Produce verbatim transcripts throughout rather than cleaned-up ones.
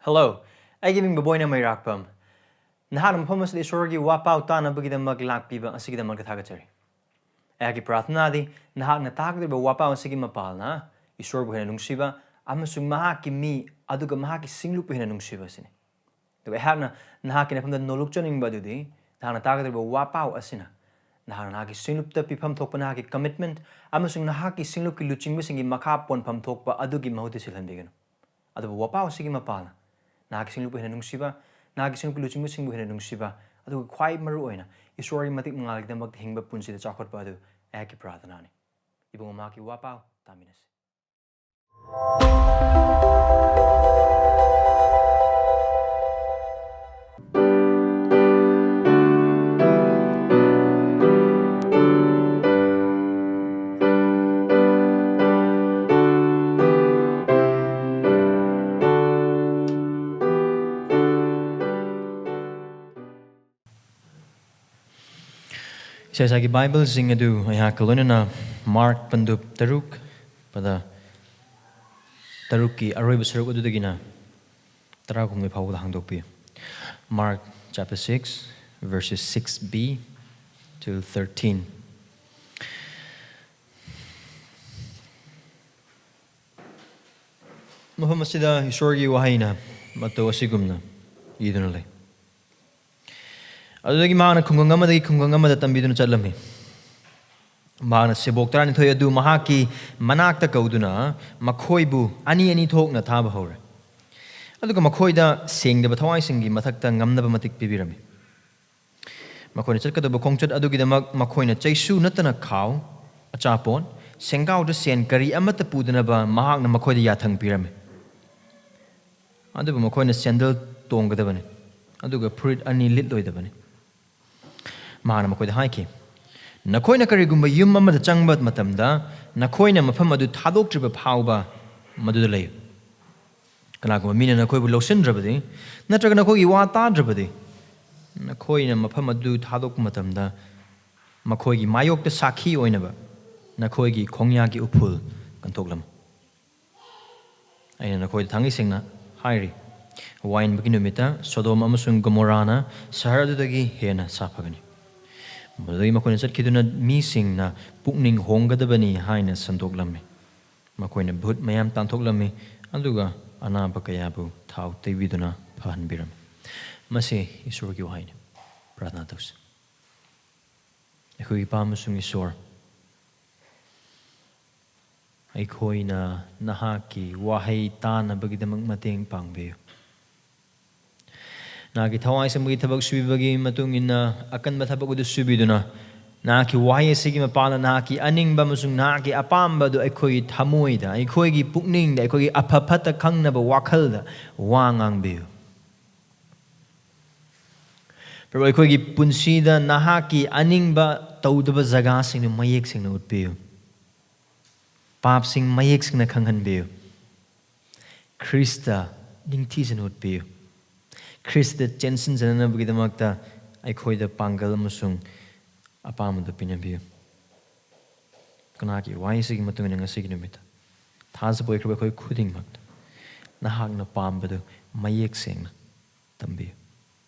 Hello, ꯑꯩꯒꯤ ꯃꯤꯡ ꯕꯣꯕꯣꯏꯅ ꯃꯩꯔꯥꯛꯄꯝ꯫ ꯅꯍꯥꯛꯅ ꯃꯐꯝ ꯑꯁꯤꯗ ꯏꯁꯣꯔꯒꯤ ꯋꯥꯄꯥꯎ ꯇꯥꯅꯕꯒꯤꯗꯃꯛ ꯂꯥꯛꯄꯤꯕ ꯑꯁꯤꯒꯤꯗꯃꯛꯇ ꯊꯥꯒꯠꯆꯔꯤ꯫ ꯑꯩꯍꯥꯛꯀꯤ ꯄ꯭ꯔꯥꯔꯊꯅꯥꯗꯤ ꯅꯍꯥꯛꯅ ꯇꯥꯒꯗꯧꯔꯤꯕ ꯋꯥꯄꯥꯎ ꯑꯁꯤꯒꯤ ꯃꯄꯥꯜꯅ ꯏꯁꯣꯔꯕꯨ ꯍꯦꯟꯅ ꯅꯨꯡꯁꯤꯕ ꯑꯃꯁꯨꯡ ꯃꯍꯥꯛꯀꯤ ꯃꯤ ꯑꯗꯨꯒ ꯃꯍꯥꯛꯀꯤ ꯁꯤꯡꯂꯨꯞꯄꯨ ꯍꯦꯟꯅ ꯅꯨꯡꯁꯤꯕ ꯑꯁꯤꯅꯤ꯫ ꯑꯗꯨꯒ ꯑꯩꯍꯥꯛꯅ ꯅꯍꯥꯛꯀꯤ ꯅꯐꯝꯗ ꯅꯣꯂꯨꯛꯆꯅꯤꯡꯕ ꯑꯗꯨꯗꯤ ꯅꯍꯥꯛꯅ ꯇꯥꯒꯗꯧꯔꯤꯕ ꯋꯥꯄꯥꯎ ꯑꯁꯤꯅ ꯅꯍꯥꯛꯅ ꯅꯍꯥꯛꯀꯤ ꯁꯤꯡꯂꯨꯞꯇ ꯄꯤꯐꯝ ꯊꯣꯛꯄ ꯅꯍꯥꯛꯀꯤ commitment ꯑꯃꯁꯨꯡ ꯅꯍꯥꯛꯀꯤ ꯁꯤꯡꯂꯨꯞꯀꯤ ꯂꯨꯆꯤꯡꯕꯁꯤꯡꯒꯤ ꯃꯈꯥ ꯄꯣꯟꯐꯝ ꯊꯣꯛꯄ ꯑꯗꯨꯒꯤ ꯃꯍꯨꯠꯇ ꯁꯤꯜꯍꯟꯕꯤꯒꯅꯨ꯫ ꯑꯗꯨꯕꯨ ꯋꯥꯄꯥꯎ ꯑꯁꯤꯒꯤ ꯃꯄꯥꯜꯅ ꯅꯍꯥꯛꯀꯤ ꯁꯤꯡꯂꯨꯞꯄꯨ ꯍꯦꯟꯅ ꯅꯨꯡꯁꯤꯕ, ꯅꯍꯥꯛꯀꯤ ꯁꯤꯡꯂꯨꯞꯀꯤ ꯂꯨꯆꯤꯡꯕꯁꯤꯡꯕꯨ ꯍꯦꯟꯅ ꯅꯨꯡꯁꯤꯕ, ꯑꯗꯨꯒ ꯈ꯭ꯋꯥꯏ ꯃꯔꯨ ꯑꯣꯏꯅ ꯏꯁꯣꯔꯒꯤ ꯃꯇꯤꯛ ꯃꯉꯥꯜꯒꯤꯗꯃꯛꯇ ꯍꯤꯡꯕ ꯄꯨꯟꯁꯤꯗ ꯆꯥꯎꯈꯠꯄ ꯑꯗꯨ ꯑꯩꯍꯥꯛꯀꯤ ꯄ꯭ꯔꯥꯔꯊꯅꯥꯅꯤ꯫ ꯏꯕꯨꯡꯉꯣ, ꯃꯍꯥꯛꯀꯤ ꯋꯥꯄꯥꯎ ꯇꯥꯃꯤꯟꯅꯁꯤ꯫ ꯏꯁꯥ ꯏꯁꯥꯒꯤ ꯕꯥꯏꯕꯜꯁꯤꯡ ꯑꯗꯨ ꯑꯩꯍꯥꯛꯀ ꯂꯣꯏꯅꯅ ꯃꯥꯔꯛ ꯄꯟꯗꯨꯞ ꯇꯔꯨꯛ, ꯄꯗ ꯇꯔꯨꯛꯀꯤ ꯑꯔꯣꯏꯕ ꯁꯔꯨꯛ ꯑꯗꯨꯗꯒꯤꯅ ꯇꯔꯥꯍꯨꯝꯗꯣꯏ ꯐꯥꯎꯕꯗ ꯍꯥꯡꯗꯣꯛꯄꯤꯌꯨ꯫ Mark chapter six, verses six b till thirteen. ꯃꯐꯝ ꯑꯁꯤꯗ ꯏꯁꯣꯔꯒꯤ ꯋꯥꯍꯩꯅ ꯃꯇꯧ ꯑꯁꯤꯒꯨꯝꯅ ꯏꯗꯨꯅ ꯂꯩ꯫ ꯑꯗꯨꯗꯒꯤ ꯃꯍꯥꯛꯅ ꯈꯨꯡꯒꯪ ꯑꯃꯗꯒꯤ ꯈꯨꯡꯒꯪ ꯑꯃꯗ ꯇꯝꯕꯤꯗꯨꯅ ꯆꯠꯂꯝꯃꯤ꯫ ꯃꯍꯥꯛꯅ ꯁꯦꯕꯣꯛ ꯇꯔꯥꯅꯤꯊꯣꯏ ꯑꯗꯨ ꯃꯍꯥꯛꯀꯤ ꯃꯅꯥꯛꯇ ꯀꯧꯗꯨꯅ ꯃꯈꯣꯏꯕꯨ ꯑꯅꯤ ꯑꯅꯤ ꯊꯣꯛꯅ ꯊꯥꯕ ꯍꯧꯔꯦ꯫ ꯑꯗꯨꯒ ꯃꯈꯣꯏꯗ ꯁꯦꯡꯗꯕ ꯊꯋꯥꯏꯁꯤꯡꯒꯤ ꯃꯊꯛꯇ ꯉꯝꯅꯕ ꯃꯇꯤꯛ ꯄꯤꯕꯤꯔꯝꯃꯤ꯫ ꯃꯈꯣꯏꯅ ꯆꯠꯀꯗꯕ ꯈꯣꯡꯆꯠ ꯑꯗꯨꯒꯤꯗꯃꯛ ꯃꯈꯣꯏꯅ ꯆꯩꯁꯨ ꯅꯠꯇꯅ ꯈꯥꯎ, ꯑꯆꯥꯄꯣꯠ, ꯁꯦꯡꯒꯥꯎꯗ ꯁꯦꯟ ꯀꯔꯤ ꯑꯃꯠꯇ ꯄꯨꯗꯅꯕ ꯃꯍꯥꯛꯅ ꯃꯈꯣꯏꯗ ꯌꯥꯊꯪ ꯄꯤꯔꯝꯃꯤ꯫ ꯑꯗꯨꯕꯨ ꯃꯈꯣꯏꯅ ꯁꯦꯟꯗꯜ ꯇꯣꯡꯒꯗꯕꯅꯤ, ꯑꯗꯨꯒ ꯐꯨꯔꯤꯠ ꯑꯅꯤ ꯂꯤꯠꯂꯣꯏꯗꯕꯅꯤ꯫ ꯃꯍꯥꯛꯅ ꯃꯈꯣꯏꯗ ꯍꯥꯏꯈꯤ, "ꯅꯈꯣꯏꯅ ꯀꯔꯤꯒꯨꯝꯕ ꯌꯨꯝ ꯑꯃꯗ ꯆꯪꯕ ꯃꯇꯝꯗ ꯅꯈꯣꯏꯅ ꯃꯐꯝ ꯑꯗꯨ ꯊꯥꯗꯣꯛꯇ꯭ꯔꯤꯕ ꯐꯥꯎꯕ ꯃꯗꯨꯗ ꯂꯩꯌꯨ꯫ ꯀꯅꯥꯒꯨꯝꯕ ꯃꯤꯅ ꯅꯈꯣꯏꯕꯨ ꯂꯧꯁꯤꯟꯗ꯭ꯔꯕꯗꯤ ꯅꯠꯇ꯭ꯔꯒ ꯅꯈꯣꯏꯒꯤ ꯋꯥ ꯇꯥꯗ꯭ꯔꯕꯗꯤ, ꯅꯈꯣꯏꯅ ꯃꯐꯝ ꯑꯗꯨ ꯊꯥꯗꯣꯛꯄ ꯃꯇꯝꯗ ꯃꯈꯣꯏꯒꯤ ꯃꯥꯌꯣꯛꯇ ꯁꯥꯈꯤ ꯑꯣꯏꯅꯕ ꯅꯈꯣꯏꯒꯤ ꯈꯣꯡꯌꯥꯒꯤ ꯎꯐꯨꯜ ꯀꯟꯊꯣꯛꯂꯝꯃꯨ꯫ ꯑꯩꯅ ꯅꯈꯣꯏꯗ ꯊꯥꯡꯒꯩ ꯁꯦꯡꯅ ꯍꯥꯏꯔꯤ, ꯋꯥꯌꯦꯟꯕꯒꯤ ꯅꯨꯃꯤꯠꯇ ꯁꯣꯗꯣꯝ ꯑꯃꯁꯨꯡ ꯒꯣꯃꯣꯔꯥꯅ ꯁꯍꯔ ꯑꯗꯨꯗꯒꯤ ꯍꯦꯟꯅ ꯁꯥꯐꯒꯅꯤ꯫ ꯃꯗꯨꯗꯒꯤ ꯃꯈꯣꯏꯅ ꯆꯠꯈꯤꯗꯨꯅ ꯃꯤꯁꯤꯡꯅ ꯄꯨꯛꯅꯤꯡ ꯍꯣꯡꯒꯗꯕꯅꯤ ꯍꯥꯏꯅ ꯁꯟꯗꯣꯛꯂꯝꯃꯤ꯫ ꯃꯈꯣꯏꯅ ꯚꯨꯠ ꯃꯌꯥꯝ ꯇꯥꯟꯊꯣꯛꯂꯝꯃꯤ, ꯑꯗꯨꯒ ꯑꯅꯥꯕ ꯀꯌꯥꯕꯨ ꯊꯥꯎ ꯇꯩꯕꯤꯗꯨꯅ ꯐꯍꯟꯕꯤꯔꯝꯃꯤ꯫ ꯃꯁꯤ ꯏꯁꯣꯔꯒꯤ ꯋꯥꯍꯩꯅꯤ꯫ ꯄ꯭ꯔꯥꯔꯊꯅꯥ ꯇꯧꯁꯤ꯫ ꯑꯩꯈꯣꯏꯒꯤ ꯏꯄꯥ ꯑꯃꯁꯨꯡ ꯏꯁꯣꯔ, ꯑꯩꯈꯣꯏꯅ ꯅꯍꯥꯛꯀꯤ ꯋꯥꯍꯩ ꯇꯥꯅꯕꯒꯤꯗꯃꯛ ꯃꯇꯦꯡ ꯄꯥꯡꯕꯤꯌꯨ꯫ ꯅꯍꯥꯛꯀꯤ ꯊꯋꯥꯏ ꯁꯦꯡꯕꯒꯤ ꯊꯕꯛ ꯁꯨꯕꯤꯕꯒꯤ ꯃꯇꯨꯡ ꯏꯟꯅ ꯑꯀꯟꯕ ꯊꯕꯛ ꯑꯗꯨ ꯁꯨꯕꯤꯗꯨꯅ, ꯅꯍꯥꯛꯀꯤ ꯋꯥꯍꯩ ꯑꯁꯤꯒꯤ ꯃꯄꯥꯟꯗ ꯅꯍꯥꯛꯀꯤ ꯑꯅꯤꯡꯕ ꯑꯃꯁꯨꯡ ꯅꯍꯥꯛꯀꯤ ꯑꯄꯥꯝꯕ ꯑꯗꯨ ꯑꯩꯈꯣꯏꯒꯤ ꯊꯃꯣꯏꯗ, ꯑꯩꯈꯣꯏꯒꯤ ꯄꯨꯛꯅꯤꯡꯗ, ꯑꯩꯈꯣꯏꯒꯤ ꯑꯐ ꯐꯠꯇ ꯈꯪꯅꯕ ꯋꯥꯈꯜꯗ ꯋꯥ ꯉꯥꯡꯕꯤꯌꯨ꯫ ꯄ꯭ꯔꯚꯨ, ꯑꯩꯈꯣꯏꯒꯤ ꯄꯨꯟꯁꯤꯗ ꯅꯍꯥꯛꯀꯤ ꯑꯅꯤꯡꯕ ꯇꯧꯗꯕ ꯖꯒꯥꯁꯤꯡꯗꯨ ꯃꯌꯦꯛ ꯁꯦꯡꯅ ꯎꯠꯄꯤꯌꯨ꯫ ꯄꯥꯞꯁꯤꯡ ꯃꯌꯦꯛ ꯁꯦꯡꯅ ꯈꯪꯍꯟꯕꯤꯌꯨ꯫ ꯈ꯭ꯔꯤꯁꯇ ꯅꯤꯡꯊꯤꯖꯅ ꯎꯠꯄꯤꯌꯨ꯫ ꯈ꯭ꯔꯤꯁꯇ ꯆꯦꯟꯁꯤꯟꯖꯅꯅꯕꯒꯤꯗꯃꯛꯇ ꯑꯩꯈꯣꯏꯗ ꯄꯥꯡꯒꯜ ꯑꯃꯁꯨꯡ ꯑꯄꯥꯝꯕꯗꯨ ꯄꯤꯅꯕꯤꯌꯨ꯫ ꯀꯅꯥꯒꯤ ꯋꯥꯍꯩꯁꯤꯒꯤ ꯃꯇꯨꯡ ꯏꯟꯅ ꯉꯁꯤꯒꯤ ꯅꯨꯃꯤꯠꯇ ꯊꯥꯖꯕ ꯑꯣꯏꯈ꯭ꯔꯕ ꯑꯩꯈꯣꯏ ꯈꯨꯗꯤꯡꯃꯛꯇ ꯅꯍꯥꯛꯅ ꯄꯥꯝꯕꯗꯨ ꯃꯌꯦꯛ ꯁꯦꯡꯅ ꯇꯝꯕꯤꯌꯨ,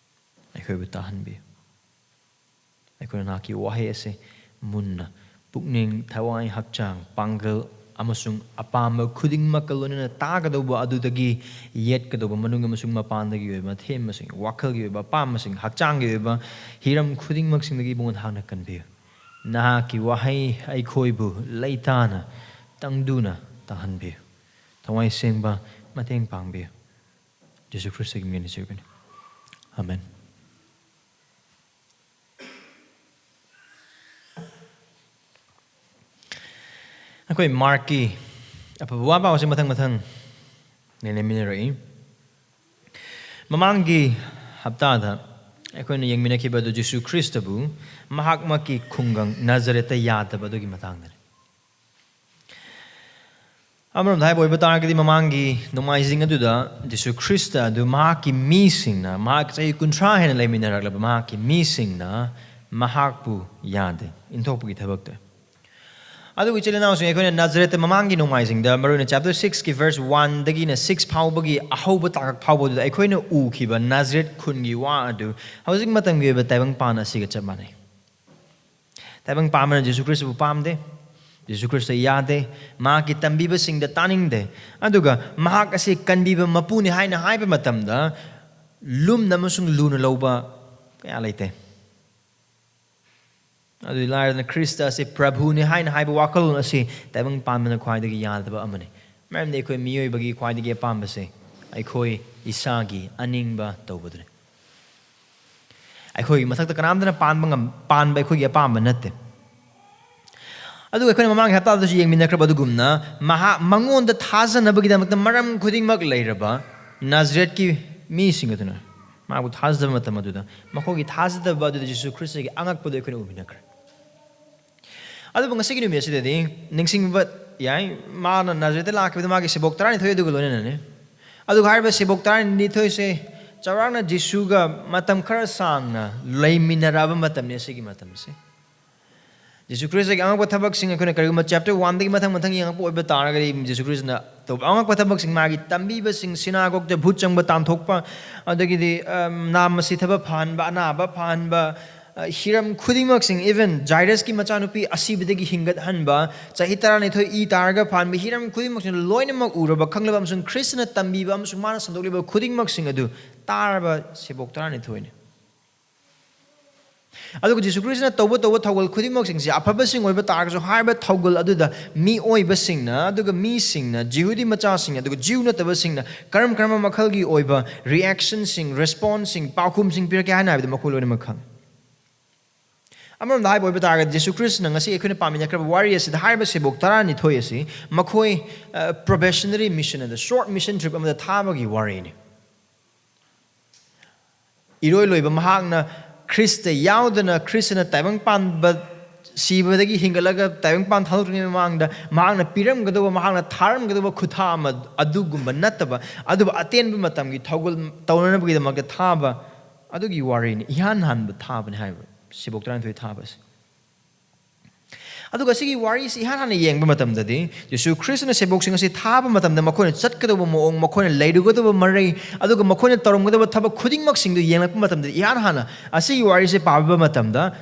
ꯑꯩꯈꯣꯏꯕꯨ ꯇꯥꯍꯟꯕꯤꯌꯨ꯫ ꯑꯩꯈꯣꯏꯅ ꯅꯍꯥꯛꯀꯤ ꯋꯥꯍꯩ ꯑꯁꯤ ꯃꯨꯟꯅ ꯄꯨꯛꯅꯤꯡ, ꯊꯋꯥꯏ, ꯍꯛꯆꯥꯡ, ꯄꯥꯡꯒꯜ ꯑꯃꯁꯨꯡ ꯑꯄꯥꯝꯕ ꯈꯨꯗꯤꯡꯃꯛꯀ ꯂꯣꯏꯅꯅ ꯇꯥꯒꯗꯧꯕ ꯑꯗꯨꯗꯒꯤ ꯌꯦꯠꯀꯗꯧꯕ ꯃꯅꯨꯡ ꯑꯃꯁꯨꯡ ꯃꯄꯥꯟꯗꯒꯤ ꯑꯣꯏꯕ ꯑꯊꯦꯝꯕꯁꯤꯡ, ꯋꯥꯈꯜꯒꯤ ꯑꯣꯏꯕ ꯑꯄꯥꯝꯕꯁꯤꯡ, ꯍꯛꯆꯥꯡꯒꯤ ꯑꯣꯏꯕ ꯍꯤꯔꯝ ꯈꯨꯗꯤꯡꯃꯛꯁꯤꯡꯗꯒꯤ ꯏꯕꯨꯡꯉꯣ ꯅꯍꯥꯛꯅ ꯀꯟꯕꯤꯌꯨ꯫ ꯅꯍꯥꯛꯀꯤ ꯋꯥꯍꯩ ꯑꯩꯈꯣꯏꯕꯨ ꯂꯩꯇꯥꯅ, ꯇꯪꯗꯨꯅ ꯇꯥꯍꯟꯕꯤꯌꯨ꯫ ꯊꯋꯥꯏ ꯁꯦꯡꯕ ꯃꯇꯦꯡ ꯄꯥꯡꯕꯤꯌꯨ꯫ ꯖꯤꯁꯨ ꯈ꯭ꯔꯤꯁꯇꯒꯤ ꯃꯤꯡ ꯅꯤꯖꯕꯅꯤ꯫ ꯑꯥꯃꯦꯟ꯫ ꯑꯩꯈꯣꯏ ꯃꯥꯔꯛꯀꯤ ꯑꯐꯕ ꯋꯥ ꯄꯥꯎꯁꯦ ꯃꯊꯪ ꯃꯊꯪ ꯅꯩꯅꯃꯤꯟꯅꯔꯛꯏ꯫ ꯃꯃꯥꯡꯒꯤ ꯍꯞꯇꯥꯗ ꯑꯩꯈꯣꯏꯅ ꯌꯦꯡꯃꯤꯟꯅꯈꯤꯕ ꯑꯗꯨ ꯖꯤꯁꯨ ꯈ꯭ꯔꯤꯁꯇꯕꯨ ꯃꯍꯥꯛꯃꯛꯀꯤ ꯈꯨꯡꯒꯪ ꯅꯥꯖꯔꯦꯠꯇ ꯌꯥꯗꯕ ꯑꯗꯨꯒꯤ ꯃꯇꯥꯡꯗꯅꯤ꯫ ꯑꯃꯔꯣꯝꯗ ꯍꯥꯏꯕ ꯑꯣꯏꯕ ꯇꯥꯔꯒꯗꯤ, ꯃꯃꯥꯡꯒꯤ ꯅꯣꯡꯃꯥꯏꯖꯤꯡ ꯑꯗꯨꯗ ꯖꯤꯁꯨ ꯈ꯭ꯔꯤꯁꯇ ꯑꯗꯨ ꯃꯍꯥꯛꯀꯤ ꯃꯤꯁꯤꯡꯅ, ꯃꯍꯥꯛ ꯆꯍꯤ ꯀꯨꯟꯊ꯭ꯔꯥ ꯍꯦꯟꯅ ꯂꯩꯃꯤꯟꯅꯔꯛꯂꯕ ꯃꯍꯥꯛꯀꯤ ꯃꯤꯁꯤꯡꯅ ꯃꯍꯥꯛꯄꯨ ꯌꯥꯗꯦ, ꯏꯟꯊꯣꯛꯄꯒꯤ ꯊꯕꯛꯇ꯫ ꯑꯗꯨꯒ ꯏꯆꯤꯜ ꯏꯅꯥꯎꯁꯤꯡ, ꯑꯩꯈꯣꯏꯅ ꯅꯥꯖꯔꯦꯠꯇ ꯃꯃꯥꯡꯒꯤ ꯅꯣꯡꯃꯥꯏꯖꯤꯡꯗ, ꯃꯔꯨꯑꯣꯏꯅ chapter six ꯀꯤ verse one ꯗꯒꯤꯅ six ꯐꯥꯎꯕꯒꯤ ꯑꯍꯧꯕ ꯇꯥꯡꯀꯛ ꯐꯥꯎꯕꯗꯨꯗ ꯑꯩꯈꯣꯏꯅ ꯎꯈꯤꯕ ꯅꯥꯖꯔꯦꯠ ꯈꯨꯟꯒꯤ ꯋꯥ ꯑꯗꯨ ꯍꯧꯖꯤꯛ ꯃꯇꯝꯒꯤ ꯑꯣꯏꯕ ꯇꯥꯏꯕꯪ ꯄꯥꯟ ꯑꯁꯤꯒ ꯆꯞ ꯃꯥꯟꯅꯩ꯫ ꯇꯥꯏꯕꯪ ꯄꯥꯟꯕꯅ ꯖꯤꯁꯨ ꯈ꯭ꯔꯤꯁꯇꯕꯨ ꯄꯥꯝꯗꯦ, ꯖꯤꯁꯨ ꯈ꯭ꯔꯤꯁꯇ ꯌꯥꯗꯦ, ꯃꯍꯥꯛꯀꯤ ꯇꯝꯕꯤꯕꯁꯤꯡꯗ ꯇꯥꯅꯤꯡꯗꯦ, ꯑꯗꯨꯒ ꯃꯍꯥꯛ ꯑꯁꯤ ꯀꯟꯕꯤꯕ ꯃꯄꯨꯅꯤ ꯍꯥꯏꯅ ꯍꯥꯏꯕ ꯃꯇꯝꯗ ꯂꯨꯝꯅ ꯑꯃꯁꯨꯡ ꯂꯨꯅ ꯂꯧꯕ ꯀꯌꯥ ꯂꯩꯇꯦ꯫ ꯑꯗꯨ ꯂꯥꯏꯔꯗꯅ ꯈ꯭ꯔꯤꯁꯇ ꯑꯁꯤ ꯄ꯭ꯔꯚꯨꯅꯤ ꯍꯥꯏꯅ ꯍꯥꯏꯕ ꯋꯥꯈꯜꯂꯣꯟ ꯑꯁꯤ ꯇꯥꯏꯕꯪ ꯄꯥꯟꯕꯅ ꯈ꯭ꯋꯥꯏꯗꯒꯤ ꯌꯥꯗꯕ ꯑꯃꯅꯤ꯫ ꯃꯔꯝꯗꯤ ꯑꯩꯈꯣꯏ ꯃꯤꯑꯣꯏꯕꯒꯤ ꯈ꯭ꯋꯥꯏꯗꯒꯤ ꯑꯄꯥꯝꯕꯁꯦ ꯑꯩꯈꯣꯏ ꯏꯁꯥꯒꯤ ꯑꯅꯤꯡꯕ ꯇꯧꯕꯗꯨꯅꯤ꯫ ꯑꯩꯈꯣꯏꯒꯤ ꯃꯊꯛꯇ ꯀꯅꯥꯝꯇꯅ ꯄꯥꯟꯕ ꯉꯝ-, ꯄꯥꯟꯕ ꯑꯩꯈꯣꯏꯒꯤ ꯑꯄꯥꯝꯕ ꯅꯠꯇꯦ꯫ ꯑꯗꯨꯒ ꯑꯩꯈꯣꯏꯅ ꯃꯃꯥꯡꯒꯤ ꯍꯞꯇꯥꯗꯁꯨ ꯌꯦꯡꯃꯤꯟꯅꯈ꯭ꯔꯕ ꯑꯗꯨꯒꯨꯝꯅ, ꯃꯍꯥꯛ, ꯃꯉꯣꯟꯗ ꯊꯥꯖꯅꯕꯒꯤꯗꯃꯛꯇ ꯃꯔꯝ ꯈꯨꯗꯤꯡꯃꯛ ꯂꯩꯔꯕ ꯅꯥꯖꯔꯦꯠꯀꯤ ꯃꯤꯁꯤꯡ ꯑꯗꯨꯅ ꯃꯥꯕꯨ ꯊꯥꯖꯗꯕ ꯃꯇꯝ ꯑꯗꯨꯗ, ꯃꯈꯣꯏꯒꯤ ꯊꯥꯖꯗꯕ ꯑꯗꯨꯗ ꯖꯤꯁꯨ ꯈ꯭ꯔꯤꯁꯇꯒꯤ ꯑꯉꯛꯄꯗꯨ ꯑꯩꯈꯣꯏꯅ ꯎꯃꯤꯟꯅꯈ꯭ꯔꯦ꯫ ꯑꯗꯨꯕꯨ ꯉꯁꯤꯒꯤ ꯅꯨꯃꯤꯠ ꯑꯁꯤꯗꯗꯤ ꯅꯤꯡꯁꯤꯡꯕ ꯌꯥꯏ, ꯃꯥꯅ ꯅꯥꯖꯔꯦꯠꯇ ꯂꯥꯛꯈꯤꯕꯗ ꯃꯥꯒꯤ ꯁꯦꯕꯣꯛ ꯇꯔꯥꯅꯤꯊꯣꯏ ꯑꯗꯨꯒ ꯂꯣꯏꯅꯅꯅꯤ꯫ ꯑꯗꯨꯒ ꯍꯥꯏꯔꯤꯕ ꯁꯦꯕꯣꯛ ꯇꯔꯥꯅꯤꯊꯣꯏꯁꯦ ꯆꯥꯎꯔꯥꯛꯅ ꯖꯤꯁꯨꯒ ꯃꯇꯝ ꯈꯔ ꯁꯥꯡꯅ ꯂꯩꯃꯤꯟꯅꯔꯛꯑꯕ ꯃꯇꯝꯅꯤ ꯑꯁꯤꯒꯤ ꯃꯇꯝꯁꯦ꯫ ꯖꯤꯁꯨ ꯈ꯭ꯔꯤꯁꯇꯒꯤ ꯑꯉꯛꯄ ꯊꯕꯛꯁꯤꯡ ꯑꯩꯈꯣꯏꯅ ꯀꯔꯤꯒꯨꯝꯕ chapter one ꯗꯒꯤ ꯃꯊꯪ ꯃꯊꯪ ꯌꯦꯡꯉꯛꯄ ꯑꯣꯏꯕ ꯇꯥꯔꯒꯗꯤ, ꯖꯤꯁꯨ ꯈ꯭ꯔꯤꯁꯇꯅ ꯇꯧꯕ ꯑꯉꯛꯄ ꯊꯕꯛꯁꯤꯡ, ꯃꯥꯒꯤ ꯇꯝꯕꯤꯕꯁꯤꯡ, ꯁꯤꯅꯥꯒꯣꯛꯇ ꯚꯨꯠ ꯆꯪꯕ ꯇꯥꯟꯊꯣꯛꯄ, ꯑꯗꯒꯤꯗꯤ, ꯑꯝ, ꯅꯥꯝꯃ ꯁꯤꯊꯕ ꯐꯍꯟꯕ, ꯑꯅꯥꯕ ꯐꯍꯟꯕ, ꯑ, ꯍꯤꯔꯝ ꯈꯨꯗꯤꯡꯃꯛꯁꯤꯡ, even ꯖꯥꯏꯔꯁꯀꯤ ꯃꯆꯥꯅꯨꯄꯤ ꯑꯁꯤꯕꯗꯒꯤ ꯍꯤꯡꯒꯠꯍꯟꯕ, ꯆꯍꯤ ꯇꯔꯥꯅꯤꯊꯣꯏ ꯏ ꯇꯥꯔꯒ ꯐꯍꯟꯕ, ꯍꯤꯔꯝ ꯈꯨꯗꯤꯡꯃꯛꯁꯤꯡ ꯂꯣꯏꯅꯃꯛ ꯎꯔꯕ, ꯈꯪꯂꯕ ꯑꯃꯁꯨꯡ ꯈ꯭ꯔꯤꯁꯇꯅ ꯇꯝꯕꯤꯕ ꯑꯃꯁꯨꯡ ꯃꯥꯅ ꯁꯟꯗꯣꯛꯂꯤꯕ ꯈꯨꯗꯤꯡꯃꯛꯁꯤꯡ ꯑꯗꯨ ꯇꯥꯔꯕ ꯁꯦꯕꯣꯛ ꯇꯔꯥꯅꯤꯊꯣꯏꯅꯤ꯫ ꯑꯗꯨꯒ ꯖꯤꯁꯨ ꯈ꯭ꯔꯤꯁꯇꯅ ꯇꯧꯕ ꯇꯧꯕ ꯊꯧꯒꯜ ꯈꯨꯗꯤꯡꯃꯛꯁꯤꯡꯁꯦ ꯑꯐꯕꯁꯤꯡ ꯑꯣꯏꯕ ꯇꯥꯔꯒꯁꯨ, ꯍꯥꯏꯔꯤꯕ ꯊꯧꯒꯜ ꯑꯗꯨꯗ ꯃꯤꯑꯣꯏꯕꯁꯤꯡꯅ, ꯑꯗꯨꯒ ꯃꯤꯁꯤꯡꯅ, ꯖꯤꯍꯨꯗꯤ ꯃꯆꯥꯁꯤꯡꯅ, ꯑꯗꯨꯒ ꯖꯤꯎ ꯅꯠꯇꯕꯁꯤꯡꯅ ꯀꯔꯝ ꯀꯔꯝꯕ ꯃꯈꯜꯒꯤ ꯑꯣꯏꯕ reaction ꯁꯤꯡ, response ꯁꯤꯡ, ꯄꯥꯎꯈꯨꯝꯁꯤꯡ ꯄꯤꯔꯛꯀꯦ ꯍꯥꯏꯅ ꯍꯥꯏꯕꯗꯨ ꯃꯈꯣꯏ ꯂꯣꯏꯅꯃꯛ ꯈꯪꯉꯤ꯫ ꯑꯃꯔꯣꯝꯗ ꯍꯥꯏꯕ ꯑꯣꯏꯕ ꯇꯥꯔꯒꯗꯤ, ꯖꯤꯁꯨ ꯈ꯭ꯔꯤꯁꯇꯅ ꯉꯁꯤ ꯑꯩꯈꯣꯏꯅ ꯄꯥꯃꯤꯟꯅꯈ꯭ꯔꯕ ꯋꯥꯔꯤ ꯑꯁꯤꯗ ꯍꯥꯏꯔꯤꯕ ꯁꯦꯕꯣꯛ ꯇꯔꯥꯅꯤꯊꯣꯏ ꯑꯁꯤ ꯃꯈꯣꯏ, ꯑ, probationary mission ꯑꯃꯗ, short mission trip ꯑꯃꯗ ꯊꯥꯕꯒꯤ ꯋꯥꯔꯤꯅꯤ꯫ ꯏꯔꯣꯏ ꯂꯣꯏꯕ ꯃꯍꯥꯛꯅ ꯈ꯭ꯔꯤꯁꯇ ꯌꯥꯎꯗꯅ, ꯈ꯭ꯔꯤꯁꯇꯅ ꯇꯥꯏꯕꯪ ꯄꯥꯟꯕ, ꯁꯤꯕꯗꯒꯤ ꯍꯤꯡꯒꯠꯂꯒ ꯇꯥꯏꯕꯪ ꯄꯥꯟ ꯊꯥꯗꯣꯛꯇ꯭ꯔꯤꯉꯩ ꯃꯃꯥꯡꯗ ꯃꯍꯥꯛꯅ ꯄꯤꯔꯝꯒꯗꯧꯕ, ꯃꯍꯥꯛꯅ ꯊꯥꯔꯝꯒꯗꯧꯕ ꯈꯨꯊꯥ ꯑꯃ ꯑꯗꯨꯒꯨꯝꯕ ꯅꯠꯇꯕ, ꯑꯗꯨꯕꯨ ꯑꯇꯦꯟꯕ ꯃꯇꯝꯒꯤ ꯊꯧꯒꯜ ꯇꯧꯅꯅꯕꯒꯤꯗꯃꯛꯇ ꯊꯥꯕ ꯑꯗꯨꯒꯤ ꯋꯥꯔꯤꯅꯤ꯫ ꯏꯍꯥꯟ ꯍꯥꯟꯕ ꯊꯥꯕꯅꯤ ꯍꯥꯏꯕ, ꯁꯦꯕꯣꯛ ꯇꯔꯥꯅꯤꯊꯣꯏ ꯊꯥꯕ ꯑꯁꯤ꯫ ꯑꯗꯨꯒ ꯁꯤꯒꯤ ꯋꯥꯔꯤꯁꯤ ꯏꯍꯥꯟ ꯍꯥꯟꯅ ꯌꯦꯡꯕ ꯃꯇꯝꯗꯗꯤ, ꯌꯤꯁꯨ ꯈ꯭ꯔꯤꯁꯇꯅ ꯁꯦꯕꯣꯛꯁꯤꯡ ꯑꯁꯤ ꯊꯥꯕ ꯃꯇꯝꯗ ꯃꯈꯣꯏꯅ ꯆꯠꯀꯗꯧꯕ ꯃꯑꯣꯡ, ꯃꯈꯣꯏꯅ ꯂꯩꯔꯨꯒꯗꯕ ꯃꯔꯩ, ꯑꯗꯨꯒ ꯃꯈꯣꯏꯅ ꯇꯧꯔꯝꯒꯗꯕ ꯊꯕꯛ ꯈꯨꯗꯤꯡꯃꯛꯁꯤꯡꯗꯨ ꯌꯦꯡꯂꯛꯄ ꯃꯇꯝꯗ, ꯏꯍꯥꯟ ꯍꯥꯟꯅ ꯑꯁꯤꯒꯤ ꯋꯥꯔꯤꯁꯦ ꯄꯥꯕ ꯃꯇꯝꯗ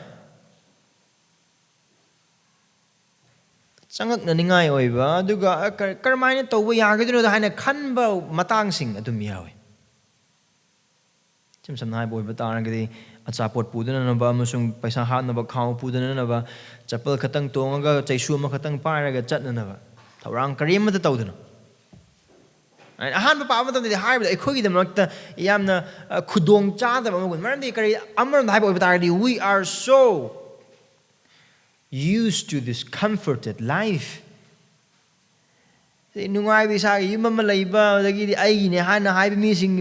ꯆꯉꯛꯅꯅꯤꯡꯉꯥꯏ ꯑꯣꯏꯕ, ꯑꯗꯨꯒ ꯀ-, ꯀꯔꯝꯍꯥꯏꯅ ꯇꯧꯕ ꯌꯥꯒꯗꯣꯏꯅꯣꯗ ꯍꯥꯏꯅ ꯈꯟꯕ ꯃꯇꯥꯡꯁꯤꯡ ꯑꯗꯨꯝ ꯌꯥꯎꯏ꯫ ꯏꯆꯝ ꯆꯝꯅ ꯍꯥꯏꯕ ꯑꯣꯏꯕ ꯇꯥꯔꯒꯗꯤ, ꯑꯆꯥꯄꯣꯠ ꯄꯨꯗꯅꯅꯕ ꯑꯃꯁꯨꯡ ꯄꯩꯁꯥ ꯍꯥꯞꯅꯕ ꯈꯥꯎ ꯄꯨꯗꯅꯅꯕ, ꯆꯄꯜ ꯈꯛꯇꯪ ꯇꯣꯡꯉꯒ ꯆꯩꯁꯨ ꯑꯃꯈꯛꯇꯪ ꯄꯥꯏꯔꯒ ꯆꯠꯅꯅꯕ ꯊꯧꯔꯥꯡ ꯀꯔꯤꯃꯠꯇ ꯇꯧꯗꯅ꯫ ꯑꯍꯥꯟꯕ ꯄꯥꯕ ꯃꯇꯝꯗꯗꯤ ꯍꯥꯏꯔꯤꯕꯗ ꯑꯩꯈꯣꯏꯒꯤꯗꯃꯛꯇ ꯌꯥꯝꯅ, ꯑ, ꯈꯨꯗꯣꯡ ꯆꯥꯗꯕ ꯑꯃꯒꯨꯝ꯫ ꯃꯔꯝꯗꯤ ꯀꯔꯤ? ꯑꯃꯔꯣꯝꯗ ꯍꯥꯏꯕ ꯑꯣꯏꯕ ꯇꯥꯔꯒꯗꯤ, we are so used to this comforted life. ꯁꯤ ꯅꯨꯡꯉꯥꯏꯕ, ꯏꯁꯥꯒꯤ ꯌꯨꯝ ꯑꯃ ꯂꯩꯕ, ꯑꯗꯒꯤꯗꯤ ꯑꯩꯒꯤꯅꯦ ꯍꯥꯏꯅ ꯍꯥꯏꯕ ꯃꯤꯁꯤꯡ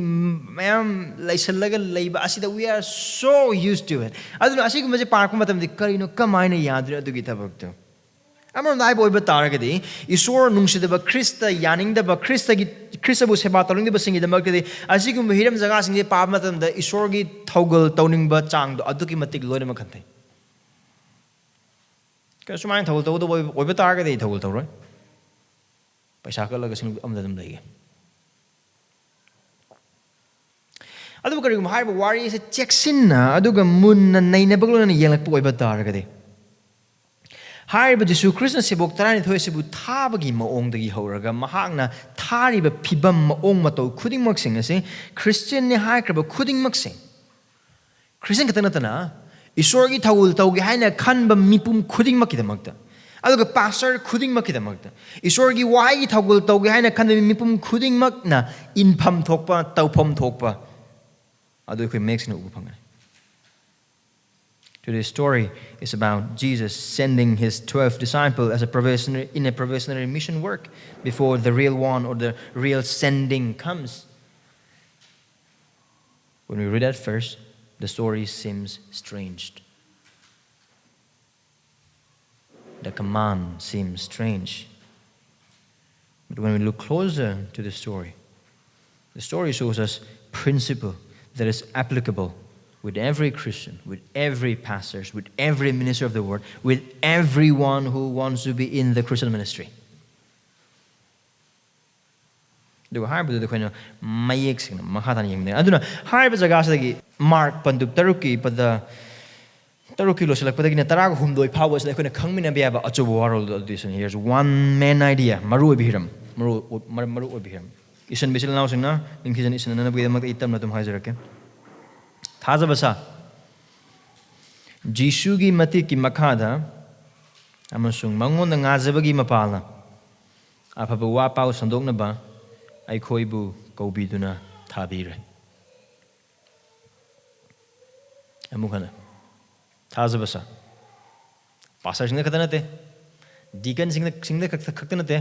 ꯃꯌꯥꯝ ꯂꯩꯁꯜꯂꯒ ꯂꯩꯕ ꯑꯁꯤꯗ we are so used to it. ꯑꯗꯨꯅ ꯑꯁꯤꯒꯨꯝꯕꯁꯦ ꯄꯥꯔꯛꯄ ꯃꯇꯝꯗ ꯀꯔꯤꯅꯣ, ꯀꯃꯥꯏꯅ ꯌꯥꯗ꯭ꯔꯤꯅꯣ ꯑꯗꯨꯒꯤ ꯊꯕꯛꯇꯣ? ꯑꯃꯔꯣꯝꯗ ꯍꯥꯏꯕ ꯑꯣꯏꯕ ꯇꯥꯔꯒꯗꯤ, ꯏꯁꯣꯔ ꯅꯨꯡꯁꯤꯗꯕ, ꯈ꯭ꯔꯤꯁꯇ ꯌꯥꯅꯤꯡꯗꯕ, ꯈ꯭ꯔꯤꯁꯇꯒꯤ, ꯈ꯭ꯔꯤꯁꯇꯕꯨ ꯁꯦꯕꯥ ꯇꯧꯅꯤꯡꯗꯕꯁꯤꯡꯒꯤꯗꯃꯛꯇꯗꯤ ꯑꯁꯤꯒꯨꯝꯕ ꯍꯤꯔꯝ ꯖꯒꯥꯁꯤꯡꯁꯦ ꯄꯥꯕ ꯃꯇꯝꯗ ꯏꯁꯣꯔꯒꯤ ꯊꯧꯒꯜ ꯇꯧꯅꯤꯡꯕ ꯆꯥꯡꯗꯣ ꯑꯗꯨꯛꯀꯤ ꯃꯇꯤꯛ ꯂꯣꯏꯅꯃꯛ ꯍꯟꯊꯩ꯫ ꯀꯩꯅꯣ, ꯁꯨꯃꯥꯏꯅ ꯊꯧꯒꯜ ꯇꯧꯒꯗꯧꯕ ꯑꯣꯏꯕ, ꯑꯣꯏꯕ ꯇꯥꯔꯒꯗꯤ ꯑꯩ ꯊꯧꯒꯜ ꯇꯧꯔꯣꯏ꯫ ꯄꯩꯁꯥ ꯀꯠꯂꯒ ꯁꯤꯡꯂꯨꯞ ꯑꯃꯗ ꯑꯗꯨꯝ ꯂꯩꯒꯦ꯫ ꯑꯗꯨꯕꯨ ꯀꯔꯤꯒꯨꯝꯕ ꯍꯥꯏꯔꯤꯕ ꯋꯥꯔꯤ ꯑꯁꯤ ꯆꯦꯛꯁꯤꯟꯅ ꯑꯗꯨꯒ ꯃꯨꯟꯅ ꯅꯩꯅꯕꯒ ꯂꯣꯏꯅꯅ ꯌꯦꯡꯂꯛꯄ ꯑꯣꯏꯕ ꯇꯥꯔꯒꯗꯤ, ꯍꯥꯏꯔꯤꯕ ꯖꯤꯁꯨ ꯈ꯭ꯔꯤꯁꯇꯅ ꯁꯦꯕꯣꯛ ꯇꯔꯥꯅꯤꯊꯣꯏ ꯑꯁꯤꯕꯨ ꯊꯥꯕꯒꯤ ꯃꯑꯣꯡꯗꯒꯤ ꯍꯧꯔꯒ ꯃꯍꯥꯛꯅ ꯊꯥꯔꯤꯕ ꯐꯤꯕꯝ, ꯃꯑꯣꯡ ꯃꯇꯧ ꯈꯨꯗꯤꯡꯃꯛꯁꯤꯡ ꯑꯁꯤ, ꯈ꯭ꯔꯤꯁꯇꯤꯌꯟꯅꯤ ꯍꯥꯏꯈ꯭ꯔꯕ ꯈꯨꯗꯤꯡꯃꯛꯁꯦ, ꯈ꯭ꯔꯤꯁꯇꯤꯌꯟ ꯈꯛꯇ ꯅꯠꯇꯅ, ꯏꯁꯣꯔꯒꯤ ꯊꯧꯒꯜ ꯇꯧꯒꯦ ꯍꯥꯏꯅ ꯈꯟꯕ ꯃꯤꯄꯨꯝ ꯈꯨꯗꯤꯡꯃꯛꯀꯤꯗꯃꯛꯇ, ꯑꯗꯨꯒ ꯄꯥꯁꯇꯔ ꯈꯨꯗꯤꯡꯃꯛꯀꯤꯗꯃꯛꯇ, ꯏꯁꯣꯔꯒꯤ ꯋꯥꯍꯩꯒꯤ ꯊꯧꯒꯜ ꯇꯧꯒꯦ ꯍꯥꯏꯅ ꯈꯟꯕ ꯃꯤꯄꯨꯝ ꯈꯨꯗꯤꯡꯃꯛꯅ ꯏꯟꯐꯝ ꯊꯣꯛꯄ, ꯇꯧꯐꯝ ꯊꯣꯛꯄ ꯑꯗꯨ ꯑꯩꯈꯣꯏ ꯃꯌꯦꯛ ꯁꯦꯡꯅ ꯎꯕ ꯐꯪꯒꯅꯤ꯫ Today's story is about Jesus sending his twelve disciples as a probationary, in a probationary mission work before the real one or the real sending comes. When we read at first, the story seems strange. The command seems strange. But when we look closer to the story, the story shows us principle that is applicable with every Christian, with every pastors, with every minister of the word, with everyone who wants to be in the Christian ministry. ꯑꯗꯨꯒ ꯍꯥꯏꯔꯤꯕꯗꯨꯗ ꯑꯩꯈꯣꯏꯅ ꯃꯌꯦꯛ ꯁꯦꯡꯅ ꯃꯈꯥ ꯇꯥꯅ ꯌꯦꯡꯕꯅꯦ꯫ ꯑꯗꯨꯅ ꯍꯥꯏꯔꯤꯕ ꯖꯒꯥꯁꯤꯗꯒꯤ mark ꯄꯟꯗꯨꯞ ꯇꯔꯨꯛꯀꯤ ꯄꯗ ꯇꯔꯨꯛꯀꯤ ꯂꯣꯏꯁꯤꯜꯂꯛꯄꯗꯒꯤꯅ ꯇꯔꯥꯒ ꯍꯨꯝꯗꯣꯏ ꯐꯥꯎꯕꯁꯤꯗ ꯑꯩꯈꯣꯏꯅ ꯈꯪꯃꯤꯟꯅꯕ ꯌꯥꯕ ꯑꯆꯧꯕ ꯋꯥꯔꯣꯜꯗꯣ ꯑꯗꯨꯗꯤ ꯁꯤꯅꯤ꯫ Here's one main idea, ꯃꯔꯨ ꯑꯣꯏꯕ ꯍꯤꯔꯝ, ꯃꯔꯨ, ꯃꯔꯨ, ꯃꯔꯨ ꯑꯣꯏꯕ ꯍꯤꯔꯝ꯫ ꯏꯆꯟ ꯏꯆꯤꯜ ꯏꯅꯥꯎꯁꯤꯡꯅ ꯅꯤꯡꯊꯤꯖꯅ ꯏꯁꯤꯟꯅꯅꯕꯒꯤꯗꯃꯛꯇ ꯑꯩ ꯇꯞꯅ ꯑꯗꯨꯝ ꯍꯥꯏꯖꯔꯛꯀꯦ꯫ ꯊꯥꯖꯕ ꯁꯥ꯫ ꯖꯤꯁꯨꯒꯤ ꯃꯇꯤꯛꯀꯤ ꯃꯈꯥꯗ ꯑꯃꯁꯨꯡ ꯃꯉꯣꯟꯗ ꯉꯥꯖꯕꯒꯤ ꯃꯄꯥꯜꯅ ꯑꯐꯕ ꯋꯥ ꯄꯥꯎ ꯁꯟꯗꯣꯛꯅꯕ ꯑꯩꯈꯣꯏꯕꯨ ꯀꯧꯕꯤꯗꯨꯅ ꯊꯥꯕꯤꯔꯦ꯫ ꯑꯃꯨꯛ ꯍꯟꯅ ꯊꯥꯖꯕ ꯁꯥ꯫ ꯄꯥꯁꯇꯔꯁꯤꯡꯗ ꯈꯛꯇ ꯅꯠꯇꯦ, ꯗꯤꯀꯟꯁꯤꯡꯗ, ꯁꯤꯡꯗ ꯈꯛꯇ, ꯈꯛꯇ ꯅꯠꯇꯦ,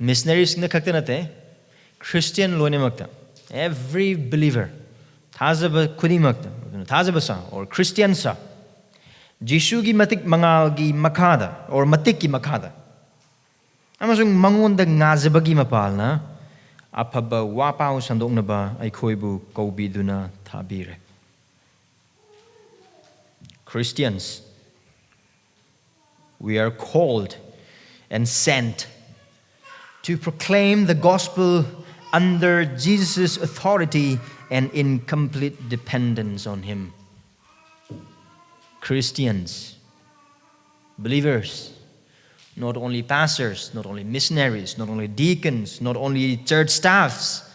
ꯃꯤꯁꯅꯔꯤꯁꯤꯡꯗ ꯈꯛꯇ ꯅꯠꯇꯦ, ꯈ꯭ꯔꯤꯁꯇꯤꯌꯟ ꯂꯣꯏꯅꯃꯛꯇ, every believer, ꯊꯥꯖꯕ ꯈꯨꯗꯤꯡꯃꯛꯇ, ꯑꯗꯨꯅ ꯊꯥꯖꯕ ꯁꯥ or ꯈ꯭ꯔꯤꯁꯇꯤꯌꯟ ꯁꯥ, ꯖꯤꯁꯨꯒꯤ ꯃꯇꯤꯛ ꯃꯉꯥꯜꯒꯤ ꯃꯈꯥꯗ or ꯃꯇꯤꯛꯀꯤ ꯃꯈꯥꯗ ꯑꯃꯁꯨꯡ ꯃꯉꯣꯟꯗ ꯉꯥꯖꯕꯒꯤ ꯃꯄꯥꯜꯅ ꯑꯐꯕ ꯋꯥ ꯄꯥꯎ ꯁꯟꯗꯣꯛꯅꯕ ꯑꯩꯈꯣꯏꯕꯨ ꯀꯧꯕꯤꯗꯨꯅ ꯊꯥꯕꯤꯔꯦ꯫ Christians, we are called and sent to proclaim the gospel under Jesus' authority and in complete dependence on Him. Christians, believers, not only pastors, not only missionaries, not only deacons, not only church staffs,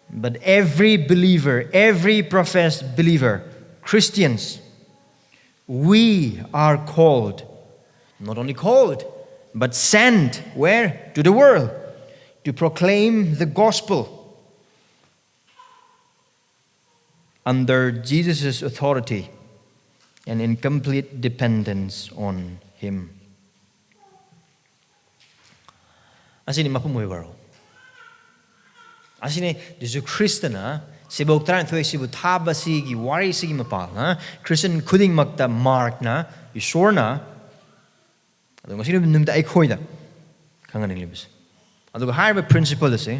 but every believer, every professed believer, Christians, we are called, not only called, but sent where? To the world to proclaim the gospel under Jesus' authority and in complete dependence on Him. ꯑꯁꯤꯅꯤ ꯃꯄꯨꯡ ꯑꯣꯏꯕ ꯋꯥꯔꯣꯜ꯫ ꯑꯁꯤꯅꯤ ꯖꯤꯁꯨ ꯈ꯭ꯔꯤꯁꯇꯅ ꯁꯤꯕꯣꯛ ꯇꯔꯥꯅꯤꯊꯣꯏ ꯑꯁꯤꯕꯨ ꯊꯥꯕꯁꯤꯒꯤ ꯋꯥꯔꯤꯁꯤꯒꯤ ꯃꯄꯥꯜꯅ Christian ꯈꯨꯗꯤꯡꯃꯛꯇ ꯃꯥꯔꯛꯅ, ꯏꯁꯣꯔꯅ, ꯑꯗꯣ ꯉꯁꯤ ꯅꯨꯃꯤꯠ, ꯅꯨꯃꯤꯠꯇ ꯑꯩꯈꯣꯏꯗ ꯈꯪꯍꯟꯅꯤꯡꯂꯤꯕꯁꯦ꯫ ꯑꯗꯨꯒ ꯍꯥꯏꯔꯤꯕ principle ꯑꯁꯦ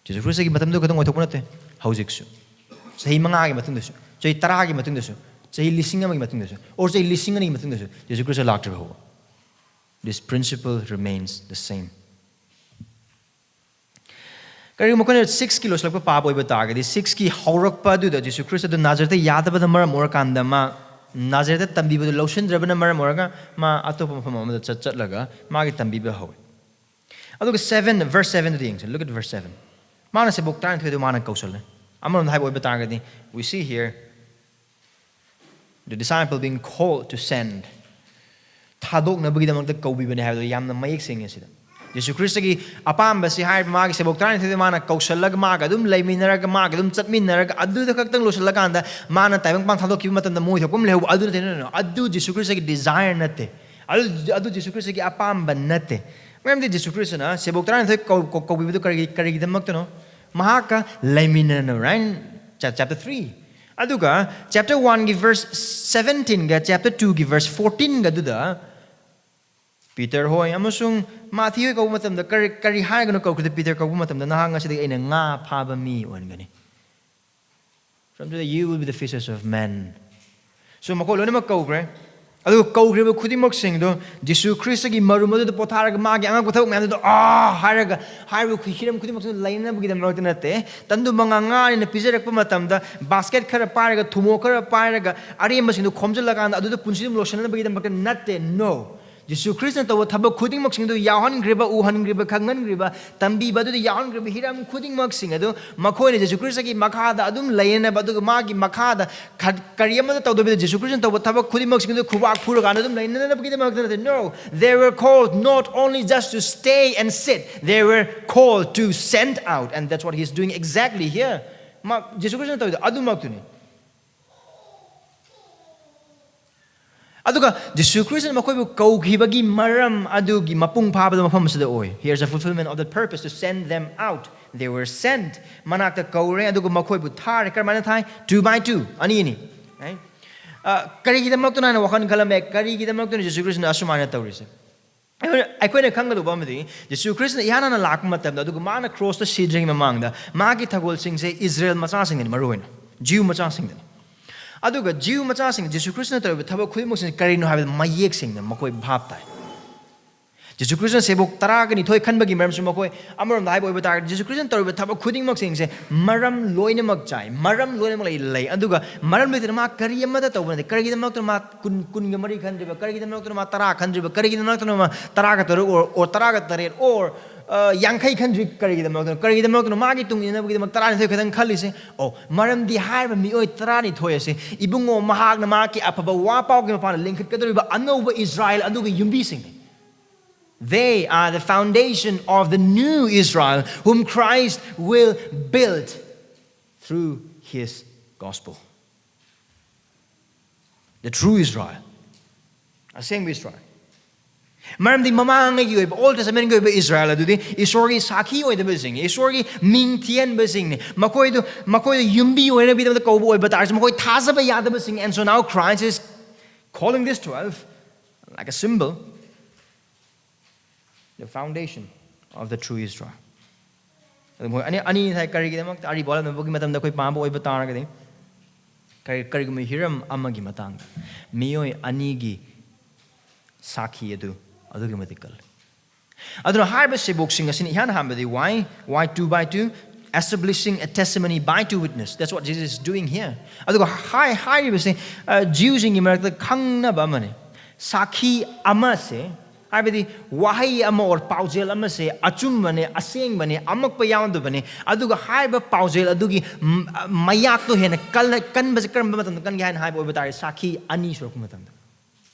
ꯖꯤꯁꯨ ꯈ꯭ꯔꯤꯁꯇꯒꯤ ꯃꯇꯝꯗꯨ ꯈꯛꯇꯪ ꯑꯣꯏꯊꯣꯛꯄ ꯅꯠꯇꯦ, ꯍꯧꯖꯤꯛꯁꯨ, ꯆꯍꯤ ꯃꯉꯥꯒꯤ ꯃꯇꯨꯡꯗꯁꯨ, ꯆꯍꯤ ꯇꯔꯥꯒꯤ ꯃꯇꯨꯡꯗꯁꯨ, ꯆꯍꯤ ꯂꯤꯁꯤꯡ ꯑꯃꯒꯤ ꯃꯇꯨꯡꯗꯁꯨ, or ꯆꯍꯤ ꯂꯤꯁꯤꯡ ꯑꯅꯤꯒꯤ ꯃꯇꯨꯡꯗꯁꯨ ꯖꯤꯁꯨ ꯈ꯭ꯔꯤꯁꯇ ꯂꯥꯛꯇ꯭ꯔꯤꯕ ꯐꯥꯎꯕ, this principle remains the same. ꯀꯔꯤꯒꯨꯝꯕ ꯑꯩꯈꯣꯏꯅ ꯁꯤꯛꯁꯀꯤ ꯂꯣꯏꯁꯤꯜꯂꯛꯄ ꯄꯥꯕ ꯑꯣꯏꯕ ꯇꯥꯔꯒꯗꯤ, ꯁꯤꯛꯁꯀꯤ ꯍꯧꯔꯛꯄ ꯑꯗꯨꯗ ꯖꯤꯁꯨ ꯈ꯭ꯔꯤꯁꯇ ꯑꯗꯨ ꯅꯥꯖꯔꯦꯠꯇ ꯌꯥꯗꯕꯅ ꯃꯔꯝ ꯑꯣꯏꯔꯀꯥꯟꯗ ꯃꯥ ꯅꯥꯖꯔꯦꯠꯇ ꯇꯝꯕꯤꯕꯗꯨ ꯂꯧꯁꯤꯟꯗ꯭ꯔꯕꯅ ꯃꯔꯝ ꯑꯣꯏꯔꯒ ꯃꯥ ꯑꯇꯣꯞꯄ ꯃꯐꯝ ꯑꯃꯗ ꯆꯠ ꯆꯠꯂꯒ ꯃꯥꯒꯤ ꯇꯝꯕꯤꯕ ꯍꯧꯋꯤ꯫ ꯑꯗꯨꯒ ꯁꯚꯦꯟ, verse sevenꯗꯨꯗ ꯌꯦꯡꯁꯦ, look at verse seven. ꯃꯥꯅ ꯁꯦꯕꯣꯛ ꯇꯔꯥꯅꯤꯊꯣꯏꯗꯨ ꯃꯥꯅ ꯀꯧꯁꯜꯂꯦ꯫ ꯑꯃꯔꯣꯝꯗ ꯍꯥꯏꯕ ꯑꯣꯏꯕ ꯇꯥꯔꯒꯗꯤ, we see here the disciple being called to send. ꯊꯥꯗꯣꯛꯅꯕꯒꯤꯗꯃꯛꯇ ꯀꯧꯕꯤꯕꯅꯦ ꯍꯥꯏꯕꯗꯣ ꯌꯥꯝꯅ ꯃꯌꯦꯛ ꯁꯦꯡꯉꯦ ꯁꯤꯗ꯫ ꯖꯤꯁꯨ ꯈ꯭ꯔꯤꯁꯇꯒꯤ ꯑꯄꯥꯝꯕꯁꯤ ꯍꯥꯏꯔꯤꯕ ꯃꯥꯒꯤ ꯁꯦꯕꯣꯛ ꯇꯔꯥꯅꯤꯊꯣꯏꯗ ꯃꯥꯅ ꯀꯧꯁꯜꯂꯒ, ꯃꯥꯒ ꯑꯗꯨꯝ ꯂꯩꯃꯤꯟꯅꯔꯒ, ꯃꯥꯒ ꯑꯗꯨꯝ ꯆꯠꯃꯤꯟꯅꯔꯒ, ꯑꯗꯨꯗ ꯈꯛꯇꯪ ꯂꯣꯏꯁꯤꯜꯂꯀꯥꯟꯗ ꯃꯥꯅ ꯇꯥꯏꯕꯪ ꯄꯥꯟ ꯊꯥꯗꯣꯛꯈꯤꯕ ꯃꯇꯝꯗ ꯃꯣꯏ ꯊꯣꯛꯄ ꯑꯃ ꯂꯩꯍꯧꯕ, ꯑꯗꯨ ꯅꯠꯇꯦ꯫ No, no, no. ꯑꯗꯨ ꯖꯤꯁꯨ ꯈ꯭ꯔꯤꯁꯇꯒꯤ desire ꯅꯠꯇꯦ꯫ ꯑꯗꯨ, ꯑꯗꯨ ꯖꯤꯁꯨ ꯈ꯭ꯔꯤꯁꯇꯒꯤ ꯑꯄꯥꯝꯕ ꯅꯠꯇꯦ꯫ ꯃꯔꯝꯗꯤ ꯖꯤꯁꯨ ꯈ꯭ꯔꯤꯁꯇꯅ ꯁꯦꯕꯣꯛ ꯇꯔꯥꯅꯤꯊꯣꯏ ꯀꯧ-, ꯀꯧ-, ꯀꯧꯕꯤꯕꯗꯨ ꯀꯔꯤꯒꯤ, ꯀꯔꯤꯒꯤꯗꯃꯛꯇꯅꯣ? ꯃꯍꯥꯛꯀ ꯂꯩꯃꯤꯟꯅꯅꯕ, right? Chap-, chapter three. ꯑꯗꯨꯒ chapter oneꯒꯤ verse seventeenꯒ chapter twoꯒꯤ verse fourteenꯒ ꯑꯗꯨꯗ ꯄꯤꯇꯔ ꯍꯣꯏ ꯑꯃꯁꯨꯡ ꯃꯥꯊꯤ ꯍꯣꯏ ꯀꯧꯕ ꯃꯇꯝꯗ ꯀꯔꯤ, ꯀꯔꯤ ꯍꯥꯏꯔꯒꯅꯣ ꯀꯧꯈꯤꯗ? ꯄꯤꯇꯔ ꯀꯧꯕ ꯃꯇꯝꯗ, "ꯅꯍꯥꯛ ꯉꯁꯤꯗꯒꯤ ꯑꯩꯅ ꯉꯥ ꯐꯥꯕ ꯃꯤ ꯑꯣꯏꯍꯟꯒꯅꯤ." From today you will be the fishers of men. So ꯃꯈꯣꯏ ꯂꯣꯏꯅꯃꯛ ꯀꯧꯈ꯭ꯔꯦ꯫ ꯑꯗꯨꯒ ꯀꯧꯈ꯭ꯔꯤꯕ ꯈꯨꯗꯤꯡꯃꯛꯁꯤꯡꯗꯣ ꯖꯤꯁꯨ ꯈ꯭ꯔꯤꯁꯇꯒꯤ ꯃꯔꯨꯝ ꯑꯗꯨꯗ ꯄꯣꯊꯥꯔꯒ ꯃꯥꯒꯤ ꯑꯉꯛꯄ ꯊꯕꯛ ꯃꯌꯥꯝꯗꯨꯗ "ꯑꯥ" ꯍꯥꯏꯔꯒ, ꯍꯥꯏꯔꯤꯕ ꯈꯨ-, ꯍꯤꯔꯝ ꯈꯨꯗꯤꯡꯃꯛꯁꯤꯡꯗꯣ ꯂꯩꯅꯅꯕꯒꯤꯗꯃꯛꯇ ꯅꯠꯇꯦ꯫ ꯇꯟꯗꯨ ꯃꯉꯥ ꯉꯥꯅꯤꯅ ꯄꯤꯖꯔꯛꯄ ꯃꯇꯝꯗ basket ꯈꯔ ꯄꯥꯏꯔꯒ, ꯊꯨꯝꯃꯣꯛ ꯈꯔ ꯄꯥꯏꯔꯒ, ꯑꯔꯦꯝꯕꯁꯤꯡꯗꯣ ꯈꯣꯝꯖꯤꯜꯂꯀꯥꯟꯗ ꯑꯗꯨꯗ ꯄꯨꯟꯁꯤ ꯑꯗꯨꯝ ꯂꯣꯏꯁꯤꯟꯅꯕꯒꯤꯗꯃꯛꯇ ꯅꯠꯇꯦ꯫ No. ꯖꯤꯁꯨ ꯈ꯭ꯔꯤꯁꯇꯅ ꯇꯧꯕ ꯊꯕꯛ ꯈꯨꯗꯤꯡꯃꯛꯁꯤꯡꯗꯨ ꯌꯥꯎꯍꯟꯈ꯭ꯔꯤꯕ, ꯎꯍꯟꯈ꯭ꯔꯤꯕ, ꯈꯪꯍꯟꯈ꯭ꯔꯤꯕ, ꯇꯝꯕꯤꯕ ꯑꯗꯨꯗ ꯌꯥꯎꯍꯟꯈ꯭ꯔꯤꯕ ꯍꯤꯔꯝ ꯈꯨꯗꯤꯡꯃꯛꯁꯤꯡ ꯑꯗꯨ ꯃꯈꯣꯏꯅ ꯖꯤꯁꯨ ꯈ꯭ꯔꯤꯁꯇꯒꯤ ꯃꯈꯥꯗ ꯑꯗꯨꯝ ꯂꯩꯅꯅꯕ, ꯑꯗꯨꯒ ꯃꯥꯒꯤ ꯃꯈꯥꯗ ꯈ-, ꯀꯔꯤ ꯑꯃꯠꯇ ꯇꯧꯗꯕꯤꯗ ꯖꯤꯁꯨ ꯈ꯭ꯔꯤꯁꯇꯅ ꯇꯧꯕ ꯊꯕꯛ ꯈꯨꯗꯤꯡꯃꯛꯁꯤꯡ ꯑꯗꯨ ꯈꯨꯕꯥꯛ ꯈꯨꯔꯀꯥꯟꯗ ꯑꯗꯨꯝ ꯂꯩꯅꯅꯕꯒꯤꯗꯃꯛꯇ ꯅꯠꯇꯦ꯫ No, they were called not only just to stay and sit, they were called to send out, and that's what he's doing exactly here. ꯃꯥ, ꯖꯤꯁꯨ ꯈ꯭ꯔꯤꯁꯇꯅ ꯇꯧꯔꯤꯗꯣ ꯑꯗꯨꯃꯛꯇꯨꯅꯤ꯫ ꯑꯗꯨꯒ ꯖꯤꯁꯨ ꯈ꯭ꯔꯤꯁꯇꯅ ꯃꯈꯣꯏꯕꯨ ꯀꯧꯈꯤꯕꯒꯤ ꯃꯔꯝ ꯑꯗꯨꯒꯤ ꯃꯄꯨꯡ ꯐꯥꯕꯗ ꯃꯐꯝ ꯑꯁꯤꯗ ꯑꯣꯏ꯫ Here's the fulfillment of the purpose to send them out. They were sent. ꯃꯅꯥꯛꯇ ꯀꯧꯔꯦ, ꯑꯗꯨꯒ ꯃꯈꯣꯏꯕꯨ ꯊꯥꯔꯦ꯫ ꯀꯔꯝꯍꯥꯏꯅ ꯊꯥꯏ? Two by two, ꯑꯅꯤ ꯑꯅꯤ꯫ Right? ꯑ, ꯀꯔꯤꯒꯤꯗꯃꯛꯇꯅꯣ ꯍꯥꯏꯅ ꯋꯥꯈꯜ ꯈꯜꯂꯝꯃꯦ? ꯀꯔꯤꯒꯤꯗꯃꯛꯇꯅꯣ ꯖꯤꯁꯨ ꯈ꯭ꯔꯤꯁꯇꯅ ꯑꯁꯨꯃꯥꯏꯅ ꯇꯧꯔꯤꯁꯦ? ꯑꯩꯈꯣꯏꯅ, ꯑꯩꯈꯣꯏꯅ ꯈꯪꯒꯗꯧꯕ ꯑꯃꯗꯤ, ꯖꯤꯁꯨ ꯈ꯭ꯔꯤꯁꯇꯅ ꯏꯍꯥꯟ ꯍꯥꯟꯅ ꯂꯥꯛꯄ ꯃꯇꯝꯗ, ꯑꯗꯨꯒ ꯃꯥꯅ ꯀ꯭ꯔꯣꯁꯇ ꯁꯤꯗ꯭ꯔꯤꯉꯩ ꯃꯃꯥꯡꯗ, ꯃꯥꯒꯤ ꯊꯧꯒꯜꯁꯤꯡꯁꯦ ꯏꯖꯔꯦꯜ ꯃꯆꯥꯁꯤꯡꯗꯅꯤ, ꯃꯔꯨ ꯑꯣꯏꯅ ꯖꯤꯎ ꯃꯆꯥꯁꯤꯡꯗꯅꯤ꯫ ꯑꯗꯨꯒ ꯖꯤꯎ ꯃꯆꯥꯁꯤꯡ ꯖꯤꯁꯨ ꯈ꯭ꯔꯤꯁꯇꯅ ꯇꯧꯔꯤꯕ ꯊꯕꯛ ꯈꯨꯗꯤꯡꯃꯛꯁꯤꯡ ꯀꯔꯤꯅꯣ ꯍꯥꯏꯕꯗ ꯃꯌꯦꯛ ꯁꯦꯡꯅ ꯃꯈꯣꯏ ꯚꯥꯞ ꯇꯥꯏ꯫ ꯖꯤꯁꯨ ꯈ꯭ꯔꯤꯁꯇꯅ ꯁꯦꯕꯣꯛ ꯇꯔꯥꯒ ꯅꯤꯊꯣꯏ ꯈꯟꯕꯒꯤ ꯃꯔꯝꯁꯨ ꯃꯈꯣꯏ, ꯑꯃꯔꯣꯝꯗ ꯍꯥꯏꯕ ꯑꯣꯏꯕ ꯇꯥꯔꯒꯗꯤ, ꯖꯤꯁꯨ ꯈ꯭ꯔꯤꯁꯇꯅ ꯇꯧꯔꯤꯕ ꯊꯕꯛ ꯈꯨꯗꯤꯡꯃꯛꯁꯤꯡꯁꯦ ꯃꯔꯝ ꯂꯣꯏꯅꯃꯛ ꯆꯥꯏ, ꯃꯔꯝ ꯂꯣꯏꯅꯃꯛ ꯂꯩ, ꯂꯩ꯫ ꯑꯗꯨꯒ ꯃꯔꯝ ꯂꯩꯇꯅ ꯃꯥ ꯀꯔꯤ ꯑꯃꯠꯇ ꯇꯧꯕ ꯅꯠꯇꯦ꯫ ꯀꯔꯤꯒꯤꯗꯃꯛꯇꯅ ꯃꯥ ꯀꯨꯟ, ꯀꯨꯟꯒ ꯃꯔꯤ ꯈꯟꯗ꯭ꯔꯤꯕ? ꯀꯔꯤꯒꯤꯗꯃꯛꯇꯅ ꯃꯥ ꯇꯔꯥ ꯈꯟꯗ꯭ꯔꯤꯕ? ꯀꯔꯤꯒꯤꯗꯃꯛꯇꯅ ꯃꯥ ꯇꯔꯥꯒ ꯇꯔꯨꯛ or, or ꯇꯔꯥꯒ ꯇꯔꯦꯠ or, ꯑ, ꯌꯥꯡꯈꯩ ꯈꯟꯗ꯭ꯔꯤ? ꯀꯔꯤꯒꯤꯗꯃꯛꯇꯅꯣ? ꯀꯔꯤꯒꯤꯗꯃꯛꯇꯅꯣ ꯃꯥꯒꯤ ꯇꯨꯡ ꯏꯟꯅꯕꯒꯤꯗꯃꯛ ꯇꯔꯥꯅꯤꯊꯣꯏ ꯈꯛꯇꯪ ꯈꯜꯂꯤꯁꯦ? ꯑꯣ, ꯃꯔꯝꯗꯤ ꯍꯥꯏꯔꯤꯕ ꯃꯤꯑꯣꯏ ꯇꯔꯥꯅꯤꯊꯣꯏ ꯑꯁꯤ, ꯏꯕꯨꯡꯉꯣ, ꯃꯍꯥꯛꯅ ꯃꯍꯥꯛꯀꯤ ꯑꯐꯕ ꯋꯥ ꯄꯥꯎꯒꯤ ꯃꯄꯥꯟꯗ ꯂꯤꯡꯈꯠꯀꯗꯧꯔꯤꯕ ꯑꯅꯧꯕ ꯏꯁꯔꯥꯌꯦꯜ ꯑꯗꯨꯒꯤ ꯌꯨꯝꯕꯤꯁꯤꯡꯅꯤ꯫ They are the foundation of the new Israel, whom Christ will build through his gospel. The true Israel. ꯑꯁꯦꯡꯕ ꯏꯁꯔꯥꯌꯦꯜ꯫ ꯃꯔꯝꯗꯤ ꯃꯃꯥꯡꯉꯩꯒꯤ ꯑꯣꯏꯕ, Old Testament ꯀꯤ ꯑꯣꯏꯕ ꯏꯁꯔꯥꯌꯦꯜ ꯑꯗꯨꯗꯤ ꯏꯁꯣꯔꯒꯤ ꯁꯥꯈꯤ ꯑꯣꯏꯗꯕꯁꯤꯡꯅꯤ, ꯏꯁꯣꯔꯒꯤ ꯃꯤꯡ ꯊꯤꯍꯟꯕꯁꯤꯡꯅꯤ꯫ ꯃꯈꯣꯏꯗꯨ, ꯃꯈꯣꯏꯗ ꯌꯨꯝꯕꯤ ꯑꯣꯏꯅꯕꯒꯤꯗꯃꯛꯇ ꯀꯧꯕ ꯑꯣꯏꯕ ꯇꯥꯔꯁꯨ, ꯃꯈꯣꯏ ꯊꯥꯖꯕ ꯌꯥꯗꯕꯁꯤꯡ꯫ And so now Christ is calling this twelve like a symbol, the foundation of the true Israel. ꯑꯗꯨ ꯃꯣꯏ ꯑꯅꯤ, ꯑꯅꯤ ꯊꯥꯏ꯫ ꯀꯔꯤꯒꯤꯗꯃꯛꯇ? ꯑꯔꯤꯕ ꯋꯥꯠꯂꯝꯕꯒꯤ ꯃꯇꯝꯗ ꯑꯩꯈꯣꯏ ꯄꯥꯕ ꯑꯣꯏꯕ ꯇꯥꯔꯒꯗꯤ, ꯀꯔꯤ, ꯀꯔꯤꯒꯨꯝꯕ ꯍꯤꯔꯝ ꯑꯃꯒꯤ ꯃꯇꯥꯡꯗ ꯃꯤꯑꯣꯏ ꯑꯅꯤꯒꯤ ꯁꯥꯈꯤ ꯑꯗꯨ ꯑꯗꯨꯛꯀꯤ ꯃꯇꯤꯛ ꯀꯜꯂꯤ꯫ ꯑꯗꯨꯅ ꯍꯥꯏꯔꯤꯕ ꯁꯦꯕꯣꯛꯁꯤꯡ ꯑꯁꯤꯅ ꯏꯍꯥꯟ ꯍꯥꯟꯕꯗꯤ, why, why two by two? Establishing a testimony by two witness. That's what Jesus is doing here. ꯑꯗꯨꯒ ꯍꯥꯏ-, ꯍꯥꯏꯔꯤꯕꯁꯦ, ꯑ, ꯖꯤꯎꯁꯤꯡꯒꯤ ꯃꯔꯛꯇ ꯈꯪꯅꯕ ꯑꯃꯅꯤ꯫ ꯁꯥꯈꯤ ꯑꯃꯁꯦ, ꯍꯥꯏꯕꯗꯤ ꯋꯥꯍꯩ ꯑꯃ or ꯄꯥꯎꯖꯦꯜ ꯑꯃꯁꯦ ꯑꯆꯨꯝꯕꯅꯦ, ꯑꯁꯦꯡꯕꯅꯦ, ꯑꯃꯛꯄ ꯌꯥꯎꯗꯕꯅꯦ꯫ ꯑꯗꯨꯒ ꯍꯥꯏꯔꯤꯕ ꯄꯥꯎꯖꯦꯜ ꯑꯗꯨꯒꯤ ꯝ-, ꯃꯌꯥꯛꯇꯣ ꯍꯦꯟꯅ ꯀꯜꯂ-, ꯀꯟꯕꯁꯦ ꯀꯔꯝꯕ ꯃꯇꯝꯗ ꯀꯟꯒꯦ ꯍꯥꯏꯅ ꯍꯥꯏꯕ ꯑꯣꯏꯕ ꯇꯥꯔꯗꯤ, ꯁꯥꯈꯤ ꯑꯅꯤ ꯁꯨꯔꯛꯄ ꯃꯇꯝꯗ꯫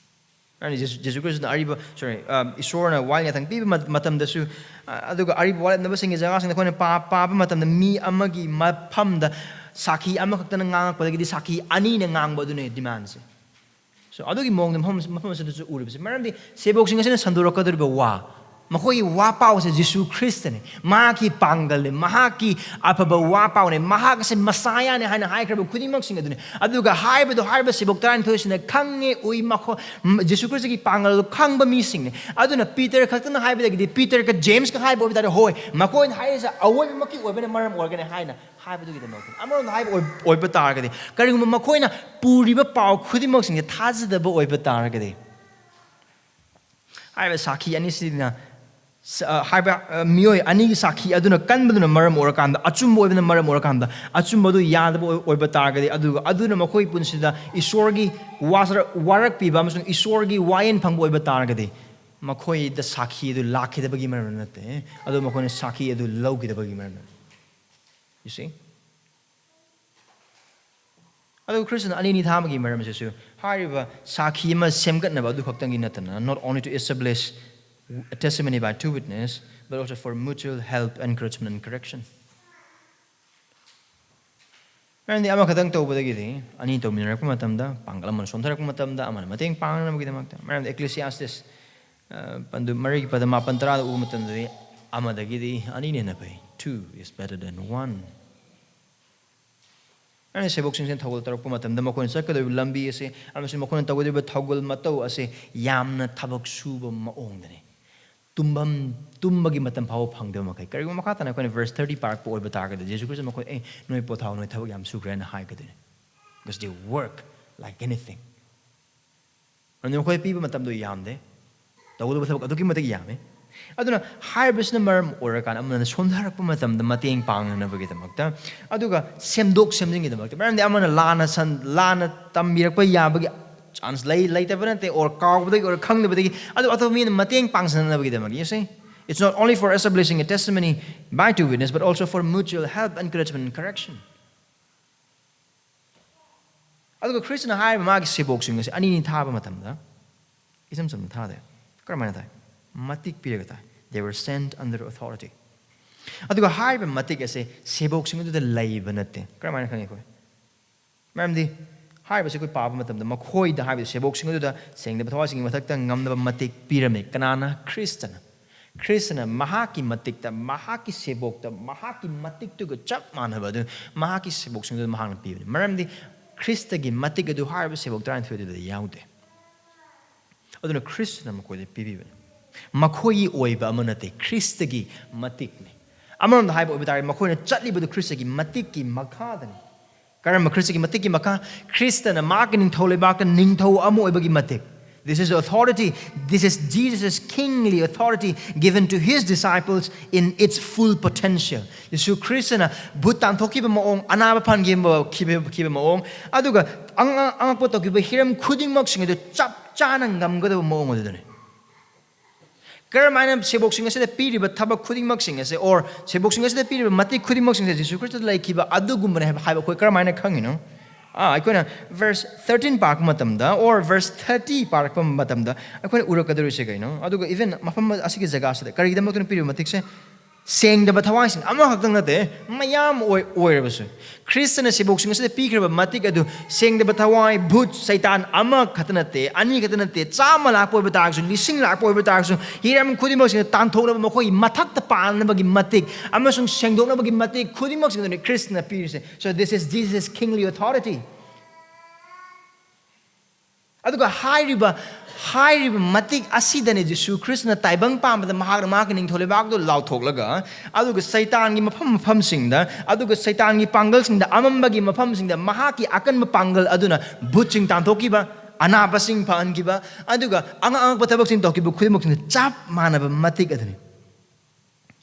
ꯑꯗꯨꯅ ꯖꯦꯁꯨ, ꯖꯦꯁꯨ ꯈ꯭ꯔꯤꯁꯇꯅ ꯑꯔꯤꯕ, sorry, ꯑ, ꯏꯁꯣꯔꯅ ꯋꯥꯌꯦꯜ ꯌꯥꯊꯪ ꯄꯤꯕ ꯃ-, ꯃꯇꯝꯗꯁꯨ, ꯑ, ꯑꯗꯨꯒ ꯑꯔꯤꯕ ꯋꯥꯠꯂꯝꯗꯕꯁꯤꯡꯒꯤ ꯖꯒꯥꯁꯤꯡꯗ ꯑꯩꯈꯣꯏꯅ ꯄꯥ-, ꯄꯥꯕ ꯃꯇꯝꯗ, ꯃꯤ ꯑꯃꯒꯤ ꯃꯐꯝꯗ ꯁꯥꯈꯤ ꯑꯃꯈꯛꯇꯅ ꯉꯥꯡꯉꯛꯄꯗꯒꯤꯗꯤ ꯁꯥꯈꯤ ꯑꯅꯤꯅ ꯉꯥꯡꯕ ꯑꯗꯨꯅꯦ demandꯁꯦ꯫ So, ꯑꯗꯨꯒꯤ ꯃꯑꯣꯡꯗ ꯃꯐꯝ, ꯃꯐꯝ ꯑꯁꯤꯗꯁꯨ ꯎꯔꯤꯕꯁꯦ꯫ ꯃꯔꯝꯗꯤ ꯁꯦꯕꯣꯛꯁꯤꯡ ꯑꯁꯤꯅ ꯁꯟꯗꯣꯔꯛꯀꯗꯧꯔꯤꯕ ꯋꯥ, ꯃꯈꯣꯏꯒꯤ ꯋꯥ ꯄꯥꯎꯁꯦ ꯖꯤꯁꯨ ꯈ꯭ꯔꯤꯁꯇꯅꯦ, ꯃꯍꯥꯛꯀꯤ ꯄꯥꯡꯒꯜꯅꯦ, ꯃꯍꯥꯛꯀꯤ ꯑꯐꯕ ꯋꯥ ꯄꯥꯎꯅꯦ, ꯃꯍꯥꯛ ꯑꯁꯦ ꯃꯁꯥꯌꯥꯅꯦ ꯍꯥꯏꯅ ꯍꯥꯏꯈ꯭ꯔꯕ ꯈꯨꯗꯤꯡꯃꯛꯁꯤꯡ ꯑꯗꯨꯅꯤ꯫ ꯑꯗꯨꯒ ꯍꯥꯏꯕꯗꯣ, ꯍꯥꯏꯔꯤꯕ ꯁꯦꯕꯣꯛ ꯇꯔꯥꯅꯤꯊꯣꯏꯁꯤꯅ ꯈꯪꯉꯦ, ꯎꯏ, ꯃꯈꯣꯏ ꯖꯤꯁꯨ ꯈ꯭ꯔꯤꯁꯇꯒꯤ ꯄꯥꯡꯒꯜꯗꯣ ꯈꯪꯕ ꯃꯤꯁꯤꯡꯅꯦ꯫ ꯑꯗꯨꯅ ꯄꯤꯇꯔ ꯈꯛꯇꯅ ꯍꯥꯏꯕꯗꯒꯤꯗꯤ, ꯄꯤꯇꯔꯒ ꯖꯦꯝꯁꯀ ꯍꯥꯏꯕ ꯑꯣꯏꯕ ꯇꯥꯔꯗꯤ, ꯍꯣꯏ, ꯃꯈꯣꯏꯅ ꯍꯥꯏꯔꯤꯁꯦ ꯑꯋꯣꯏꯕꯃꯛꯀꯤ ꯑꯣꯏꯕꯅ ꯃꯔꯝ ꯑꯣꯏꯔꯒꯅꯤ ꯍꯥꯏꯅ ꯍꯥꯏꯕꯗꯨꯒꯤꯗꯃꯛꯇ꯫ ꯑꯃꯔꯣꯝꯗ ꯍꯥꯏꯕ ꯑꯣꯏ-, ꯑꯣꯏꯕ ꯇꯥꯔꯒꯗꯤ, ꯀꯔꯤꯒꯨꯝꯕ ꯃꯈꯣꯏꯅ ꯄꯨꯔꯤꯕ ꯄꯥꯎ ꯈꯨꯗꯤꯡꯃꯛꯁꯤꯡꯁꯦ ꯊꯥꯖꯗꯕ ꯑꯣꯏꯕ ꯇꯥꯔꯒꯗꯤ, ꯍꯥꯏꯔꯤꯕ ꯁꯥꯈꯤ ꯑꯅꯤꯁꯤꯅ, ꯁ-, ꯑ, ꯍꯥꯏꯕ, ꯑ, ꯃꯤꯑꯣꯏ ꯑꯅꯤꯒꯤ ꯁꯥꯈꯤ ꯑꯗꯨꯅ ꯀꯟꯕꯗꯨꯅ ꯃꯔꯝ ꯑꯣꯏꯔꯀꯥꯟꯗ, ꯑꯆꯨꯝꯕ ꯑꯣꯏꯕꯅ ꯃꯔꯝ ꯑꯣꯏꯔꯀꯥꯟꯗ, ꯑꯆꯨꯝꯕꯗꯨ ꯌꯥꯗꯕ ꯑꯣꯏ-, ꯑꯣꯏꯕ ꯇꯥꯔꯒꯗꯤ, ꯑꯗꯨꯒ ꯑꯗꯨꯅ ꯃꯈꯣꯏ ꯄꯨꯟꯁꯤꯗ ꯏꯁꯣꯔꯒꯤ ꯋꯥꯁꯔ-, ꯋꯥꯔꯛꯄꯤꯕ ꯑꯃꯁꯨꯡ ꯏꯁꯣꯔꯒꯤ ꯋꯥꯌꯦꯟ ꯐꯪꯕ ꯑꯣꯏꯕ ꯇꯥꯔꯒꯗꯤ, ꯃꯈꯣꯏꯗ ꯁꯥꯈꯤ ꯑꯗꯨ ꯂꯥꯛꯈꯤꯗꯕꯒꯤ ꯃꯔꯝ ꯅꯠꯇꯦ, ꯑꯗꯨ ꯃꯈꯣꯏꯅ ꯁꯥꯈꯤ ꯑꯗꯨ ꯂꯧꯈꯤꯗꯕꯒꯤ ꯃꯔꯝꯅꯤ꯫ You see? ꯑꯗꯨ ꯈ꯭ꯔꯤꯁꯇꯅ ꯑꯅꯤꯅꯤ ꯊꯥꯕꯒꯤ ꯃꯔꯝꯁꯤꯁꯨ ꯍꯥꯏꯔꯤꯕ ꯁꯥꯈꯤ ꯑꯃ ꯁꯦꯝꯒꯠꯅꯕ ꯑꯗꯨ ꯈꯛꯇꯪꯒꯤ ꯅꯠꯇꯅ, not only to establish a testimony by two witness, but also for mutual help, encouragement, and correction. ꯃꯔꯝꯗꯤ ꯑꯃꯈꯛꯇꯪ ꯇꯧꯕꯗꯒꯤꯗꯤ, ꯑꯅꯤ ꯇꯧꯃꯤꯟꯅꯔꯛꯄ ꯃꯇꯝꯗ, ꯄꯥꯡꯒꯜ ꯑꯃꯅ ꯁꯣꯟꯊꯔꯛꯄ ꯃꯇꯝꯗ, ꯑꯃꯅ ꯃꯇꯦꯡ ꯄꯥꯡꯅꯕꯒꯤꯗꯃꯛꯇ꯫ ꯃꯔꯝꯗꯤ Ecclesiastes, ꯑ, ꯄꯟꯗꯨ ꯃꯔꯤꯒꯤ ꯄꯗ ꯃꯥꯄꯟ ꯇꯔꯥꯗ ꯎꯕ ꯃꯇꯝꯗꯗꯤ, "ꯑꯃꯗꯒꯤꯗꯤ ꯑꯅꯤꯅ ꯍꯦꯟꯅ ꯐꯩ." Two is better than one. ꯑꯩꯅ ꯁꯦꯕꯣꯛꯁꯤꯡꯁꯤꯅ ꯊꯧꯒꯜ ꯇꯧꯔꯛꯄ ꯃꯇꯝꯗ, ꯃꯈꯣꯏꯅ ꯆꯠꯀꯗꯧꯔꯤꯕ ꯂꯝꯕꯤ ꯑꯁꯦ ꯑꯃꯁꯨꯡ ꯃꯈꯣꯏꯅ ꯇꯧꯒꯗꯧꯔꯤꯕ ꯊꯧꯒꯜ ꯃꯇꯧ ꯑꯁꯦ ꯌꯥꯝꯅ ꯊꯕꯛ ꯁꯨꯕ ꯃꯑꯣꯡꯗꯅꯤ꯫ ꯇꯨꯝꯐꯝ, ꯇꯨꯝꯕꯒꯤ ꯃꯇꯝ ꯐꯥꯎꯕ ꯐꯪꯗꯕ ꯃꯈꯩ꯫ ꯀꯔꯤꯒꯨꯝꯕ ꯃꯈꯥ ꯇꯥꯅ ꯑꯩꯈꯣꯏꯅ verse thirty ꯄꯥꯔꯛꯄ ꯑꯣꯏꯕ ꯇꯥꯔꯒꯗꯤ, ꯖꯤꯁꯨ ꯈ꯭ꯔꯤꯁꯇ ꯃꯈꯣꯏ, "ꯑꯦ, ꯅꯣꯏ ꯄꯣꯊꯥꯎ, ꯅꯣꯏ ꯊꯕꯛ ꯌꯥꯝ ꯁꯨꯈ꯭ꯔꯦ" ꯍꯥꯏꯅ ꯍꯥꯏꯒꯗꯣꯏꯅꯤ꯫ Because they work like anything. ꯑꯗꯨꯅ ꯃꯈꯣꯏ ꯄꯤꯕ ꯃꯇꯝꯗꯣ ꯌꯥꯝꯗꯦ, ꯇꯧꯒꯗꯕ ꯊꯕꯛ ꯑꯗꯨꯛꯀꯤ ꯃꯇꯤꯛ ꯌꯥꯝꯃꯤ꯫ ꯑꯗꯨꯅ ꯍꯥꯏꯔꯤꯕꯁꯤꯅ ꯃꯔꯝ ꯑꯣꯏꯔꯀꯥꯟꯗ ꯑꯃꯅ ꯁꯣꯟꯊꯔꯛꯄ ꯃꯇꯝꯗ ꯃꯇꯦꯡ ꯄꯥꯡꯅꯅꯕꯒꯤꯗꯃꯛꯇ, ꯑꯗꯨꯒ ꯁꯦꯝꯗꯣꯛ ꯁꯦꯝꯖꯤꯟꯒꯤꯗꯃꯛꯇ꯫ ꯃꯔꯝꯗꯤ ꯑꯃꯅ ꯂꯥꯟꯅ ꯁꯟ-, ꯂꯥꯟꯅ ꯇꯝꯕꯤꯔꯛꯄ ꯌꯥꯕꯒꯤ chance ꯂꯩ, ꯂꯩꯇꯕ ꯅꯠꯇꯦ, or ꯀꯥꯎꯕꯗꯒꯤ or ꯈꯪꯗꯕꯗꯒꯤ, ꯑꯗꯨ ꯑꯇꯣꯞꯄ ꯃꯤꯅ ꯃꯇꯦꯡ ꯄꯥꯡꯁꯤꯟꯅꯅꯕꯒꯤꯗꯃꯛ꯫ You see? It's not only for establishing a testimony by two witness, but also for mutual help, encouragement, and correction. ꯑꯗꯨꯒ ꯈ꯭ꯔꯤꯁꯇꯅ ꯍꯥꯏꯔꯤꯕ ꯃꯥꯒꯤ ꯁꯦꯕꯣꯛꯁꯤꯡ ꯑꯁꯤ ꯑꯅꯤꯅꯤ ꯊꯥꯕ ꯃꯇꯝꯗ, ꯏꯆꯝ ꯆꯝꯅ ꯊꯥꯗꯦ꯫ ꯀꯔꯝꯍꯥꯏꯅ ꯊꯥꯏ? ꯃꯇꯤꯛ ꯄꯤꯔꯒ ꯊꯥꯏ꯫ They were sent under authority. ꯑꯗꯨꯒ ꯍꯥꯏꯔꯤꯕ ꯃꯇꯤꯛ ꯑꯁꯦ ꯁꯦꯕꯣꯛꯁꯤꯡ ꯑꯗꯨꯗ ꯂꯩꯕ ꯅꯠꯇꯦ꯫ ꯀꯔꯝꯍꯥꯏꯅ ꯈꯪꯉꯤ ꯑꯩꯈꯣꯏ? ꯃꯔꯝꯗꯤ ꯍꯥꯏꯔꯤꯕꯁꯦ ꯑꯩꯈꯣꯏ ꯄꯥꯕ ꯃꯇꯝꯗ, ꯃꯈꯣꯏꯗ ꯍꯥꯏꯕꯗꯤ ꯁꯦꯕꯣꯛꯁꯤꯡ ꯑꯗꯨꯗ ꯁꯦꯡꯗꯕ ꯊꯋꯥꯏꯁꯤꯡꯒꯤ ꯃꯊꯛꯇ ꯉꯝꯅꯕ ꯃꯇꯤꯛ ꯄꯤꯔꯝꯃꯤ꯫ ꯀꯅꯥꯅ? ꯈ꯭ꯔꯤꯁꯇꯅ꯫ ꯈ꯭ꯔꯤꯁꯇꯅ ꯃꯍꯥꯛꯀꯤ ꯃꯇꯤꯛꯇ, ꯃꯍꯥꯛꯀꯤ ꯁꯦꯕꯣꯛꯇ, ꯃꯍꯥꯛꯀꯤ ꯃꯇꯤꯛꯇꯨꯒ ꯆꯞ ꯃꯥꯟꯅꯕ ꯑꯗꯨ ꯃꯍꯥꯛꯀꯤ ꯁꯦꯕꯣꯛꯁꯤꯡꯗꯨꯗ ꯃꯍꯥꯛꯅ ꯄꯤꯕꯅꯤ꯫ ꯃꯔꯝꯗꯤ ꯈ꯭ꯔꯤꯁꯇꯒꯤ ꯃꯇꯤꯛ ꯑꯗꯨ ꯍꯥꯏꯔꯤꯕ ꯁꯦꯕꯣꯛ ꯇꯔꯥꯅꯤꯊꯣꯏꯗꯨꯗ ꯌꯥꯎꯗꯦ꯫ ꯑꯗꯨꯅ ꯈ꯭ꯔꯤꯁꯇꯅ ꯃꯈꯣꯏꯗ ꯄꯤꯕꯤꯕꯅꯤ꯫ ꯃꯈꯣꯏꯒꯤ ꯑꯣꯏꯕ ꯑꯃ ꯅꯠꯇꯦ, ꯈ꯭ꯔꯤꯁꯇꯒꯤ ꯃꯇꯤꯛꯅꯤ꯫ ꯑꯃꯔꯣꯝꯗ ꯍꯥꯏꯕ ꯑꯣꯏꯕ ꯇꯥꯔꯗꯤ, ꯃꯈꯣꯏꯅ ꯆꯠꯂꯤꯕꯗꯨ ꯈ꯭ꯔꯤꯁꯇꯒꯤ ꯃꯇꯤꯛꯀꯤ ꯃꯈꯥꯗꯅꯤ꯫ ꯀꯔꯝꯕ ꯈ꯭ꯔꯤꯁꯇꯒꯤ ꯃꯇꯤꯛꯀꯤ ꯃꯈꯥ? ꯈ꯭ꯔꯤꯁꯇꯅ ꯃꯍꯥꯛꯀꯤ ꯅꯤꯡꯊꯧ ꯂꯩꯕꯥꯛꯇ ꯅꯤꯡꯊꯧ ꯑꯃ ꯑꯣꯏꯕꯒꯤ ꯃꯇꯤꯛ꯫ This is authority. This is Jesus' kingly authority given to his disciples in its full potential. ꯌꯤꯁꯨ ꯈ꯭ꯔꯤꯁꯇꯅ ꯚꯨꯠ ꯇꯥꯟꯊꯣꯛꯈꯤꯕ ꯃꯑꯣꯡ, ꯑꯅꯥꯕ ꯐꯍꯟꯈꯤꯕ, ꯈꯤꯕ, ꯈꯤꯕ ꯃꯑꯣꯡ, ꯑꯗꯨꯒ ꯑꯉ-, ꯑꯉꯛꯄ ꯇꯧꯈꯤꯕ ꯍꯤꯔꯝ ꯈꯨꯗꯤꯡꯃꯛꯁꯤꯡ ꯑꯗꯨ ꯆꯞ ꯆꯥꯅ ꯉꯝꯒꯗꯕ ꯃꯑꯣꯡ ꯑꯗꯨꯗꯅꯤ꯫ ꯀꯔꯝ ꯍꯥꯏꯅ ꯁꯦꯕꯣꯛꯁꯤꯡ ꯑꯁꯤꯗ ꯄꯤꯔꯤꯕ ꯊꯕꯛ ꯈꯨꯗꯤꯡꯃꯛꯁꯤꯡ ꯑꯁꯦ, or ꯁꯦꯕꯣꯛꯁꯤꯡ ꯑꯁꯤꯗ ꯄꯤꯔꯤꯕ ꯃꯇꯤꯛ ꯈꯨꯗꯤꯡꯃꯛꯁꯤꯡ ꯑꯁꯦ ꯖꯤꯁꯨ ꯈ꯭ꯔꯤꯁꯇꯗ ꯂꯩꯈꯤꯕ ꯑꯗꯨꯒꯨꯝꯕꯅꯦ ꯍꯥꯏꯕ, ꯍꯥꯏꯕ ꯑꯩꯈꯣꯏ ꯀꯔꯝ ꯍꯥꯏꯅ ꯈꯪꯉꯤꯅꯣ? ꯑꯥ, ꯑꯩꯈꯣꯏꯅ verse thirteen ꯄꯥꯔꯛꯄ ꯃꯇꯝꯗ, or verse thirty ꯄꯥꯔꯛꯄ ꯃꯇꯝꯗ ꯑꯩꯈꯣꯏꯅ ꯎꯔꯛꯀꯗꯧꯔꯤꯁꯦ ꯀꯩꯅꯣ? ꯑꯗꯨꯒ even ꯃꯐꯝ ꯑꯁꯤꯒꯤ ꯖꯒꯥꯁꯤꯗ ꯀꯔꯤꯒꯤꯗꯃꯛꯇꯅ ꯄꯤꯔꯤꯕ ꯃꯇꯤꯛꯁꯦ? ꯁꯦꯡꯗꯕ ꯊꯋꯥꯏꯁꯤꯡ ꯑꯃꯈꯛꯇꯪ ꯅꯠꯇꯦ, ꯃꯌꯥꯝ ꯑꯣꯏ-, ꯑꯣꯏꯔꯕꯁꯨ ꯈ꯭ꯔꯤꯁꯇꯅ ꯁꯦꯕꯣꯛꯁꯤꯡ ꯑꯁꯤꯗ ꯄꯤꯈ꯭ꯔꯕ ꯃꯇꯤꯛ ꯑꯗꯨ ꯁꯦꯡꯗꯕ ꯊꯋꯥꯏ, ꯚꯨꯠ, ꯁꯩꯇꯥꯟ ꯑꯃꯈꯛꯇ ꯅꯠꯇꯦ, ꯑꯅꯤ ꯈꯛꯇ ꯅꯠꯇꯦ, ꯆꯥꯝꯃ ꯂꯥꯛꯄ ꯑꯣꯏꯕ ꯇꯥꯔꯒꯁꯨ, ꯂꯤꯁꯤꯡ ꯂꯥꯛꯄ ꯑꯣꯏꯕ ꯇꯥꯔꯒꯁꯨ, ꯍꯤꯔꯝ ꯈꯨꯗꯤꯡꯃꯛꯁꯤꯗ ꯇꯥꯟꯊꯣꯛꯅꯕ, ꯃꯈꯣꯏꯒꯤ ꯃꯊꯛꯇ ꯄꯥꯟꯅꯕꯒꯤ ꯃꯇꯤꯛ ꯑꯃꯁꯨꯡ ꯁꯦꯡꯗꯣꯛꯅꯕꯒꯤ ꯃꯇꯤꯛ ꯈꯨꯗꯤꯡꯃꯛꯁꯤꯡ ꯑꯗꯨꯅꯤ ꯈ꯭ꯔꯤꯁꯇꯅ ꯄꯤꯔꯤꯁꯦ꯫ So this is Jesus' kingly authority. ꯑꯗꯨꯒ ꯍꯥꯏꯔꯤꯕ, ꯍꯥꯏꯔꯤꯕ ꯃꯇꯤꯛ ꯑꯁꯤꯗꯅꯤ ꯖꯤꯁꯨ ꯈ꯭ꯔꯤꯁꯇꯅ ꯇꯥꯏꯕꯪ ꯄꯥꯟꯕꯗ ꯃꯍꯥꯛꯅ ꯃꯍꯥꯛꯀꯤ ꯅꯤꯡꯊꯧ ꯂꯩꯕꯥꯛꯇꯨ ꯂꯥꯎꯊꯣꯛꯂꯒ, ꯑꯗꯨꯒ ꯁꯩꯇꯥꯟꯒꯤ ꯃꯐꯝ ꯃꯐꯝꯁꯤꯡꯗ, ꯑꯗꯨꯒ ꯁꯩꯇꯥꯟꯒꯤ ꯄꯥꯡꯒꯜꯁꯤꯡꯗ, ꯑꯃꯝꯕꯒꯤ ꯃꯐꯝꯁꯤꯡꯗ ꯃꯍꯥꯛꯀꯤ ꯑꯀꯟꯕ ꯄꯥꯡꯒꯜ ꯑꯗꯨꯅ ꯚꯨꯠꯁꯤꯡ ꯇꯥꯟꯊꯣꯛꯈꯤꯕ, ꯑꯅꯥꯕꯁꯤꯡ ꯐꯍꯟꯈꯤꯕ, ꯑꯗꯨꯒ ꯑꯉꯛ ꯑꯉꯛꯄ ꯊꯕꯛꯁꯤꯡ ꯇꯧꯈꯤꯕ ꯈꯨꯗꯤꯡꯃꯛꯁꯤꯡꯗ ꯆꯞ ꯃꯥꯟꯅꯕ ꯃꯇꯤꯛ ꯑꯗꯨꯅꯤ꯫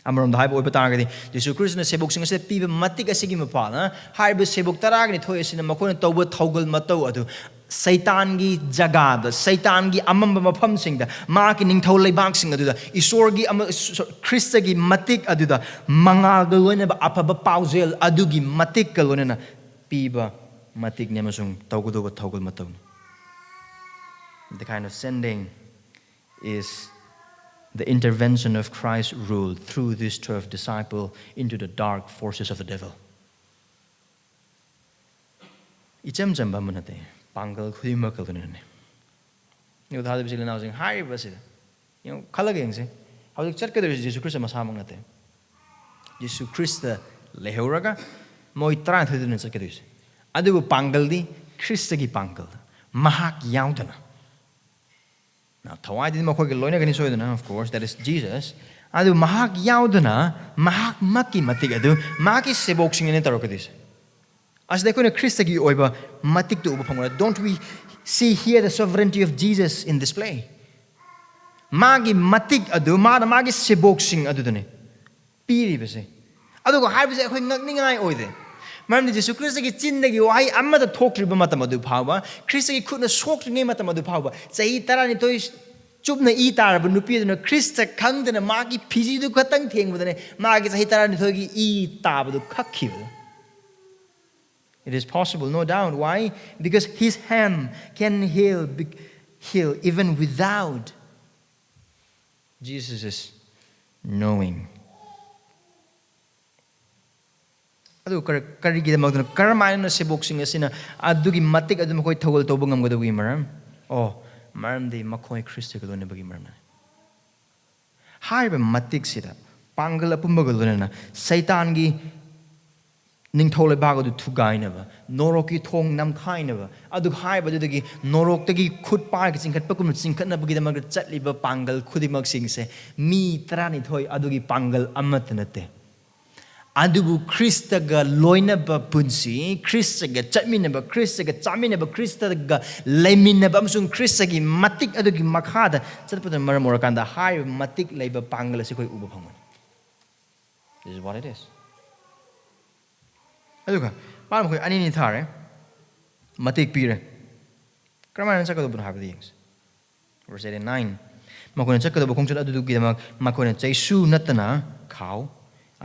ꯑꯃꯔꯣꯝꯗ ꯍꯥꯏꯕ ꯑꯣꯏꯕ ꯇꯥꯔꯒꯗꯤ, ꯖꯤꯁꯨ ꯈ꯭ꯔꯤꯁꯇꯅ ꯁꯦꯕꯣꯛꯁꯤꯡ ꯑꯁꯤꯗ ꯄꯤꯕ ꯃꯇꯤꯛ ꯑꯁꯤꯒꯤ ꯃꯄꯥꯜꯅ, ꯍꯥꯏꯔꯤꯕ ꯁꯦꯕꯣꯛ ꯇꯔꯥꯒ ꯅꯤꯊꯣꯏ ꯑꯁꯤꯅ ꯃꯈꯣꯏꯅ ꯇꯧꯕ ꯊꯧꯒꯜ ꯃꯇꯧ ꯑꯗꯨ ꯁꯩꯇꯥꯟꯒꯤ ꯖꯒꯥꯗ, ꯁꯩꯇꯥꯟꯒꯤ ꯑꯃꯝꯕ ꯃꯐꯝꯁꯤꯡꯗ, ꯃꯍꯥꯛꯀꯤ ꯅꯤꯡꯊꯧ ꯂꯩꯕꯥꯛꯁꯤꯡ ꯑꯗꯨꯗ ꯏꯁꯣꯔꯒꯤ ꯑꯃ-, ꯈ꯭ꯔꯤꯁꯇꯒꯤ ꯃꯇꯤꯛ ꯑꯗꯨꯗ ꯃꯉꯥꯜꯒ ꯂꯣꯏꯅꯕ ꯑꯐꯕ ꯄꯥꯎꯖꯦꯜ ꯑꯗꯨꯒꯤ ꯃꯇꯤꯛꯀ ꯂꯣꯏꯅꯅ ꯄꯤꯕ ꯃꯇꯤꯛꯅꯤ ꯑꯃꯁꯨꯡ ꯇꯧꯒꯗꯧꯕ ꯊꯧꯒꯜ ꯃꯇꯧꯅꯤ꯫ The kind of sending is the intervention of Christ's rule through these twelve disciples into the dark forces of the devil. ꯏꯆꯝ ꯆꯝꯕ ꯑꯃ ꯅꯠꯇꯦ, ꯄꯥꯡꯒꯜ ꯈꯨꯗꯤꯡꯃꯛꯀ ꯂꯣꯏꯅꯅꯅꯤ꯫ ꯌꯦꯡꯉꯨ, ꯊꯥꯖꯕ ꯏꯆꯤꯜ ꯏꯅꯥꯎꯁꯤꯡ, ꯍꯥꯏꯔꯤꯕ ꯑꯁꯤꯗ ꯌꯦꯡꯉꯨ, ꯈꯜꯂꯒ ꯌꯦꯡꯁꯤ꯫ ꯍꯧꯖꯤꯛ ꯆꯠꯀꯗꯧꯔꯤꯁꯦ ꯖꯤꯁꯨ ꯈ꯭ꯔꯤꯁꯇ ꯃꯁꯥꯃꯛ ꯅꯠꯇꯦ꯫ ꯖꯤꯁꯨ ꯈ꯭ꯔꯤꯁꯇ ꯂꯩꯍꯧꯔꯒ ꯃꯣꯏ ꯇꯔꯥꯅꯤꯊꯣꯏꯗꯨꯅ ꯆꯠꯀꯗꯣꯏꯁꯦ꯫ ꯑꯗꯨꯕꯨ ꯄꯥꯡꯒꯜꯗꯤ ꯈ꯭ꯔꯤꯁꯇꯒꯤ ꯄꯥꯡꯒꯜ, ꯃꯍꯥꯛ ꯌꯥꯎꯗꯅ꯫ Now, ꯊꯋꯥꯏꯗꯤ ꯃꯈꯣꯏꯒ ꯂꯣꯏꯅꯒꯅꯤ ꯁꯣꯏꯗꯅ, of course, that is Jesus. ꯑꯗꯨ ꯃꯍꯥꯛ ꯌꯥꯎꯗꯅ ꯃꯍꯥꯛꯃꯛꯀꯤ ꯃꯇꯤꯛ ꯑꯗꯨ ꯃꯍꯥꯛꯀꯤ ꯁꯦꯕꯣꯛꯁꯤꯡꯅꯅꯦ ꯇꯧꯔꯛꯀꯗꯣꯏꯁꯦ꯫ ꯑꯁꯤꯗ ꯑꯩꯈꯣꯏꯅ ꯈ꯭ꯔꯤꯁꯇꯒꯤ ꯑꯣꯏꯕ ꯃꯇꯤꯛꯇꯨ ꯎꯕ ꯐꯪꯕ꯭ꯔꯥ? Don't we see here the sovereignty of Jesus in display? ꯃꯥꯒꯤ ꯃꯇꯤꯛ ꯑꯗꯨ ꯃꯥꯅ ꯃꯥꯒꯤ ꯁꯦꯕꯣꯛꯁꯤꯡ ꯑꯗꯨꯗꯅꯦ ꯄꯤꯔꯤꯕꯁꯦ꯫ ꯑꯗꯨꯒ ꯍꯥꯏꯕꯁꯦ ꯑꯩꯈꯣꯏ ꯉꯛꯅꯤꯡꯉꯥꯏ ꯑꯣꯏꯗꯦ꯫ ꯃꯔꯝꯗꯤ ꯖꯤꯁꯨ ꯈ꯭ꯔꯤꯁꯇꯒꯤ ꯆꯤꯟꯗꯒꯤ ꯋꯥꯍꯩ ꯑꯃꯗ ꯊꯣꯛꯇ꯭ꯔꯤꯕ ꯃꯇꯝ ꯑꯗꯨ ꯐꯥꯎꯕ, ꯈ꯭ꯔꯤꯁꯇꯒꯤ ꯈꯨꯠꯅ ꯁꯣꯛꯇ꯭ꯔꯤꯉꯩ ꯃꯇꯝ ꯑꯗꯨ ꯐꯥꯎꯕ, ꯆꯍꯤ ꯇꯔꯥꯅꯤꯊꯣꯏ ꯆꯨꯞꯅ ꯏ ꯇꯥꯔꯕ ꯅꯨꯄꯤ ꯑꯗꯨꯅ ꯈ꯭ꯔꯤꯁꯇ ꯈꯪꯗꯅ ꯃꯥꯒꯤ ꯐꯤꯖꯤꯗꯨ ꯈꯛꯇꯪ ꯊꯦꯡꯕꯗꯅꯦ ꯃꯥꯒꯤ ꯆꯍꯤ ꯇꯔꯥꯅꯤꯊꯣꯏꯒꯤ E ꯇꯥꯕꯗꯨ ꯀꯛꯈꯤꯕꯗꯨ꯫ It is possible, no doubt. Why? Because his hand can heal, be- heal even without Jesus' knowing. ꯑꯗꯨ ꯀꯔ- ꯀꯔꯤꯒꯤꯗꯃꯛꯇꯅꯣ? ꯀꯔꯝꯍꯥꯏꯅ ꯁꯦꯕꯣꯛꯁꯤꯡ ꯑꯁꯤꯅ ꯑꯗꯨꯒꯤ ꯃꯇꯤꯛ ꯑꯗꯨ ꯃꯈꯣꯏ ꯊꯧꯒꯜ ꯇꯧꯕ ꯉꯝꯒꯗꯕꯒꯤ ꯃꯔꯝ? ꯑꯣ, ꯃꯔꯝꯗꯤ ꯃꯈꯣꯏ ꯈ꯭ꯔꯤꯁꯇꯒ ꯂꯣꯏꯅꯕꯒꯤ ꯃꯔꯝꯅ꯫ ꯍꯥꯏꯔꯤꯕ ꯃꯇꯤꯛꯁꯤꯗ ꯄꯥꯡꯒꯜ ꯑꯄꯨꯝꯕꯒ ꯂꯣꯏꯅꯅ ꯁꯩꯇꯥꯟꯒꯤ ꯅꯤꯡꯊꯧ ꯂꯩꯕꯥꯛ ꯑꯗꯨ ꯊꯨꯒꯥꯏꯅꯕ, ꯅꯣꯔꯣꯛꯀꯤ ꯊꯣꯡ ꯅꯝꯈꯥꯏꯅꯕ, ꯑꯗꯨ ꯍꯥꯏꯕꯗꯨꯗꯒꯤ ꯅꯣꯔꯣꯛꯇꯒꯤ ꯈꯨꯠ ꯄꯥꯏꯔꯒ ꯆꯤꯡꯈꯠꯄꯒꯨꯝꯅ ꯆꯤꯡꯈꯠꯅꯕꯒꯤꯗꯃꯛꯇ ꯆꯠꯂꯤꯕ ꯄꯥꯡꯒꯜ ꯈꯨꯗꯤꯡꯃꯛꯁꯤꯡꯁꯦ ꯃꯤ ꯇꯔꯥꯅꯤꯊꯣꯏ ꯑꯗꯨꯒꯤ ꯄꯥꯡꯒꯜ ꯑꯃꯠꯇ ꯅꯠꯇꯦ꯫ ꯑꯗꯨꯕꯨ ꯈ꯭ꯔꯤꯁꯇꯒ ꯂꯣꯏꯅꯕ ꯄꯨꯟꯁꯤ, ꯈ꯭ꯔꯤꯁꯇꯒ ꯆꯠꯃꯤꯟꯅꯕ, ꯈ꯭ꯔꯤꯁꯇꯒ ꯆꯥꯃꯤꯟꯅꯕ, ꯈ꯭ꯔꯤꯁꯇꯒ ꯂꯩꯃꯤꯟꯅꯕ ꯑꯃꯁꯨꯡ ꯈ꯭ꯔꯤꯁꯇꯒꯤ ꯃꯇꯤꯛ ꯑꯗꯨꯒꯤ ꯃꯈꯥꯗ ꯆꯠꯄꯗꯨꯅ ꯃꯔꯝ ꯑꯣꯏꯔꯀꯥꯟꯗ ꯍꯥꯏꯔꯤꯕ ꯃꯇꯤꯛ ꯂꯩꯕ ꯄꯥꯡꯒꯜ ꯑꯁꯤ ꯑꯩꯈꯣꯏ ꯎꯕ ꯐꯪꯒꯅꯤ꯫ This is what it is. ꯑꯗꯨꯒ ꯃꯥꯅ ꯃꯈꯣꯏ ꯑꯅꯤꯅꯤ ꯊꯥꯔꯦ, ꯃꯇꯦꯛ ꯄꯤꯔꯦ꯫ ꯀꯔꯝꯍꯥꯏꯅ ꯆꯠꯀꯗꯧꯕꯅꯣ ꯍꯥꯏꯕꯗꯨ ꯌꯦꯡꯁꯤ꯫ Verse eight and nine. ꯃꯈꯣꯏꯅ ꯆꯠꯀꯗꯧꯕ ꯈꯣꯡꯆꯠ ꯑꯗꯨꯗꯨꯒꯤꯗꯃꯛ ꯃꯈꯣꯏꯅ ꯆꯩꯁꯨ ꯅꯠꯇꯅ ꯈꯥꯎ,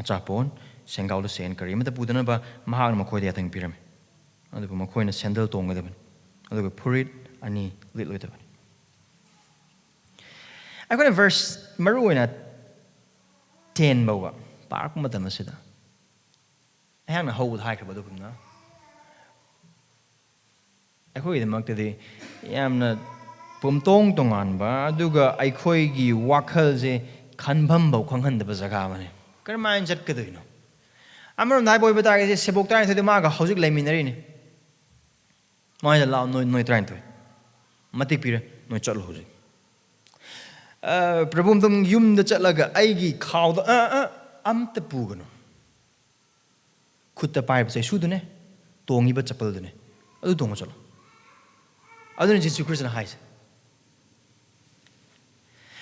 ꯑꯆꯥꯄꯣꯠ, ꯁꯦꯡꯒꯥꯎꯗ ꯁꯦꯟ ꯀꯔꯤ ꯑꯃꯠꯇ ꯄꯨꯗꯅꯕ ꯃꯍꯥꯛꯅ ꯃꯈꯣꯏꯗ ꯌꯥꯊꯪ ꯄꯤꯔꯝꯃꯤ꯫ ꯑꯗꯨꯕꯨ ꯃꯈꯣꯏꯅ ꯁꯦꯟꯗꯜ ꯇꯣꯡꯒꯗꯕꯅꯤ, ꯑꯗꯨꯒ ꯐꯨꯔꯤꯠ ꯑꯅꯤ ꯂꯤꯠꯂꯣꯏꯗꯕꯅꯤ꯫ ꯑꯩꯈꯣꯏꯅ verse ꯃꯔꯨ ꯑꯣꯏꯅ ten ꯐꯥꯎꯕ ꯄꯥꯔꯛꯄ ꯃꯇꯝ ꯑꯁꯤꯗ ꯑꯩꯍꯥꯛꯅ ꯍꯧꯕꯗ ꯍꯥꯏꯈ꯭ꯔꯕ ꯑꯗꯨꯒꯨꯝꯅ ꯑꯩꯈꯣꯏꯒꯤꯗꯃꯛꯇꯗꯤ ꯌꯥꯝꯅ ꯄꯨꯝꯇꯣꯡ ꯇꯣꯉꯥꯟꯕ, ꯑꯗꯨꯒ ꯑꯩꯈꯣꯏꯒꯤ ꯋꯥꯈꯜꯁꯦ ꯈꯟꯐꯝꯐꯥꯎ ꯈꯪꯍꯟꯗꯕ ꯖꯒꯥ ꯑꯃꯅꯤ꯫ ꯀꯔꯝꯍꯥꯏꯅ ꯆꯠꯀꯗꯣꯏꯅꯣ? ꯑꯃꯔꯣꯝꯗ ꯍꯥꯏꯕ ꯑꯣꯏꯕ ꯇꯥꯔꯒꯗꯤ ꯁꯦꯕꯣꯛ ꯇꯔꯥꯅꯤꯊꯣꯏꯗꯨ ꯃꯥꯒ ꯍꯧꯖꯤꯛ ꯂꯩꯃꯤꯟꯅꯔꯤꯅꯤ꯫ ꯃꯣꯏꯗ ꯂꯥꯛꯑꯣ, ꯅꯣꯏ, ꯅꯣꯏ ꯇꯔꯥꯅꯤꯊꯣꯏ꯫ ꯃꯇꯤꯛ ꯄꯤꯔꯦ, ꯅꯣꯏ ꯆꯠꯂꯣ ꯍꯧꯖꯤꯛ꯫ ꯑ, ꯄ꯭ꯔꯚꯨ ꯑꯝꯇꯪ ꯌꯨꯝꯗ ꯆꯠꯂꯒ ꯑꯩꯒꯤ ꯈꯥꯎꯗ, ꯑ, ꯑ, ꯑꯝꯇ ꯄꯨꯒꯅꯨ꯫ ꯈꯨꯠꯇ ꯄꯥꯏꯔꯤꯕ ꯆꯩꯁꯨꯗꯨꯅꯦ, ꯇꯣꯡꯉꯤꯕ ꯆꯄꯜꯗꯨꯅꯦ, ꯑꯗꯨ ꯇꯣꯡꯉ ꯆꯠꯂꯣ꯫ ꯑꯗꯨꯅ ꯖꯤꯁꯨ ꯈ꯭ꯔꯤꯁꯇꯅ ꯍꯥꯏꯁꯦ꯫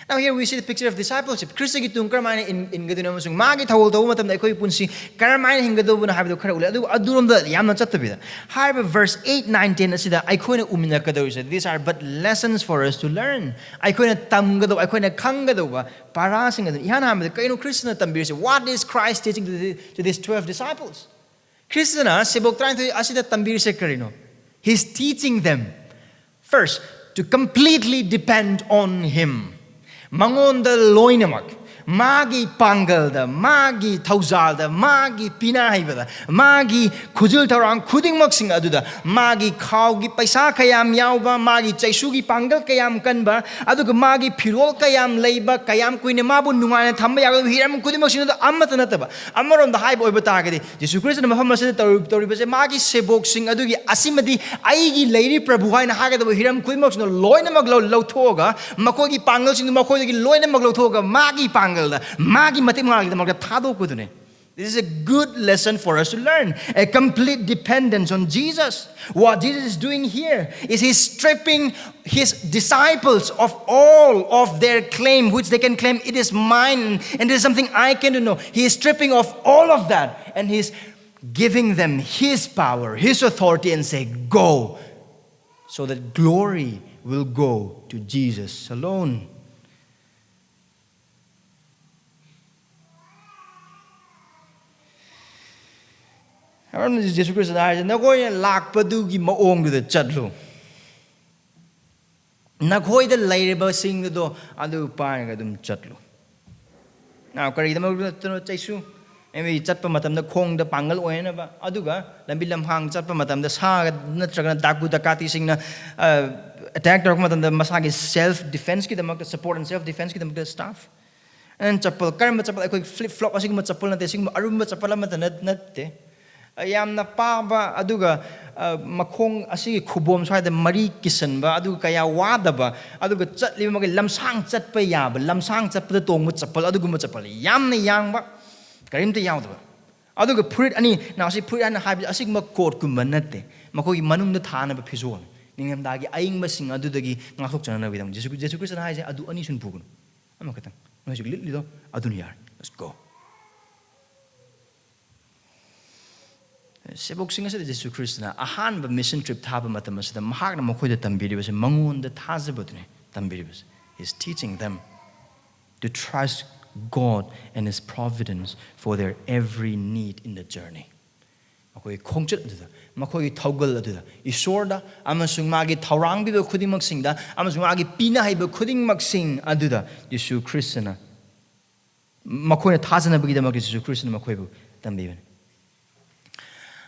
Now here we see the picture of discipleship. ꯈ꯭ꯔꯤꯁꯇꯒꯤ ꯇꯨꯡ ꯀꯔꯝꯍꯥꯏꯅ ꯏꯟ-, ꯏꯟꯒꯗꯣꯏꯅꯣ ꯑꯃꯁꯨꯡ ꯃꯥꯒꯤ ꯊꯧꯒꯜ ꯇꯧꯕ ꯃꯇꯝꯗ ꯑꯩꯈꯣꯏꯒꯤ ꯄꯨꯟꯁꯤ ꯀꯔꯝꯍꯥꯏꯅ ꯍꯤꯡꯒꯗꯧꯕꯅꯣ ꯍꯥꯏꯕꯗꯨ ꯈꯔ ꯎꯠꯂꯦ꯫ ꯑꯗꯨꯕꯨ ꯑꯗꯨꯔꯣꯝꯗ ꯌꯥꯝꯅ ꯆꯠꯇꯕꯤꯗ, ꯍꯥꯏꯔꯤꯕ verse eight, nine, ten ꯑꯁꯤꯗ ꯑꯩꯈꯣꯏꯅ ꯎꯃꯤꯟꯅꯔꯛꯀꯗꯧꯔꯤꯁꯦ, these are but lessons for us to learn. ꯑꯩꯈꯣꯏꯅ ꯇꯝꯒꯗꯧꯕ, ꯑꯩꯈꯣꯏꯅ ꯈꯪꯒꯗꯧꯕ ꯄꯥꯔꯥꯁꯤꯡ ꯑꯗꯨ ꯏꯍꯥꯟ ꯍꯥꯟꯕꯗ ꯀꯩꯅꯣ ꯈ꯭ꯔꯤꯁꯇꯅ ꯇꯝꯕꯤꯔꯤꯁꯦ? What is Christ teaching to the, to these twelve disciples? ꯈ꯭ꯔꯤꯁꯇꯅ ꯁꯦꯕꯣꯛ ꯇꯔꯥꯅꯤꯊꯣꯏ ꯑꯁꯤꯗ ꯇꯝꯕꯤꯔꯤꯁꯦ ꯀꯔꯤꯅꯣ? He's teaching them, first, to completely depend on him. ꯃꯉꯣꯟꯗ ꯂꯣꯏꯅꯃꯛ, ꯃꯥꯒꯤ ꯄꯥꯡꯒꯜꯗ, ꯃꯥꯒꯤ ꯊꯧꯖꯥꯜꯗ, ꯃꯥꯒꯤ ꯄꯤꯅꯥ ꯍꯩꯕꯗ, ꯃꯥꯒꯤ ꯈꯨꯖꯤꯜ ꯊꯧꯔꯥꯡ ꯈꯨꯗꯤꯡꯃꯛꯁꯤꯡ ꯑꯗꯨꯗ, ꯃꯥꯒꯤ ꯈꯥꯎꯒꯤ ꯄꯩꯁꯥ ꯀꯌꯥꯝ ꯌꯥꯎꯕ, ꯃꯥꯒꯤ ꯆꯩꯁꯨꯒꯤ ꯄꯥꯡꯒꯜ ꯀꯌꯥꯝ ꯀꯟꯕ, ꯑꯗꯨꯒ ꯃꯥꯒꯤ ꯐꯤꯔꯣꯜ ꯀꯌꯥꯝ ꯂꯩꯕ, ꯀꯌꯥꯝ ꯀꯨꯏꯅ ꯃꯥꯕꯨ ꯅꯨꯡꯉꯥꯏꯅ ꯊꯝꯕ ꯌꯥꯒꯗꯕ ꯍꯤꯔꯝ ꯈꯨꯗꯤꯡꯃꯛꯁꯤꯡ ꯑꯗꯨꯗ ꯑꯃꯠꯇ ꯅꯠꯇꯕ, ꯑꯃꯔꯣꯝꯗ ꯍꯥꯏꯕ ꯑꯣꯏꯕ ꯇꯥꯔꯒꯗꯤ, ꯖꯤꯁꯨ ꯈ꯭ꯔꯤꯁꯇꯅ ꯃꯐꯝ ꯑꯁꯤꯗ ꯇꯧꯔꯤ-, ꯇꯧꯔꯤꯕꯁꯦ, ꯃꯥꯒꯤ ꯁꯦꯕꯣꯛꯁꯤꯡ ꯑꯗꯨꯒꯤ ꯑꯁꯤꯃꯗꯤ ꯑꯩꯒꯤ ꯂꯩꯔꯤ ꯄ꯭ꯔꯚꯨ ꯍꯥꯏꯅ ꯍꯥꯏꯒꯗꯕ ꯍꯤꯔꯝ ꯈꯨꯗꯤꯡꯃꯛꯁꯤꯅ ꯂꯣꯏꯅꯃꯛ ꯂꯧ-, ꯂꯧꯊꯣꯛꯑꯒ, ꯃꯈꯣꯏꯒꯤ ꯄꯥꯡꯒꯜꯁꯤꯡꯗꯨ ꯃꯈꯣꯏꯗꯒꯤ ꯂꯣꯏꯅꯃꯛ ꯂꯧꯊꯣꯛꯑꯒ, ꯃꯥꯒꯤ ꯄꯥꯡꯒꯜꯗ, ꯃꯥꯒꯤ ꯃꯇꯤꯛ ꯃꯉꯥꯜꯒꯤꯗꯃꯛꯇ ꯊꯥꯗꯣꯛꯄꯗꯨꯅꯤ꯫ This is a good lesson for us to learn. A complete dependence on Jesus. What Jesus is doing here is he's stripping his disciples of all of their claim, which they can claim, "It is mine and it is something I can do." No, he is stripping off all of that and he's giving them his power, his authority, and say, "Go," so that glory will go to Jesus alone. ꯑꯃꯔꯣꯝꯗ ꯖꯤꯁꯨ ꯈ꯭ꯔꯤꯁꯇꯅ ꯍꯥꯏꯔꯤꯁꯦ, "ꯅꯈꯣꯏꯅ ꯂꯥꯛꯄꯗꯨꯒꯤ ꯃꯑꯣꯡꯗꯨꯗ ꯆꯠꯂꯨ꯫ ꯅꯈꯣꯏꯗ ꯂꯩꯔꯤꯕꯁꯤꯡꯗꯨꯗꯣ ꯑꯗꯨ ꯄꯥꯏꯔꯒ ꯑꯗꯨꯝ ꯆꯠꯂꯨ꯫" ꯅꯥꯎ, ꯀꯔꯤꯒꯤꯗꯃꯛꯇꯅꯣ ꯆꯩꯁꯨ? maybe ꯆꯠꯄ ꯃꯇꯝꯗ ꯈꯣꯡꯗ ꯄꯥꯡꯒꯜ ꯑꯣꯏꯅꯅꯕ, ꯑꯗꯨꯒ ꯂꯝꯕꯤ ꯂꯝꯍꯥꯡ ꯆꯠꯄ ꯃꯇꯝꯗ ꯁꯥ ꯅꯠꯇ꯭ꯔꯒꯅ ꯗꯥꯀꯨ ꯗꯀꯥꯇꯤꯁꯤꯡꯅ, ꯑ, attack ꯇꯧꯔꯛꯄ ꯃꯇꯝꯗ ꯃꯁꯥꯒꯤ self defenceꯀꯤꯗꯃꯛꯇ, support and self defenceꯀꯤꯗꯃꯛꯇ staff꯫ ꯑꯩꯅ ꯆꯄꯜ, ꯀꯔꯝꯕ ꯆꯄꯜ? ꯑꯩꯈꯣꯏ flip flop ꯑꯁꯤꯒꯨꯝꯕ ꯆꯄꯜ ꯅꯠꯇꯦ, ꯁꯤꯒꯨꯝꯕ ꯑꯔꯨꯝꯕ ꯆꯄꯜ ꯑꯃꯠꯇ ꯅꯠ-, ꯅꯠꯇꯦ꯫ ꯌꯥꯝꯅ ꯄꯥꯕ, ꯑꯗꯨꯒ, ꯑ, ꯃꯈꯣꯡ ꯑꯁꯤꯒꯤ ꯈꯨꯕꯣꯝ ꯁ꯭ꯋꯥꯏꯗ ꯃꯔꯤ ꯀꯤꯁꯟꯕ, ꯑꯗꯨꯒ ꯀꯌꯥ ꯋꯥꯗꯕ, ꯑꯗꯨꯒ ꯆꯠꯂꯤꯕ ꯃꯈꯩ ꯂꯝꯁꯥꯡ ꯆꯠꯄ ꯌꯥꯕ, ꯂꯝꯁꯥꯡ ꯆꯠꯄꯗ ꯇꯣꯡꯕ ꯆꯄꯜ, ꯑꯗꯨꯒꯨꯝꯕ ꯆꯄꯜ ꯌꯥꯝꯅ ꯌꯥꯡꯕ, ꯀꯔꯤꯝꯇ ꯌꯥꯎꯗꯕ꯫ ꯑꯗꯨꯒ ꯐꯨꯔꯤꯠ ꯑꯅꯤ, now ꯁꯤ ꯐꯨꯔꯤꯠ ꯍꯥꯏꯅ ꯍꯥꯏꯕꯁꯤ ꯑꯁꯤꯒꯨꯝꯕ coat ꯀꯨꯝꯕ ꯅꯠꯇꯦ, ꯃꯈꯣꯏꯒꯤ ꯃꯅꯨꯡꯗ ꯊꯥꯅꯕ ꯐꯤꯖꯣꯜꯅꯤ, ꯅꯤꯡꯊꯝꯊꯥꯒꯤ ꯑꯏꯪꯕꯁꯤꯡ ꯑꯗꯨꯗꯒꯤ ꯉꯥꯛꯊꯣꯛꯆꯅꯅꯕꯒꯤꯗꯃꯛ꯫ ꯖꯤꯁꯨ, ꯖꯤꯁꯨ ꯈ꯭ꯔꯤꯁꯇꯅ ꯍꯥꯏꯁꯦ ꯑꯗꯨ ꯑꯅꯤ ꯁꯨꯅ ꯄꯨꯒꯅꯨ, ꯑꯃꯈꯛꯇꯪ꯫ ꯅꯣꯏ ꯍꯧꯖꯤꯛ ꯂꯤꯠꯂꯤꯗꯣ ꯑꯗꯨꯅ ꯌꯥꯔꯦ, let's go꯫ ꯁꯦꯕꯣꯛꯁꯤꯡ ꯑꯁꯤꯗ ꯖꯤꯁꯨ ꯈ꯭ꯔꯤꯁꯇꯅ ꯑꯍꯥꯟꯕ mission trip ꯊꯥꯕ ꯃꯇꯝ ꯑꯁꯤꯗ ꯃꯍꯥꯛꯅ ꯃꯈꯣꯏꯗ ꯇꯝꯕꯤꯔꯤꯕꯁꯦ, ꯃꯉꯣꯟꯗ ꯊꯥꯖꯕꯗꯨꯅꯦ ꯇꯝꯕꯤꯔꯤꯕꯁꯦ꯫ He's teaching them to trust God and His providence for their every need in the journey. ꯃꯈꯣꯏꯒꯤ ꯈꯣꯡꯆꯠ ꯑꯗꯨꯗ, ꯃꯈꯣꯏꯒꯤ ꯊꯧꯒꯜ ꯑꯗꯨꯗ, ꯏꯁꯣꯔꯗ ꯑꯃꯁꯨꯡ ꯃꯥꯒꯤ ꯊꯧꯔꯥꯡꯕꯤꯕ ꯈꯨꯗꯤꯡꯃꯛꯁꯤꯡꯗ ꯑꯃꯁꯨꯡ ꯃꯥꯒꯤ ꯄꯤꯅ ꯍꯩꯕ ꯈꯨꯗꯤꯡꯃꯛꯁꯤꯡ ꯑꯗꯨꯗ ꯖꯤꯁꯨ ꯈ꯭ꯔꯤꯁꯇꯅ ꯃꯈꯣꯏꯅ ꯊꯥꯖꯅꯕꯒꯤꯗꯃꯛꯇ ꯖꯤꯁꯨ ꯈ꯭ꯔꯤꯁꯇꯅ ꯃꯈꯣꯏꯕꯨ ꯇꯝꯕꯤꯕꯅꯤ꯫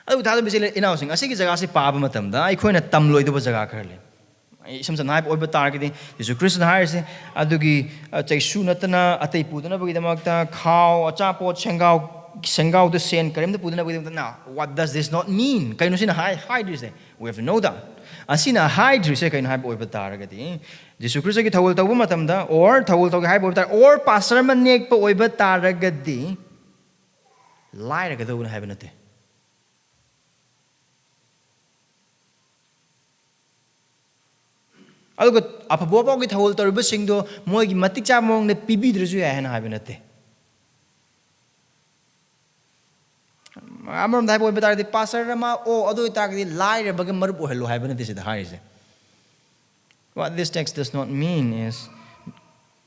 ꯑꯗꯨꯕꯨ ꯊꯥꯖꯕ ꯏꯆꯤꯜ ꯏꯅꯥꯎꯁꯤꯡ, ꯑꯁꯤꯒꯤ ꯖꯒꯥꯁꯤ ꯄꯥꯕ ꯃꯇꯝꯗ ꯑꯩꯈꯣꯏꯅ ꯇꯝꯂꯣꯏꯗꯕ ꯖꯒꯥ ꯈꯔ ꯂꯩ꯫ ꯑꯩ ꯏꯁꯝ ꯁꯝꯅ ꯍꯥꯏꯕ ꯑꯣꯏꯕ ꯇꯥꯔꯒꯗꯤ, ꯖꯤꯁꯨ ꯈ꯭ꯔꯤꯁꯇꯅ ꯍꯥꯏꯔꯤꯁꯦ, ꯑꯗꯨꯒꯤ, ꯑ, ꯆꯩꯁꯨ ꯅꯠꯇꯅ ꯑꯇꯩ ꯄꯨꯗꯅꯕꯒꯤꯗꯃꯛꯇ ꯈꯥꯎ, ꯑꯆꯥꯄꯣꯠ, ꯁꯦꯡꯒꯥꯎ, ꯁꯦꯡꯒꯥꯎꯗ ꯁꯦꯟ ꯀꯔꯤꯝꯇ ꯄꯨꯗꯅꯕꯒꯤꯗꯃꯛꯇ, now, what does this not mean? ꯀꯩꯅꯣ ꯁꯤꯅ ꯍꯥꯏ-, ꯍꯥꯏꯗ꯭ꯔꯤꯁꯦ? We have to know that. ꯑꯁꯤꯅ ꯍꯥꯏꯗ꯭ꯔꯤꯁꯦ ꯀꯩꯅꯣ ꯍꯥꯏꯕ ꯑꯣꯏꯕ ꯇꯥꯔꯒꯗꯤ, ꯖꯤꯁꯨ ꯈ꯭ꯔꯤꯁꯇꯒꯤ ꯊꯧꯒꯜ ꯇꯧꯕ ꯃꯇꯝꯗ, or ꯊꯧꯒꯜ ꯇꯧꯒꯦ ꯍꯥꯏꯕ ꯑꯣꯏꯕ ꯇꯥꯔꯒꯗꯤ, or ꯄꯥꯁꯇꯔ ꯑꯃ ꯅꯦꯛꯄ ꯑꯣꯏꯕ ꯇꯥꯔꯒꯗꯤ, ꯂꯥꯏꯔꯒꯗꯧꯕꯅꯤ ꯍꯥꯏꯕ ꯅꯠꯇꯦ꯫ ꯑꯗꯨꯒ ꯑꯐꯕ ꯄꯥꯎꯒꯤ ꯊꯧꯒꯜ ꯇꯧꯔꯤꯕꯁꯤꯡꯗꯣ ꯃꯣꯏꯒꯤ ꯃꯇꯤꯛ ꯆꯥꯕ ꯃꯑꯣꯡꯗ ꯄꯤꯕꯤꯗ꯭ꯔꯁꯨ ꯌꯥꯏ ꯍꯥꯏꯅ ꯍꯥꯏꯕ ꯅꯠꯇꯦ꯫ ꯑꯃꯔꯣꯝꯗ ꯍꯥꯏꯕ ꯑꯣꯏꯕ ꯇꯥꯔꯒꯗꯤ, ꯄꯥꯁꯇꯔ ꯑꯃ, ꯑꯣ, ꯑꯗꯨ ꯑꯣꯏꯇꯥꯔꯒꯗꯤ ꯂꯥꯏꯔꯕꯒꯤ ꯃꯔꯨꯞ ꯑꯣꯏꯍꯜꯂꯣ ꯍꯥꯏꯕ ꯅꯠꯇꯦ ꯁꯤꯗ ꯍꯥꯏꯔꯤꯁꯦ꯫ What this text does not mean is,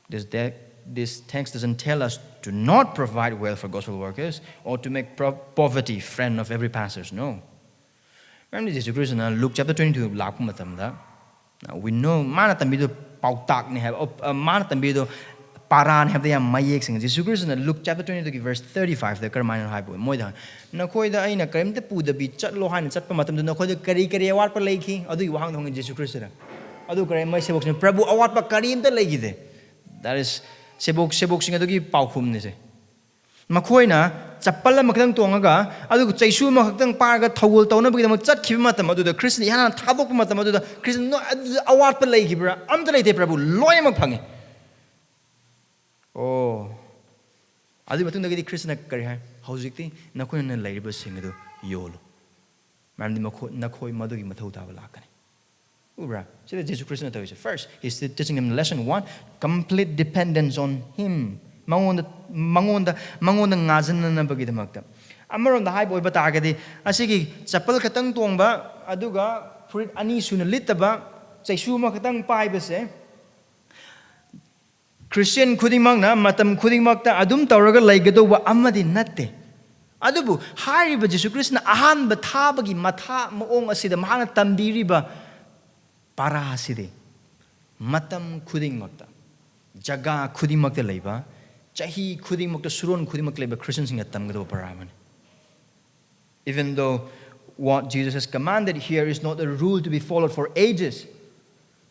this, that, this text doesn't tell us to not provide wealth for gospel workers or to make pro-, poverty friend of every pastor. No. ꯃꯔꯝꯗꯤ ꯖꯤꯁꯨ ꯈ꯭ꯔꯤꯁꯇꯅ Luke chapter twenty two ꯂꯥꯛꯄ ꯃꯇꯝꯗ, now we know, ꯃꯥꯅ ꯇꯝꯕꯤꯗꯣ ꯄꯥꯎꯇꯥꯛꯅꯤ ꯍꯥꯏꯕ, ꯑ, ꯃꯥꯅ ꯇꯝꯕꯤꯗꯣ ꯄꯥꯔꯥꯅꯤ ꯍꯥꯏꯕꯗ ꯌꯥꯝ ꯃꯌꯦꯛ ꯁꯦꯡꯉꯦ꯫ ꯖꯤꯁꯨ ꯈ꯭ꯔꯤꯁꯇꯅ Luke chapter twenty two ꯒꯤ verse thirty five ꯗ ꯀꯔꯝꯍꯥꯏꯅ ꯍꯥꯏꯕ? ꯃꯣꯏꯗ, "ꯅꯈꯣꯏꯗ ꯑꯩꯅ ꯀꯔꯤꯝꯇ ꯄꯨꯗꯕꯤ ꯆꯠꯂꯣ ꯍꯥꯏꯅ ꯆꯠꯄ ꯃꯇꯝꯗ ꯅꯈꯣꯏꯗ ꯀꯔꯤ ꯀꯔꯤ ꯑꯋꯥꯠꯄ ꯂꯩꯈꯤ?" ꯑꯗꯨꯒꯤ ꯋꯥꯍꯪꯗꯣ ꯍꯪꯉꯤ ꯖꯤꯁꯨ ꯈ꯭ꯔꯤꯁꯇꯅ꯫ ꯑꯗꯨ ꯀꯔꯤ? ꯃꯣꯏ ꯁꯦꯕꯣꯛꯁꯤꯅ, "ꯄ꯭ꯔꯚꯨ, ꯑꯋꯥꯠꯄ ꯀꯔꯤꯝꯇ ꯂꯩꯈꯤꯗꯦ." That is, ꯁꯦꯕꯣꯛ ꯁꯦꯕꯣꯛꯁꯤꯡ ꯑꯗꯨꯒꯤ ꯄꯥꯎꯈꯨꯝꯅꯤꯁꯦ꯫ ꯃꯈꯣꯏꯅ ꯆꯄꯜ ꯑꯃꯈꯛꯇꯪ ꯇꯣꯡꯉꯒ, ꯑꯗꯨꯒ ꯆꯩꯁꯨ ꯑꯃꯈꯛꯇꯪ ꯄꯥꯏꯔꯒ ꯊꯧꯒꯜ ꯇꯧꯅꯕꯒꯤꯗꯃꯛ ꯆꯠꯈꯤꯕ ꯃꯇꯝ ꯑꯗꯨꯗ, ꯈ꯭ꯔꯤꯁꯇꯅ ꯏꯍꯥꯟ ꯍꯥꯟꯅ ꯊꯥꯗꯣꯛꯄ ꯃꯇꯝ ꯑꯗꯨꯗ, ꯈ꯭ꯔꯤꯁꯇ ꯅꯣꯏ ꯑꯗꯨꯗ ꯑꯋꯥꯠꯄ ꯂꯩꯈꯤꯕ꯭ꯔꯥ? ꯑꯝꯇ ꯂꯩꯇꯦ ꯄ꯭ꯔꯚꯨ, ꯂꯣꯏꯅꯃꯛ ꯐꯪꯉꯤ꯫ ꯑꯣ, ꯑꯗꯨꯒꯤ ꯃꯇꯨꯡꯗꯒꯤꯗꯤ ꯈ꯭ꯔꯤꯁꯇꯅ ꯀꯔꯤ ꯍꯥꯏ? "ꯍꯧꯖꯤꯛꯇꯤ ꯅꯈꯣꯏꯅ ꯂꯩꯔꯤꯕꯁꯤꯡ ꯑꯗꯨ ꯌꯣꯜꯂꯨ, ꯃꯔꯝꯗꯤ ꯃꯈꯣꯏ, ꯅꯈꯣꯏ ꯃꯗꯨꯒꯤ ꯃꯊꯧ ꯇꯥꯕ ꯂꯥꯛꯀꯅꯤ"꯫ ꯎꯕ꯭ꯔꯥ? ꯁꯤꯗ ꯖꯦꯁꯨ ꯈ꯭ꯔꯤꯁꯇꯅ ꯇꯧꯔꯤꯁꯦ꯫ First, he's teaching them lesson one, complete dependence on him. ꯃꯉꯣꯟꯗ, ꯃꯉꯣꯟꯗ, ꯃꯉꯣꯟꯗ ꯉꯥꯖꯟꯅꯅꯕꯒꯤꯗꯃꯛꯇ꯫ ꯑꯃꯔꯣꯝꯗ ꯍꯥꯏꯕ ꯑꯣꯏꯕ ꯇꯥꯔꯒꯗꯤ, ꯑꯁꯤꯒꯤ ꯆꯄꯜ ꯈꯛꯇꯪ ꯇꯣꯡꯕ, ꯑꯗꯨꯒ ꯐꯨꯔꯤꯠ ꯑꯅꯤ ꯁꯨꯅ ꯂꯤꯠꯇꯕ, ꯆꯩꯁꯨ ꯑꯃꯈꯛꯇꯪ ꯄꯥꯏꯕꯁꯦ, ꯈ꯭ꯔꯤꯁꯇꯤꯌꯟ ꯈꯨꯗꯤꯡꯃꯛꯅ ꯃꯇꯝ ꯈꯨꯗꯤꯡꯃꯛꯇ ꯑꯗꯨꯝ ꯇꯧꯔꯒ ꯂꯩꯒꯗꯧꯕ ꯑꯃꯗꯤ ꯅꯠꯇꯦ꯫ ꯑꯗꯨꯕꯨ ꯍꯥꯏꯔꯤꯕ ꯖꯤꯁꯨ ꯈ꯭ꯔꯤꯁꯇꯅ ꯑꯍꯥꯟꯕ ꯊꯥꯕꯒꯤ ꯃꯊꯥ ꯃꯑꯣꯡ ꯑꯁꯤꯗ ꯃꯍꯥꯛꯅ ꯇꯝꯕꯤꯔꯤꯕ ꯄꯔꯥ ꯑꯁꯤꯗꯤ ꯃꯇꯝ ꯈꯨꯗꯤꯡꯃꯛꯇ, ꯖꯒꯥ ꯈꯨꯗꯤꯡꯃꯛꯇ ꯂꯩꯕ, ꯆꯍꯤ ꯈꯨꯗꯤꯡꯃꯛꯇ, ꯁꯨꯔꯣꯟ ꯈꯨꯗꯤꯡꯃꯛꯇ ꯂꯩꯕ ꯈ꯭ꯔꯤꯁꯇꯤꯌꯟꯁꯤꯡꯅ ꯇꯝꯒꯗꯧꯕ ꯄꯔꯥ ꯑꯃꯅꯤ꯫ Even though what Jesus has commanded here is not a rule to be followed for ages,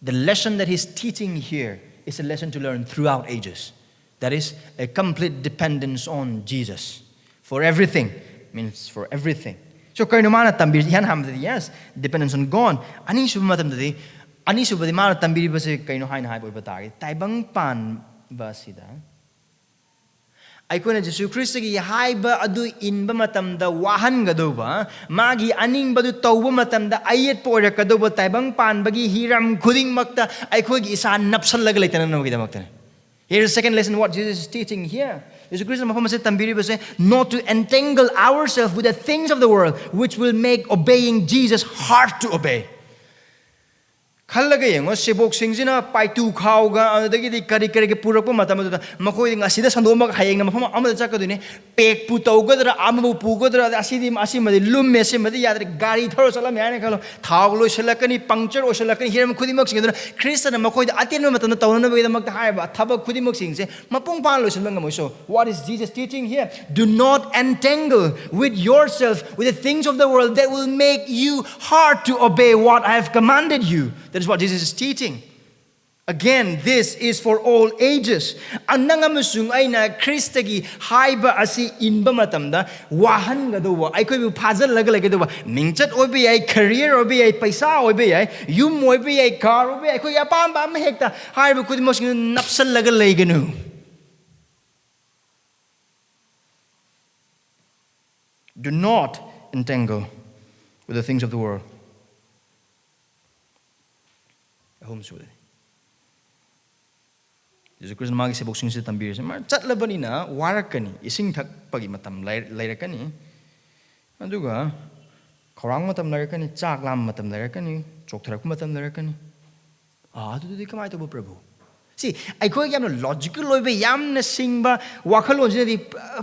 the lesson that he's teaching here is a lesson to learn throughout ages. That is a complete dependence on Jesus for everything, means for everything. So ꯀꯩꯅꯣ ꯃꯥꯅ ꯇꯝꯕꯤꯔꯤꯁꯤ? ꯏꯍꯥꯟ ꯍꯥꯟꯕꯗꯗꯤ, yes, dependence on God. ꯑꯅꯤꯁꯨꯕ ꯃꯇꯝꯗꯗꯤ, ꯑꯅꯤꯁꯨꯕꯗꯤ ꯃꯥꯅ ꯇꯝꯕꯤꯔꯤꯕꯁꯦ ꯀꯩꯅꯣ ꯍꯥꯏꯅ ꯍꯥꯏꯕ ꯑꯣꯏꯕ ꯇꯥꯔꯒꯗꯤ, ꯇꯥꯏꯕꯪ ꯄꯥꯟꯕ ꯑꯁꯤꯗ ꯑꯩꯈꯣꯏꯅ ꯖꯤꯁꯨ ꯈ꯭ꯔꯤꯁꯇꯒꯤ ꯍꯥꯏꯕ ꯑꯗꯨ ꯏꯟꯕ ꯃꯇꯝꯗ ꯋꯥꯍꯟꯒꯗꯧꯕ, ꯃꯥꯒꯤ ꯑꯅꯤꯡꯕꯗꯨ ꯇꯧꯕ ꯃꯇꯝꯗ ꯑꯌꯦꯠꯄ ꯑꯣꯏꯔꯛꯀꯗꯧꯕ ꯇꯥꯏꯕꯪ ꯄꯥꯟꯕꯒꯤ ꯍꯤꯔꯝ ꯈꯨꯗꯤꯡꯃꯛꯇ ꯑꯩꯈꯣꯏꯒꯤ ꯏꯁꯥ ꯅꯞꯁꯜꯂꯒ ꯂꯩꯇꯅꯕꯒꯤꯗꯃꯛꯇꯅꯤ꯫ Here is the second lesson what Jesus is teaching here. ꯖꯤꯁꯨ ꯈ꯭ꯔꯤꯁꯇꯅ ꯃꯐꯝ ꯑꯁꯤꯗ ꯇꯝꯕꯤꯔꯤꯕꯁꯦ, not to entangle ourselves with the things of the world, which will make obeying Jesus hard to obey. ꯈꯜꯂꯒ ꯌꯦꯡꯉꯣ, ꯁꯦꯕꯣꯛꯁꯤꯡꯁꯤꯅ ꯄꯥꯏꯇꯨ ꯈꯥꯎꯒ ꯑꯗꯨꯗꯒꯤꯗꯤ ꯀꯔꯤ ꯀꯔꯤꯒ ꯄꯨꯔꯛꯄ ꯃꯇꯝ ꯑꯗꯨꯗ, ꯃꯈꯣꯏꯗꯤ ꯉꯁꯤꯗ ꯁꯟꯗꯣꯛꯑꯝꯃꯒ ꯍꯌꯦꯡꯅ ꯃꯐꯝ ꯑꯃꯗ ꯆꯠꯀꯗꯣꯏꯅꯦ꯫ ꯄꯦꯛꯄꯨ ꯇꯧꯒꯗ꯭ꯔꯥ, ꯑꯃꯕꯨ ꯄꯨꯒꯗ꯭ꯔꯥ, ꯑꯗ ꯑꯁꯤꯗꯤ, ꯑꯁꯤꯃꯗꯤ ꯂꯨꯝꯃꯦ, ꯑꯁꯤꯃꯗꯤ ꯌꯥꯗ꯭ꯔꯦ, ꯒꯥꯔꯤ ꯊꯧꯔ ꯆꯠꯂꯝꯃꯦ ꯍꯥꯏꯅ ꯈꯜꯂꯣ, ꯊꯥꯎ ꯂꯣꯏꯁꯤꯜꯂꯛꯀꯅꯤ, ꯄꯪꯆꯔ ꯑꯣꯏꯁꯤꯜꯂꯛꯀꯅꯤ, ꯍꯤꯔꯝ ꯈꯨꯗꯤꯡꯃꯛꯁꯤꯡ ꯑꯗꯨꯅ ꯈ꯭ꯔꯤꯁꯇꯅ ꯃꯈꯣꯏꯗ ꯑꯇꯦꯟꯕ ꯃꯇꯝꯗ ꯇꯧꯅꯅꯕꯒꯤꯗꯃꯛꯇ ꯍꯥꯏꯔꯤꯕ ꯊꯕꯛ ꯈꯨꯗꯤꯡꯃꯛꯁꯤꯡꯁꯦ ꯃꯄꯨꯡ ꯐꯥꯅ ꯂꯣꯏꯁꯤꯟꯕ ꯉꯝꯃꯣꯏ꯫ So, what is Jesus teaching here? Do not entangle with yourself with the things of the world that will make you hard to obey what I have commanded you. That is what Jesus is teaching. Again, this is for all ages. ꯑ, ꯅꯪ ꯑꯃꯁꯨꯡ ꯑꯩꯅ ꯈ꯭ꯔꯤꯁꯇꯒꯤ ꯍꯥꯏꯕ ꯑꯁꯤ ꯏꯟꯕ ꯃꯇꯝꯗ ꯋꯥꯍꯟꯒꯗꯧꯕ, ꯑꯩꯈꯣꯏꯕꯨ ꯐꯥꯖꯤꯜꯂꯒ ꯂꯩꯒꯗꯧꯕ, ꯃꯤꯡꯆꯠ ꯑꯣꯏꯕ ꯌꯥꯏ, career ꯑꯣꯏꯕ ꯌꯥꯏ, ꯄꯩꯁꯥ ꯑꯣꯏꯕ ꯌꯥꯏ, ꯌꯨꯝ ꯑꯣꯏꯕ ꯌꯥꯏ, car ꯑꯣꯏꯕ ꯌꯥꯏ, ꯑꯩꯈꯣꯏꯒꯤ ꯑꯄꯥꯝꯕ ꯑꯃ ꯍꯦꯛꯇ, ꯍꯥꯏꯔꯤꯕ ꯈꯨꯗꯤꯡꯃꯛꯁꯤꯡꯗꯨ ꯅꯞꯁꯜꯂꯒ ꯂꯩꯒꯅꯨ. Do not entangle with the things of the world. ꯑꯍꯨꯝ ꯁꯨꯔꯦ. ꯖꯤꯁꯨ ꯈ꯭ꯔꯤꯁꯅ ꯃꯥꯒꯤ ꯁꯦꯕꯣꯛꯁꯤꯡꯁꯤꯗ ꯇꯝꯕꯤꯔꯤꯁꯦ, ꯃꯥ ꯆꯠꯂꯕꯅꯤꯅ ꯋꯥꯔꯛꯀꯅꯤ, ꯏꯁꯤꯡ ꯊꯛꯄꯒꯤ ꯃꯇꯝ ꯂꯩ-, ꯂꯩꯔꯛꯀꯅꯤ, ꯑꯗꯨꯒ ꯈꯧꯔꯥꯡꯕ ꯃꯇꯝ ꯂꯩꯔꯛꯀꯅꯤ, ꯆꯥꯛ ꯂꯥꯝꯕ ꯃꯇꯝ ꯂꯩꯔꯛꯀꯅꯤ, ꯆꯣꯛꯊꯔꯛꯄ ꯃꯇꯝ ꯂꯩꯔꯛꯀꯅꯤ. ꯑꯥ, ꯑꯗꯨꯗꯤ ꯀꯃꯥꯏꯅ ꯇꯧꯕ, ꯄ꯭ꯔꯚꯨ? ꯁꯤ ꯑꯩꯈꯣꯏꯒꯤ ꯌꯥꯝꯅ logical ꯑꯣꯏꯕ, ꯌꯥꯝꯅ ꯁꯤꯡꯕ ꯋꯥꯈꯜꯂꯣꯟꯁꯤꯅꯗꯤ,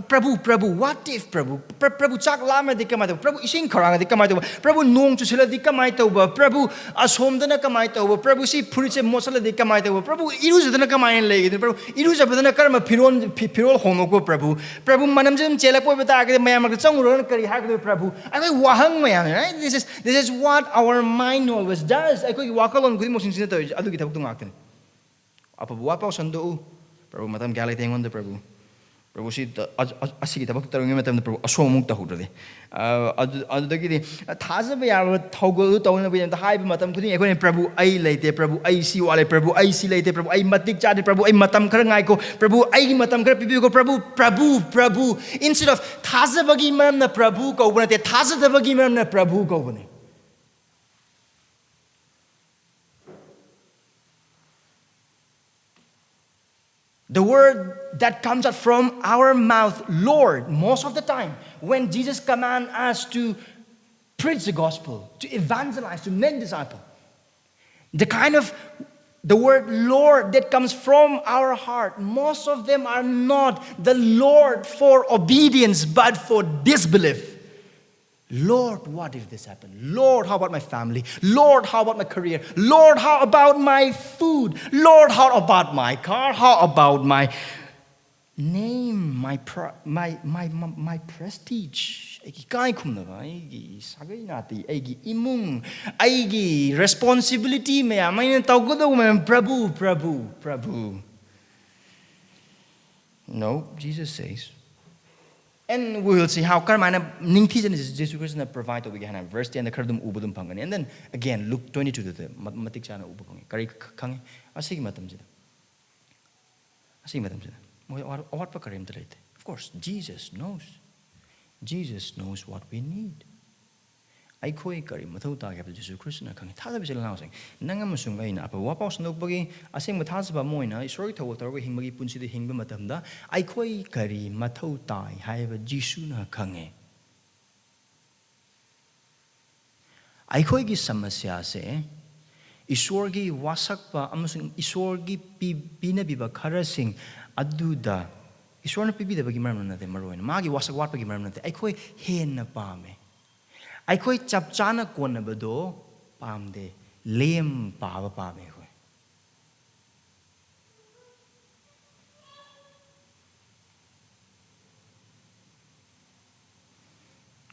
"ꯄ꯭ꯔꯚꯨ, ꯄ꯭ꯔꯚꯨ, what if, ꯄ꯭ꯔꯚꯨ? ꯄ꯭ꯔ-, ꯄ꯭ꯔꯚꯨ, ꯆꯥꯛ ꯂꯥꯝꯃꯗꯤ ꯀꯃꯥꯏꯅ ꯇꯧꯕ? ꯄ꯭ꯔꯚꯨ, ꯏꯁꯤꯡ ꯈꯧꯔꯥꯡꯉꯗꯤ ꯀꯃꯥꯏꯅ ꯇꯧꯕ? ꯄ꯭ꯔꯚꯨ, ꯅꯣꯡ ꯆꯨꯁꯤꯜꯂꯗꯤ ꯀꯃꯥꯏꯅ ꯇꯧꯕ? ꯄ꯭ꯔꯚꯨ, ꯑꯁꯣꯝꯗꯅ ꯀꯃꯥꯏꯅ ꯇꯧꯕ? ꯄ꯭ꯔꯚꯨ, ꯁꯤ ꯐꯨꯔꯤꯠꯁꯦ ꯃꯣꯠꯁꯤꯜꯂꯗꯤ ꯀꯃꯥꯏꯅ ꯇꯧꯕ? ꯄ꯭ꯔꯚꯨ, ꯏꯔꯨꯖꯗꯅ ꯀꯃꯥꯏꯅ ꯂꯩꯒꯗꯣꯏꯅꯣ? ꯄ꯭ꯔꯚꯨ, ꯏꯔꯨꯖꯕꯗꯅ ꯀꯔꯝꯕ ꯐꯤꯔꯣꯜ, ꯐꯤ-, ꯐꯤꯔꯣꯜ ꯍꯣꯡꯉꯛꯄ, ꯄ꯭ꯔꯚꯨ? ꯄ꯭ꯔꯚꯨ, ꯃꯅꯝꯁꯦ ꯑꯗꯨꯝ ꯆꯦꯜꯂꯛꯄ ꯑꯣꯏꯕ ꯇꯥꯔꯒꯗꯤ ꯃꯌꯥꯝ ꯃꯔꯛꯇ ꯆꯪꯉꯨꯔꯒ ꯀꯔꯤ ꯍꯥꯏꯒꯗꯣꯏꯅꯣ, ꯄ꯭ꯔꯚꯨ?" ꯑꯩꯈꯣꯏ ꯋꯥꯍꯪ ꯃꯌꯥꯝꯅꯦ, right? This is, this is what our mind always does. ꯑꯩꯈꯣꯏꯒꯤ ꯋꯥꯈꯜꯂꯣꯟ ꯈꯨꯗꯤꯡꯃꯛꯁꯤꯡꯁꯤꯅ ꯇꯧꯔꯤꯁꯦ ꯑꯗꯨꯒꯤ ꯊꯕꯛꯇꯣ ꯉꯥꯛꯇꯅꯤ. ꯑꯐꯕ ꯋꯥ ꯄꯥꯎ ꯁꯟꯗꯣꯛꯎ꯫ "ꯄ꯭ꯔꯚꯨ, ꯃꯇꯝ ꯀꯌꯥ ꯂꯩꯇꯦ ꯑꯩꯉꯣꯟꯗ, ꯄ꯭ꯔꯚꯨ꯫ ꯄ꯭ꯔꯚꯨ, ꯁꯤ ꯇ-, ꯑ-, ꯑ-, ꯑꯁꯤꯒꯤ ꯊꯕꯛ ꯇꯧꯔꯤꯉꯩ ꯃꯇꯝꯗ, ꯄ꯭ꯔꯚꯨ, ꯑꯁꯣꯝ ꯑꯃꯨꯛ ꯇꯧꯍꯧꯗ꯭ꯔꯗꯤ?" ꯑ, ꯑꯗꯨ, ꯑꯗꯨꯗꯒꯤꯗꯤ ꯊꯥꯖꯕ ꯌꯥꯕ ꯊꯧꯒꯜꯗꯨ ꯇꯧꯅꯕꯒꯤꯗꯃꯛꯇ ꯍꯥꯏꯕ ꯃꯇꯝ ꯈꯨꯗꯤꯡ ꯑꯩꯈꯣꯏꯅ, "ꯄ꯭ꯔꯚꯨ, ꯑꯩ ꯂꯩꯇꯦ, ꯄ꯭ꯔꯚꯨ, ꯑꯩ ꯁꯤ ꯋꯥꯠꯂꯦ, ꯄ꯭ꯔꯚꯨ, ꯑꯩ ꯁꯤ ꯂꯩꯇꯦ, ꯄ꯭ꯔꯚꯨ, ꯑꯩ ꯃꯇꯤꯛ ꯆꯥꯗꯦ, ꯄ꯭ꯔꯚꯨ, ꯑꯩ ꯃꯇꯝ ꯈꯔ ꯉꯥꯏꯈꯣ, ꯄ꯭ꯔꯚꯨ, ꯑꯩꯒꯤ ꯃꯇꯝ ꯈꯔ ꯄꯤꯕꯤꯌꯨꯀꯣ, ꯄ꯭ꯔꯚꯨ, ꯄ꯭ꯔꯚꯨ, ꯄ꯭ꯔꯚꯨ." Instead of, ꯊꯥꯖꯕꯒꯤ ꯃꯔꯝꯅ ꯄ꯭ꯔꯚꯨ ꯀꯧꯕ ꯅꯠꯇꯦ, ꯊꯥꯖꯗꯕꯒꯤ ꯃꯔꯝꯅ ꯄ꯭ꯔꯚꯨ ꯀꯧꯕꯅꯤ. The word that comes out from our mouth, Lord, most of the time, when Jesus commands us to preach the gospel, to evangelize, to make disciple, the kind of, the word Lord that comes from our heart, most of them are not the Lord for obedience, but for disbelief. "Lord, what if this happened? Lord, how about my family? Lord, how about my career? Lord, how about my food? Lord, how about my car? How about my name, my, pro, my, my, my, my prestige, ꯑꯩꯒꯤ ꯏꯀꯥꯏ ꯈꯨꯝꯅꯕ, ꯑꯩꯒꯤ ꯁꯥꯒꯩ ꯅꯥꯇꯩ, ꯑꯩꯒꯤ ꯏꯃꯨꯡ, ꯑꯩꯒꯤ responsibility ꯃꯌꯥꯝ, ꯑꯩꯅ ꯇꯧꯒꯗꯧꯕ ꯃꯌꯥꯝ, ꯄ꯭ꯔꯚꯨ, ꯄ꯭ꯔꯚꯨ, ꯄ꯭ꯔꯚꯨ. No, Jesus says. And we will see how ꯀꯔꯝꯍꯥꯏꯅ ꯅꯤꯡꯊꯤꯖꯅ ꯖꯦꯁꯨ ꯈ꯭ꯔꯤꯁꯇꯅ provide ꯇꯧꯕꯤꯒꯦ ꯍꯥꯏꯅ verse ten ꯗ ꯈꯔ ꯑꯗꯨꯝ ꯎꯕ ꯑꯗꯨꯝ ꯐꯪꯒꯅꯤ. And then again, Luke twenty two ꯗ ꯃ- ꯃꯇꯤꯛ ꯆꯥꯅ ꯎꯕ ꯐꯪꯉꯤ. ꯀꯔꯤ ꯈ- ꯈꯪꯉꯤ? ꯑꯁꯤꯒꯤ ꯃꯇꯝꯁꯤꯗ, ꯑꯁꯤꯒꯤ ꯃꯇꯝꯁꯤꯗ ꯃꯣꯏ ꯑꯋꯥꯠ- ꯑꯋꯥꯠꯄ ꯀꯔꯤꯝꯇ ꯂꯩꯇꯦ. Of course, Jesus knows. Jesus knows what we need. ꯑꯩꯈꯣꯏ ꯀꯔꯤ ꯃꯊꯧ ꯇꯥꯒꯦ ꯍꯥꯏꯕꯗꯨ ꯖꯦꯁꯨ ꯈ꯭ꯔꯤꯁꯇꯅ ꯈꯪꯉꯤ. ꯊꯥꯖꯕ ꯏꯆꯤꯜ ꯏꯅꯥꯎꯁꯤꯡ, ꯅꯪ ꯑꯃꯁꯨꯡ ꯑꯩꯅ ꯑꯐꯕ ꯋꯥꯄꯥꯎ ꯁꯟꯗꯣꯛꯄꯒꯤ ꯑꯁꯦꯡꯕ ꯊꯥꯖꯕ ꯑꯃ ꯑꯣꯏꯅ ꯏꯁꯣꯔꯒꯤ ꯊꯧꯒꯜ ꯇꯧꯔꯒ ꯍꯤꯡꯕꯒꯤ ꯄꯨꯟꯁꯤꯗ ꯍꯤꯡꯕ ꯃꯇꯝꯗ ꯑꯩꯈꯣꯏ ꯀꯔꯤ ꯃꯊꯧ ꯇꯥꯏ ꯍꯥꯏꯕ ꯖꯤꯁꯨꯅ ꯈꯪꯉꯦ꯫ ꯑꯩꯈꯣꯏꯒꯤ ꯁꯃꯁ꯭ꯌꯥꯁꯦ ꯏꯁꯣꯔꯒꯤ ꯋꯥꯁꯛꯄ ꯑꯃꯁꯨꯡ ꯏꯁꯣꯔꯒꯤ ꯄꯤ- ꯄꯤꯅꯕꯤꯕ ꯈꯔꯁꯤꯡ ꯑꯗꯨꯗ, ꯏꯁꯣꯔꯅ ꯄꯤꯕꯤꯗꯕꯒꯤ ꯃꯔꯝ ꯅꯠꯇꯦ, ꯃꯔꯨ ꯑꯣꯏꯅ ꯃꯥꯒꯤ ꯋꯥꯁꯛ ꯋꯥꯠꯄꯒꯤ ꯃꯔꯝ ꯅꯠꯇꯦ, ꯑꯩꯈꯣꯏ ꯍꯦꯟꯅ ꯄꯥꯝꯃꯦ꯫ ꯑꯩꯈꯣꯏ ꯆꯞ ꯆꯥꯅ ꯀꯣꯟꯅꯕꯗꯣ ꯄꯥꯝꯗꯦ, ꯂꯦꯝ ꯄꯥꯕ ꯄꯥꯝꯃꯦ ꯑꯩꯈꯣꯏ꯫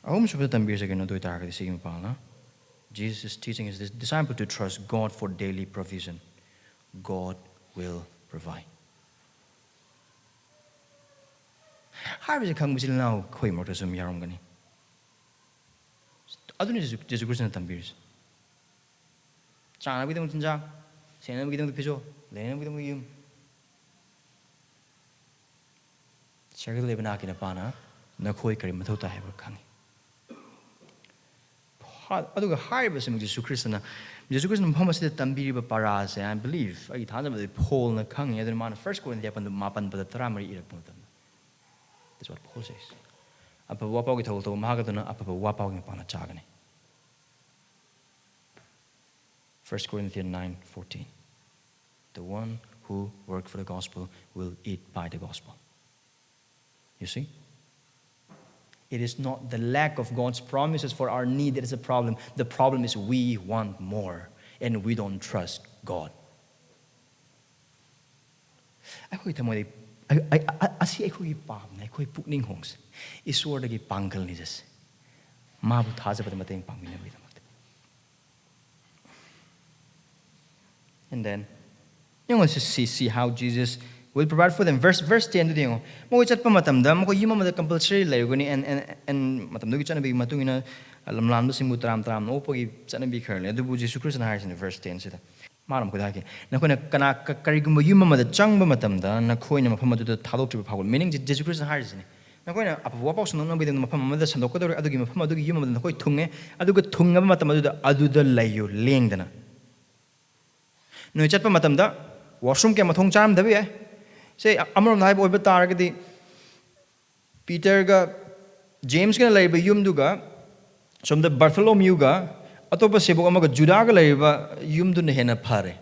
ꯑꯍꯨꯝꯁꯨꯕꯗ ꯇꯝꯕꯤꯔꯤꯁꯦ ꯀꯩꯅꯣ ꯑꯗꯨ ꯑꯣꯏꯇꯥꯔꯒꯗꯤ, ꯁꯤꯒꯤ ꯃꯄꯥꯅ, Jesus is teaching his disciple to trust God for daily provision. God will provide. ꯍꯥꯏꯔꯤꯕꯁꯦ ꯈꯪꯕ ꯏꯆꯤꯜ ꯏꯅꯥꯎ ꯑꯩꯈꯣꯏ ꯃꯔꯛꯇꯁꯨ ꯑꯗꯨꯝ ꯌꯥꯎꯔꯝꯒꯅꯤ꯫ ꯑꯗꯨꯅꯤ ꯖꯦꯁꯨ ꯖꯦꯁꯨ ꯈ꯭ꯔꯤꯁꯇꯅ ꯇꯝꯕꯤꯔꯤꯁꯦ꯫ ꯆꯥꯅꯕꯒꯤꯗꯃꯛ ꯆꯤꯟꯖꯥꯛ, ꯁꯦꯟꯅꯕꯒꯤꯗꯃꯛꯇ ꯐꯤꯖꯣꯜ, ꯂꯩꯅꯕꯒꯤꯗꯃꯛꯇ ꯌꯨꯝ꯫ ꯁꯦꯔꯒꯤ ꯂꯩꯕꯅꯥꯛꯀꯤ ꯅꯄꯥꯅ ꯅꯈꯣꯏ ꯀꯔꯤ ꯃꯊꯧ ꯇꯥꯏ ꯍꯥꯏꯕ ꯈꯪꯉꯤ꯫ ꯍꯥ- ꯑꯗꯨꯒ ꯍꯥꯏꯔꯤꯕꯁꯤꯃꯛ ꯖꯤꯁꯨ ꯈ꯭ꯔꯤꯁꯇꯅ, ꯖꯤꯁꯨ ꯈ꯭ꯔꯤꯁꯇꯅ ꯃꯐꯝ ꯑꯁꯤꯗ ꯇꯝꯕꯤꯔꯤꯕ ꯄꯔꯥꯁꯦ, I believe, ꯑꯩꯒꯤ ꯊꯥꯖꯕꯗꯤ ꯄꯣꯜꯅ ꯈꯪꯉꯤ꯫ ꯑꯗꯨꯅ ꯃꯥꯅ First Corinthians ꯃꯥꯄꯟ ꯄꯗ ꯇꯔꯥꯃꯔꯤ ꯏꯔꯛꯄ ꯃꯇꯝꯗ, that's what Paul says. ꯑꯐꯕ ꯋꯥꯄꯥꯎꯒꯤ ꯊꯧꯒꯜ ꯇꯧꯕ ꯃꯍꯥꯛ ꯑꯗꯨꯅ ꯑꯐꯕ ꯋꯥꯄꯥꯎꯒꯤ ꯃꯄꯥꯟꯅ ꯆꯥꯒꯅꯤ꯫ First Corinthians nine fourteen. The one who work for the gospel will eat by the gospel. You see? It is not the lack of God's promises for our need that is a problem. The problem is we want more and we don't trust God. ꯑꯩꯈꯣꯏ ꯊꯃꯣꯏꯗ ꯑꯩ- ꯑꯩ- ꯑ- ꯑꯁꯤ ꯑꯩꯈꯣꯏꯒꯤ ꯄꯥꯝꯅ ꯑꯩꯈꯣꯏ ꯄꯨꯛꯅꯤꯡ ꯍꯣꯡꯁꯦ꯫ ꯏꯁꯣꯔꯗꯒꯤ ꯄꯥꯡꯒꯜ ꯅꯤꯖꯁꯦ꯫ ꯃꯥꯕꯨ ꯊꯥꯖꯕꯗ ꯃꯇꯦꯡ ꯄꯥꯡꯕꯤꯅꯕꯒꯤꯗꯃꯛꯇ꯫ And then, ꯌꯦꯡꯉꯣ, see, see, see how Jesus will provide for them. Verse, verse ten ꯗꯨꯗ ꯌꯦꯡꯉꯣ꯫ ꯃꯈꯣꯏ ꯆꯠꯄ ꯃꯇꯝꯗ ꯃꯈꯣꯏ ꯌꯨꯝ ꯑꯃꯗ compulsory ꯂꯩꯔꯨꯒꯅꯤ, and, and, and ꯃꯇꯝꯗꯨꯒꯤ ꯆꯠꯅꯕꯤꯒꯤ ꯃꯇꯨꯡ ꯏꯟꯅ ꯂꯝꯂꯥꯟꯕꯁꯤꯡꯕꯨ ꯇꯔꯥꯝ ꯇꯔꯥꯝꯅ ꯑꯣꯛꯄꯒꯤ ꯆꯠꯅꯕꯤ ꯈꯔ ꯂꯩ꯫ ꯑꯗꯨꯕꯨ ꯖꯤꯁꯨ ꯈ꯭ꯔꯤꯁꯇꯅ ꯍꯥꯏꯔꯤꯁꯤꯅ verse ten ꯁꯤꯗ꯫ ꯃꯥꯅ ꯃꯈꯣꯏꯗ ꯍꯥꯏꯈꯤ, "ꯅꯈꯣꯏꯅ ꯀꯅꯥ ꯀ- ꯀꯔꯤꯒꯨꯝꯕ ꯌꯨꯝ ꯑꯃꯗ ꯆꯪꯕ ꯃꯇꯝꯗ ꯅꯈꯣꯏꯅ ꯃꯐꯝ ꯑꯗꯨꯗ ꯊꯥꯗꯣꯛꯇ꯭ꯔꯤꯕ ꯐꯥꯎꯕ", meaning ꯖꯤ- ꯖꯤꯁꯨ ꯈ꯭ꯔꯤꯁꯇꯅ ꯍꯥꯏꯔꯤꯁꯤꯅꯦ, "ꯅꯈꯣꯏꯅ ꯑꯐꯕ ꯋꯥꯄꯥꯎ ꯁꯟꯗꯣꯛꯅꯕꯒꯤꯗꯃꯛ ꯃꯐꯝ ꯑꯃꯗ ꯁꯟꯗꯣꯛꯀꯗꯧꯔꯤ, ꯑꯗꯨꯒꯤ ꯃꯐꯝ ꯑꯗꯨꯒꯤ ꯌꯨꯝ ꯑꯃꯗ ꯅꯈꯣꯏ ꯊꯨꯡꯉꯦ, ꯑꯗꯨꯒ ꯊꯨꯡꯉꯕ ꯃꯇꯝ ꯑꯗꯨꯗ ꯑꯗꯨꯗ ꯂꯩꯌꯨ ꯂꯦꯡꯗꯅ꯫ ꯅꯣꯏ ꯆꯠꯄ ꯃꯇꯝꯗ ꯋꯥꯁꯔꯨꯝ ꯀꯌꯥ ꯃꯊꯣꯡ ꯆꯥꯔꯝꯗꯕ ꯌꯥꯏ"꯫ ꯁꯦ, ꯑꯃꯔꯣꯝꯗ ꯍꯥꯏꯕ ꯑꯣꯏꯕ ꯇꯥꯔꯒꯗꯤ, ꯄꯤꯇꯔꯒ ꯖꯦꯝꯁꯀꯅ ꯂꯩꯔꯤꯕ ꯌꯨꯝꯗꯨꯒ ꯁꯣꯝꯗ ꯕꯥꯔꯊꯣꯂꯣꯃꯤꯌꯨꯒ ꯑꯇꯣꯞꯄ ꯁꯦꯕꯣꯛ ꯑꯃꯒ ꯖꯨꯗꯥꯒ ꯂꯩꯔꯤꯕ ꯌꯨꯝꯗꯨꯅ ꯍꯦꯟꯅ ꯐꯔꯦ꯫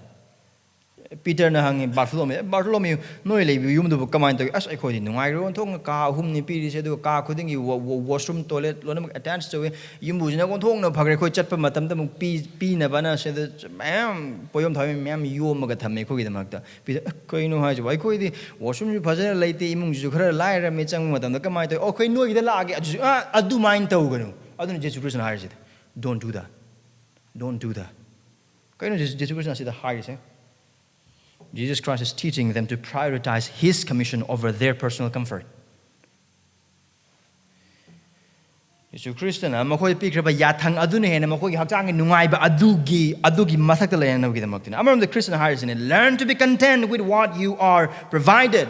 ꯄꯤꯇꯔꯅ ꯍꯪꯉꯤ, "ꯕꯥꯔꯊꯣꯂꯣꯃꯤꯌꯨ, ꯑꯦ, ꯕꯥꯔꯊꯣꯂꯣꯃꯤꯌꯨ, ꯅꯣꯏ ꯂꯩꯕ ꯌꯨꯝꯗꯨꯕꯨ ꯀꯃꯥꯏꯅ ꯇꯧꯏ?" "ꯑꯁ, ꯑꯩꯈꯣꯏꯗꯤ ꯅꯨꯡꯉꯥꯏꯈ꯭ꯔꯦ, ꯑꯣꯟꯊꯣꯛꯅ ꯀꯥ ꯑꯍꯨꯝꯅꯤ ꯄꯤꯔꯤꯁꯦ, ꯑꯗꯨꯒ ꯀꯥ ꯈꯨꯗꯤꯡꯒꯤ ꯋꯥ- ꯋꯥ- ꯋꯥꯁꯔꯨꯝ, ꯇꯣꯏꯂꯦꯠ ꯂꯣꯏꯅꯃꯛ ꯑꯦꯇꯦꯆ ꯇꯧꯋꯤ꯫ ꯌꯨꯝꯕꯨꯁꯤꯅ ꯑꯣꯟꯊꯣꯛꯅ ꯐꯈ꯭ꯔꯦ, ꯑꯩꯈꯣꯏ ꯆꯠꯄ ꯃꯇꯝꯗ ꯑꯃꯨꯛ ꯄꯤ- ꯄꯤꯅꯕꯅ ꯁꯤꯗ ꯃꯌꯥꯝ ꯄꯣꯌꯣꯝ ꯊꯥꯎꯌꯣꯝ ꯃꯌꯥꯝ ꯌꯣꯝꯃꯒ ꯊꯝꯃꯦ ꯑꯩꯈꯣꯏꯒꯤꯗꯃꯛꯇ"꯫ ꯄꯤꯇꯔ, "ꯑꯦ, ꯀꯩꯅꯣ ꯍꯥꯏꯁꯤꯕꯣ? ꯑꯩꯈꯣꯏꯗꯤ ꯋꯥꯁꯔꯨꯝꯁꯨ ꯐꯖꯅ ꯂꯩꯇꯦ, ꯏꯃꯨꯡꯁꯤꯁꯨ ꯈꯔ ꯂꯥꯏꯔꯝꯃꯦ, ꯆꯪꯕ ꯃꯇꯝꯗ ꯀꯃꯥꯏꯅ ꯇꯧꯋꯤ?" "ꯑꯣ, ꯑꯩꯈꯣꯏ ꯅꯣꯏꯒꯤꯗ ꯂꯥꯛꯑꯒꯦ"꯫ ꯑꯗꯨꯁꯨ, "ꯑ, ꯑꯗꯨꯃꯥꯏꯅ ꯇꯧꯒꯅꯨ"꯫ ꯑꯗꯨꯅ ꯖꯤꯁꯨ ꯈ꯭ꯔꯤꯁꯇꯅ ꯍꯥꯏꯔꯤꯁꯤꯗꯤ, "Don't do that. Don't do that." ꯀꯩꯅꯣ ꯖꯤꯁꯨ, ꯖꯤꯁꯨ ꯈ꯭ꯔꯤꯁꯇꯅ ꯁꯤꯗ ꯍꯥꯏꯔꯤꯁꯦ? Jesus Christ is teaching them to prioritize his commission over their personal comfort. ꯖꯤꯁꯨ ꯈ꯭ꯔꯤꯁꯇꯅ ꯃꯈꯣꯏꯗ ꯄꯤꯈ꯭ꯔꯕ ꯌꯥꯊꯪ ꯑꯗꯨꯅ ꯍꯦꯟꯅ ꯃꯈꯣꯏꯒꯤ ꯍꯛꯆꯥꯡꯒꯤ ꯅꯨꯡꯉꯥꯏꯕ ꯑꯗꯨꯒꯤ, ꯑꯗꯨꯒꯤ ꯃꯊꯛꯇ ꯂꯩꯅꯅꯕꯒꯤꯗꯃꯛꯇꯅꯤ꯫ ꯑꯃꯔꯣꯝꯗ ꯈ꯭ꯔꯤꯁꯇꯅ ꯍꯥꯏꯔꯤꯁꯤꯅꯦ, "Learn to be content with what you are provided."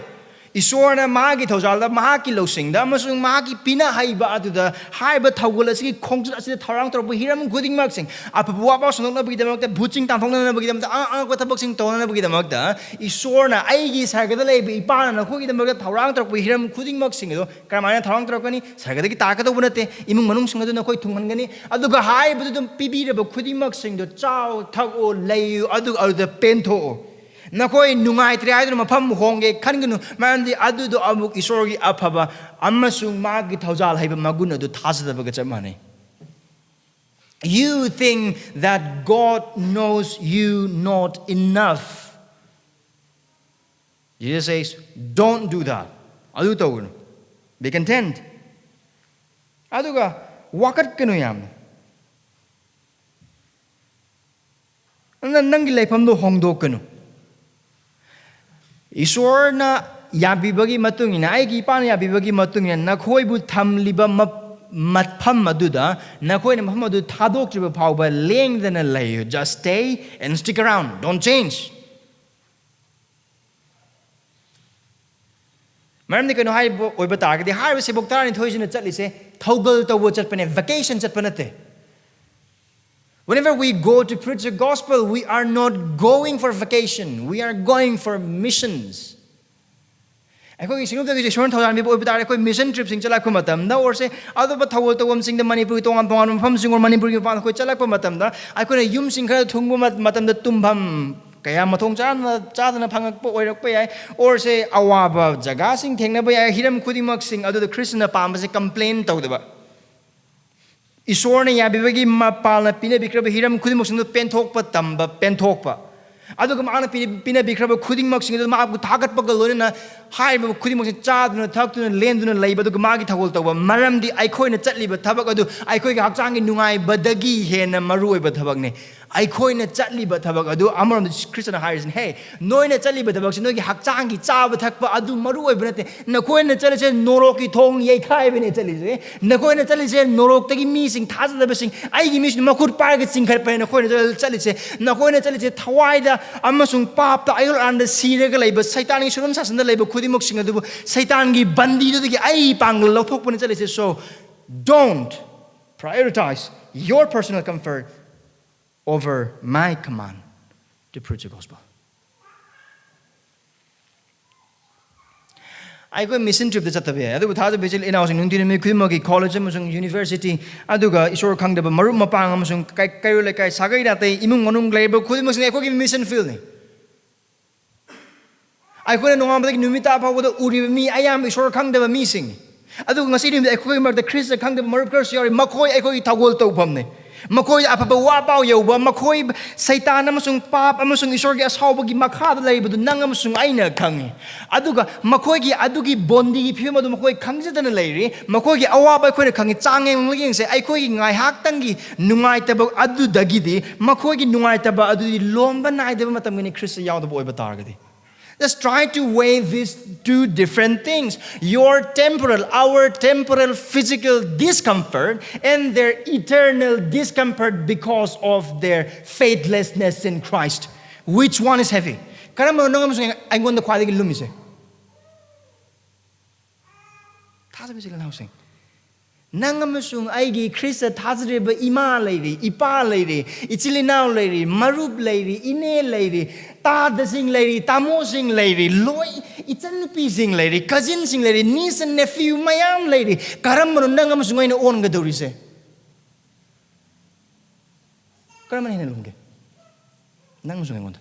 ꯏꯁꯣꯔꯅ ꯃꯍꯥꯛꯀꯤ ꯊꯧꯖꯥꯜꯗ, ꯃꯍꯥꯛꯀꯤ ꯂꯧꯁꯤꯡꯗ ꯑꯃꯁꯨꯡ ꯃꯍꯥꯛꯀꯤ ꯄꯤꯅ ꯍꯩꯕ ꯑꯗꯨꯗ ꯍꯥꯏꯔꯤꯕ ꯊꯧꯒꯜ ꯑꯁꯤꯒꯤ ꯈꯣꯡꯆꯠ ꯑꯁꯤꯗ ꯊꯧꯔꯥꯡ ꯇꯧꯔꯛꯄ ꯍꯤꯔꯝ ꯈꯨꯗꯤꯡꯃꯛꯁꯤꯡ, ꯑꯐꯕ ꯋꯥꯄꯥꯎ ꯁꯟꯗꯣꯛꯅꯕꯒꯤꯗꯃꯛꯇ, ꯚꯨꯠꯁꯤꯡ ꯇꯥꯟꯊꯣꯛꯅꯅꯕꯒꯤꯗꯃꯛꯇ, ꯑꯉꯛ ꯑꯉꯛꯄ ꯊꯕꯛꯁꯤꯡ ꯇꯧꯅꯅꯕꯒꯤꯗꯃꯛꯇ ꯏꯁꯣꯔꯅ ꯑꯩꯒꯤ ꯁꯔꯒꯗ ꯂꯩꯕ ꯏꯄꯥꯅ ꯅꯈꯣꯏꯒꯤꯗꯃꯛꯇ ꯊꯧꯔꯥꯡ ꯇꯧꯔꯛꯄ ꯍꯤꯔꯝ ꯈꯨꯗꯤꯡꯃꯛꯁꯤꯡ ꯑꯗꯣ ꯀꯔꯝꯍꯥꯏꯅ ꯊꯧꯔꯥꯡ ꯇꯧꯔꯛꯀꯅꯤ? ꯁꯔꯒꯗꯒꯤ ꯇꯥꯔꯛꯀꯗꯧꯕ ꯅꯠꯇꯦ, ꯏꯃꯨꯡ ꯃꯅꯨꯡꯁꯤꯡ ꯑꯗꯨ ꯅꯈꯣꯏ ꯊꯨꯡꯍꯟꯒꯅꯤ꯫ ꯑꯗꯨꯒ ꯍꯥꯏꯔꯤꯕꯗꯨ ꯑꯗꯨꯝ ꯄꯤꯕꯤꯔꯕ ꯈꯨꯗꯤꯡꯃꯛꯁꯤꯡꯗꯣ ꯆꯥꯎ, ꯊꯛꯎ, ꯂꯩꯌꯨ, ꯑꯗꯨꯒ ꯑꯗꯨꯗ ꯄꯦꯟꯊꯣꯛꯎ꯫ ꯅꯈꯣꯏ ꯅꯨꯡꯉꯥꯏꯇ꯭ꯔꯦ ꯍꯥꯏꯗꯨꯅ ꯃꯐꯝ ꯍꯣꯡꯒꯦ ꯈꯟꯒꯅꯨ, ꯃꯔꯝꯗꯤ ꯑꯗꯨꯗꯣ ꯑꯃꯨꯛ ꯏꯁꯣꯔꯒꯤ ꯑꯐꯕ ꯑꯃꯁꯨꯡ ꯃꯥꯒꯤ ꯊꯧꯖꯥꯜ ꯍꯩꯕ ꯃꯒꯨꯟ ꯑꯗꯨ ꯊꯥꯖꯗꯕꯒ ꯆꯞ ꯃꯥꯟꯅꯩ꯫ You think that God knows you not enough. Jesus says, "Don't do that." ꯑꯗꯨ ꯇꯧꯒꯅꯨ. Be content. ꯑꯗꯨꯒ ꯋꯥꯀꯠꯀꯅꯨ ꯌꯥꯝꯅ. ꯑꯗꯨꯅ ꯅꯪꯒꯤ ꯂꯩꯐꯝꯗꯣ ꯍꯣꯡꯗꯣꯛꯀꯅꯨ. ꯏꯁꯣꯔꯅ ꯌꯥꯕꯤꯕꯒꯤ ꯃꯇꯨꯡ ꯏꯟꯅ, ꯑꯩꯒꯤ ꯏꯄꯥꯅ ꯌꯥꯕꯤꯕꯒꯤ ꯃꯇꯨꯡ ꯏꯟꯅ, ꯅꯈꯣꯏꯕꯨ ꯊꯝꯂꯤꯕ ꯃ-, ꯃꯐꯝ ꯑꯗꯨꯗ, ꯅꯈꯣꯏꯅ ꯃꯐꯝ ꯑꯗꯨ ꯊꯥꯗꯣꯛꯇ꯭ꯔꯤꯕ ꯐꯥꯎꯕ ꯂꯦꯡꯗꯅ ꯂꯩꯌꯨ. Just stay and stick around. Don't change. ꯃꯔꯝꯗꯤ ꯀꯩꯅꯣ ꯍꯥꯏꯕ ꯑꯣꯏꯕ ꯇꯥꯔꯒꯗꯤ, ꯍꯥꯏꯔꯤꯕ ꯁꯦꯕꯣꯛ ꯇꯔꯥꯅꯤꯊꯣꯏꯁꯤꯅ ꯆꯠꯂꯤꯁꯦ ꯊꯧꯒꯜ ꯇꯧꯕ ꯆꯠꯄꯅꯦ, vacation ꯆꯠꯄ ꯅꯠꯇꯦ. Whenever we go to preach the gospel, we are not going for vacation. We are going for missions. ꯑꯩꯈꯣꯏꯒꯤ ꯁꯤꯡꯅꯨꯞꯇꯒꯤꯁꯨ ꯏꯁꯣꯔꯅ ꯊꯧꯖꯥꯟꯕꯤꯕ ꯑꯣꯏꯕ ꯇꯥꯔꯗꯤ, ꯑꯩꯈꯣꯏ mission tripꯁꯤꯡ ꯆꯠꯂꯛꯄ ꯃꯇꯝꯗ, ꯑꯣꯔꯁꯦ ꯑꯇꯣꯞꯄ ꯊꯧꯒꯜ ꯇꯧꯐꯝꯁꯤꯡꯗ, ꯃꯅꯤꯄꯨꯔꯒꯤ ꯇꯣꯉꯥꯟ ꯇꯣꯉꯥꯟꯕ ꯃꯐꯝꯁꯤꯡ ꯑꯣꯔ ꯃꯅꯤꯄꯨꯔꯒꯤ ꯃꯄꯥꯟꯗ ꯑꯩꯈꯣꯏ ꯆꯠꯂꯛꯄ ꯃꯇꯝꯗ, ꯑꯩꯈꯣꯏꯅ ꯌꯨꯝꯁꯤꯡ ꯈꯔ ꯊꯨꯡꯕ ꯃ-, ꯃꯇꯝꯗ ꯇꯨꯝꯐꯝ ꯀꯌꯥ ꯃꯊꯣꯡ ꯆꯥꯅ ꯆꯥꯗꯅ ꯐꯪꯉꯛꯄ ꯑꯣꯏꯔꯛꯄ ꯌꯥꯏ, ꯑꯣꯔꯁꯦ ꯑꯋꯥꯕ ꯖꯒꯥꯁꯤꯡ ꯊꯦꯡꯅꯕ ꯌꯥꯏ꯫ ꯍꯤꯔꯝ ꯈꯨꯗꯤꯡꯃꯛꯁꯤꯡ ꯑꯗꯨꯗ ꯈ꯭ꯔꯤꯁꯇꯅ ꯄꯥꯝꯕꯁꯦ complain ꯇꯧꯗꯕ, ꯏꯁꯣꯔꯅ ꯌꯥꯕꯤꯕꯒꯤ ꯃꯄꯥꯜꯅ ꯄꯤꯅꯕꯤꯈ꯭ꯔꯕ ꯍꯤꯔꯝ ꯈꯨꯗꯤꯡꯃꯛꯁꯤꯡꯗꯨ ꯄꯦꯟꯊꯣꯛꯄ ꯇꯝꯕ, ꯄꯦꯟꯊꯣꯛꯄ꯫ ꯑꯗꯨꯒ ꯃꯥꯅ ꯄꯤ-, ꯄꯤꯅꯕꯤꯈ꯭ꯔꯕ ꯈꯨꯗꯤꯡꯃꯛꯁꯤꯡ ꯑꯗꯨ ꯃꯥꯕꯨ ꯊꯥꯒꯠꯄꯒ ꯂꯣꯏꯅꯅ ꯍꯥꯏꯔꯤꯕ ꯈꯨꯗꯤꯡꯃꯛꯁꯤ ꯆꯥꯗꯨꯅ, ꯊꯛꯇꯨꯅ, ꯂꯦꯟꯗꯨꯅ ꯂꯩꯕ, ꯑꯗꯨꯒ ꯃꯥꯒꯤ ꯊꯧꯒꯜ ꯇꯧꯕ꯫ ꯃꯔꯝꯗꯤ ꯑꯩꯈꯣꯏꯅ ꯆꯠꯂꯤꯕ ꯊꯕꯛ ꯑꯗꯨ ꯑꯩꯈꯣꯏꯒꯤ ꯍꯛꯆꯥꯡꯒꯤ ꯅꯨꯡꯉꯥꯏꯕꯗꯒꯤ ꯍꯦꯟꯅ ꯃꯔꯨ ꯑꯣꯏꯕ ꯊꯕꯛꯅꯤ꯫ ꯑꯩꯈꯣꯏꯅ ꯆꯠꯂꯤꯕ ꯊꯕꯛ ꯑꯗꯨ, ꯑꯃꯔꯣꯝꯗ ꯈ꯭ꯔꯤꯁꯇꯅ ꯍꯥꯏꯔꯤꯁꯤꯅ, "ꯍꯦ, ꯅꯣꯏꯅ ꯆꯠꯂꯤꯕ ꯊꯕꯛꯁꯤ ꯅꯣꯏꯒꯤ ꯍꯛꯆꯥꯡꯒꯤ ꯆꯥꯕ ꯊꯛꯄ ꯑꯗꯨ ꯃꯔꯨ ꯑꯣꯏꯕ ꯅꯠꯇꯦ꯫ ꯅꯈꯣꯏꯅ ꯆꯠꯂꯤꯁꯦ ꯅꯣꯔꯣꯛꯀꯤ ꯊꯣꯡ ꯌꯩꯈꯥꯏꯕꯅꯦ ꯆꯠꯂꯤꯁꯦ꯫ ꯅꯈꯣꯏꯅ ꯆꯠꯂꯤꯁꯦ ꯅꯣꯔꯣꯛꯇꯒꯤ ꯃꯤꯁꯤꯡ, ꯊꯥꯖꯗꯕꯁꯤꯡ, ꯑꯩꯒꯤ ꯃꯤꯁꯤꯡ ꯃꯈꯨꯠ ꯄꯥꯏꯔꯒ ꯆꯤꯡꯈꯠꯄꯅꯦ ꯅꯈꯣꯏꯅ ꯆꯠꯂꯤꯁꯦ꯫ ꯅꯈꯣꯏꯅ ꯆꯠꯂꯤꯁꯦ ꯊꯋꯥꯏꯗ ꯑꯃꯁꯨꯡ ꯄꯥꯞꯇ ꯑꯌꯣꯜ ꯑꯔꯥꯟꯗ ꯁꯤꯔꯒ ꯂꯩꯕ, ꯁꯩꯇꯥꯟꯒꯤ ꯁꯨꯔꯨꯝ ꯁꯥꯁꯟꯗ ꯂꯩꯕ ꯈꯨꯗꯤꯡꯃꯛꯁꯤꯡ ꯑꯗꯨꯕꯨ ꯁꯩꯇꯥꯟꯒꯤ ꯕꯟꯗꯤꯗꯨꯗꯒꯤ ꯑꯩ ꯄꯥꯡꯒꯜ ꯂꯧꯊꯣꯛꯄꯅꯦ ꯆꯠꯂꯤꯁꯦ꯫ So, don't prioritize your personal comfort over my command to preach the gospel." ꯑꯩꯈꯣꯏ mission tripꯇ ꯆꯠꯇꯕ ꯌꯥꯏ, ꯑꯗꯨꯕꯨ ꯊꯥꯖꯕ ꯏꯆꯤꯜ ꯏꯅꯥꯎꯁꯤꯡ, ꯅꯨꯡꯇꯤ ꯅꯨꯃꯤꯠ ꯈꯨꯗꯤꯡꯃꯛꯀꯤ college ꯑꯃꯁꯨꯡ university, ꯑꯗꯨꯒ ꯏꯁꯣꯔ ꯈꯪꯗꯕ ꯃꯔꯨꯞ ꯃꯄꯥꯡ ꯑꯃꯁꯨꯡ ꯀꯩ-, ꯀꯩꯔꯣꯜ ꯂꯩꯀꯥꯏ, ꯁꯥꯒꯩ ꯅꯥꯇꯩ, ꯏꯃꯨꯡ ꯃꯅꯨꯡ ꯂꯩꯔꯤꯕ ꯈꯨꯗꯤꯡꯃꯛꯁꯤꯅ ꯑꯩꯈꯣꯏꯒꯤ mission fieldꯅꯤ꯫ ꯑꯩꯈꯣꯏꯅ ꯅꯣꯡꯉꯥꯟꯕꯗꯒꯤ ꯅꯨꯃꯤꯠ ꯇꯥ ꯐꯥꯎꯕꯗ ꯎꯔꯤꯕ ꯃꯤ ꯑꯌꯥꯝꯕ ꯏꯁꯣꯔ ꯈꯪꯗꯕ ꯃꯤꯁꯤꯡꯅꯤ꯫ ꯑꯗꯨꯒ ꯉꯁꯤ ꯅꯨꯃꯤꯠ ꯑꯩꯈꯣꯏꯒꯤ ꯃꯔꯛꯇ ꯈ꯭ꯔꯤꯁꯇ ꯈꯪꯗꯕ ꯃꯔꯨꯞ ꯈꯔꯁꯨ ꯌꯥꯎꯔꯤ, ꯃꯈꯣꯏ ꯑꯩꯈꯣꯏꯒꯤ ꯊꯧꯒꯜ ꯇꯧꯐꯝꯅꯤ꯫ ꯃꯈꯣꯏ ꯑꯐꯕ ꯋꯥ ꯄꯥꯎ ꯌꯧꯕ, ꯃꯈꯣꯏ ꯁꯩꯇꯥꯟ ꯑꯃꯁꯨꯡ ꯄꯥꯞ ꯑꯃꯁꯨꯡ ꯏꯁꯣꯔꯒꯤ ꯑꯁꯥꯎꯕꯒꯤ ꯃꯈꯥꯗ ꯂꯩꯕꯗꯨ ꯅꯪ ꯑꯃꯁꯨꯡ ꯑꯩꯅ ꯈꯪꯉꯤ꯫ ꯑꯗꯨꯒ ꯃꯈꯣꯏꯒꯤ ꯑꯗꯨꯒꯤ ꯕꯣꯟꯗꯤꯒꯤ ꯐꯤꯕꯝ ꯑꯗꯨ ꯃꯈꯣꯏ ꯈꯪꯖꯗꯅ ꯂꯩꯔꯤ꯫ ꯃꯈꯣꯏꯒꯤ ꯑꯋꯥꯕ ꯑꯩꯈꯣꯏꯅ ꯈꯪꯉꯤ꯫ ꯆꯥꯡ ꯌꯦꯡꯂꯒ ꯌꯦꯡꯁꯦ, ꯑꯩꯈꯣꯏꯒꯤ ꯉꯥꯏꯍꯥꯛꯇꯪꯒꯤ ꯅꯨꯡꯉꯥꯏꯇꯕ ꯑꯗꯨꯗꯒꯤꯗꯤ ꯃꯈꯣꯏꯒꯤ ꯅꯨꯡꯉꯥꯏꯇꯕ ꯑꯗꯨꯗꯤ ꯂꯣꯝꯕ ꯅꯥꯏꯗꯕ ꯃꯇꯝꯒꯤꯅꯤ ꯈ꯭ꯔꯤꯁꯇ ꯌꯥꯎꯗꯕ ꯑꯣꯏꯕ ꯇꯥꯔꯒꯗꯤ꯫ Just try to weigh these two different things. Your temporal, our temporal physical discomfort and their eternal discomfort because of their faithlessness in Christ. Which one is heavy? ꯀꯔꯝꯕꯅꯣ ꯅꯪ ꯑꯃꯁꯨꯡ ꯑꯩꯉꯣꯟꯗ ꯈ꯭ꯋꯥꯏꯗꯒꯤ ꯂꯨꯝꯃꯤꯁꯦ? ꯊꯥꯖꯕ ꯏꯆꯤꯜ ꯏꯅꯥꯎꯁꯤꯡ, ꯅꯪ ꯑꯃꯁꯨꯡ ꯑꯩꯒꯤ ꯈ꯭ꯔꯤꯁꯇ ꯊꯥꯖꯔꯤꯕ ꯏꯃꯥ ꯂꯩꯔꯤ, ꯏꯄꯥ ꯂꯩꯔꯤ, ꯏꯆꯤꯜ ꯏꯅꯥꯎ ꯂꯩꯔꯤ, ꯃꯔꯨꯞ ꯂꯩꯔꯤ, ꯏꯅꯦ ꯂꯩꯔꯤ, ꯇꯥꯗꯁꯤꯡ ꯂꯩꯔꯤ, ꯇꯥꯃꯣꯁꯤꯡ ꯂꯩꯔꯤ, ꯂꯣꯏ, ꯏꯆꯟꯅꯨꯄꯤꯁꯤꯡ ꯂꯩꯔꯤ, ꯀꯖꯤꯟꯁꯤꯡ ꯂꯩꯔꯤ, niece and nephew ꯃꯌꯥꯝ ꯂꯩꯔꯤ꯫ ꯀꯔꯝꯕꯅꯣ ꯅꯪ ꯑꯃꯁꯨꯡ ꯑꯩꯅ ꯑꯣꯟꯒꯗꯧꯔꯤꯁꯦ? ꯀꯔꯝꯕꯅ ꯍꯦꯟꯅ ꯂꯨꯝꯒꯦ? ꯅꯪ ꯑꯃꯁꯨꯡ ꯑꯩꯉꯣꯟꯗ꯫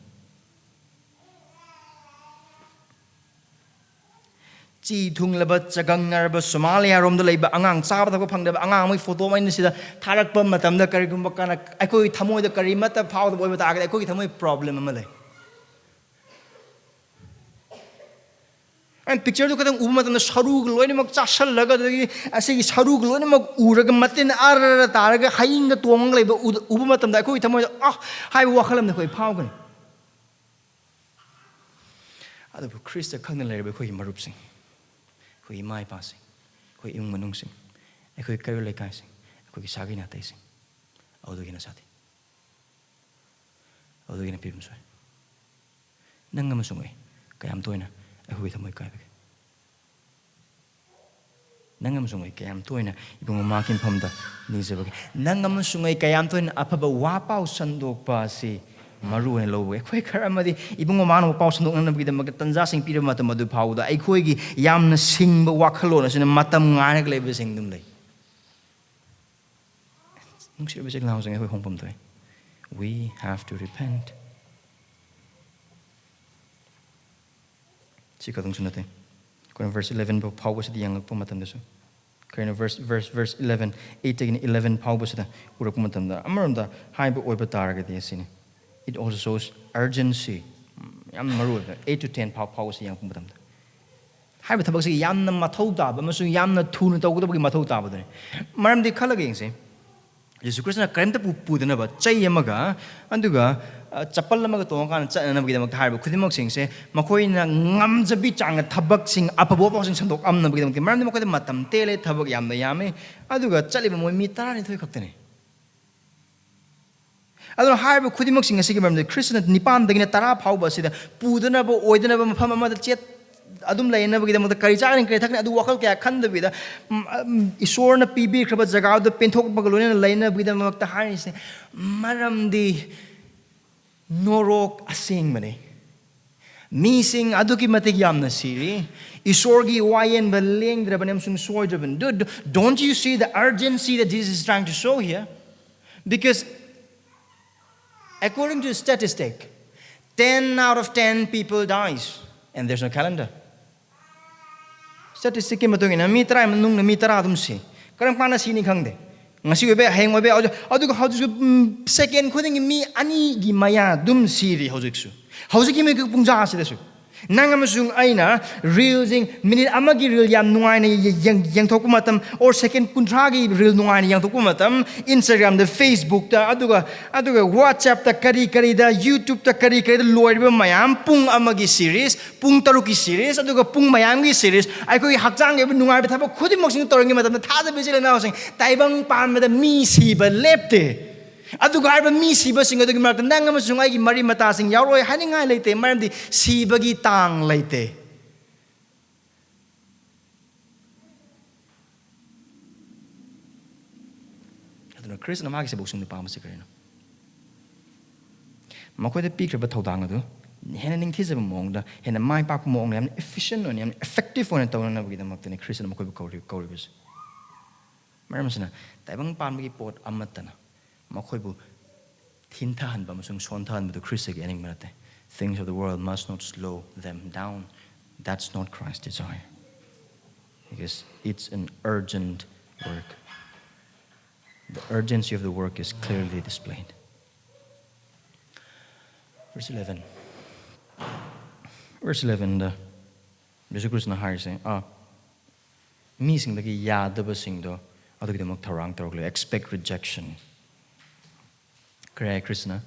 ꯆꯤ ꯊꯨꯡꯂꯕ, ꯆꯒꯪꯅꯔꯕ ꯁꯣꯃꯥꯂꯤꯌꯥꯔꯣꯝꯗ ꯂꯩꯕ ꯑꯉꯥꯡ, ꯆꯥꯕ ꯊꯛꯄ ꯐꯪꯗꯕ ꯑꯉꯥꯡ ꯑꯃꯒꯤ ꯐꯣꯇꯣ ꯑꯃ ꯑꯩꯅ ꯁꯤꯗ ꯊꯥꯔꯛꯄ ꯃꯇꯝꯗ, ꯀꯔꯤꯒꯨꯝꯕ ꯀꯥꯟꯗ ꯑꯩꯈꯣꯏꯒꯤ ꯊꯃꯣꯏꯗ ꯀꯔꯤꯃꯠꯇ ꯐꯥꯎꯗꯕ ꯑꯣꯏꯕ ꯇꯥꯔꯒꯗꯤ, ꯑꯩꯈꯣꯏꯒꯤ ꯊꯃꯣꯏ ꯄ꯭ꯔꯣꯕ꯭ꯂꯦꯝ ꯑꯃ ꯂꯩ꯫ ꯑꯩꯅ ꯄꯤꯛꯆꯔꯗꯨ ꯈꯛꯇꯪ ꯎꯕ ꯃꯇꯝꯗ ꯁꯔꯨꯒ ꯂꯣꯏꯅꯃꯛ ꯆꯥꯁꯜꯂꯒ, ꯑꯗꯒꯤ ꯑꯁꯤꯒꯤ ꯁꯔꯨꯒ ꯂꯣꯏꯅꯃꯛ ꯎꯔꯒ, ꯃꯇꯤꯟ ꯑꯔ ꯇꯥꯔꯒ, ꯍꯌꯤꯡꯒ ꯇꯣꯡꯉꯒ ꯂꯩꯕ ꯎꯗ-, ꯎꯕ ꯃꯇꯝꯗ, ꯑꯩꯈꯣꯏꯒꯤ ꯊꯃꯣꯏꯗ "ꯑꯥ" ꯍꯥꯏꯕ ꯋꯥꯈꯜ ꯑꯃꯗ ꯑꯩꯈꯣꯏ ꯐꯥꯎꯒꯅꯤ꯫ ꯑꯗꯨꯕꯨ ꯈ꯭ꯔꯤꯁꯇ ꯈꯪꯅ ꯂꯩꯔꯕ ꯑꯩꯈꯣꯏꯒꯤ ꯃꯔꯨꯞꯁꯤꯡ, ꯑꯩꯈꯣꯏ ꯏꯃꯥ ꯏꯄꯥꯁꯤꯡ, ꯑꯩꯈꯣꯏ ꯏꯃꯨꯡ ꯃꯅꯨꯡꯁꯤꯡ, ꯑꯩꯈꯣꯏ ꯀꯩꯔꯣꯜ ꯂꯩꯀꯥꯏꯁꯤꯡ, ꯑꯩꯈꯣꯏꯒꯤ ꯁꯥꯒꯩ ꯅꯥꯇꯩꯁꯤꯡ, ꯑꯗꯨꯗꯒꯤ ꯍꯦꯟꯅ ꯁꯥꯊꯤ, ꯑꯗꯨꯗꯒꯤ ꯍꯦꯟꯅ ꯐꯤꯕꯝ ꯁꯣꯛꯏ꯫ ꯅꯪ ꯑꯃꯁꯨꯡ ꯑꯩ ꯀꯌꯥꯝ ꯇꯣꯏꯅ ꯑꯩꯈꯣꯏꯒꯤ ꯊꯃꯣꯏ ꯀꯥꯏꯕꯒꯦ? ꯅꯪ ꯑꯃꯁꯨꯡ ꯑꯩ ꯀꯌꯥꯝ ꯇꯣꯏꯅ ꯏꯕꯨꯡꯉꯣ ꯃꯍꯥꯛꯀꯤ ꯃꯐꯝꯗ ꯅꯤꯖꯕꯒꯦ? ꯅꯪ ꯑꯃꯁꯨꯡ ꯑꯩ ꯀꯌꯥꯝ ꯇꯣꯏꯅ ꯑꯐꯕ ꯋꯥ ꯄꯥꯎ ꯁꯟꯗꯣꯛꯄ ꯑꯁꯤ ꯃꯔꯨ ꯑꯣꯏꯅ ꯂꯧꯕꯒꯦ? ꯑꯩꯈꯣꯏ ꯈꯔ ꯑꯃꯗꯤ ꯏꯕꯨꯡꯉꯣ ꯃꯥꯅ ꯄꯥꯎ ꯁꯟꯗꯣꯛꯅꯅꯕꯒꯤꯗꯃꯛꯇ ꯇꯟꯖꯥꯁꯤꯡ ꯄꯤꯔꯕ ꯃꯇꯝ ꯑꯗꯨ ꯐꯥꯎꯕꯗ ꯑꯩꯈꯣꯏꯒꯤ ꯌꯥꯝꯅ ꯁꯤꯡꯕ ꯋꯥꯈꯜꯂꯣꯟ ꯑꯁꯤꯅ ꯃꯇꯝ ꯉꯥꯏꯔꯒ ꯂꯩꯕꯁꯤꯡ ꯑꯗꯨꯝ ꯂꯩ꯫ ꯅꯨꯡꯁꯤꯔꯕ ꯏꯆꯤꯜ ꯏꯅꯥꯎꯁꯤꯡ, ꯑꯩꯈꯣꯏ ꯍꯣꯡꯐꯝ ꯊꯣꯛꯑꯦ꯫ We have to repent. ꯁꯤ ꯈꯛꯇꯪꯁꯨ ꯅꯠꯇꯦ, ꯑꯩꯈꯣꯏꯅ verse eleven ꯐꯥꯎ ꯐꯥꯎꯕꯁꯤꯗ ꯌꯦꯡꯂꯛꯄ ꯃꯇꯝꯗꯁꯨ, ꯀꯩꯅꯣ verse verse verse eleven, eightꯇꯒꯤꯅ eleven ꯐꯥꯎꯕꯁꯤꯗ ꯎꯔꯛꯄ ꯃꯇꯝꯗ, ꯑꯃꯔꯣꯝꯗ ꯍꯥꯏꯕ ꯑꯣꯏꯕ ꯇꯥꯔꯒꯗꯤ ꯑꯁꯤꯅꯤ, it also shows urgency. ꯌꯥꯝ ꯃꯔꯨ ꯑꯣꯏꯕ, eight to ten ꯐꯥꯎ ꯐꯥꯎꯕꯁꯤ ꯌꯦꯡꯉꯛꯄ ꯃꯇꯝꯗ, ꯍꯥꯏꯕ ꯊꯕꯛꯁꯤ ꯌꯥꯝꯅ ꯃꯊꯧ ꯇꯥꯕ ꯑꯃꯁꯨꯡ ꯌꯥꯝꯅ ꯊꯨꯅ ꯇꯧꯒꯗꯕꯒꯤ ꯃꯊꯧ ꯇꯥꯕꯗꯨꯅꯤ꯫ ꯃꯔꯝꯗꯤ ꯈꯜꯂꯒ ꯌꯦꯡꯁꯦ, ꯖꯤꯁꯨ ꯈ꯭ꯔꯤꯁꯇꯅ ꯀꯔꯤꯝꯇ ꯄꯨ- ꯄꯨꯗꯅꯕ ꯆꯩ ꯑꯃꯒ, ꯑꯗꯨꯒ ꯑ, ꯆꯄꯜ ꯑꯃꯒ ꯇꯣꯡꯉꯀꯥꯟꯗ ꯆꯠꯅꯅꯕꯒꯤꯗꯃꯛꯇ ꯍꯥꯏꯔꯤꯕ ꯈꯨꯗꯤꯡꯃꯛꯁꯤꯡꯁꯦ, ꯃꯈꯣꯏꯅ ꯉꯝꯖꯕꯤ ꯆꯥꯡꯗ ꯊꯕꯛꯁꯤꯡ, ꯑꯐꯕ ꯋꯥꯐꯝꯁꯤꯡ ꯁꯟꯗꯣꯛꯑꯝꯅꯕꯒꯤꯗꯃꯛꯇ, ꯃꯔꯝꯗꯤ ꯃꯈꯣꯏꯗ ꯃꯇꯝ ꯇꯦꯜꯂꯦ, ꯊꯕꯛ ꯌꯥꯝꯅ ꯌꯥꯝꯃꯦ, ꯑꯗꯨꯒ ꯆꯠꯂꯤꯕ ꯃꯣꯏ ꯃꯤ ꯇꯔꯥꯅꯤꯊꯣꯏ ꯈꯛꯇꯅꯤ꯫ ꯑꯗꯨꯅ ꯍꯥꯏꯔꯤꯕ ꯈꯨꯗꯤꯡꯃꯛꯁꯤꯡ ꯑꯁꯤꯒꯤ ꯃꯔꯝꯗ ꯈ꯭ꯔꯤꯁꯇꯅ ꯅꯤꯄꯥꯟꯗꯒꯤꯅ ꯇꯔꯥ ꯐꯥꯎꯕ ꯑꯁꯤꯗ ꯄꯨꯗꯅꯕ ꯑꯣꯏꯗꯅꯕ ꯃꯐꯝ ꯑꯃꯗ ꯆꯦꯠ ꯑꯗꯨꯝ ꯂꯩꯅꯕꯒꯤꯗꯃꯛꯇ, ꯀꯔꯤ ꯆꯥꯒꯅꯤ, ꯀꯔꯤ ꯊꯛꯀꯅꯤ, ꯑꯗꯨ ꯋꯥꯈꯜ ꯀꯌꯥ ꯈꯟꯗꯕꯤꯗ, ꯎꯝ, ꯎꯝ, ꯏꯁꯣꯔꯅ ꯄꯤꯕꯤꯈ꯭ꯔꯕ ꯖꯒꯥꯗꯨꯗ ꯄꯦꯟꯊꯣꯛꯄꯒ ꯂꯣꯏꯅꯅ ꯂꯩꯅꯕꯒꯤꯗꯃꯛꯇ ꯍꯥꯏꯔꯤꯁꯦ꯫ ꯃꯔꯝꯗꯤ ꯅꯣꯔꯣꯛ ꯑꯁꯦꯡꯕꯅꯤ꯫ ꯃꯤꯁꯤꯡ ꯑꯗꯨꯛꯀꯤ ꯃꯇꯤꯛ ꯌꯥꯝꯅ ꯁꯤꯔꯤ꯫ ꯏꯁꯣꯔꯒꯤ ꯋꯥꯌꯦꯟꯕ ꯂꯦꯡꯗ꯭ꯔꯕꯅꯤ ꯑꯃꯁꯨꯡ ꯁꯣꯏꯗ꯭ꯔꯕꯅꯤ꯫ Do- do- don't you see the urgency that Jesus is trying to show here? Because according to statistic, ten out of ten people dies and there's no calendar. Statisticꯀꯤ ꯃꯇꯨꯡ ꯏꯟꯅ ꯃꯤ ꯇꯔꯥ ꯃꯅꯨꯡꯗ ꯃꯤ ꯇꯔꯥ ꯑꯗꯨꯝ ꯁꯤ꯫ ꯀꯔꯝ ꯀꯥꯟꯗ ꯁꯤꯅꯤ ꯈꯪꯗꯦ꯫ ꯉꯁꯤ ꯑꯣꯏꯕ ꯌꯥꯏ, ꯍꯌꯦꯡ ꯑꯣꯏꯕ ꯌꯥꯏ꯫ ꯑꯗꯨ- ꯑꯗꯨꯒ ꯍꯧꯖꯤꯛꯁꯨ, ꯎꯝ, second ꯈꯨꯗꯤꯡꯒꯤ ꯃꯤ ꯑꯅꯤꯒꯤ ꯃꯌꯥ ꯑꯗꯨꯝ ꯁꯤꯔꯤ ꯍꯧꯖꯤꯛꯁꯨ꯫ ꯍꯧꯖꯤꯛꯀꯤ ꯃꯤꯀꯨꯞ ꯄꯨꯡꯖꯥ ꯑꯁꯤꯗꯁꯨ꯫ ꯅꯪ ꯑꯃꯁꯨꯡ ꯑꯩꯅ reelꯁꯤꯡ, minute ꯑꯃꯒꯤ reel ꯌꯥꯝ ꯅꯨꯡꯉꯥꯏꯅ ꯌꯦ- ꯌꯦꯡ- ꯌꯦꯡꯊꯣꯛꯄ ꯃꯇꯝ, or second ꯀꯨꯟꯊ꯭ꯔꯥꯒꯤ reel ꯅꯨꯡꯉꯥꯏꯅ ꯌꯦꯡꯊꯣꯛꯄ ꯃꯇꯝ, Instagramꯗ, Facebookꯇ, ꯑꯗꯨꯒ, ꯑꯗꯨꯒ WhatsAppꯇ ꯀꯔꯤ ꯀꯔꯤꯗ, YouTubeꯇ ꯀꯔꯤ ꯀꯔꯤꯗ ꯂꯣꯏꯔꯤꯕ ꯃꯌꯥꯝ, ꯄꯨꯡ ꯑꯃꯒꯤ series, ꯄꯨꯡ ꯇꯔꯨꯛꯀꯤ series, ꯑꯗꯨꯒ ꯄꯨꯡ ꯃꯌꯥꯝꯒꯤ series, ꯑꯩꯈꯣꯏꯒꯤ ꯍꯛꯆꯥꯡꯒꯤ ꯑꯣꯏꯕ ꯅꯨꯡꯉꯥꯏꯕ ꯊꯕꯛ ꯈꯨꯗꯤꯡꯃꯛꯁꯤꯡ ꯇꯧꯔꯤꯉꯩ ꯃꯇꯝꯗ, ꯊꯥꯖꯕ ꯏꯆꯤꯜ ꯏꯅꯥꯎꯁꯤꯡ, ꯇꯥꯏꯕꯪ ꯄꯥꯟꯕꯗ ꯃꯤ ꯁꯤꯕ ꯂꯦꯞꯇꯦ꯫ ꯑꯗꯨꯒ ꯍꯥꯏꯔꯤꯕ ꯃꯤ ꯁꯤꯕꯁꯤꯡ ꯑꯗꯨꯒꯤ ꯃꯔꯛꯇ ꯅꯪ ꯑꯃꯁꯨꯡ ꯑꯩꯒꯤ ꯃꯔꯤ ꯃꯇꯥꯁꯤꯡ ꯌꯥꯎꯔꯣꯏ ꯍꯥꯏꯅꯤꯡꯉꯥꯏ ꯂꯩꯇꯦ, ꯃꯔꯝꯗꯤ ꯁꯤꯕꯒꯤ ꯇꯥꯡ ꯂꯩꯇꯦ꯫ ꯑꯗꯨꯅ ꯈ꯭ꯔꯤꯁꯅ ꯃꯥꯒꯤ ꯁꯦꯕꯣꯛꯁꯤꯡꯗ ꯄꯥꯝꯕꯁꯤ ꯀꯔꯤꯅꯣ? ꯃꯈꯣꯏꯗ ꯄꯤꯈ꯭ꯔꯕ ꯊꯧꯗꯥꯡ ꯑꯗꯨ ꯍꯦꯟꯅ ꯅꯤꯡꯊꯤꯖꯕ ꯃꯑꯣꯡꯗ, ꯍꯦꯟꯅ ꯃꯥꯏ ꯄꯥꯛꯄ ꯃꯑꯣꯡꯗ, ꯌꯥꯝꯅ efficient ꯑꯣꯏꯅ, ꯌꯥꯝꯅ effective ꯑꯣꯏꯅ ꯇꯧꯅꯅꯕꯒꯤꯗꯃꯛꯇꯅꯤ ꯈ꯭ꯔꯤꯁꯅ ꯃꯈꯣꯏꯕꯨ ꯀꯧꯔꯤ- ꯀꯧꯔꯤꯕꯁꯤ꯫ ꯃꯔꯝ ꯑꯁꯤꯅ, ꯇꯥꯏꯕꯪ ꯄꯥꯟꯕꯒꯤ ꯄꯣꯠ ꯑꯃꯠꯇꯅ ꯃꯈꯣꯏꯕꯨ ꯊꯤꯟꯊꯍꯟꯕ ꯑꯃꯁꯨꯡ ꯁꯣꯟꯊꯍꯟꯕꯗꯨ ꯈ꯭ꯔꯤꯁꯇꯒꯤ ꯑꯅꯤꯡꯕ ꯅꯠꯇꯦ꯫ Things of the world must not slow them down. That's not Christ's desire. Because it's an urgent work. The urgency of the work is clearly displayed. Verse eleven. Verse elevenꯗ ꯖꯤꯁꯨ ꯈ꯭ꯔꯤꯁꯅ ꯍꯥꯏꯔꯤꯁꯦ, ꯑꯥ, ꯃꯤꯁꯤꯡꯗꯒꯤ ꯌꯥꯗꯕꯁꯤꯡꯗꯣ ꯑꯗꯨꯒꯤꯗꯃꯛ ꯊꯧꯔꯥꯡ ꯇꯧꯔꯛꯂꯦ꯫ Expect rejection. ꯀꯔꯤ ꯍꯥꯏ ꯈ꯭ꯔꯤꯁꯅ?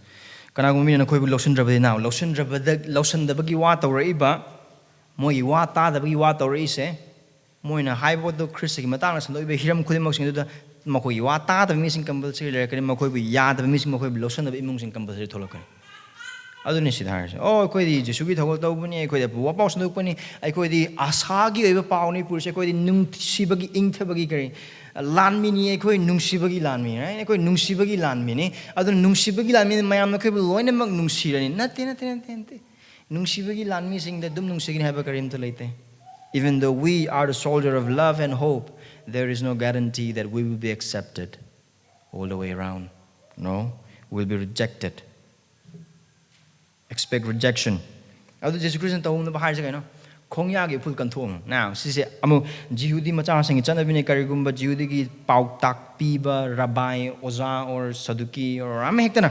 "ꯀꯅꯥꯒꯨꯝꯕ ꯃꯤꯅ ꯅꯈꯣꯏꯕꯨ ꯂꯧꯁꯤꯟꯗ꯭ꯔꯕꯗꯤ ꯅꯥꯎ", ꯂꯧꯁꯤꯟꯗ꯭ꯔꯕꯗ, ꯂꯧꯁꯤꯟꯗꯕꯒꯤ ꯋꯥ ꯇꯧꯔꯛꯏꯕ, ꯃꯣꯏꯒꯤ ꯋꯥ ꯇꯥꯗꯕꯒꯤ ꯋꯥ ꯇꯧꯔꯛꯏꯁꯦ, ꯃꯣꯏꯅ ꯍꯥꯏꯕꯗꯣ ꯈ꯭ꯔꯤꯁꯇꯒꯤ ꯃꯇꯥꯡꯗ ꯁꯟꯗꯣꯛꯏꯕ ꯍꯤꯔꯝ ꯈꯨꯗꯤꯡꯃꯛꯁꯤꯡ ꯑꯗꯨꯗ ꯃꯈꯣꯏꯒꯤ ꯋꯥ ꯇꯥꯗꯕ ꯃꯤꯁꯤꯡ compulsory ꯂꯩꯔꯛꯀꯅꯤ, ꯃꯈꯣꯏꯕꯨ ꯌꯥꯗꯕ ꯃꯤꯁꯤꯡ, ꯃꯈꯣꯏꯕꯨ ꯂꯧꯁꯤꯟꯗꯕ ꯏꯃꯨꯡꯁꯤꯡ compulsory ꯊꯣꯛꯂꯛꯀꯅꯤ꯫ ꯑꯗꯨꯅꯤ ꯁꯤꯗ ꯍꯥꯏꯔꯤꯁꯦ꯫ "ꯑꯣ, ꯑꯩꯈꯣꯏꯗꯤ ꯖꯤꯁꯨꯒꯤ ꯊꯧꯒꯜ ꯇꯧꯕꯅꯤ, ꯑꯩꯈꯣꯏꯗꯤ ꯑꯐꯕ ꯋꯥ ꯄꯥꯎ ꯁꯟꯗꯣꯛꯄꯅꯤ, ꯑꯩꯈꯣꯏꯗꯤ ꯑꯥꯁꯥꯒꯤ ꯑꯣꯏꯕ ꯄꯥꯎꯅꯤ ꯄꯨꯔꯤꯁꯦ, ꯑꯩꯈꯣꯏꯗꯤ ꯅꯨꯡꯁꯤꯕꯒꯤ, ꯏꯪꯊꯕꯒꯤ ꯀꯔꯤ, ꯂꯥꯟꯃꯤꯅꯤ, ꯑꯩꯈꯣꯏ ꯅꯨꯡꯁꯤꯕꯒꯤ ꯂꯥꯟꯃꯤ, right? ꯑꯩꯈꯣꯏ ꯅꯨꯡꯁꯤꯕꯒꯤ ꯂꯥꯟꯃꯤꯅꯤ, ꯑꯗꯨꯅ ꯅꯨꯡꯁꯤꯕꯒꯤ ꯂꯥꯟꯃꯤꯅ ꯃꯌꯥꯝꯅ ꯑꯩꯈꯣꯏꯕꯨ ꯂꯣꯏꯅꯃꯛ ꯅꯨꯡꯁꯤꯔꯅꯤ"꯫ ꯅꯠꯇꯦ, ꯅꯠꯇꯦ, ꯅꯠꯇꯦ, ꯅꯠꯇꯦ꯫ ꯅꯨꯡꯁꯤꯕꯒꯤ ꯂꯥꯟꯃꯤꯁꯤꯡꯗ ꯑꯗꯨꯝ ꯅꯨꯡꯁꯤꯒꯅꯤ ꯍꯥꯏꯕ ꯀꯔꯤꯝꯇ ꯂꯩꯇꯦ꯫ Even though we are the soldier of love and hope, there is no guarantee that we will be accepted all the way around. No, we'll be rejected. Expect rejection. ꯑꯗꯨ ꯖꯤꯁꯨ ꯈ꯭ꯔꯤꯁꯇꯅ ꯇꯧꯅꯕ ꯍꯥꯏꯔꯤꯁꯦ ꯀꯩꯅꯣ? "ꯈꯣꯡꯌꯥꯒꯤ ꯎꯐꯨꯜ ꯀꯟꯊꯣꯛꯑꯣ"꯫ Now, ꯁꯤꯁꯦ ꯑꯃꯨꯛ ꯖꯤꯍꯨꯗꯤ ꯃꯆꯥꯁꯤꯡꯒꯤ ꯆꯠꯅꯕꯤꯅꯤ꯫ ꯀꯔꯤꯒꯨꯝꯕ ꯖꯤꯍꯨꯗꯤꯒꯤ ꯄꯥꯎꯇꯥꯛ ꯄꯤꯕ ꯔꯕꯥꯏ, ꯑꯣꯖꯥ, or ꯁꯗꯨꯀꯤ, or ꯑꯃ ꯍꯦꯛꯇꯅ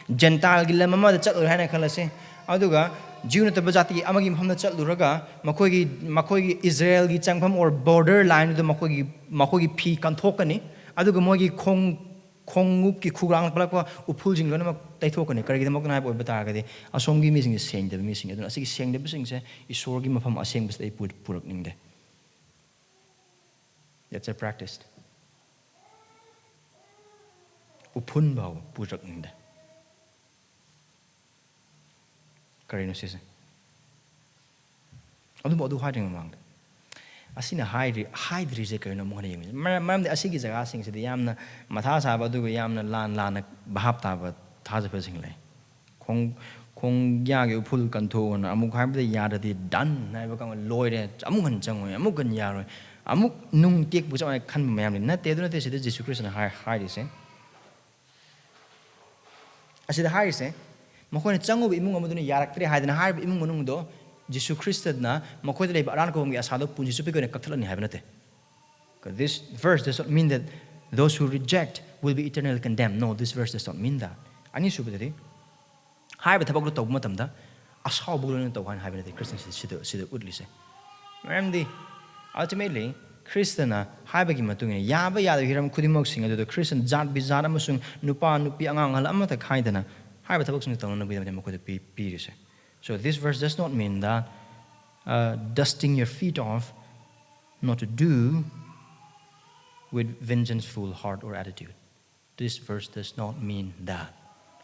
ꯖꯦꯟꯇꯥꯏꯜꯒꯤ ꯂꯝ ꯑꯃꯗ ꯆꯠꯂꯨꯔꯦ ꯍꯥꯏꯅ ꯈꯜꯂꯁꯦ꯫ ꯑꯗꯨꯒ ꯖꯤꯍꯨ ꯅꯠꯇꯕ ꯖꯥꯇꯤꯒꯤ ꯑꯃꯒꯤ ꯃꯐꯝꯗ ꯆꯠꯂꯨꯔꯒ ꯃꯈꯣꯏꯒꯤ, ꯃꯈꯣꯏꯒꯤ ꯏꯖꯔꯦꯜꯒꯤ ꯆꯪꯐꯝ or border lineꯗꯨꯗ ꯃꯈꯣꯏꯒꯤ, ꯃꯈꯣꯏꯒꯤ ꯐꯤ ꯀꯟꯊꯣꯛꯀꯅꯤ꯫ ꯑꯗꯨꯒ ꯃꯣꯏꯒꯤ ꯈꯣꯡ, ꯈꯣꯡꯎꯞꯀꯤ ꯈꯨꯒꯥꯡ ꯄꯜꯂꯛꯄ ꯎꯐꯨꯜꯁꯤꯡ ꯂꯣꯏꯅꯃꯛ ꯇꯩꯊꯣꯛꯀꯅꯤ꯫ ꯀꯔꯤꯒꯤꯗꯃꯛꯇꯅꯣ ꯍꯥꯏꯕ ꯑꯣꯏꯕ ꯇꯥꯔꯒꯗꯤ, ꯑꯁꯣꯝꯒꯤ ꯃꯤꯁꯤꯡꯁꯦ ꯁꯦꯡꯗꯕ ꯃꯤꯁꯤꯡ, ꯑꯗꯨꯅ ꯑꯁꯤꯒꯤ ꯁꯦꯡꯗꯕꯁꯤꯡꯁꯦ ꯏꯁꯣꯔꯒꯤ ꯃꯐꯝ ꯑꯁꯦꯡꯕꯁꯤꯗ ꯑꯩ ꯄꯨ-, ꯄꯨꯔꯛꯅꯤꯡꯗꯦ꯫ That's a practice. ꯎꯐꯨꯟ ꯐꯥꯎꯕ ꯄꯨꯔꯛꯅꯤꯡꯗꯦ꯫ ꯀꯔꯤꯅꯣ ꯁꯤꯁꯦ? ꯑꯗꯨꯕꯨ ꯑꯗꯨ ꯍꯥꯏꯗ꯭ꯔꯤꯉꯩ ꯃꯃꯥꯡꯗ, ꯑꯁꯤꯅ ꯍꯥꯏꯗ꯭ꯔꯤ-, ꯍꯥꯏꯗ꯭ꯔꯤꯁꯦ ꯀꯔꯤꯅꯣ ꯑꯃꯨꯛ ꯍꯟꯅ ꯌꯦꯡꯉꯨꯁꯦ꯫ ꯃꯔꯝ-, ꯃꯔꯝꯗꯤ ꯑꯁꯤꯒꯤ ꯖꯒꯥꯁꯤꯡꯁꯤꯗꯤ ꯌꯥꯝꯅ ꯃꯊꯥ ꯁꯥꯕ, ꯑꯗꯨꯒ ꯌꯥꯝꯅ ꯂꯥꯟ ꯂꯥꯟꯅ ꯚꯥꯞ ꯇꯥꯕ ꯊꯥꯖꯕꯁꯤꯡ ꯂꯩ꯫ ꯈꯣꯡ-, ꯈꯣꯡꯌꯥꯒꯤ ꯎꯐꯨꯜ ꯀꯟꯊꯣꯛꯑꯣꯅ ꯑꯃꯨꯛ ꯍꯥꯏꯕꯗ ꯌꯥꯗ꯭ꯔꯗꯤ done ꯍꯥꯏꯕ ꯈꯪꯉꯣ, ꯂꯣꯏꯔꯦ, ꯑꯃꯨꯛ ꯍꯟꯅ ꯆꯪꯉꯣꯏ, ꯑꯃꯨꯛ ꯍꯟꯅ ꯌꯥꯔꯣꯏ, ꯑꯃꯨꯛ ꯅꯨꯡ ꯇꯦꯛꯄ ꯆꯞ ꯃꯥꯟꯅꯩ ꯈꯟꯕ ꯃꯌꯥꯝꯗꯤ ꯅꯠꯇꯦ꯫ ꯑꯗꯨ ꯅꯠꯇꯦ ꯁꯤꯗ ꯖꯤꯁꯨ ꯈ꯭ꯔꯤꯁꯇꯅ ꯍꯥꯏ-, ꯍꯥꯏꯔꯤꯁꯦ꯫ ꯑꯁꯤꯗ ꯍꯥꯏꯔꯤꯁꯦ, ꯃꯈꯣꯏꯅ ꯆꯪꯉꯨꯕ ꯏꯃꯨꯡ ꯑꯃꯗꯨꯅ ꯌꯥꯔꯛꯇ꯭ꯔꯦ ꯍꯥꯏꯗꯅ ꯍꯥꯏꯔꯤꯕ ꯏꯃꯨꯡ ꯃꯅꯨꯡꯗꯣ ꯖꯤꯁꯨ ꯈ꯭ꯔꯤꯁꯇꯅ ꯃꯈꯣꯏꯗ ꯂꯩꯕ ꯑꯔꯥꯟ ꯀꯧꯕꯒꯤ ꯑꯁꯥꯗꯣ ꯄꯨꯟꯁꯤ ꯆꯨꯞꯄꯒꯤ ꯑꯣꯏꯅ ꯀꯛꯊꯠꯂꯅꯤ ꯍꯥꯏꯕ ꯅꯠꯇꯦ꯫ This verse does not mean that those who reject will be eternally condemned. No, this verse does not mean that. ꯑꯅꯤꯁꯨꯕꯗꯗꯤ, ꯍꯥꯏꯔꯤꯕ ꯊꯕꯛꯇꯨ ꯇꯧꯕ ꯃꯇꯝꯗ ꯑꯁꯥꯎꯕꯒ ꯂꯣꯏꯅꯅ ꯇꯧ ꯍꯥꯏꯅ ꯍꯥꯏꯕ ꯅꯠꯇꯦ ꯈ꯭ꯔꯤꯁꯇꯅ ꯁꯤꯗ, ꯁꯤꯗ, ꯁꯤꯗ ꯎꯠꯂꯤꯁꯦ꯫ ꯃꯔꯝꯗꯤ, ultimately, ꯈ꯭ꯔꯤꯁꯇꯅ ꯍꯥꯏꯕꯒꯤ ꯃꯇꯨꯡ ꯏꯟꯅ ꯌꯥꯕ ꯌꯥꯗꯕ ꯍꯤꯔꯝ ꯈꯨꯗꯤꯡꯃꯛꯁꯤꯡ ꯑꯗꯨꯗ ꯈ꯭ꯔꯤꯁꯇꯅ ꯖꯥꯠ ꯕꯤꯖꯥꯠ ꯑꯃꯁꯨꯡ ꯅꯨꯄꯥ ꯅꯨꯄꯤ ꯑꯉꯥꯡ ꯑꯍꯜ ꯑꯃꯠꯇ ꯈꯥꯏꯗꯅ ꯍꯥꯏꯔꯤꯕ ꯊꯕꯛꯁꯤꯡ ꯇꯧꯅꯅꯕꯒꯤꯗꯃꯛꯇ ꯃꯈꯣꯏꯗ ꯄꯤ-, ꯄꯤꯔꯤꯁꯦ꯫ So this verse does not mean that, uh, dusting your feet off not to do with vengeful heart or attitude. This verse does not mean that.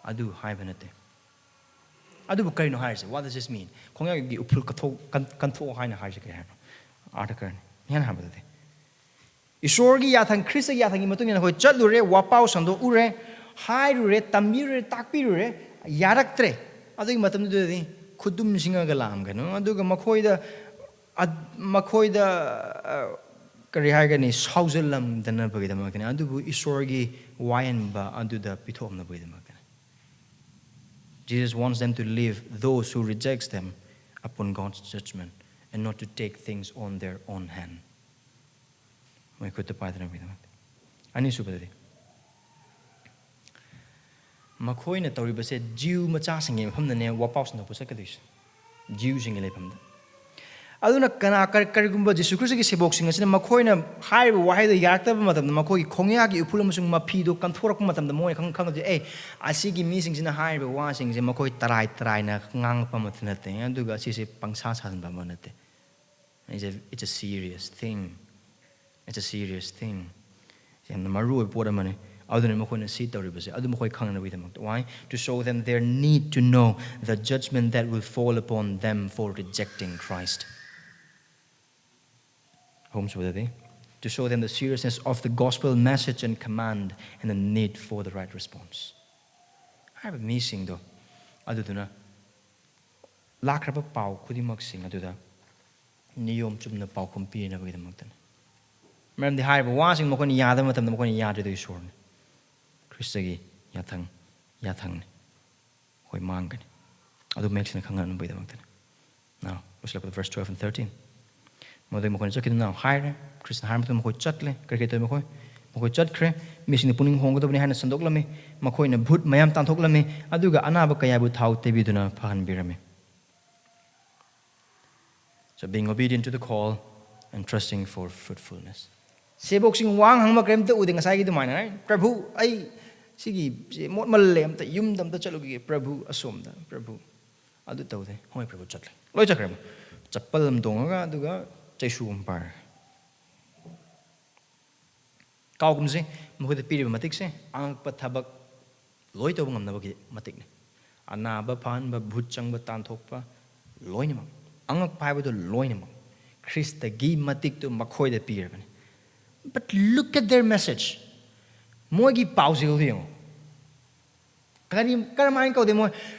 ꯑꯗꯨ ꯍꯥꯏꯕ ꯅꯠꯇꯦ꯫ ꯑꯗꯨꯕꯨ ꯀꯔꯤꯅꯣ ꯍꯥꯏꯔꯤꯁꯦ? What does this mean? ꯈꯣꯡꯌꯥꯒꯤ ꯎꯐꯨꯜ ꯀꯠꯊꯣꯛ-, ꯀꯟ-, ꯀꯟꯊꯣꯛꯑꯣ ꯍꯥꯏꯅ ꯍꯥꯏꯔꯤꯁꯦ ꯀꯔꯤ ꯍꯥꯏꯅꯣ? ꯑꯥꯔꯊ ꯀꯔꯤꯅꯣ? ꯏꯍꯥꯟ ꯍꯥꯟꯕꯗꯗꯤ, ꯏꯁꯣꯔꯒꯤ ꯌꯥꯊꯪ, ꯈ꯭ꯔꯤꯁꯇꯒꯤ ꯌꯥꯊꯪꯒꯤ ꯃꯇꯨꯡ ꯏꯟꯅ ꯑꯩꯈꯣꯏ ꯆꯠꯂꯨꯔꯦ, ꯋꯥꯄꯥꯎ ꯁꯟꯗꯣꯛꯎꯔꯦ, ꯍꯥꯏꯔꯨꯔꯦ, ꯇꯝꯕꯤꯔꯨꯔꯦ, ꯇꯥꯛꯄꯤꯔꯨꯔꯦ, ꯌꯥꯔꯛꯇ꯭ꯔꯦ꯫ ꯑꯗꯨꯒꯤ ꯃꯇꯝꯗꯨꯗꯗꯤ ꯈꯨꯗꯨꯝ ꯁꯤꯡꯉꯒ ꯂꯥꯛꯑꯝꯒꯅꯨ꯫ ꯑꯗꯨꯒ ꯃꯈꯣꯏꯗ, ꯑ-, ꯃꯈꯣꯏꯗ, ꯑ, ꯀꯔꯤ ꯍꯥꯏꯒꯅꯤ, ꯁꯥꯎꯖꯜꯂꯝꯗꯅꯕꯒꯤꯗꯃꯛꯇꯅꯤ, ꯑꯗꯨꯕꯨ ꯏꯁꯣꯔꯒꯤ ꯋꯥꯌꯦꯟꯕ ꯑꯗꯨꯗ ꯄꯤꯊꯣꯛꯅꯕꯒꯤꯗꯃꯛꯇꯅꯤ꯫ Jesus wants them to leave those who rejects them upon God's judgment and not to take things on their own hand. ꯃꯣꯏ ꯈꯨꯠꯇ ꯄꯥꯏꯗꯅꯕꯒꯤꯗꯃꯛꯇ꯫ ꯑꯅꯤꯁꯨꯕꯗꯗꯤ, ꯃꯈꯣꯏꯅ ꯇꯧꯔꯤꯕꯁꯦ ꯖꯤꯎ ꯃꯆꯥꯁꯤꯡꯒꯤ ꯃꯐꯝꯗꯅꯦ ꯋꯥꯄꯥꯎ ꯁꯟꯗꯣꯛꯄ ꯆꯠꯀꯗꯣꯏꯁꯦ, ꯖꯤꯎꯁꯤꯡꯒꯤ ꯂꯩꯐꯝꯗ꯫ ꯑꯗꯨꯅ ꯀꯅꯥ, ꯀꯔꯤ-, ꯀꯔꯤꯒꯨꯝꯕ ꯖꯤꯁꯨ ꯈ꯭ꯔꯤꯁꯇꯒꯤ ꯁꯦꯕꯣꯛꯁꯤꯡ ꯑꯁꯤꯅ ꯃꯈꯣꯏꯅ ꯍꯥꯏꯔꯤꯕ ꯋꯥꯍꯩꯗꯣ ꯌꯥꯔꯛꯇꯕ ꯃꯇꯝꯗ, ꯃꯈꯣꯏꯒꯤ ꯈꯣꯡꯌꯥꯒꯤ ꯎꯐꯨꯜ ꯑꯃꯁꯨꯡ ꯃꯐꯤꯗꯣ ꯀꯟꯊꯣꯔꯛꯄ ꯃꯇꯝꯗ, ꯃꯣꯏꯅ ꯈꯪ-, ꯈꯪꯒꯗꯣꯏ, "ꯑꯦ, ꯑꯁꯤꯒꯤ ꯃꯤꯁꯤꯡꯁꯤꯅ ꯍꯥꯏꯔꯤꯕ ꯋꯥꯁꯤꯡꯁꯦ ꯃꯈꯣꯏ ꯇꯔꯥꯏ ꯇꯔꯥꯏꯅ ꯉꯥꯡꯉꯛꯄ ꯑꯃꯠꯇ ꯅꯠꯇꯦ, ꯑꯗꯨꯒ ꯑꯁꯤꯁꯦ ꯄꯪꯁꯥ ꯁꯥꯖꯤꯟꯕ ꯑꯃ ꯅꯠꯇꯦ꯫ It's a, it's a serious thing. It's a serious thing." ꯌꯥꯝꯅ ꯃꯔꯨ ꯑꯣꯏꯕ ꯄꯣꯠ ꯑꯃꯅꯤ꯫ ꯑꯗꯨꯅ ꯃꯈꯣꯏꯅ ꯁꯤ ꯇꯧꯔꯤꯕꯁꯦ, ꯑꯗꯨ ꯃꯈꯣꯏ ꯈꯪꯅꯕꯒꯤꯗꯃꯛꯇ꯫ Why? To show them their need to know the judgment that will fall upon them for rejecting Christ. ꯑꯍꯨꯝꯁꯨꯕꯗꯗꯤ, to show them the seriousness of the gospel message and command and the need for the right response. ꯍꯥꯏꯔꯤꯕ ꯃꯤꯁꯤꯡꯗꯣ, ꯑꯗꯨꯗꯨꯅ ꯂꯥꯛꯈ꯭ꯔꯕ ꯄꯥꯎ ꯈꯨꯗꯤꯡꯃꯛꯁꯤꯡ ꯑꯗꯨꯗ ꯅꯤꯌꯣꯝ ꯆꯨꯝꯅ ꯄꯥꯎꯈꯨꯝ ꯄꯤꯅꯕꯒꯤꯗꯃꯛꯇꯅꯤ꯫ ꯃꯔꯝꯗꯤ ꯍꯥꯏꯔꯤꯕ ꯋꯥꯁꯤꯡ ꯃꯈꯣꯏꯅ ꯌꯥꯗꯕ ꯃꯇꯝꯗ ꯃꯈꯣꯏꯅ ꯌꯥꯗ꯭ꯔꯤꯗꯣ ꯏꯁꯣꯔꯅꯤ꯫ ꯈ꯭ꯔꯤꯁꯇꯒꯤ ꯌꯥꯊꯪ, ꯌꯥꯊꯪꯅꯤ꯫ ꯑꯩꯈꯣꯏ ꯃꯥꯡꯒꯅꯤ꯫ ꯑꯗꯨ ꯃꯌꯦꯛ ꯁꯦꯡꯅ ꯈꯪꯍꯟꯅꯕꯒꯤꯗꯃꯛꯇꯅꯤ꯫ Now, ꯂꯣꯏꯁꯤꯜꯂꯛꯄꯗ verse twelve and thirteen. ꯃꯗꯨꯗꯒꯤ ꯃꯈꯣꯏꯅ ꯆꯠꯈꯤꯗꯨꯅ ꯍꯥꯏꯔꯦ꯫ ꯈ꯭ꯔꯤꯁꯇꯅ ꯍꯥꯏꯔ ꯃꯇꯨꯡꯗ ꯃꯈꯣꯏ ꯆꯠꯂꯦ꯫ ꯀꯔꯤ ꯀꯔꯤ ꯇꯧꯋꯤ ꯃꯈꯣꯏ? ꯃꯈꯣꯏ ꯆꯠꯈ꯭ꯔꯦ꯫ ꯃꯤꯁꯤꯡꯅ ꯄꯨꯛꯅꯤꯡ ꯍꯣꯡꯒꯗꯕꯅꯤ ꯍꯥꯏꯅ ꯁꯟꯗꯣꯛꯂꯝꯃꯤ꯫ ꯃꯈꯣꯏꯅ ꯚꯨꯠ ꯃꯌꯥꯝ ꯇꯥꯟꯊꯣꯛꯂꯝꯃꯤ꯫ ꯑꯗꯨꯒ ꯑꯅꯥꯕ ꯀꯌꯥꯕꯨ ꯊꯥꯎ ꯇꯩꯕꯤꯗꯨꯅ ꯐꯍꯟꯕꯤꯔꯝꯃꯤ꯫ So being obedient to the call and trusting for fruitfulness. ꯁꯦꯕꯣꯛꯁꯤꯡ ꯋꯥ ꯍꯪꯕ ꯀꯔꯤꯝꯇ ꯎꯗꯦ ꯉꯁꯥꯏꯒꯤ ꯑꯗꯨꯃꯥꯏꯅ, "ꯄ꯭ꯔꯚꯨ, ꯑꯩ ꯁꯤꯒꯤ ꯁꯤ ꯃꯣꯠꯃꯜꯂꯦ, ꯑꯝꯇ ꯌꯨꯝꯗ ꯑꯝꯇ ꯆꯠꯂꯨꯈꯤꯒꯦ ꯄ꯭ꯔꯚꯨ, ꯑꯁꯣꯝꯗ ꯄ꯭ꯔꯚꯨ"꯫ ꯑꯗꯨ ꯇꯧꯗꯦ꯫ ꯍꯣꯏ ꯄ꯭ꯔꯚꯨ, ꯆꯠꯂꯦ꯫ ꯂꯣꯏ ꯆꯠꯈ꯭ꯔꯦ꯫ ꯆꯄꯜ ꯑꯃ ꯇꯣꯡꯉꯒ ꯑꯗꯨꯒ ꯆꯩꯁꯨ ꯑꯃ ꯄꯥꯏꯔꯦ꯫ ꯀꯥꯎꯒꯨꯝꯁꯦ, ꯃꯈꯣꯏꯗ ꯄꯤꯔꯤꯕ ꯃꯇꯤꯛꯁꯦ ꯑꯉꯛꯄ ꯊꯕꯛ ꯂꯣꯏ ꯇꯧꯕ ꯉꯝꯅꯕꯒꯤ ꯃꯇꯤꯛꯅꯤ꯫ ꯑꯅꯥꯕ ꯐꯍꯟꯕ, ꯚꯨꯠ ꯆꯪꯕ ꯇꯥꯟꯊꯣꯛꯄ, ꯂꯣꯏꯅꯃꯛ꯫ ꯑꯉꯛꯄ ꯍꯥꯏꯕꯗꯨ ꯂꯣꯏꯅꯃꯛ ꯈ꯭ꯔꯤꯁꯇꯒꯤ ꯃꯇꯤꯛꯇꯨ ꯃꯈꯣꯏꯗ ꯄꯤꯔꯕꯅꯤ꯫ But look at their message. ꯃꯣꯏꯒꯤ ꯄꯥꯎꯖꯦꯜꯗꯨ ꯌꯦꯡꯉꯨ꯫ ꯀꯔꯤ, ꯀꯔꯝꯍꯥꯏꯅ ꯀꯧꯗꯦ ꯃꯣꯏ?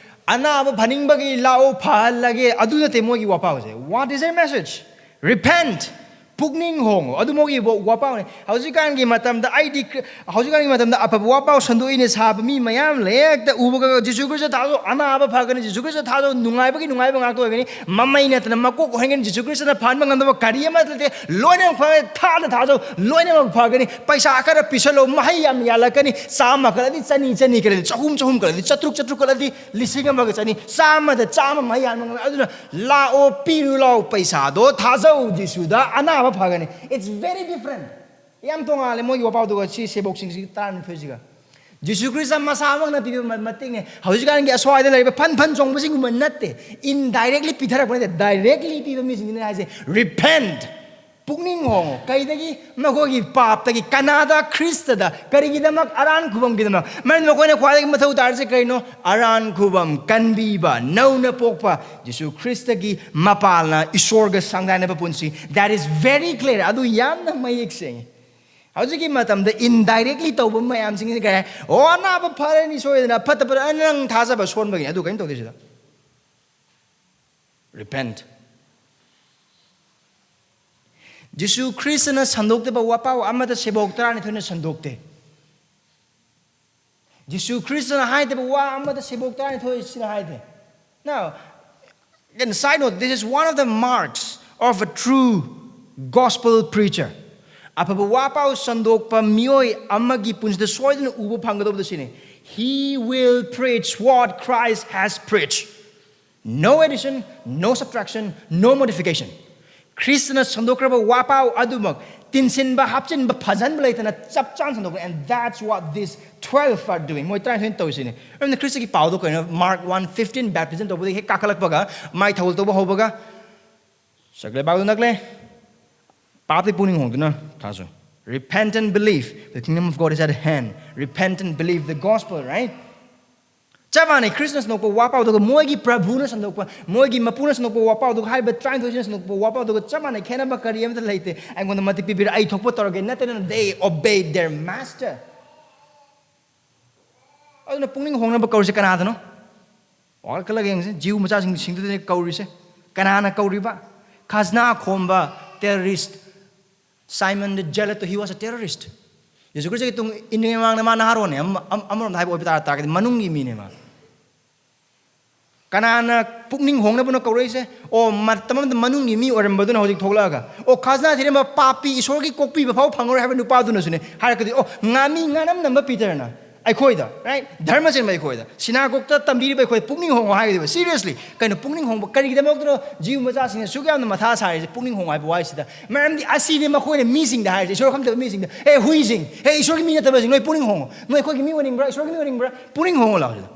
"ꯑꯅꯥꯕ ꯐꯅꯤꯡꯕꯒꯤ ꯂꯥꯛꯑꯣ, ꯐꯍꯜꯂꯒꯦ"꯫ ꯑꯗꯨ ꯅꯠꯇꯦ ꯃꯣꯏꯒꯤ ꯋꯥꯄꯥꯎꯁꯦ꯫ What is their message? Repent. ꯄꯨꯛꯅꯤꯡ ꯍꯣꯡꯉꯣ꯫ ꯑꯗꯨ ꯃꯣꯏꯒꯤ ꯋꯥ-, ꯋꯥꯄꯥꯎꯅꯦ꯫ ꯍꯧꯖꯤꯛꯀꯥꯟꯒꯤ ꯃꯇꯝꯗ ꯑꯩꯗꯤ ꯀ꯭ꯔꯤ-, ꯍꯧꯖꯤꯛꯀꯥꯟꯒꯤ ꯃꯇꯝꯗ ꯑꯐꯕ ꯋꯥꯄꯥꯎ ꯁꯟꯗꯣꯛꯏꯅꯦ ꯁꯥꯕ ꯃꯤ ꯃꯌꯥꯝ ꯂꯩ꯫ ꯍꯦꯛꯇ ꯎꯕꯒ, "ꯖꯤꯁꯨ ꯈ꯭ꯔꯤꯁꯇ ꯊꯥꯖꯧ, ꯑꯅꯥꯕ ꯐꯒꯅꯤ, ꯖꯤꯁꯨ ꯈ꯭ꯔꯤꯁꯇ ꯊꯥꯖꯧ, ꯅꯨꯡꯉꯥꯏꯕꯒꯤ ꯅꯨꯡꯉꯥꯏꯕ ꯉꯥꯛꯇ ꯑꯣꯏꯒꯅꯤ"꯫ ꯃꯃꯩ ꯅꯠꯇꯅ ꯃꯀꯣꯛ ꯑꯣꯏꯍꯟꯒꯅꯤ꯫ ꯖꯤꯁꯨ ꯈ꯭ꯔꯤꯁꯇꯅ ꯐꯍꯟꯕ ꯉꯝꯗꯕ ꯀꯔꯤ ꯑꯃ ꯂꯩꯇꯦ꯫ ꯂꯣꯏꯅꯃꯛ ꯐꯔꯦ, ꯊꯥꯗ ꯊꯥꯖꯧ, ꯂꯣꯏꯅꯃꯛ ꯐꯒꯅꯤ꯫ ꯄꯩꯁꯥ ꯈꯔ ꯄꯤꯁꯜꯂꯣ, ꯃꯍꯩ ꯌꯥꯝ ꯌꯥꯜꯂꯛꯀꯅꯤ꯫ ꯆꯥꯝꯃ ꯈꯜꯂꯗꯤ ꯆꯅꯤ, ꯆꯅꯤ ꯈꯜꯂꯗꯤ ꯆꯍꯨꯝ, ꯆꯍꯨꯝ ꯈꯜꯂꯗꯤ ꯆꯥꯇ꯭ꯔꯨꯛ, ꯆꯥꯇ꯭ꯔꯨꯛ ꯈꯜꯂꯗꯤ ꯂꯤꯁꯤꯡ ꯑꯃꯒ ꯆꯅꯤ, ꯆꯥꯝꯃꯗ ꯆꯥꯝꯃ ꯃꯍꯩ ꯌꯥꯟꯕ ꯉꯝꯃꯦ꯫ ꯑꯗꯨꯅ ꯂꯥꯛꯑꯣ, ꯄꯤꯔꯨ ꯂꯥꯛꯑꯣ, ꯄꯩꯁꯥꯗꯣ ꯊꯥꯖꯧ, ꯖꯤꯁꯨꯗ ꯑꯅꯥꯕ ꯐꯒꯅꯤ꯫ It's very different. ꯌꯥꯝ ꯇꯣꯉꯥꯜꯂꯦ ꯃꯣꯏꯒꯤ ꯋꯥꯄꯥꯎꯗꯨꯒ ꯁꯤ ꯁꯦꯕꯣꯛꯁꯤꯡꯁꯤꯒꯤ ꯇꯔꯥꯅꯤꯊꯣꯏꯁꯤꯒ꯫ ꯖꯤꯁꯨ ꯈ꯭ꯔꯤꯁꯇ ꯃꯁꯥꯃꯛꯅ ꯄꯤꯕ ꯃ-, ꯃꯇꯤꯛꯅꯦ꯫ ꯍꯧꯖꯤꯛꯀꯥꯟꯒꯤ ꯑꯁ꯭ꯋꯥꯏꯗ ꯂꯩꯔꯤꯕ ꯐꯟ ꯐꯟ ꯆꯣꯡꯕꯁꯤꯡꯒꯨꯝꯕ ꯅꯠꯇꯦ꯫ Indirectly ꯄꯤꯊꯔꯛꯄ ꯅꯠꯇꯦ, directly ꯄꯤꯕ ꯃꯤꯁꯤꯡꯁꯤꯅ ꯍꯥꯏꯁꯦ, "Repent." ꯄꯨꯛꯅꯤꯡ ꯍꯣꯡꯉꯣ꯫ ꯀꯩꯗꯒꯤ? ꯃꯈꯣꯏꯒꯤ ꯄꯥꯞꯇꯒꯤ꯫ ꯀꯅꯥꯗ? ꯈ꯭ꯔꯤꯁꯇꯗ꯫ ꯀꯔꯤꯒꯤꯗꯃꯛ? ꯑꯔꯥꯟ ꯈꯨꯕꯝꯒꯤꯗꯃꯛ꯫ ꯃꯔꯝꯗꯤ ꯃꯈꯣꯏꯅ ꯈ꯭ꯋꯥꯏꯗꯒꯤ ꯃꯊꯧ ꯇꯥꯔꯤꯁꯦ ꯀꯔꯤꯅꯣ? ꯑꯔꯥꯟ ꯈꯨꯕꯝ, ꯀꯟꯕꯤꯕ, ꯅꯧꯅ ꯄꯣꯛꯄ, ꯖꯤꯁꯨ ꯈ꯭ꯔꯤꯁꯇꯒꯤ ꯃꯄꯥꯜꯅ ꯏꯁꯣꯔꯒ ꯁꯪꯒꯥꯏꯅꯕ ꯄꯨꯟꯁꯤ꯫ That is very clear. ꯑꯗꯨ ꯌꯥꯝꯅ ꯃꯌꯦꯛ ꯁꯦꯡꯉꯤ꯫ ꯍꯧꯖꯤꯛꯀꯤ ꯃꯇꯝꯗ indirectly ꯇꯧꯕ ꯃꯌꯥꯝꯁꯤꯡꯁꯤ ꯀꯩ ꯍꯥꯏ? "ꯑꯣ, ꯑꯅꯥꯕ ꯐꯔꯅꯤ ꯁꯣꯏꯗꯅ, ꯐꯠꯇ ꯐꯠꯇ ꯅꯪ ꯊꯥꯖꯕ ꯁꯣꯟꯕꯒꯤꯅꯤ", ꯑꯗꯨ ꯀꯩꯅꯣ ꯇꯧꯗꯦ ꯁꯤꯗ꯫ Repent. ꯖꯤꯁꯨ ꯈ꯭ꯔꯤꯁꯇꯅ ꯁꯟꯗꯣꯛꯇꯕ ꯋꯥꯄꯥꯎ ꯑꯃꯗ ꯁꯦꯕꯣꯛ ꯇꯔꯥꯅꯤꯊꯣꯏꯅ ꯁꯟꯗꯣꯛꯇꯦ꯫ ꯖꯤꯁꯨ ꯈ꯭ꯔꯤꯁꯇꯅ ꯍꯥꯏꯗꯕ ꯋꯥ ꯑꯃꯗ ꯁꯦꯕꯣꯛ ꯇꯔꯥꯅꯤꯊꯣꯏꯁꯤꯅ ꯍꯥꯏꯗꯦ꯫ Now, Again, side note, this is one of the marks of a true gospel preacher. ꯑꯐꯕ ꯋꯥꯄꯥꯎ ꯁꯟꯗꯣꯛꯄ ꯃꯤꯑꯣꯏ ꯑꯃꯒꯤ ꯄꯨꯟꯁꯤꯗ ꯁꯣꯏꯗꯅ ꯎꯕ ꯐꯪꯒꯗꯧꯕꯗ ꯁꯤꯅꯤ: He will preach what Christ has preached. No addition, no subtraction, no modification. ꯈ꯭ꯔꯤꯁꯇꯅ ꯁꯟꯗꯣꯛꯈ꯭ꯔꯕ ꯋꯥꯄꯥꯎ ꯑꯗꯨꯃꯛ ꯇꯤꯟꯁꯤꯟꯕ, ꯍꯥꯞꯆꯤꯟꯕ, ꯐꯖꯟꯕ ꯂꯩꯇꯅ ꯆꯞ ꯆꯥꯅ ꯁꯟꯗꯣꯛꯈ꯭ꯔꯦ꯫ And that's what these twelve are doing. ꯃꯣꯏ ꯇꯔꯥꯅꯤꯊꯣꯏꯅ ꯇꯧꯔꯤꯁꯤꯅꯤ꯫ ꯑꯗꯨꯅ ꯈ꯭ꯔꯤꯁꯇꯒꯤ ꯄꯥꯎꯗꯣ ꯀꯩꯅꯣ? Mark one fifteen, baptism ꯇꯧꯕꯗꯒꯤ ꯍꯦꯛ ꯀꯥꯈꯠꯂꯛꯄꯒ ꯃꯥꯏ ꯊꯧꯒꯜ ꯇꯧꯕ ꯍꯧꯕꯒ ꯁꯒ꯭ꯂꯦ ꯕꯥꯎꯗ ꯅꯛꯂꯦ, ꯄꯥꯞꯇꯤ ꯄꯨꯛꯅꯤꯡ ꯍꯣꯡꯗꯨꯅ ꯊꯥꯁꯨ꯫ Repent and believe, the kingdom of God is at hand. Repent and believe the gospel, right? ꯆꯞ ꯃꯥꯟꯅꯩ꯫ ꯈ꯭ꯔꯤꯁꯅ ꯁꯟꯗꯣꯛꯄ ꯋꯥꯄꯥꯎꯗꯨꯒ ꯃꯣꯏꯒꯤ ꯄ꯭ꯔꯚꯨꯅ ꯁꯟꯗꯣꯛꯄ, ꯃꯣꯏꯒꯤ ꯃꯄꯨꯅ ꯁꯟꯗꯣꯛꯄ ꯋꯥꯄꯥꯎꯗꯨꯒ ꯍꯥꯏꯔꯤꯕ ꯇꯔꯥꯅꯤꯊꯣꯏꯁꯤꯅ ꯁꯟꯗꯣꯛꯄ ꯋꯥꯄꯥꯎꯗꯨꯒ ꯆꯞ ꯃꯥꯟꯅꯩ꯫ ꯈꯦꯠꯅꯕ ꯀꯔꯤ ꯑꯃꯠꯇ ꯂꯩꯇꯦ꯫ ꯑꯩꯉꯣꯟꯗ ꯃꯇꯤꯛ ꯄꯤꯕꯤꯔ, ꯑꯩ ꯊꯣꯛꯄ ꯇꯧꯔꯒꯦ ꯅꯠꯇꯅ, they obeyed their master. ꯑꯗꯨꯅ ꯄꯨꯛꯅꯤꯡ ꯍꯣꯡꯅꯕ ꯀꯧꯔꯤꯁꯦ ꯀꯅꯥꯗꯅꯣ? ꯋꯥꯈꯜ ꯈꯜꯂꯒ ꯌꯦꯡꯁꯦ꯫ ꯖꯤꯎ ꯃꯆꯥꯁꯤꯡꯗꯨꯗꯅꯦ ꯀꯧꯔꯤꯁꯦ꯫ ꯀꯅꯥꯅ ꯀꯧꯔꯤꯕ? ꯈꯖꯅꯥ ꯈꯣꯝꯕ terrorist, Simon the Zealot, he was a terrorist. ꯌꯦꯁꯨ ꯈ꯭ꯔꯤꯁꯇꯒꯤ ꯇꯨꯡ ꯏꯟꯗ꯭ꯔꯤꯉꯩ ꯃꯃꯥꯡꯗ ꯃꯥ ꯅꯍꯥꯔꯣꯟꯅꯦ꯫ ꯑꯃ-, ꯑꯃ-, ꯑꯃꯔꯣꯝꯗ ꯍꯥꯏꯕ ꯑꯣꯏꯕ ꯇꯥꯔ-, ꯇꯥꯔꯒꯗꯤ ꯃꯅꯨꯡꯒꯤ ꯃꯤꯅꯦ ꯃꯥ꯫ ꯀꯅꯥꯅ ꯄꯨꯛꯅꯤꯡ ꯍꯣꯡꯅꯕꯅꯣ ꯀꯧꯔꯛꯏꯁꯦ? ꯑꯣ, ꯃꯇꯝ ꯑꯃꯗ ꯃꯅꯨꯡꯒꯤ ꯃꯤ ꯑꯣꯏꯔꯝꯕꯗꯨꯅ ꯍꯧꯖꯤꯛ ꯊꯣꯛꯂꯛꯑꯒ, ꯑꯣ, ꯈꯖꯅꯥ ꯊꯤꯔꯝꯕ ꯄꯥꯄꯤ, ꯏꯁꯣꯔꯒꯤ ꯀꯣꯛꯄꯤꯕ ꯐꯥꯎ ꯐꯪꯉꯔꯣꯏ ꯍꯥꯏꯕ ꯅꯨꯄꯥꯗꯨꯅꯁꯨꯅꯦ ꯍꯥꯏꯔꯛꯀꯗꯣꯏ꯫ ꯑꯣ, ꯉꯥꯃꯤ ꯉꯥꯅꯝ ꯅꯝꯕ ꯄꯤꯇꯔꯅ ꯑꯩꯈꯣꯏꯗ, right? ꯙꯔꯃ ꯆꯦꯟꯕ ꯑꯩꯈꯣꯏꯗ, ꯁꯤꯅꯥꯒꯣꯛꯇ ꯇꯝꯕꯤꯔꯤꯕ ꯑꯩꯈꯣꯏꯗ ꯄꯨꯛꯅꯤꯡ ꯍꯣꯡꯉꯣ ꯍꯥꯏꯒꯗꯣꯏꯕ꯫ Seriously, ꯀꯩꯅꯣ ꯄꯨꯛꯅꯤꯡ ꯍꯣꯡꯕ? ꯀꯔꯤꯒꯤꯗꯃꯛꯇꯅꯣ ꯖꯤꯎ ꯃꯆꯥꯁꯤꯡꯅ ꯁꯨꯛ ꯌꯥꯝꯅ ꯃꯊꯥ ꯁꯥꯔꯤꯁꯦ ꯄꯨꯛꯅꯤꯡ ꯍꯣꯡꯉꯣ ꯍꯥꯏꯕ ꯋꯥꯍꯩꯁꯤꯗ? ꯃꯔꯝꯗꯤ ꯑꯁꯤꯅꯤ ꯃꯈꯣꯏꯅ ꯃꯤꯁꯤꯡꯗ ꯍꯥꯏꯔꯤꯁꯦ, ꯏꯁꯣꯔ ꯈꯪꯗꯕ ꯃꯤꯁꯤꯡꯗ, "ꯑꯦ, ꯍꯨꯏꯁꯤꯡ, ꯑꯦ, ꯏꯁꯣꯔꯒꯤ ꯃꯤ ꯅꯠꯇꯕꯁꯤꯡ, ꯅꯣꯏ ꯄꯨꯛꯅꯤꯡ ꯍꯣꯡꯉꯣ꯫ ꯅꯣꯏ ꯑꯩꯈꯣꯏꯒꯤ ꯃꯤ ꯑꯣꯏꯅꯤꯡꯕ꯭ꯔꯥ? ꯏꯁꯣꯔꯒꯤ ꯃꯤ ꯑꯣꯏꯅꯤꯡꯕ꯭ꯔꯥ?" ꯄꯨꯛꯅꯤꯡ ꯍꯣꯡꯉꯣ ꯂꯥꯎ ꯁꯤꯗ꯫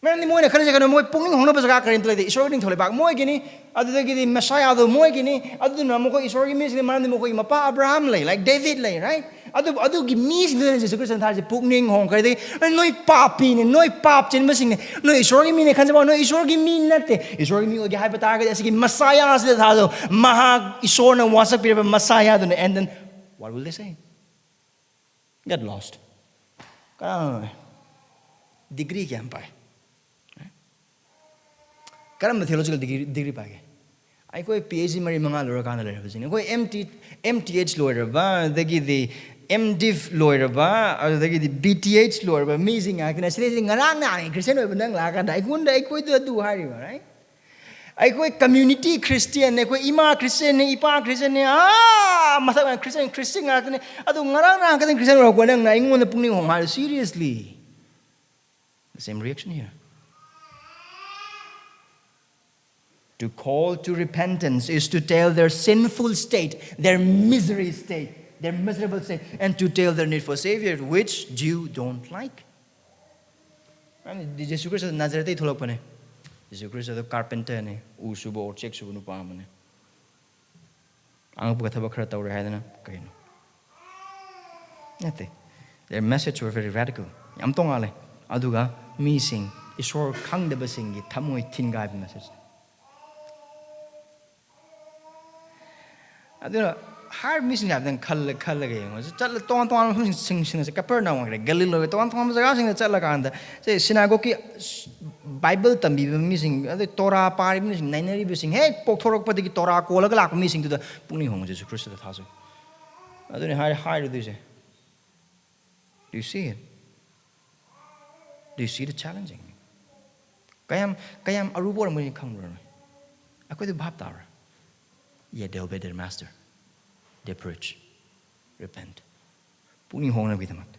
ꯃꯔꯝꯗꯤ ꯃꯣꯏꯅ ꯈꯜꯂꯤꯁꯦ ꯀꯩꯅꯣ? ꯃꯣꯏ ꯄꯨꯛꯅꯤꯡ ꯍꯣꯡꯅꯕ ꯖꯒꯥ ꯀꯔꯤꯝꯇ ꯂꯩꯇꯦ꯫ ꯏꯁꯣꯔꯒꯤ ꯅꯤꯡꯊꯧ ꯂꯩꯕꯥꯛ ꯃꯣꯏꯒꯤꯅꯤ, ꯑꯗꯨꯗꯒꯤꯗꯤ ꯃꯦꯁꯥꯌꯥꯗꯣ ꯃꯣꯏꯒꯤꯅꯤ, ꯑꯗꯨꯗꯨꯅ ꯃꯈꯣꯏ ꯏꯁꯣꯔꯒꯤ ꯃꯤꯁꯤꯡꯅꯤ, ꯃꯔꯝꯗꯤ ꯃꯈꯣꯏꯒꯤ ꯃꯄꯥ ꯑꯕ꯭ꯔꯥꯍꯥꯝ ꯂꯩ, like David ꯂꯩ, right? ꯑꯗꯨ, ꯑꯗꯨꯒꯤ ꯃꯤꯁꯤꯡꯗꯨꯗ ꯖꯤꯁꯨ ꯈ꯭ꯔꯤꯁꯇꯅ ꯊꯥꯔꯤꯁꯦ ꯄꯨꯛꯅꯤꯡ ꯍꯣꯡꯈ꯭ꯔꯗꯤ, "ꯅꯣꯏ ꯄꯥꯄꯤꯅꯤ, ꯅꯣꯏ ꯄꯥꯞ ꯆꯦꯟꯕꯁꯤꯡꯅꯤ, ꯅꯣꯏ ꯏꯁꯣꯔꯒꯤ ꯃꯤꯅꯤ ꯈꯟꯖꯕ, ꯅꯣꯏ ꯏꯁꯣꯔꯒꯤ ꯃꯤ ꯅꯠꯇꯦ꯫ ꯏꯁꯣꯔꯒꯤ ꯃꯤ ꯑꯣꯏꯒꯦ ꯍꯥꯏꯕ ꯇꯥꯔꯒꯗꯤ ꯑꯁꯤꯒꯤ ꯃꯁꯥꯌꯥ ꯑꯁꯤꯗ ꯊꯥꯖꯧ, ꯃꯍꯥꯛ ꯏꯁꯣꯔꯅ ꯋꯥꯁꯛꯄꯤꯔꯕ ꯃꯁꯥꯌꯥꯗꯨꯅ"꯫ And then what will they say? Get lost. ꯀꯅꯥꯅꯣ? ꯗꯤꯒ꯭ꯔꯤ ꯀꯌꯥꯝ ꯄꯥꯏ? ꯀꯔꯝꯕ theological degree, degree ꯄꯥꯏꯒꯦ? ꯑꯩꯈꯣꯏ ꯄꯤ ꯑꯩꯆ ꯗꯤ ꯃꯔꯤ ꯃꯉꯥ ꯂꯣꯏꯔꯀꯥꯟꯗ ꯂꯩꯔꯕꯁꯤꯡꯅꯤ꯫ ꯑꯩꯈꯣꯏ M T, M T H ꯂꯣꯏꯔꯕ, ꯑꯗꯒꯤꯗꯤ ꯑꯦꯝ ꯗꯤꯞ ꯂꯣꯏꯔꯕ, ꯑꯗꯨꯗꯒꯤꯗꯤ ꯕꯤ ꯇꯤ ꯑꯩꯆ ꯂꯣꯏꯔꯕ ꯃꯤꯁꯤꯡ ꯉꯥꯛꯇꯅꯤ꯫ ꯑꯁꯤꯗꯩꯁꯤ ꯉꯔꯥꯡ ꯅꯍꯥꯟ ꯈ꯭ꯔꯤꯁꯇꯤꯌꯥꯟ ꯑꯣꯏꯕ ꯅꯪ ꯂꯥꯛꯑꯀꯥꯟꯗ ꯑꯩꯉꯣꯟꯗ, ꯑꯩꯈꯣꯏꯗ ꯑꯗꯨ ꯍꯥꯏꯔꯤꯕ, right? ꯑꯩꯈꯣꯏ community Christianꯅꯦ, ꯑꯩꯈꯣꯏ ꯏꯃꯥ Christianꯅꯦ, ꯏꯄꯥ Christianꯅꯦ, ꯑꯥ ꯃꯊꯛ Christian, Christian ꯉꯥꯛꯇꯅꯦ꯫ ꯑꯗꯨ ꯉꯔꯥꯡ ꯅꯍꯥꯟ ꯈꯛꯇꯪ Christian ꯑꯣꯏꯔꯛꯄ ꯅꯪꯅ ꯑꯩꯉꯣꯟꯗ ꯄꯨꯛꯅꯤꯡ ꯍꯣꯡ ꯍꯥꯏꯔ, seriously? The same reaction here. To call to repentance is to tell their sinful state, their misery state, their miserable state, and to tell their need for Savior, which Jew don't like. Jesus Christ ꯅꯥꯖꯔꯦꯠꯇꯒꯤ ꯊꯣꯛꯂꯛꯄꯅꯦ꯫ Jesus ꯈ꯭ꯔꯤꯁꯇꯗꯣ carpenterꯅꯦ, ꯎ ꯁꯨꯕ or check ꯁꯨꯕ ꯅꯨꯄꯥ ꯑꯃꯅꯦ꯫ ꯑꯉꯛꯄ ꯊꯕꯛ ꯈꯔ ꯇꯧꯔꯦ ꯍꯥꯏꯗꯅ ꯀꯩꯅꯣ? ꯅꯠꯇꯦ꯫ Their message were very radical. ꯌꯥꯝ ꯇꯣꯉꯥꯜꯂꯦ꯫ ꯑꯗꯨꯒ ꯃꯤꯁꯤꯡ, ꯏꯁꯣꯔ ꯈꯪꯗꯕꯁꯤꯡꯒꯤ ꯊꯃꯣꯏ ꯊꯤꯟꯒꯥꯏꯕ message꯫ ꯑꯗꯨꯅ ꯍꯥꯏꯔꯤꯕ ꯃꯤꯁꯤꯡꯁꯦ ꯍꯥꯏꯐꯦꯠꯇꯪ ꯈꯜꯂ-, ꯈꯜꯂꯒ ꯌꯦꯡꯉꯣ꯫ ꯆꯠꯂ ꯇꯣꯉꯥꯟ ꯇꯣꯉꯥꯟꯕ ꯃꯐꯝꯁꯤꯡ ꯁꯤꯡ-, ꯁꯤꯡ-, ꯀꯄꯔꯅꯥꯎꯝ ꯑꯣꯏꯒꯦꯔꯥ, ꯒꯂꯤꯜ ꯑꯣꯏꯒꯦꯔꯥ, ꯇꯣꯉꯥꯟ ꯇꯣꯉꯥꯟꯕ ꯖꯒꯥꯁꯤꯡꯗ ꯆꯠꯂꯀꯥꯟꯗ ꯁꯦ ꯁꯤꯅꯥꯒꯣꯒꯀꯤ ꯕꯥꯏꯕꯜ ꯇꯝꯕꯤꯕ ꯃꯤꯁꯤꯡ, ꯑꯗꯩ ꯇꯣꯔꯥ ꯄꯥꯔꯤꯕ ꯃꯤꯁꯤꯡ, ꯅꯩꯅꯔꯤꯕꯁꯤꯡ, ꯍꯦꯛ ꯄꯣꯛꯊꯣꯔꯛꯄꯗꯒꯤ ꯇꯣꯔꯥ ꯀꯣꯜꯂꯒ ꯂꯥꯛꯄ ꯃꯤꯁꯤꯡꯗꯨꯗ ꯄꯨꯛꯅꯤꯡ ꯍꯣꯡꯉꯨ, ꯖꯤꯁꯨ ꯈ꯭ꯔꯤꯁꯇꯗ ꯊꯥꯖꯧ꯫ ꯑꯗꯨꯅꯤ ꯍꯥꯏ-, ꯍꯥꯏꯔꯨꯗꯣꯏꯁꯦ꯫ Do you see it? Do you see the challenging? ꯀꯌꯥꯝ, ꯀꯌꯥꯝ ꯑꯔꯨꯕ ꯑꯣꯏꯔꯝꯒꯅꯤ ꯈꯪꯕ꯭ꯔꯥ ꯅꯣꯏ? ꯑꯩꯈꯣꯏꯗ ꯚꯥꯞ ꯇꯥꯕ꯭ꯔꯥ? Yet they obey their master. They preach. Repent. ꯄꯨꯛꯅꯤꯡ ꯍꯣꯡꯅꯕꯒꯤꯗꯃꯛꯇ꯫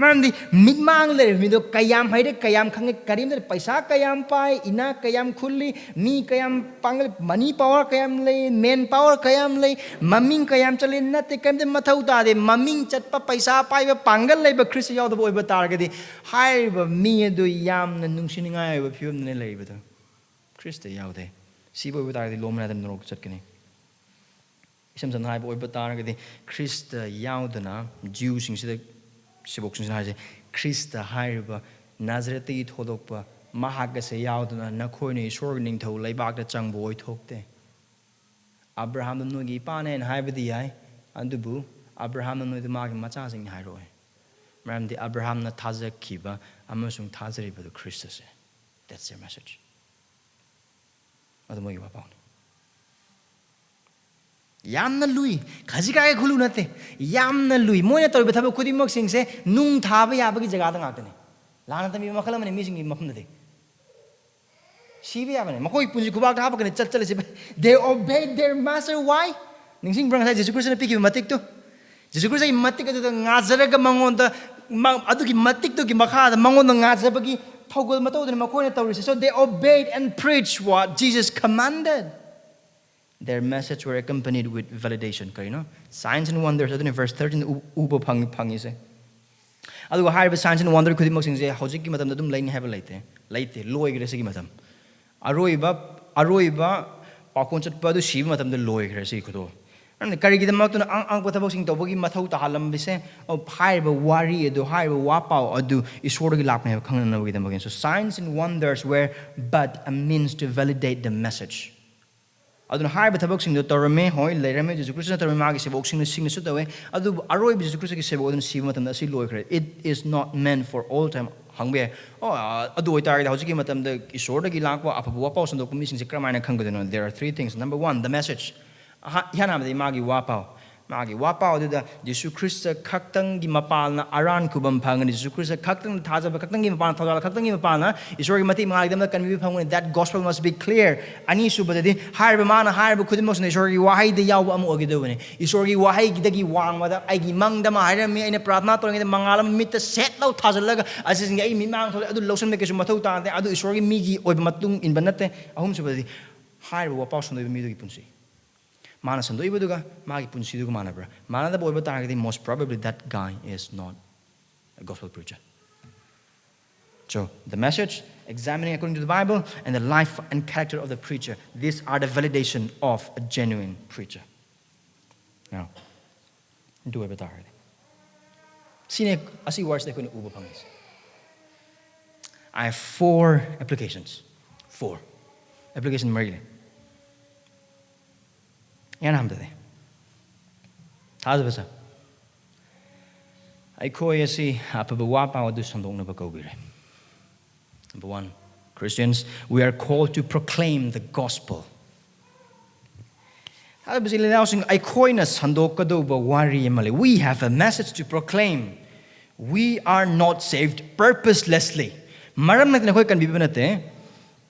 ꯃꯔꯝꯗꯤ ꯃꯤꯠꯃꯥꯡ ꯂꯩꯔꯤꯕ ꯃꯤꯗꯣ ꯀꯌꯥꯝ ꯍꯩꯔꯦ, ꯀꯌꯥꯝ ꯈꯪꯉꯦ, ꯀꯔꯤꯝꯇ ꯂꯩ꯫ ꯄꯩꯁꯥ ꯀꯌꯥꯝ ꯄꯥꯏ, ꯏꯅꯥꯛ ꯀꯌꯥꯝ ꯈꯨꯜꯂꯤ, ꯃꯤ ꯀꯌꯥꯝ ꯄꯥꯡꯒꯜ, money power ꯀꯌꯥꯝ ꯂꯩ, man power ꯀꯌꯥꯝ ꯂꯩ, ꯃꯃꯤꯡ ꯀꯌꯥꯝ ꯆꯠꯂꯤ, ꯅꯠꯇꯦ, ꯀꯔꯤꯝꯇ ꯃꯊꯧ ꯇꯥꯗꯦ꯫ ꯃꯃꯤꯡ ꯆꯠꯄ, ꯄꯩꯁꯥ ꯄꯥꯏꯕ, ꯄꯥꯡꯒꯜ ꯂꯩꯕ ꯈ꯭ꯔꯤꯁꯇ ꯌꯥꯎꯗꯕ ꯑꯣꯏꯕ ꯇꯥꯔꯒꯗꯤ, ꯍꯥꯏꯔꯤꯕ ꯃꯤ ꯑꯗꯨ ꯌꯥꯝꯅ ꯅꯨꯡꯁꯤꯅꯤꯡꯉꯥꯏ ꯑꯣꯏꯕ ꯐꯤꯕꯝꯗꯅ ꯂꯩꯔꯤꯕꯗꯣ꯫ ꯈ꯭ꯔꯤꯁꯇ ꯌꯥꯎꯗꯦ꯫ ꯁꯤꯕ ꯑꯣꯏꯕ ꯇꯥꯔꯒꯗꯤ ꯂꯣꯝ ꯃꯅꯥꯛꯇ ꯅꯔꯣꯛꯇ ꯆꯠꯀꯅꯤ꯫ ꯏꯁꯝ ꯁꯝꯅ ꯍꯥꯏꯕ ꯑꯣꯏꯕ ꯇꯥꯔꯒꯗꯤ, ꯈ꯭ꯔꯤꯁꯇ ꯌꯥꯎꯗꯅ, ꯖꯤꯎꯁꯤꯡꯁꯤꯗ, ꯁꯤꯕꯣꯛꯁꯤꯡꯁꯤꯅ ꯍꯥꯏꯁꯦ, ꯈ꯭ꯔꯤꯁꯇ ꯍꯥꯏꯔꯤꯕ ꯅꯥꯖꯔꯦꯠꯇꯒꯤ ꯊꯣꯛꯂꯛꯄ ꯃꯍꯥꯛ ꯑꯁꯦ ꯌꯥꯎꯗꯅ ꯅꯈꯣꯏꯅ ꯏꯁꯣꯔꯒꯤ ꯅꯤꯡꯊꯧ ꯂꯩꯕꯥꯛꯇ ꯆꯪꯕ ꯑꯣꯏꯊꯣꯛꯇꯦ꯫ ꯑꯕ꯭ꯔꯥꯍꯥꯝꯗ ꯅꯣꯏꯒꯤ ꯏꯄꯥꯅꯦꯅ ꯍꯥꯏꯕꯗꯤ ꯌꯥꯏ, ꯑꯗꯨꯕꯨ ꯑꯕ꯭ꯔꯥꯍꯥꯝꯅ ꯅꯣꯏꯗ ꯃꯥꯒꯤ ꯃꯆꯥꯁꯤꯡꯅꯤ ꯍꯥꯏꯔꯛꯑꯣꯏ꯫ ꯃꯔꯝꯗꯤ ꯑꯕ꯭ꯔꯥꯍꯥꯝꯅ ꯊꯥꯖꯈꯤꯕ ꯑꯃꯁꯨꯡ ꯊꯥꯖꯔꯤꯕꯗꯨ ꯈ꯭ꯔꯤꯁꯇꯁꯦ꯫ That's their message. ꯑꯗꯨ ꯃꯣꯏꯒꯤ ꯋꯥꯄꯥꯎꯅꯤ꯫ ꯌꯥꯝꯅ ꯂꯨꯏ꯫ ꯈꯖꯤꯛ ꯈꯔꯥꯛꯀꯤ ꯈꯨꯂꯨ ꯅꯠꯇꯦ꯫ ꯌꯥꯝꯅ ꯂꯨꯏ꯫ ꯃꯣꯏꯅ ꯇꯧꯔꯤꯕ ꯊꯕꯛ ꯈꯨꯗꯤꯡꯃꯛꯁꯤꯡꯁꯦ ꯅꯨꯡ ꯊꯥꯕ ꯌꯥꯕꯒꯤ ꯖꯒꯥꯗ ꯉꯥꯛꯇꯅꯤ꯫ ꯂꯥꯟꯅ ꯇꯝꯕꯤꯕ ꯃꯈꯜ ꯑꯃꯅꯤ ꯃꯤꯁꯤꯡꯒꯤ ꯃꯐꯝꯗꯗꯤ꯫ ꯁꯤꯕ ꯌꯥꯕꯅꯦ꯫ ꯃꯈꯣꯏ ꯄꯨꯟꯁꯤ ꯈꯨꯕꯥꯛꯇ ꯍꯥꯞꯄꯒꯅꯤ ꯆꯠ ꯆꯠꯂꯁꯤ꯫ They obeyed their master. Why? ꯅꯤꯡꯁꯤꯡꯕ꯭ꯔꯥ ꯉꯁꯥꯏ ꯖꯤꯁꯨ ꯈ꯭ꯔꯤꯁꯇꯅ ꯄꯤꯈꯤꯕ ꯃꯇꯤꯛꯇꯨ? ꯖꯤꯁꯨ ꯈ꯭ꯔꯤꯁꯇꯒꯤ ꯃꯇꯤꯛ ꯑꯗꯨꯗ ꯉꯥꯖꯔꯒ ꯃꯉꯣꯟꯗ, ꯃ-, ꯑꯗꯨꯒꯤ ꯃꯇꯤꯛꯇꯨꯒꯤ ꯃꯈꯥꯗ ꯃꯉꯣꯟꯗ ꯉꯥꯖꯕꯒꯤ ꯊꯧꯒꯜ ꯃꯇꯧꯗꯨꯅꯤ ꯃꯈꯣꯏꯅ ꯇꯧꯔꯤꯁꯦ꯫ So they obeyed and preached what Jesus commanded. Their message were accompanied with validation. ꯀꯔꯤꯅꯣ? Signs and wonders. ꯑꯗꯨꯅꯤ verse thirteen ꯎ-, ꯎꯕ ꯐꯪ-, ꯐꯪꯉꯤꯁꯦ꯫ ꯑꯗꯨꯒ ꯍꯥꯏꯔꯤꯕ signs and wonder ꯈꯨꯗꯤꯡꯃꯛꯁꯤꯡꯁꯦ ꯍꯧꯖꯤꯛꯀꯤ ꯃꯇꯝꯗ ꯑꯗꯨꯝ ꯂꯩꯅꯤ ꯍꯥꯏꯕ ꯂꯩꯇꯦ꯫ ꯂꯩꯇꯦ꯫ ꯂꯣꯏꯈ꯭ꯔꯦ ꯁꯤꯒꯤ ꯃꯇꯝ꯫ ꯑꯔꯣꯏꯕ, ꯑꯔꯣꯏꯕ ꯄꯥꯈꯣꯟ ꯆꯠꯄ ꯑꯗꯨ ꯁꯤꯕ ꯃꯇꯝꯗ ꯂꯣꯏꯈ꯭ꯔꯦ ꯁꯤꯒꯤ ꯈꯨꯗꯣꯜ꯫ ꯑꯗꯨꯅ ꯀꯔꯤꯒꯤꯗꯃꯛꯇꯅ ꯑꯉ-, ꯑꯉꯛꯄ ꯊꯕꯛꯁꯤꯡ ꯇꯧꯕꯒꯤ ꯃꯊꯧ ꯇꯥꯍꯜꯂꯝꯕꯁꯦ? ꯑꯣ, ꯍꯥꯏꯔꯤꯕ ꯋꯥꯔꯤ ꯑꯗꯨ, ꯍꯥꯏꯔꯤꯕ ꯋꯥ ꯄꯥꯎ ꯑꯗꯨ ꯏꯁꯣꯔꯗꯒꯤ ꯂꯥꯛꯄꯅꯦ ꯍꯥꯏꯕ ꯈꯪꯅꯅꯕꯒꯤꯗꯃꯛ꯫ So signs and wonders were but a means to validate the message. ꯑꯗꯨꯅ ꯍꯥꯏꯔꯤꯕ ꯊꯕꯛꯁꯤꯡꯗꯣ ꯇꯧꯔꯝꯃꯦ, ꯍꯣꯏ, ꯂꯩꯔꯝꯃꯦ, ꯖꯤꯁꯨ ꯈ꯭ꯔꯤꯁꯇꯅ ꯇꯧꯔꯝꯃꯦ, ꯃꯥꯒꯤ ꯁꯦꯕꯣꯛꯁꯤꯡꯅ, ꯁꯤꯡꯅꯁꯨ ꯇꯧꯋꯦ꯫ ꯑꯗꯨꯕꯨ ꯑꯔꯣꯏꯕ ꯖꯤꯁꯨ ꯈ꯭ꯔꯤꯁꯇꯒꯤ ꯁꯦꯕꯣꯛ ꯑꯗꯨꯅ ꯁꯤꯕ ꯃꯇꯝꯗ ꯑꯁꯤ ꯂꯣꯏꯈ꯭ꯔꯦ꯫ It is not meant for all time꯫ ꯍꯪꯕ ꯌꯥꯏ, "ꯑꯣ, ꯑ, ꯑꯗꯨ ꯑꯣꯏꯇꯥꯔꯒꯗꯤ ꯍꯧꯖꯤꯛꯀꯤ ꯃꯇꯝꯗ ꯏꯁꯣꯔꯗꯒꯤ ꯂꯥꯛꯄ ꯑꯐꯕ ꯋꯥꯄꯥꯎ ꯁꯟꯗꯣꯛꯄ ꯃꯤꯁꯤꯡꯁꯦ ꯀꯔꯝꯍꯥꯏꯅ ꯈꯪꯒꯗꯣꯏꯅꯣ?" There are three things. Number one, the message. ꯑꯍ-, ꯏꯍꯥꯟ ꯍꯥꯟꯕꯗꯤ ꯃꯥꯒꯤ ꯋꯥꯄꯥꯎ꯫ ꯃꯥꯒꯤ ꯋꯥꯄꯥꯎ ꯑꯗꯨꯗ ꯖꯤꯁꯨ ꯈ꯭ꯔꯤꯁꯇ ꯈꯛꯇꯪꯒꯤ ꯃꯄꯥꯜꯅ ꯑꯔꯥꯟ ꯈꯨꯕꯝ ꯐꯪꯒꯅꯤ, ꯖꯤꯁꯨ ꯈ꯭ꯔꯤꯁꯇ ꯈꯛꯇꯪ ꯊꯥꯖꯕ ꯈꯛꯇꯪꯒꯤ ꯃꯄꯥꯜꯅ, ꯊꯧꯖꯥꯜ ꯈꯛꯇꯪꯒꯤ ꯃꯄꯥꯜꯅ ꯏꯁꯣꯔꯒꯤ ꯃꯇꯤꯛ ꯃꯉꯥꯒꯤꯗꯃꯛ ꯀꯟꯕꯤꯕ ꯐꯪꯒꯅꯤ꯫ That gospel must be clear. ꯑꯅꯤꯁꯨꯕꯗꯗꯤ ꯍꯥꯏꯔꯤꯕ ꯃꯥꯅ ꯍꯥꯏꯔꯤꯕ ꯈꯨꯗꯤꯡꯃꯛꯁꯤꯅ ꯏꯁꯣꯔꯒꯤ ꯋꯥꯍꯩꯗ ꯌꯥꯎꯕ ꯑꯃ ꯑꯣꯏꯒꯗꯧꯕꯅꯤ꯫ ꯏꯁꯣꯔꯒꯤ ꯋꯥꯍꯩꯗꯒꯤ ꯋꯥꯡꯃꯗ ꯑꯩꯒꯤ ꯃꯪꯗ ꯑꯃ ꯍꯥꯏꯔꯝꯃꯤ, ꯑꯩꯅ ꯄ꯭ꯔꯥꯊꯅꯥ ꯇꯧꯔꯤꯉꯩꯗ ꯃꯉꯥꯜ ꯑꯃ ꯃꯤꯠꯇ ꯁꯦꯠ ꯂꯧ ꯊꯥꯖꯤꯜꯂꯒ ꯑꯁꯤꯁꯤꯡꯁꯦ ꯑꯩ ꯃꯤꯠꯃꯥꯡ ꯊꯣꯛꯂꯦ, ꯑꯗꯨ ꯂꯧꯁꯤꯟꯕ ꯀꯩꯁꯨ ꯃꯊꯧ ꯇꯥꯗꯦ, ꯑꯗꯨ ꯏꯁꯣꯔꯒꯤ ꯃꯤꯒꯤ ꯑꯣꯏꯕ ꯃꯇꯨꯡ ꯏꯟꯕ ꯅꯠꯇꯦ꯫ ꯑꯍꯨꯝꯁꯨꯕꯗꯗꯤ ꯍꯥꯏꯔꯤꯕ ꯋꯥꯄꯥꯎ ꯁꯟꯗꯣꯛꯏꯕ ꯃꯤꯗꯨꯒꯤ ꯄꯨꯟꯁꯤ꯫ ꯃꯥꯅ ꯁꯟꯗꯣꯛꯏꯕꯗꯨꯒ ꯃꯥꯒꯤ ꯄꯨꯟꯁꯤꯗꯨꯒ ꯃꯥꯟꯅꯕ꯭ꯔꯥ? ꯃꯥꯟꯅꯗꯕ ꯑꯣꯏꯕ ꯇꯥꯔꯒꯗꯤ, most probably that guy is not a gospel preacher. So, the message, examining according to the Bible, and the life and character of the preacher, these are the validation of a genuine preacher. Now, ꯑꯗꯨ ꯑꯣꯏꯕ ꯇꯥꯔꯒꯗꯤ, ꯁꯤꯅꯦ, ꯑꯁꯤ verse ꯇ ꯑꯩꯈꯣꯏꯅ ꯎꯕ ꯐꯪꯉꯤꯁꯦ꯫ I have four applications. Four. Application ꯃꯔꯤ ꯂꯩ꯫ ꯏꯍꯥꯟ ꯍꯥꯟꯕꯗꯗꯤ, ꯊꯥꯖꯕ ꯁꯥ, ꯑꯩꯈꯣꯏ ꯑꯁꯤ ꯑꯐꯕ ꯋꯥ ꯄꯥꯎ ꯑꯗꯨ ꯁꯟꯗꯣꯛꯅꯕ ꯀꯧꯕꯤꯔꯦ꯫ Number one, Christians, we are called to proclaim the gospel. ꯊꯥꯖꯕ ꯏꯆꯤꯜ ꯏꯅꯥꯎꯁꯤꯡ, ꯑꯩꯈꯣꯏꯅ ꯁꯟꯗꯣꯛꯀꯗꯧꯕ ꯋꯥꯔꯤ ꯑꯃ ꯂꯩ꯫ We have a message to proclaim. We are not saved purposelessly. ꯃꯔꯝ ꯂꯩꯇꯅ ꯑꯩꯈꯣꯏ ꯀꯟꯕꯤꯕ ꯅꯠꯇꯦ꯫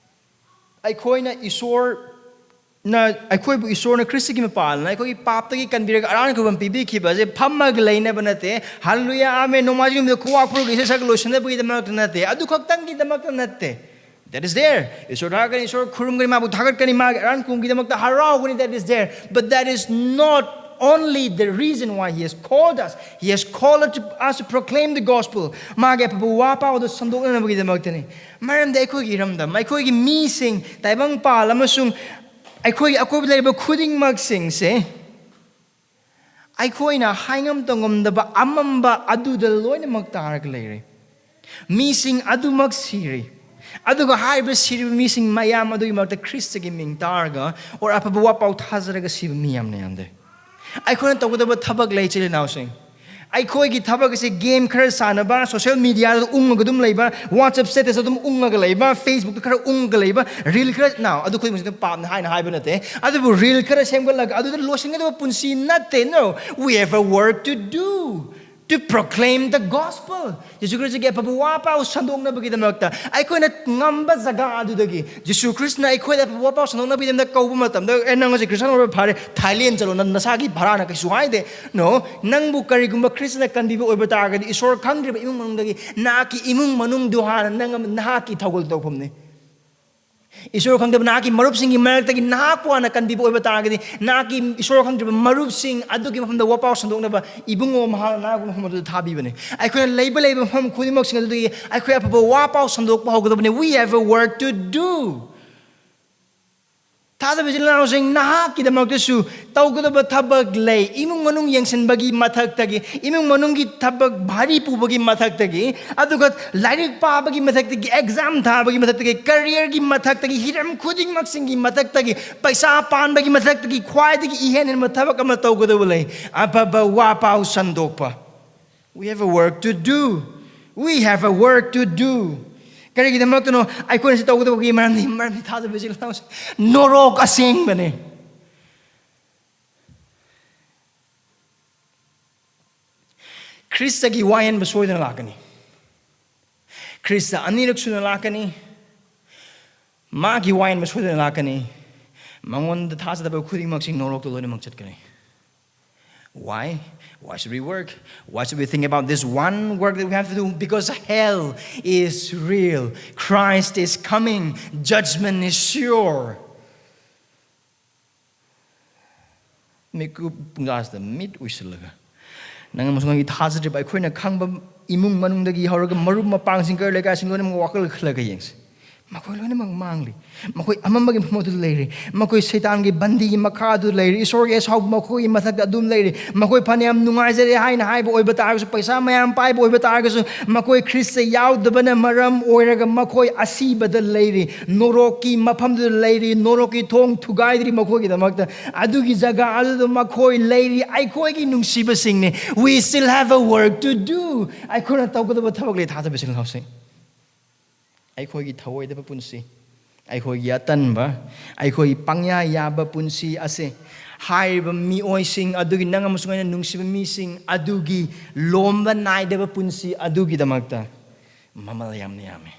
ꯑꯩꯈꯣꯏꯅ ꯏꯁꯣꯔꯅ ꯑꯩꯈꯣꯏꯕꯨ ꯏꯁꯣꯔꯅ ꯈ꯭ꯔꯤꯁꯇꯒꯤ ꯃꯄꯥꯜꯅ ꯑꯩꯈꯣꯏꯒꯤ ꯄꯥꯞꯇꯒꯤ ꯀꯟꯕꯤꯔꯒ ꯑꯔꯥꯟ ꯈꯨꯕꯝ ꯄꯤꯕꯤꯈꯤꯕꯁꯦ ꯐꯝꯃꯒ ꯂꯩꯅꯕ ꯅꯠꯇꯦ꯫ ꯍꯜꯂꯨꯌꯥ, ꯑꯥꯃꯦꯟ, ꯅꯣꯡꯃꯥꯏꯖꯤꯡ ꯅꯨꯃꯤꯠꯇ ꯈꯨꯋꯥ ꯈꯨꯔꯨꯒ ꯏꯁꯩ ꯁꯛꯂ ꯂꯣꯏꯁꯤꯟꯅꯕꯒꯤꯗꯃꯛꯇ ꯅꯠꯇꯦ, ꯑꯗꯨ ꯈꯛꯇꯪꯒꯤꯗꯃꯛꯇ ꯅꯠꯇꯦ꯫ That is there. ꯏꯁꯣꯔ ꯊꯥꯒꯠꯀꯅꯤ, ꯏꯁꯣꯔ ꯈꯨꯔꯨꯝꯒꯅꯤ, ꯃꯥꯕꯨ ꯊꯥꯒꯠꯀꯅꯤ, ꯃꯥꯒꯤ ꯑꯔꯥꯟ ꯈꯨꯕꯝꯒꯤꯗꯃꯛꯇ ꯍꯔꯥꯎꯒꯅꯤ, that is there. But that is not only the reason why he has called us. He has called us to, us to proclaim the gospel. ꯃꯥꯒꯤ ꯑꯐꯕ ꯋꯥ ꯄꯥꯎꯗ ꯁꯟꯗꯣꯛꯅꯅꯕꯒꯤꯗꯃꯛꯇꯅꯤ꯫ ꯃꯔꯝꯗꯤ ꯑꯩꯈꯣꯏꯒꯤ ꯏꯔꯝꯗꯝ, ꯑꯩꯈꯣꯏꯒꯤ ꯃꯤꯁꯤꯡ, ꯇꯥꯏꯕꯪꯄꯥꯜ ꯑꯃꯁꯨꯡ ꯑꯩꯈꯣꯏꯒꯤ ꯑꯀꯣꯏꯕꯗ ꯂꯩꯔꯤꯕ ꯈꯨꯗꯤꯡꯃꯛꯁꯤꯡꯁꯦ ꯑꯩꯈꯣꯏꯅ ꯍꯥꯏꯉꯝ ꯇꯧꯉꯝꯗꯕ ꯑꯃꯝꯕ ꯑꯗꯨꯗ ꯂꯣꯏꯅꯃꯛ ꯇꯥꯔꯒ ꯂꯩꯔꯦ꯫ ꯃꯤꯁꯤꯡ ꯑꯗꯨꯃꯛ ꯁꯤꯔꯤ꯫ ꯑꯗꯨꯒ ꯍꯥꯏꯔꯤꯕ ꯁꯤꯔꯤꯕ ꯃꯤꯁꯤꯡ ꯃꯌꯥꯝ ꯑꯗꯨꯒꯤ ꯃꯔꯛꯇ ꯈ꯭ꯔꯤꯁꯇꯒꯤ ꯃꯤꯡ ꯇꯥꯔꯒ ꯑꯣꯔ ꯑꯐꯕ ꯋꯥ ꯄꯥꯎ ꯊꯥꯖꯔꯒ ꯁꯤꯕ ꯃꯤ ꯌꯥꯝꯅ ꯌꯥꯝꯗꯦ꯫ ꯑꯩꯈꯣꯏꯅ ꯇꯧꯒꯗꯕ ꯊꯕꯛ ꯂꯩ, ꯏꯆꯤꯜ ꯏꯅꯥꯎꯁꯤꯡ꯫ ꯑꯩꯈꯣꯏꯒꯤ ꯊꯕꯛ ꯑꯁꯤ ꯒꯦꯝ ꯈꯔ ꯁꯥꯟꯅꯕ, ꯁꯣꯁꯤꯌꯦꯜ ꯃꯤꯗꯤꯌꯥꯗ ꯎꯪꯉꯒ ꯑꯗꯨꯝ ꯂꯩꯕ, ꯋꯥꯆꯞ ꯁ꯭ꯇꯦꯇꯁ ꯑꯗꯨꯝ ꯎꯪꯉꯒ ꯂꯩꯕ, ꯐꯦꯁꯕꯨꯛꯇ ꯈꯔ ꯎꯪꯉꯒ ꯂꯩꯕ, ꯔꯤꯜ ꯈꯔ, ꯅꯥꯎ ꯑꯗꯨ ꯈꯨꯗꯤꯡꯃꯛꯁꯦ ꯑꯗꯨꯝ ꯄꯥꯞꯅ ꯍꯥꯏꯅ ꯍꯥꯏꯕ ꯅꯠꯇꯦ꯫ ꯑꯗꯨꯕꯨ ꯔꯤꯜ ꯈꯔ ꯁꯦꯝꯒꯠꯂꯒ ꯑꯗꯨꯗ ꯂꯣꯏꯁꯤꯟꯒꯗꯕ ꯄꯨꯟꯁꯤ ꯅꯠꯇꯦ꯫ No, we have a work to do to proclaim the gospel. ꯖꯤꯁꯨ ꯈ꯭ꯔꯤꯁꯇꯒꯤ ꯑꯐꯕ ꯋꯥ ꯄꯥꯎ ꯁꯟꯗꯣꯛꯅꯕꯒꯤꯗꯃꯛꯇ ꯑꯩꯈꯣꯏꯅ ꯉꯝꯕ ꯖꯒꯥ ꯑꯗꯨꯗꯒꯤ ꯖꯤꯁꯨ ꯈ꯭ꯔꯤꯁꯇꯅ ꯑꯩꯈꯣꯏꯗ ꯑꯐꯕ ꯋꯥ ꯄꯥꯎ ꯁꯟꯗꯣꯛꯅꯕꯒꯤꯗꯃꯛꯇ ꯀꯧꯕ ꯃꯇꯝꯗ, "ꯑꯦ, ꯅꯪ ꯉꯁꯤ ꯈ꯭ꯔꯤꯁꯇꯥꯟ ꯑꯣꯏꯕ ꯐꯔꯦ, ꯊꯥꯏꯂꯦꯟ ꯆꯠꯂꯣ, ꯅꯪ ꯅꯁꯥꯒꯤ ꯚꯔꯥꯅ ꯀꯩꯁꯨ ꯍꯥꯏꯗꯦ"꯫ No, ꯅꯪꯕꯨ ꯀꯔꯤꯒꯨꯝꯕ ꯈ꯭ꯔꯤꯁꯇꯅ ꯀꯟꯕꯤꯕ ꯑꯣꯏꯕ ꯇꯥꯔꯒꯗꯤ ꯏꯁꯣꯔ ꯈꯪꯗ꯭ꯔꯤꯕ ꯏꯃꯨꯡ ꯃꯅꯨꯡꯗꯒꯤ ꯅꯍꯥꯛꯀꯤ ꯏꯃꯨꯡ ꯃꯅꯨꯡꯗꯨ ꯍꯥꯟꯅ ꯅꯪ ꯑꯃ-, ꯅꯍꯥꯛꯀꯤ ꯊꯧꯒꯜ ꯇꯧꯐꯝꯅꯤ꯫ ꯏꯁꯣꯔ ꯈꯪꯗꯕ ꯅꯍꯥꯛꯀꯤ ꯃꯔꯨꯞꯁꯤꯡꯒꯤ ꯃꯔꯛꯇꯒꯤ ꯅꯍꯥꯛꯄꯨ ꯍꯥꯟꯅ ꯀꯟꯕꯤꯕ ꯑꯣꯏꯕ ꯇꯥꯔꯒꯗꯤ, ꯅꯍꯥꯛꯀꯤ ꯏꯁꯣꯔ ꯈꯪꯗ꯭ꯔꯤꯕ ꯃꯔꯨꯞꯁꯤꯡ ꯑꯗꯨꯒꯤ ꯃꯐꯝꯗ ꯋꯥꯄꯥꯎ ꯁꯟꯗꯣꯛꯅꯕ ꯏꯕꯨꯡꯉꯣ ꯑꯃ ꯍꯥꯟꯅ ꯅꯍꯥꯛꯀꯤ ꯃꯐꯝ ꯑꯗꯨꯗ ꯊꯥꯕꯤꯕꯅꯤ꯫ ꯑꯩꯈꯣꯏꯅ ꯂꯩꯕ ꯂꯩꯕ ꯃꯐꯝ ꯈꯨꯗꯤꯡꯃꯛꯁꯤꯡ ꯑꯗꯨꯗꯒꯤ ꯑꯩꯈꯣꯏ ꯑꯐꯕ ꯋꯥꯄꯥꯎ ꯁꯟꯗꯣꯛꯄ ꯍꯧꯒꯗꯕꯅꯤ꯫ We have a work to do. ꯊꯥꯖꯕ ꯏꯆꯤꯜ ꯏꯅꯥꯎꯁꯤꯡ, ꯅꯍꯥꯛꯀꯤꯗꯃꯛꯇꯁꯨ ꯇꯧꯒꯗꯕ ꯊꯕꯛ ꯂꯩ꯫ ꯏꯃꯨꯡ ꯃꯅꯨꯡ ꯌꯦꯡꯁꯤꯟꯕꯒꯤ ꯃꯊꯛꯇꯒꯤ, ꯏꯃꯨꯡ ꯃꯅꯨꯡꯒꯤ ꯊꯕꯛ ꯚꯥꯔꯤ ꯄꯨꯕꯒꯤ ꯃꯊꯛꯇꯒꯤ, ꯑꯗꯨꯒ ꯂꯥꯏꯔꯤꯛ ꯄꯥꯕꯒꯤ ꯃꯊꯛꯇꯒꯤ, ꯑꯦꯛꯖꯥꯝ ꯊꯥꯕꯒꯤ ꯃꯊꯛꯇꯒꯤ, ꯀꯔꯤꯌꯔꯒꯤ ꯃꯊꯛꯇꯒꯤ, ꯍꯤꯔꯝ ꯈꯨꯗꯤꯡꯃꯛꯁꯤꯡꯒꯤ ꯃꯊꯛꯇꯒꯤ, ꯄꯩꯁꯥ ꯄꯥꯟꯕꯒꯤ ꯃꯊꯛꯇꯒꯤ ꯈ꯭ꯋꯥꯏꯗꯒꯤ ꯏꯍꯦꯟ ꯍꯦꯟꯕ ꯊꯕꯛ ꯑꯃ ꯇꯧꯒꯗꯕ ꯂꯩ꯫ ꯑꯐꯕ ꯋꯥ ꯄꯥꯎ ꯁꯟꯗꯣꯛꯄ꯫ We have a work to do. We have a work to do. ꯀꯔꯤꯒꯤꯗꯃꯛꯇꯅꯣ ꯑꯩꯈꯣꯏꯅ ꯁꯤ ꯇꯧꯒꯗꯕꯒꯤ ꯃꯔꯝꯗꯤ, ꯃꯔꯝꯗꯤ ꯊꯥꯖꯕ ꯏꯆꯤꯜ ꯏꯅꯥꯎꯁꯤꯡ, ꯅꯣꯔꯣꯛ ꯑꯁꯦꯡꯕꯅꯦ꯫ ꯈ꯭ꯔꯤꯁꯇꯒꯤ ꯋꯥꯌꯦꯟꯕ ꯁꯣꯏꯗꯅ ꯂꯥꯛꯀꯅꯤ꯫ ꯈ꯭ꯔꯤꯁꯇ ꯑꯅꯤꯔꯛ ꯁꯨꯅ ꯂꯥꯛꯀꯅꯤ꯫ ꯃꯥꯒꯤ ꯋꯥꯌꯦꯟꯕ ꯁꯣꯏꯗꯅ ꯂꯥꯛꯀꯅꯤ꯫ ꯃꯉꯣꯟꯗ ꯊꯥꯖꯗꯕ ꯈꯨꯗꯤꯡꯃꯛꯁꯤ ꯅꯣꯔꯣꯛꯇ ꯂꯣꯏꯅꯃꯛ ꯆꯠꯀꯅꯤ꯫ Why? Why should we work? Why should we think about this one work that we have to do? Because hell is real. Christ is coming. Judgment is sure. ꯃꯤꯀꯨꯞ ꯄꯨꯡꯖꯥꯁꯤꯗ ꯃꯤꯠ ꯎꯏꯁꯤꯜꯂꯒ, ꯅꯪ ꯑꯃꯁꯨꯡ ꯑꯩꯒꯤ ꯊꯥꯖꯗ꯭ꯔꯤꯕ ꯑꯩꯈꯣꯏꯅ ꯈꯪꯕ ꯏꯃꯨꯡ ꯃꯅꯨꯡꯗꯒꯤ ꯍꯧꯔꯒ ꯃꯔꯨꯞ ꯃꯄꯥꯡꯁꯤꯡ, ꯀꯩꯔꯣꯜ ꯂꯩꯀꯥꯏꯁꯤꯡ ꯂꯣꯏꯅꯃꯛ ꯋꯥꯈꯜ ꯈꯜꯂꯒ ꯌꯦꯡꯁꯤ꯫ ꯃꯈꯣꯏ ꯂꯣꯏꯅꯃꯛ ꯃꯥꯡꯂꯤ꯫ ꯃꯈꯣꯏ ꯑꯃꯝꯕꯒꯤ ꯃꯐꯝ ꯑꯗꯨꯗ ꯂꯩꯔꯤ꯫ ꯃꯈꯣꯏ ꯁꯩꯇꯥꯟꯒꯤ ꯕꯟꯗꯤꯒꯤ ꯃꯈꯥ ꯑꯗꯨ ꯂꯩꯔꯤ꯫ ꯏꯁꯣꯔꯒꯤ ꯑꯁꯥꯎꯕ ꯃꯈꯣꯏꯒꯤ ꯃꯊꯛꯇ ꯑꯗꯨꯝ ꯂꯩꯔꯤ꯫ ꯃꯈꯣꯏ ꯐꯅꯌꯥꯝ ꯅꯨꯡꯉꯥꯏꯖꯔꯦ ꯍꯥꯏꯅ ꯍꯥꯏꯕ ꯑꯣꯏꯕ ꯇꯥꯔꯒꯁꯨ, ꯄꯩꯁꯥ ꯃꯌꯥꯝ ꯄꯥꯏꯕ ꯑꯣꯏꯕ ꯇꯥꯔꯒꯁꯨ, ꯃꯈꯣꯏ ꯈ꯭ꯔꯤꯁꯇ ꯌꯥꯎꯗꯕꯅ ꯃꯔꯝ ꯑꯣꯏꯔꯒ ꯃꯈꯣꯏ ꯑꯁꯤꯕꯗ ꯂꯩꯔꯤ꯫ ꯅꯣꯔꯣꯛꯀꯤ ꯃꯐꯝꯗꯨꯗ ꯂꯩꯔꯤ꯫ ꯅꯣꯔꯣꯛꯀꯤ ꯊꯣꯡ ꯊꯨꯒꯥꯏꯗ꯭ꯔꯤ ꯃꯈꯣꯏꯒꯤꯗꯃꯛꯇ꯫ ꯑꯗꯨꯒꯤ ꯖꯒꯥ ꯑꯗꯨꯗ ꯃꯈꯣꯏ ꯂꯩꯔꯤ꯫ ꯑꯩꯈꯣꯏꯒꯤ ꯅꯨꯡꯁꯤꯕꯁꯤꯡꯅꯤ꯫ We still have a work to do. ꯑꯩꯈꯣꯏꯅ ꯇꯧꯒꯗꯕ ꯊꯕꯛ ꯂꯩ, ꯊꯥꯖꯕꯁꯤꯡ ꯂꯧꯁꯤ꯫ ꯑꯩꯈꯣꯏꯒꯤ ꯊꯧꯑꯣꯏꯗꯕ ꯄꯨꯟꯁꯤ, ꯑꯩꯈꯣꯏꯒꯤ ꯑꯇꯟꯕ, ꯑꯩꯈꯣꯏꯒꯤ ꯄꯪꯌꯥ ꯌꯥꯕ ꯄꯨꯟꯁꯤ ꯑꯁꯦ ꯍꯥꯏꯔꯤꯕ ꯃꯤꯑꯣꯏꯁꯤꯡ ꯑꯗꯨꯒꯤ, ꯅꯪ ꯑꯃꯁꯨꯡ ꯑꯩꯅ ꯅꯨꯡꯁꯤꯕ ꯃꯤꯁꯤꯡ ꯑꯗꯨꯒꯤ ꯂꯣꯝꯕ ꯅꯥꯏꯗꯕ ꯄꯨꯟꯁꯤ ꯑꯗꯨꯒꯤꯗꯃꯛꯇ ꯃꯃꯜ ꯌꯥꯝꯅ ꯌꯥꯝꯃꯤ꯫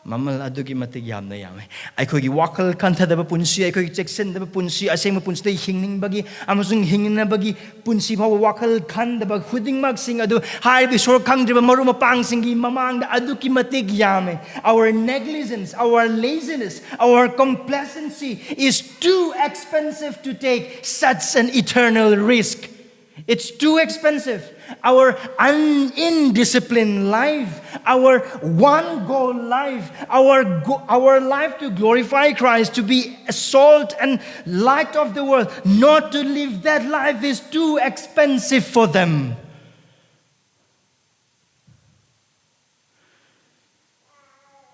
ꯃꯃꯜ ꯑꯗꯨꯛꯀꯤ ꯃꯇꯤꯛ ꯌꯥꯝꯅ ꯌꯥꯝꯃꯤ꯫ ꯑꯩꯈꯣꯏꯒꯤ ꯋꯥꯈꯜ ꯈꯟꯊꯗꯕ ꯄꯨꯟꯁꯤ, ꯑꯩꯈꯣꯏꯒꯤ ꯆꯦꯛꯁꯤꯟꯗꯕ ꯄꯨꯟꯁꯤ, ꯑꯁꯦꯡꯕ ꯄꯨꯟꯁꯤꯗ ꯍꯤꯡꯅꯤꯡꯕꯒꯤ ꯑꯃꯁꯨꯡ ꯍꯤꯡꯅꯕꯒꯤ ꯄꯨꯟꯁꯤ ꯐꯥꯎꯕ ꯋꯥꯈꯜ ꯈꯟꯗꯕ ꯈꯨꯗꯤꯡꯃꯛꯁꯤꯡ ꯑꯗꯨ ꯍꯥꯏꯔꯤꯕ ꯏꯁꯣꯔ ꯈꯪꯗ꯭ꯔꯤꯕ ꯃꯔꯨꯞ ꯃꯄꯥꯡꯁꯤꯡꯒꯤ ꯃꯃꯥꯡꯗ ꯑꯗꯨꯛꯀꯤ ꯃꯇꯤꯛ ꯌꯥꯝꯃꯦ꯫ Our negligence, our laziness, our complacency is too expensive to take such an eternal risk. It's too expensive. Our un- indisciplined life, our one goal life, our, go- our life to glorify Christ, to be salt and light of the world, not to live that life is too expensive for them.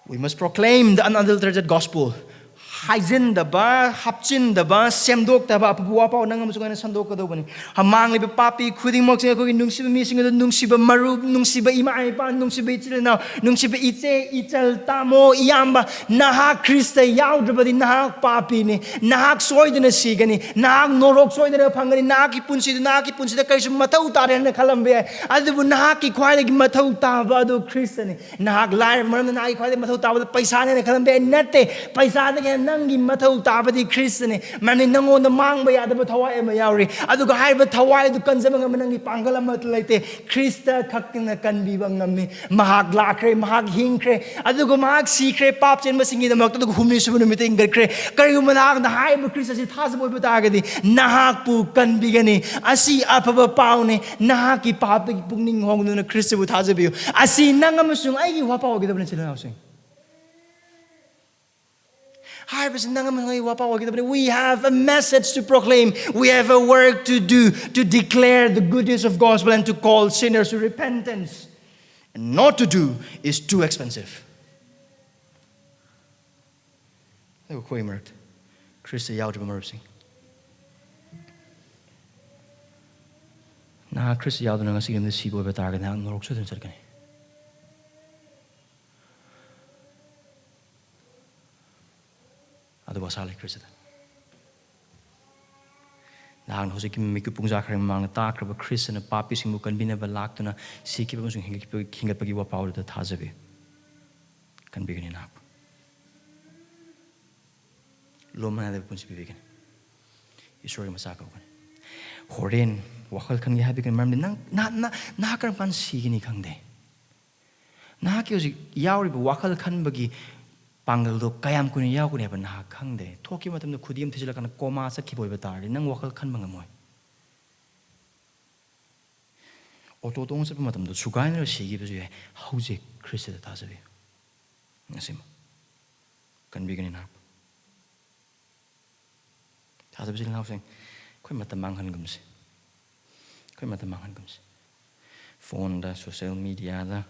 We must proclaim the unadulterated gospel. ꯍꯥꯏꯖꯤꯟꯗꯕ, ꯍꯥꯞꯆꯤꯟꯗꯕ, ꯁꯦꯝꯗꯣꯛꯇꯕ ꯑꯐꯕ ꯋꯥꯄꯥꯎ ꯅꯪ ꯑꯃꯁꯨꯡ ꯑꯩꯅ ꯁꯟꯗꯣꯛꯀꯗꯧꯕꯅꯤ꯫ ꯃꯥꯡꯂꯤꯕ ꯄꯥꯄꯤ ꯈꯨꯗꯤꯡꯃꯛꯁꯦ ꯑꯩꯈꯣꯏꯒꯤ ꯅꯨꯡꯁꯤꯕ ꯃꯤꯁꯤꯡ ꯑꯗꯨ, ꯅꯨꯡꯁꯤꯕ ꯃꯔꯨꯞ, ꯅꯨꯡꯁꯤꯕ ꯏꯃꯥ ꯏꯄꯥ, ꯅꯨꯡꯁꯤꯕ ꯏꯆꯤꯜ ꯏꯅꯥꯎ, ꯅꯨꯡꯁꯤꯕ ꯏꯆꯦ, ꯏꯆꯜ, ꯇꯥꯃꯣ, ꯏꯌꯥꯝꯕ, ꯅꯍꯥꯛ ꯈ꯭ꯔꯤꯁꯇ ꯌꯥꯎꯗ꯭ꯔꯕꯗꯤ ꯅꯍꯥꯛ ꯄꯥꯄꯤꯅꯤ꯫ ꯅꯍꯥꯛ ꯁꯣꯏꯗꯅ ꯁꯤꯒꯅꯤ꯫ ꯅꯍꯥꯛ ꯅꯣꯔꯣꯛ ꯁꯣꯏꯗꯅ ꯐꯪꯒꯅꯤ꯫ ꯅꯍꯥꯛꯀꯤ ꯄꯨꯟꯁꯤꯗꯨ, ꯅꯍꯥꯛꯀꯤ ꯄꯨꯟꯁꯤꯗ ꯀꯔꯤꯁꯨ ꯃꯊꯧ ꯇꯥꯗꯦ ꯍꯥꯏꯅ ꯈꯜꯂꯝꯕ ꯌꯥꯏ, ꯑꯗꯨꯕꯨ ꯅꯍꯥꯛꯀꯤ ꯈ꯭ꯋꯥꯏꯗꯒꯤ ꯃꯊꯧ ꯇꯥꯕ ꯑꯗꯨ ꯈ꯭ꯔꯤꯁꯇꯅꯤ꯫ ꯅꯍꯥꯛ ꯂꯥꯏꯔꯕ ꯃꯔꯝꯅ ꯅꯍꯥꯛꯀꯤ ꯈ꯭ꯋꯥꯏꯗꯒꯤ ꯃꯊꯧ ꯇꯥꯕꯗ ꯄꯩꯁꯥꯅꯦꯅ ꯈꯜꯂꯝꯕ ꯌꯥꯏ꯫ ꯅꯠꯇꯦ, ꯄꯩꯁꯥꯗꯒꯤ ꯍꯦꯟꯅ ꯅꯪꯒꯤ ꯃꯊꯧ ꯇꯥꯕꯗꯤ ꯈ꯭ꯔꯤꯁꯇꯅꯤ꯫ ꯃꯔꯝꯗꯤ ꯅꯪꯉꯣꯟꯗ ꯃꯥꯡꯕ ꯌꯥꯗꯕ ꯊꯋꯥꯏ ꯑꯃ ꯌꯥꯎꯔꯤ꯫ ꯑꯗꯨꯒ ꯍꯥꯏꯔꯤꯕ ꯊꯋꯥꯏ ꯑꯗꯨ ꯀꯟꯖꯕ ꯉꯝꯕ ꯅꯪꯒꯤ ꯄꯥꯡꯒꯜ ꯑꯃꯠꯇ ꯂꯩꯇꯦ꯫ ꯈ꯭ꯔꯤꯁꯇ ꯈꯛꯇꯅ ꯀꯟꯕꯤꯕ ꯉꯝꯃꯤ꯫ ꯃꯍꯥꯛ ꯂꯥꯛꯈ꯭ꯔꯦ, ꯃꯍꯥꯛ ꯍꯤꯡꯈ꯭ꯔꯦ, ꯑꯗꯨꯒ ꯃꯍꯥꯛ ꯁꯤꯈ꯭ꯔꯦ ꯄꯥꯞ ꯆꯦꯟꯕꯁꯤꯡꯒꯤꯗꯃꯛꯇ, ꯑꯗꯨꯒ ꯍꯨꯝꯅꯤ ꯁꯨꯕ ꯅꯨꯃꯤꯠꯇ ꯍꯤꯡꯒꯠꯈ꯭ꯔꯦ꯫ ꯀꯔꯤꯒꯨꯝꯕ ꯅꯍꯥꯛꯅ ꯍꯥꯏꯔꯤꯕ ꯈ꯭ꯔꯤꯁꯇ ꯑꯁꯤ ꯊꯥꯖꯕ ꯑꯣꯏꯕ ꯇꯥꯔꯒꯗꯤ, ꯅꯍꯥꯛꯄꯨ ꯀꯟꯕꯤꯒꯅꯤ꯫ ꯑꯁꯤ ꯑꯐꯕ ꯄꯥꯎꯅꯤ꯫ ꯅꯍꯥꯛꯀꯤ ꯄꯥꯞꯇꯒꯤ ꯄꯨꯛꯅꯤꯡ ꯍꯣꯡꯗꯨꯅ ꯈ꯭ꯔꯤꯁꯇꯕꯨ ꯊꯥꯖꯕꯤꯌꯨ꯫ ꯑꯁꯤ ꯅꯪ ꯑꯃꯁꯨꯡ ꯑꯩꯒꯤ ꯋꯥꯐꯝ ꯑꯣꯏꯒꯗꯕꯅꯤ, ꯏꯆꯤꯜ ꯏꯅꯥꯎꯁꯤꯡ꯫ ꯍꯥꯏꯕꯁꯤ ꯅꯪ ꯑꯃꯁꯨꯡ ꯑꯩꯒꯤ ꯋꯥꯐꯝ ꯑꯣꯏꯒꯗꯕꯅꯤ꯫ We have a message to proclaim. We have a work to do to declare the goodness of gospel and to call sinners to repentance. And not to do is too expensive. ꯑꯗꯨꯒ ꯑꯩꯈꯣꯏ ꯃꯔꯛꯇ Christ ꯌꯥꯎꯗ꯭ꯔꯤꯕ ꯃꯔꯨꯞꯁꯤꯡ, ꯅꯍꯥꯛ Christ ꯌꯥꯎꯗꯅ ꯉꯁꯤꯒꯤ ꯅꯨꯃꯤꯠꯇ ꯁꯤꯕ ꯑꯣꯏꯕ ꯇꯥꯔꯒꯗꯤ, ꯅꯍꯥꯛ ꯅꯣꯔꯣꯛ ꯁꯣꯏꯗꯅ ꯆꯠꯀꯅꯤ꯫ ꯑꯗꯨꯕꯨ ꯑꯁꯥ ꯂꯩ ꯈ꯭ꯔꯤꯁꯇꯗ꯫ ꯅꯍꯥꯛꯅ ꯍꯧꯖꯤꯛꯀꯤ ꯃꯤꯀꯨꯞ ꯄꯨꯡꯖꯥ ꯈꯔꯒꯤ ꯃꯃꯥꯡꯗ ꯇꯥꯈ꯭ꯔꯕ ꯈ꯭ꯔꯤꯁꯇꯅ ꯄꯥꯄꯤꯁꯤꯡꯕꯨ ꯀꯟꯕꯤꯅꯕ ꯂꯥꯛꯇꯨꯅ ꯁꯤꯈꯤꯕ ꯑꯃꯁꯨꯡ ꯍꯤꯡꯒꯠꯈꯤꯕ-, ꯍꯤꯡꯒꯠꯄꯒꯤ ꯋꯥꯄꯥꯎ ꯑꯗꯨꯗ ꯊꯥꯖꯕꯤꯌꯨ꯫ ꯀꯟꯕꯤꯒꯅꯤ ꯅꯍꯥꯛꯄꯨ꯫ ꯂꯣꯝ ꯃꯥꯟꯅꯗꯕ ꯄꯨꯟꯁꯤ ꯄꯤꯕꯤꯒꯅꯤ꯫ ꯏꯁꯣꯔꯒꯤ ꯃꯆꯥ ꯀꯧꯒꯅꯤ꯫ ꯍꯣꯔꯦꯟ ꯋꯥꯈꯜ ꯈꯟꯒꯦ ꯍꯥꯏꯕꯤꯒꯅꯤ, ꯃꯔꯝꯗꯤ ꯅꯪ, ꯅꯍꯥꯛ, ꯅꯍꯥꯛ, ꯅꯍꯥꯛ ꯀꯔꯝ ꯀꯥꯟꯗ ꯁꯤꯒꯅꯤ ꯈꯪꯗꯦ꯫ ꯅꯍꯥꯛꯀꯤ ꯍꯧꯖꯤꯛ ꯌꯥꯎꯔꯤꯕ ꯋꯥꯈꯜ ꯈꯟꯕꯒꯤ ꯄꯥꯡꯒꯜꯗꯣ ꯀꯌꯥꯝ ꯀꯨꯏꯅ ꯌꯥꯎꯒꯅꯤ ꯍꯥꯏꯕ ꯅꯍꯥꯛ ꯈꯪꯗꯦ꯫ ꯊꯣꯛꯈꯤꯕ ꯃꯇꯝꯗ ꯈꯨꯗꯤ ꯑꯃ ꯊꯤꯖꯤꯜꯂꯀꯥꯟꯗ ꯀꯣꯃꯥ ꯆꯠꯈꯤꯕ ꯑꯣꯏꯕ ꯇꯥꯔꯗꯤ, ꯅꯪ ꯋꯥꯈꯜ ꯈꯟꯕ ꯉꯝꯃꯣꯏ꯫ ꯑꯣꯇꯣ ꯇꯣꯡꯉ ꯆꯠꯄ ꯃꯇꯝꯗ ꯁꯨꯒꯥꯏꯅꯔ ꯁꯤꯈꯤꯕꯁꯨ ꯌꯥꯏ꯫ ꯍꯧꯖꯤꯛ ꯈ꯭ꯔꯤꯁꯇꯗ ꯊꯥꯖꯕꯤꯌꯨ꯫ ꯉꯁꯤꯃꯛ ꯀꯟꯕꯤꯒꯅꯤ ꯅꯍꯥꯛꯄꯨ꯫ ꯊꯥꯖꯕ ꯏꯆꯤꯜ ꯏꯅꯥꯎꯁꯤꯡ, ꯑꯩꯈꯣꯏ ꯃꯇꯝ ꯃꯥꯡꯍꯟꯒꯨꯝꯁꯤ꯫ ꯑꯩꯈꯣꯏ ꯃꯇꯝ ꯃꯥꯡꯍꯟꯒꯨꯝꯁꯤ꯫ ꯐꯣꯟꯗ, ꯁꯣꯁꯦꯜ ꯃꯤꯗꯤꯌꯥꯗ,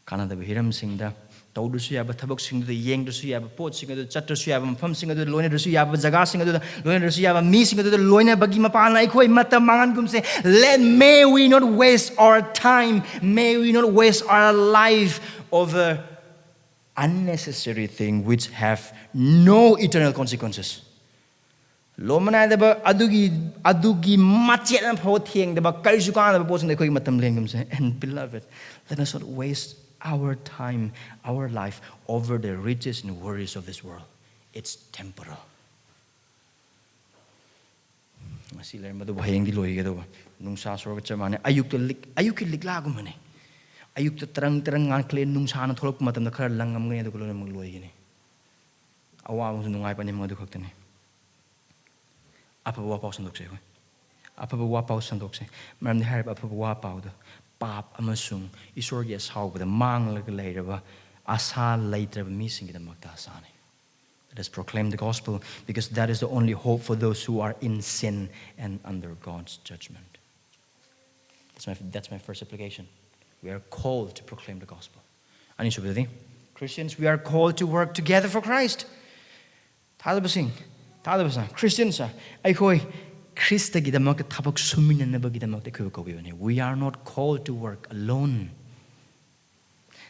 ꯀꯥꯟꯅꯗꯕ ꯍꯤꯔꯝꯁꯤꯡꯗ, ꯇꯧꯗ꯭ꯔꯁꯨ ꯌꯥꯕ ꯊꯕꯛꯁꯤꯡꯗꯨꯗ, ꯌꯦꯡꯗ꯭ꯔꯁꯨ ꯌꯥꯕ ꯄꯣꯠꯁꯤꯡ ꯑꯗꯨꯗ, ꯆꯠꯇ꯭ꯔꯁꯨ ꯌꯥꯕ ꯃꯐꯝꯁꯤꯡ ꯑꯗꯨꯗ, ꯂꯣꯏꯅꯗ꯭ꯔꯁꯨ ꯌꯥꯕ ꯖꯒꯥꯁꯤꯡ ꯑꯗꯨꯗ, ꯂꯣꯏꯅꯗ꯭ꯔꯁꯨ ꯌꯥꯕ ꯃꯤꯁꯤꯡ ꯑꯗꯨꯗ ꯂꯣꯏꯅꯕꯒꯤ ꯃꯄꯥꯟꯅ ꯑꯩꯈꯣꯏ ꯃꯇꯝ ꯃꯥꯡꯍꯟꯒꯨꯝꯁꯦ. Let, may we not waste our time, may we not waste our life over unnecessary thing which have no eternal consequences. ꯂꯣꯟꯕ ꯅꯥꯏꯗꯕ ꯑꯗꯨꯒꯤ, ꯑꯗꯨꯒꯤ ꯃꯆꯦꯠ ꯑꯃ ꯐꯥꯎꯕ ꯊꯦꯡꯗꯕ, ꯀꯔꯤꯁꯨ ꯀꯥꯟꯅꯗꯕ ꯄꯣꯠꯁꯤꯡꯗ ꯑꯩꯈꯣꯏꯒꯤ ꯃꯇꯝ ꯂꯦꯟꯒꯨꯝꯁꯦ. And beloved, let us not waste our time, our life over the riches and worries of this world. It's temporal. ꯉꯁꯤ ꯂꯩꯔꯝꯕꯗꯨꯕꯨ ꯍꯌꯦꯡꯗꯤ ꯂꯣꯏꯒꯗꯧꯕ. ꯅꯨꯡꯁꯥ ꯁꯣꯔꯒ ꯆꯞ ꯃꯥꯟꯅꯩ. ꯑꯌꯨꯛꯇ ꯂꯤꯛ-, ꯑꯌꯨꯛꯀꯤ ꯂꯤꯛꯂꯥꯒꯨꯝꯕꯅꯦ. ꯑꯌꯨꯛꯇ ꯇꯔꯪ ꯇꯔꯪ ꯉꯥꯟꯈꯠꯂꯛꯑꯦ, ꯅꯨꯡꯁꯥꯅ ꯊꯣꯛꯂꯛꯄ ꯃꯇꯝꯗ ꯈꯔ ꯂꯪꯉꯝꯒꯅꯤ, ꯑꯗꯨꯒ ꯂꯣꯏꯅꯃꯛ ꯂꯣꯏꯒꯅꯤ. ꯑꯋꯥꯕꯁꯨ ꯅꯨꯡꯉꯥꯏꯕ ꯑꯅꯤꯃꯛ ꯑꯗꯨ ꯈꯛꯇꯅꯤ. ꯑꯐꯕ ꯋꯥꯄꯥꯎ ꯁꯟꯗꯣꯛꯁꯦ ꯑꯩꯈꯣꯏ. ꯑꯐꯕ ꯋꯥꯄꯥꯎ ꯁꯟꯗꯣꯛꯁꯦ꯫ ꯃꯔꯝꯗꯤ ꯍꯥꯏꯔꯤꯕ ꯑꯐꯕ ꯋꯥꯄꯥꯎꯗꯣ ꯄꯥꯞ ꯑꯃꯁꯨꯡ ꯏꯁꯣꯔꯒꯤ ꯑꯁꯥꯎꯕꯗ ꯃꯥꯡꯂꯒ ꯂꯩꯔꯕ, ꯑꯁꯥ ꯂꯩꯇ꯭ꯔꯕ ꯃꯤꯁꯤꯡꯒꯤꯗꯃꯛꯇ ꯑꯁꯥꯅꯤ. Let us proclaim the gospel, because that is the only hope for those who are in sin and under God's judgment. That's my, that's my first application. We are called to proclaim the gospel. ꯑꯅꯤꯁꯨꯕꯗꯗꯤ, Christians, we are called to work together for Christ. ꯊꯥꯖꯕꯁꯤꯡ, ꯊꯥꯖꯕꯁꯤꯡ, Christians, ꯑꯩꯈꯣꯏ ꯈ꯭ꯔꯤꯁꯇꯒꯤꯗꯃꯛꯇ ꯊꯕꯛ ꯁꯨꯃꯤꯟꯅꯅꯕꯒꯤꯗꯃꯛꯇ ꯑꯩꯈꯣꯏꯕꯨ ꯀꯧꯕꯤꯕꯅꯤ. We are not called to work alone.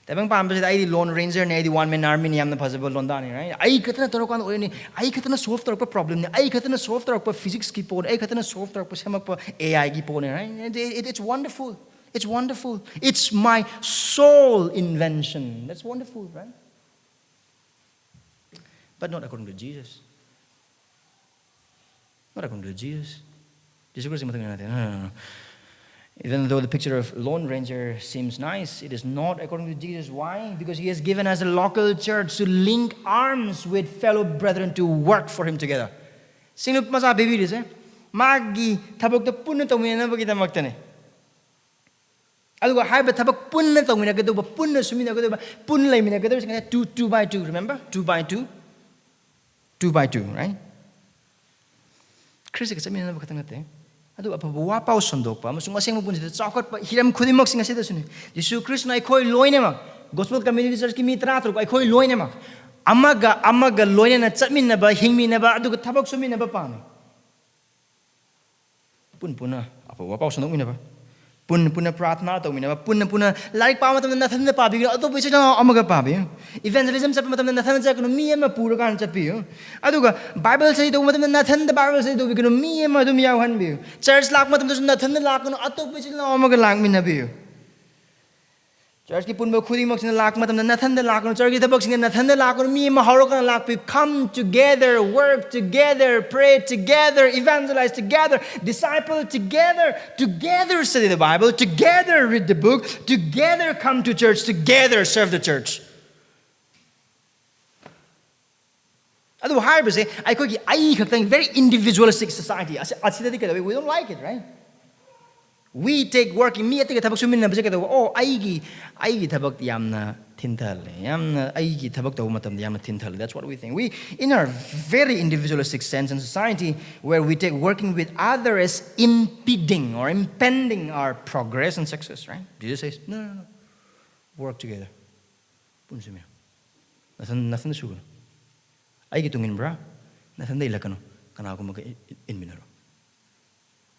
ꯇꯥꯏꯕꯪ ꯄꯥꯟꯕꯁꯤꯗ ꯑꯩꯗꯤ lone rangerꯅꯤ, ꯑꯩꯗꯤ one man armyꯅꯤ, ꯌꯥꯝꯅ ꯐꯖꯕ ꯂꯣꯟꯗꯥꯅꯤ, right? ꯑꯩ ꯈꯛꯇꯅ ꯇꯧꯔꯀꯥꯟꯗ ꯑꯣꯏꯔꯅꯤ, ꯑꯩ ꯈꯛꯇꯅ solve ꯇꯧꯔꯛꯄ problemꯅꯤ, ꯑꯩ ꯈꯛꯇꯅ solve ꯇꯧꯔꯛꯄ physicsꯀꯤ ꯄꯣꯠꯅꯤ, ꯑꯩ ꯈꯛꯇꯅ solve ꯇꯧꯔꯛꯄ, ꯁꯦꯝꯃꯛꯄ AIꯒꯤ ꯄꯣꯠꯅꯤ, right? It, it, it's wonderful. It's wonderful. It's my sole invention. That's wonderful, right? But not according to Jesus. Not according to Jesus. Jesus Christ, no, no, no, no. Even though the picture of Lone Ranger seems nice, it is not according to Jesus. Why? Because he has given us a local church to link arms with fellow brethren to work for him together. ꯁꯤꯡꯂꯨꯞ ꯃꯆꯥ ꯄꯤꯕꯤꯔꯤꯁꯦ ꯃꯥꯒꯤ ꯊꯕꯛꯇ ꯄꯨꯟꯅ ꯇꯧꯃꯤꯟꯅꯅꯕꯒꯤꯗꯃꯛꯇꯅꯦ꯫ ꯑꯗꯨꯒ ꯍꯥꯏꯔꯤꯕ ꯊꯕꯛ ꯄꯨꯟꯅ ꯇꯧꯃꯤꯟꯅꯒꯗꯧꯕ, ꯄꯨꯟꯅ ꯁꯨꯃꯤꯟꯅꯒꯗꯧꯕ, ꯄꯨꯟꯅ ꯂꯩꯃꯤꯟꯅꯒꯗꯧꯕꯁꯤꯡ ꯍꯥꯏꯁꯦ two, two by two, remember? Two by two. Two by two, right? ꯈ꯭ꯔꯤꯁꯇꯒ ꯆꯠꯃꯤꯟꯅꯅꯕ ꯈꯛꯇꯪ ꯅꯠꯇꯦ, ꯑꯗꯨꯒ ꯑꯐꯕ ꯋꯥ ꯄꯥꯎ ꯁꯟꯗꯣꯛꯄ ꯑꯃꯁꯨꯡ ꯑꯁꯦꯡꯕ ꯄꯨꯟꯁꯤꯗ ꯆꯥꯎꯈꯠꯄ ꯍꯤꯔꯝ ꯈꯨꯗꯤꯡꯃꯛꯁꯤꯡ ꯑꯁꯤꯗꯁꯨꯅꯤ꯫ ꯖꯤꯁꯨ ꯈ꯭ꯔꯤꯁꯇꯅ ꯑꯩꯈꯣꯏ ꯂꯣꯏꯅꯃꯛ Gospel Community Churchꯀꯤ ꯃꯤ ꯇꯔꯥ ꯇꯔꯨꯛ ꯑꯩꯈꯣꯏ ꯂꯣꯏꯅꯃꯛ ꯑꯃꯒ ꯑꯃꯒ ꯂꯣꯏꯅꯅ ꯆꯠꯃꯤꯟꯅꯕ, ꯍꯤꯡꯃꯤꯟꯅꯕ, ꯑꯗꯨꯒ ꯊꯕꯛ ꯁꯨꯃꯤꯟꯅꯕ ꯄꯥꯝꯃꯤ꯫ ꯄꯨꯟ ꯄꯨꯟꯅ ꯑꯐꯕ ꯄꯥꯎ ꯁꯟꯗꯣꯛꯃꯤꯟꯅꯕ, ꯄꯨꯟ ꯄꯨꯟꯅ ꯄ꯭ꯔꯥꯊꯅꯥ ꯇꯧꯃꯤꯟꯅꯕ, ꯄꯨꯟꯅ ꯄꯨꯟꯅ ꯂꯥꯏꯔꯤꯛ ꯄꯥꯕ ꯃꯇꯝꯗ ꯅꯊꯟꯗ ꯄꯥꯕꯤꯒꯅꯨ, ꯑꯇꯣꯞꯄ ꯏꯆꯤꯜ ꯏꯅꯥꯎ ꯑꯃꯒ ꯄꯥꯕꯤꯌꯨ꯫ Evangelism ꯆꯠꯄ ꯃꯇꯝꯗ ꯅꯊꯟꯗ ꯆꯠꯀꯅꯨ, ꯃꯤ ꯑꯃ ꯄꯨꯔꯀꯥꯟꯗ ꯆꯠꯄꯤꯌꯨ꯫ ꯑꯗꯨꯒ Bible study ꯇꯧꯕ ꯃꯇꯝꯗ ꯅꯊꯟꯗ Bible study ꯇꯧꯕꯤꯒꯅꯨ, ꯃꯤ ꯑꯃ ꯑꯗꯨꯝ ꯌꯥꯎꯍꯟꯕꯤꯌꯨ꯫ Church ꯂꯥꯛꯄ ꯃꯇꯝꯗꯁꯨ ꯅꯊꯟꯗ ꯂꯥꯛꯀꯅꯨ, ꯑꯇꯣꯞꯄ ꯏꯆꯤꯜ ꯏꯅꯥꯎ ꯑꯃꯒ ꯂꯥꯛꯃꯤꯟꯅꯕꯤꯌꯨ꯫ Churchꯀꯤ ꯄꯨꯟꯕ ꯈꯨꯗꯤꯡꯃꯛꯁꯤꯅ ꯂꯥꯛꯄ ꯃꯇꯝꯗ ꯅꯊꯟꯗ ꯂꯥꯛꯀꯅꯨ, churchꯀꯤ ꯊꯕꯛꯁꯤꯡꯗ ꯅꯊꯟꯗ ꯂꯥꯛꯀꯅꯨ, ꯃꯤ ꯑꯃ ꯍꯧꯔꯀꯥꯟꯗ ꯂꯥꯛꯄꯤꯌꯨ꯫ Come together, work together, pray together, evangelize together, disciple together, together study the Bible, together read the book, together come to church, together serve the church. ꯑꯗꯨꯕꯨ ꯍꯥꯏꯔꯤꯕꯁꯦ ꯑꯩꯈꯣꯏꯒꯤ ꯑꯩ ꯈꯛꯇꯪ, very individualistic society ꯑꯁꯤ, ꯑꯁꯤꯗꯗꯤ ꯀꯩꯗꯧꯋꯤ? We don't like it, right? We take working, ꯃꯤ ꯑꯇꯩꯒ ꯊꯕꯛ ꯁꯨꯃꯤꯟꯅꯕꯁꯦ ꯀꯩꯗꯧꯕ? ꯑꯣ, ꯑꯩꯒꯤ, ꯑꯩꯒꯤ ꯊꯕꯛ ꯌꯥꯝꯅ ꯊꯤꯟꯊꯍꯜꯂꯦ, ꯌꯥꯝꯅ ꯑꯩꯒꯤ ꯊꯕꯛ ꯇꯧꯕ ꯃꯇꯝꯗ ꯌꯥꯝꯅ ꯊꯤꯟꯊꯍꯜꯂꯦ. That's what we think. We, in our very individualistic sense in society, where we take working with other as impeding or impending our progress and success, right? Jesus says, "No, no, no. Work together." ꯄꯨꯟꯁꯤꯃꯤ꯫ ꯅꯊꯟ-, ꯅꯊꯟꯗ ꯁꯨꯒꯅꯨ꯫ ꯑꯩꯒꯤ ꯇꯨꯡ ꯏꯟꯕ꯭ꯔꯥ? ꯅꯊꯟꯗ ꯏꯜꯂꯛꯀꯅꯨ꯫ ꯀꯅꯥꯒꯨꯝꯕꯒ E-, E-, ꯏꯟꯃꯤꯟꯅꯔꯣ꯫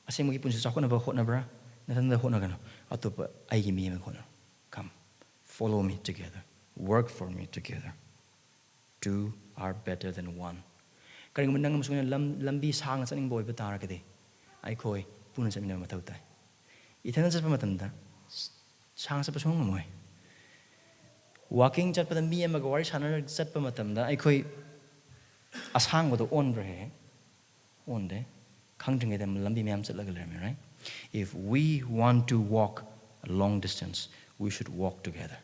ꯑꯁꯦꯡꯕꯒꯤ ꯄꯨꯟꯁꯤ ꯆꯥꯎꯈꯠꯅꯕ ꯍꯣꯠꯅꯕ꯭ꯔꯥ? ꯅꯊꯟꯗ ꯍꯣꯠꯅꯒꯅꯨ꯫ ꯑꯇꯣꯞꯄ ꯑꯩꯒꯤ ꯃꯤ ꯑꯃꯒ ꯍꯣꯠꯅꯔꯣ꯫ Come, follow me together. Work for me together. Two are better than one. ꯀꯔꯤꯒꯨꯝꯕ ꯅꯪ ꯑꯃꯁꯨꯡ ꯑꯩꯅ ꯂꯝ-, ꯂꯝꯕꯤ ꯁꯥꯡꯅ ꯆꯠꯅꯤꯡꯕ ꯑꯣꯏꯕ ꯇꯥꯔꯒꯗꯤ, ꯑꯩꯈꯣꯏ ꯄꯨꯟꯅ ꯆꯠꯃꯤꯟꯅꯕ ꯃꯊꯧ ꯇꯥꯏ꯫ ꯏꯊꯟꯗ ꯆꯠꯄ ꯃꯇꯝꯗ ꯁ-, ꯁꯥꯡꯅ ꯆꯠꯄ ꯁꯨꯡꯉꯝ ꯉꯝꯃꯣꯏ꯫ Walking ꯆꯠꯄꯗ, ꯃꯤ ꯑꯃꯒ ꯋꯥꯔꯤ ꯁꯥꯟꯅꯔꯒ ꯆꯠꯄ ꯃꯇꯝꯗ, ꯑꯩꯈꯣꯏ ꯑꯁꯥꯡꯕꯗꯣ ꯑꯣꯟꯕ꯭ꯔꯥ ꯍꯦꯛ ꯍꯦꯛ? ꯑꯣꯟꯗꯦ꯫ ꯈꯪꯗ꯭ꯔꯤꯉꯩꯗ ꯂꯝꯕꯤ ꯃꯌꯥꯝ ꯆꯠꯂꯒ ꯂꯩꯔꯝꯃꯦ, right? If we want to walk a long distance, we should walk together.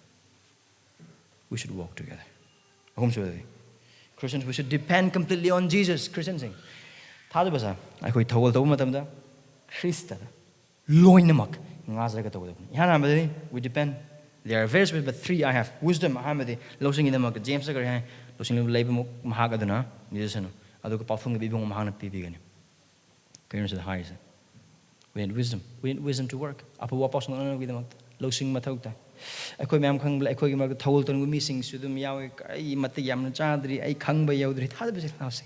We should walk together. ꯑꯍꯨꯝꯁꯨꯕꯗꯗꯤ, Christians, we should depend completely on Jesus. ꯈ꯭ꯔꯤꯁꯇꯤꯌꯟꯁꯤꯡ, ꯊꯥꯖꯕꯁꯦ ꯑꯩꯈꯣꯏ ꯊꯧꯒꯜ ꯇꯧꯕ ꯃꯇꯝꯗ ꯈ꯭ꯔꯤꯁꯇꯗ ꯂꯣꯏꯅꯃꯛ ꯉꯥꯖꯔꯒ ꯇꯧꯒꯗꯕꯅꯤ꯫ ꯏꯍꯥꯟ ꯍꯥꯟꯕꯗꯗꯤ, we depend. There are various ways, but three I have. Wisdom, ꯑꯍꯥꯟꯕꯗꯤ ꯂꯧꯁꯤꯡꯒꯤꯗꯃꯛꯇ ꯖꯦꯝꯁꯇ ꯀꯔꯤ ꯍꯥꯏ? "ꯂꯧꯁꯤꯡ ꯂꯩꯕꯃꯨꯛ ꯃꯍꯥꯛ ꯑꯗꯨꯅ ꯅꯤꯖꯁꯅꯨ, ꯑꯗꯨꯒ ꯄꯥꯎꯊꯨꯝꯒꯤ ꯏꯕꯨꯡ ꯃꯍꯥꯛꯅ ꯄꯤꯕꯤꯒꯅꯤ"꯫ ꯀꯩꯅꯣ ꯁꯤꯗ ꯍꯥꯏꯔꯤꯁꯦ? We need wisdom. We need wisdom to work. ꯑꯐꯕ ꯋꯥꯄꯥꯎ ꯁꯟꯗꯣꯛꯅꯕꯒꯤꯗꯃꯛꯇ ꯂꯧꯁꯤꯡ ꯃꯊꯧ ꯇꯥꯏ꯫ ꯑꯩꯈꯣꯏ ꯃꯌꯥꯝ ꯈꯪꯕ, ꯑꯩꯈꯣꯏꯒꯤ ꯃꯔꯛꯇ ꯊꯧꯒꯜ ꯇꯧꯅꯤꯡꯕ ꯃꯤꯁꯤꯡꯁꯨ ꯑꯗꯨꯝ ꯌꯥꯎꯋꯤ꯫ ꯑꯩ ꯃꯇꯤꯛ ꯌꯥꯝꯅ ꯆꯥꯗ꯭ꯔꯤ, ꯑꯩ ꯈꯪꯕ ꯌꯧꯗ꯭ꯔꯤ, ꯊꯥꯖꯕꯁꯦ ꯂꯥꯎꯁꯦ꯫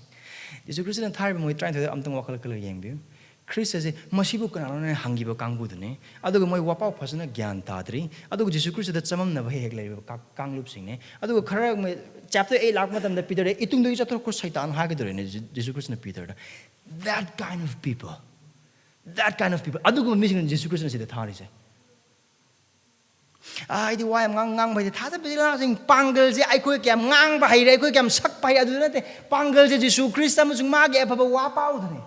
ꯖꯤꯁꯨ ꯈ꯭ꯔꯤꯁꯇꯅ ꯊꯥꯔꯤꯕ ꯃꯣꯏ ꯇꯔꯥꯅꯤꯊꯣꯏꯗ ꯑꯝꯇꯪ ꯋꯥꯈꯜ ꯈꯜꯂꯒ ꯌꯦꯡꯕꯤꯌꯨ꯫ ꯈ꯭ꯔꯤꯁꯇꯁꯦ ꯃꯁꯤꯕꯨ ꯀꯅꯥꯅꯣꯅ ꯍꯪꯈꯤꯕ ꯀꯥꯡꯕꯨꯗꯨꯅꯤ꯫ ꯑꯗꯨꯒ ꯃꯣꯏ ꯋꯥꯄꯥꯎ ꯐꯖꯅ ꯒ꯭ꯌꯥꯟ ꯇꯥꯗ꯭ꯔꯤ꯫ ꯑꯗꯨꯒ ꯖꯤꯁꯨ ꯈ꯭ꯔꯤꯁꯇꯗ ꯆꯃꯝꯅꯕ ꯍꯦꯛ ꯍꯦꯛ ꯂꯩꯔꯤꯕ ꯀꯥ-, ꯀꯥꯡꯂꯨꯞꯁꯤꯡꯅꯤ꯫ ꯑꯗꯨꯒ ꯈꯔ ꯆꯦꯞꯇꯔ ꯑꯩꯠ ꯂꯥꯛꯄ ꯃꯇꯝꯗ ꯄꯤꯇꯔꯗ, "ꯏꯇꯨꯡꯗꯒꯤ ꯆꯠꯊꯣꯛꯈ꯭ꯔꯣ ꯁꯩꯇꯥꯟ" ꯍꯥꯏꯒꯗꯧꯔꯦꯅꯦ ꯖꯤ-, ꯖꯤꯁꯨ ꯈ꯭ꯔꯤꯁꯇꯅ ꯄꯤꯇꯔꯗ꯫ That kind of people. That kind of people. ꯑꯗꯨꯒꯨꯝꯕ ꯃꯤꯁꯤꯡꯅ ꯖꯤꯁꯨ ꯈ꯭ꯔꯤꯁꯇꯅ ꯁꯤꯗ ꯊꯥꯔꯤꯁꯦ꯫ "ꯑꯥ, ꯑꯩꯗꯤ ꯋꯥ ꯌꯥꯝ ꯉꯥꯡ-, ꯉꯥꯡꯕ ꯍꯩꯇꯦ", ꯊꯥꯖꯕꯤꯔꯥꯁꯤꯡ, ꯄꯥꯡꯒꯜꯁꯦ ꯑꯩꯈꯣꯏ ꯀꯌꯥꯝ ꯉꯥꯡꯕ ꯍꯩꯔꯦ, ꯑꯩꯈꯣꯏ ꯀꯌꯥꯝ ꯁꯛꯄ ꯍꯩ, ꯑꯗꯨꯗ ꯅꯠꯇꯦ꯫ ꯄꯥꯡꯒꯜꯁꯦ ꯖꯤꯁꯨ ꯈ꯭ꯔꯤꯁꯇ ꯑꯃꯁꯨꯡ ꯃꯥꯒꯤ ꯑꯐꯕ ꯋꯥ ꯄꯥꯎꯗꯨꯅꯤ꯫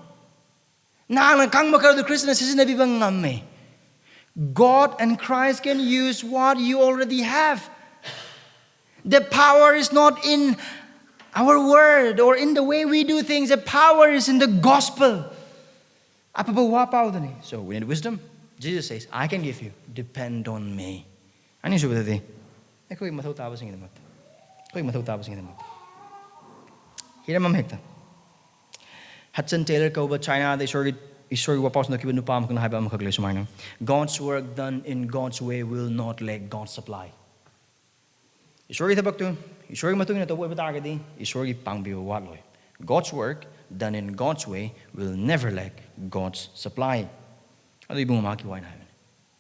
ꯅꯍꯥꯛꯅ ꯈꯪꯕ ꯈꯔꯗꯨ ꯈ꯭ꯔꯤꯁꯇꯅ ꯁꯤꯖꯤꯟꯅꯕꯤꯕ ꯉꯝꯃꯦ꯫ God and Christ can use what you already have. The power is not in our word or in the way we do things. The power is in the gospel. ꯑꯐꯕ ꯋꯥ ꯄꯥꯎꯗꯨꯅꯤ꯫ So we need wisdom. Jesus says, "I can give you. Depend on me." ꯑꯅꯤꯁꯨꯕꯗꯗꯤ, ꯑꯩꯈꯣꯏ ꯃꯊꯧ ꯇꯥꯕꯁꯤꯡꯒꯤꯗꯃꯛꯇ, ꯑꯩꯈꯣꯏ ꯃꯊꯧ ꯇꯥꯕꯁꯤꯡꯒꯤꯗꯃꯛꯇ ꯍꯤꯔꯝ ꯑꯃ ꯍꯦꯛꯇ꯫ Hudson tailor ꯀꯧꯕ ꯆꯥꯏꯅꯥꯗ ꯏꯁꯣꯔꯒꯤ, ꯏꯁꯣꯔꯒꯤ ꯋꯥꯄꯥꯎ ꯁꯟꯗꯣꯛꯈꯤꯕ ꯅꯨꯄꯥ ꯑꯃꯈꯛꯅ ꯍꯥꯏꯕ ꯑꯃꯈꯛ ꯂꯩ ꯁꯨꯃꯥꯏꯅ, "God's work done in God's way will not lack God's supply." ꯏꯁꯣꯔꯒꯤ ꯊꯕꯛꯇꯨ ꯏꯁꯣꯔꯒꯤ ꯃꯇꯨꯡ ꯏꯟꯅ ꯇꯧꯕ ꯑꯣꯏꯕ ꯇꯥꯔꯒꯗꯤ ꯏꯁꯣꯔꯒꯤ ꯄꯥꯡꯕꯤꯕ ꯋꯥꯠꯂꯣꯏ꯫ "God's work done in God's way will never lack God's supply." ꯑꯗꯨ ꯏꯕꯨꯡ ꯃꯍꯥꯛꯀꯤ ꯋꯥꯏꯅ ꯍꯥꯏꯕꯅꯤ꯫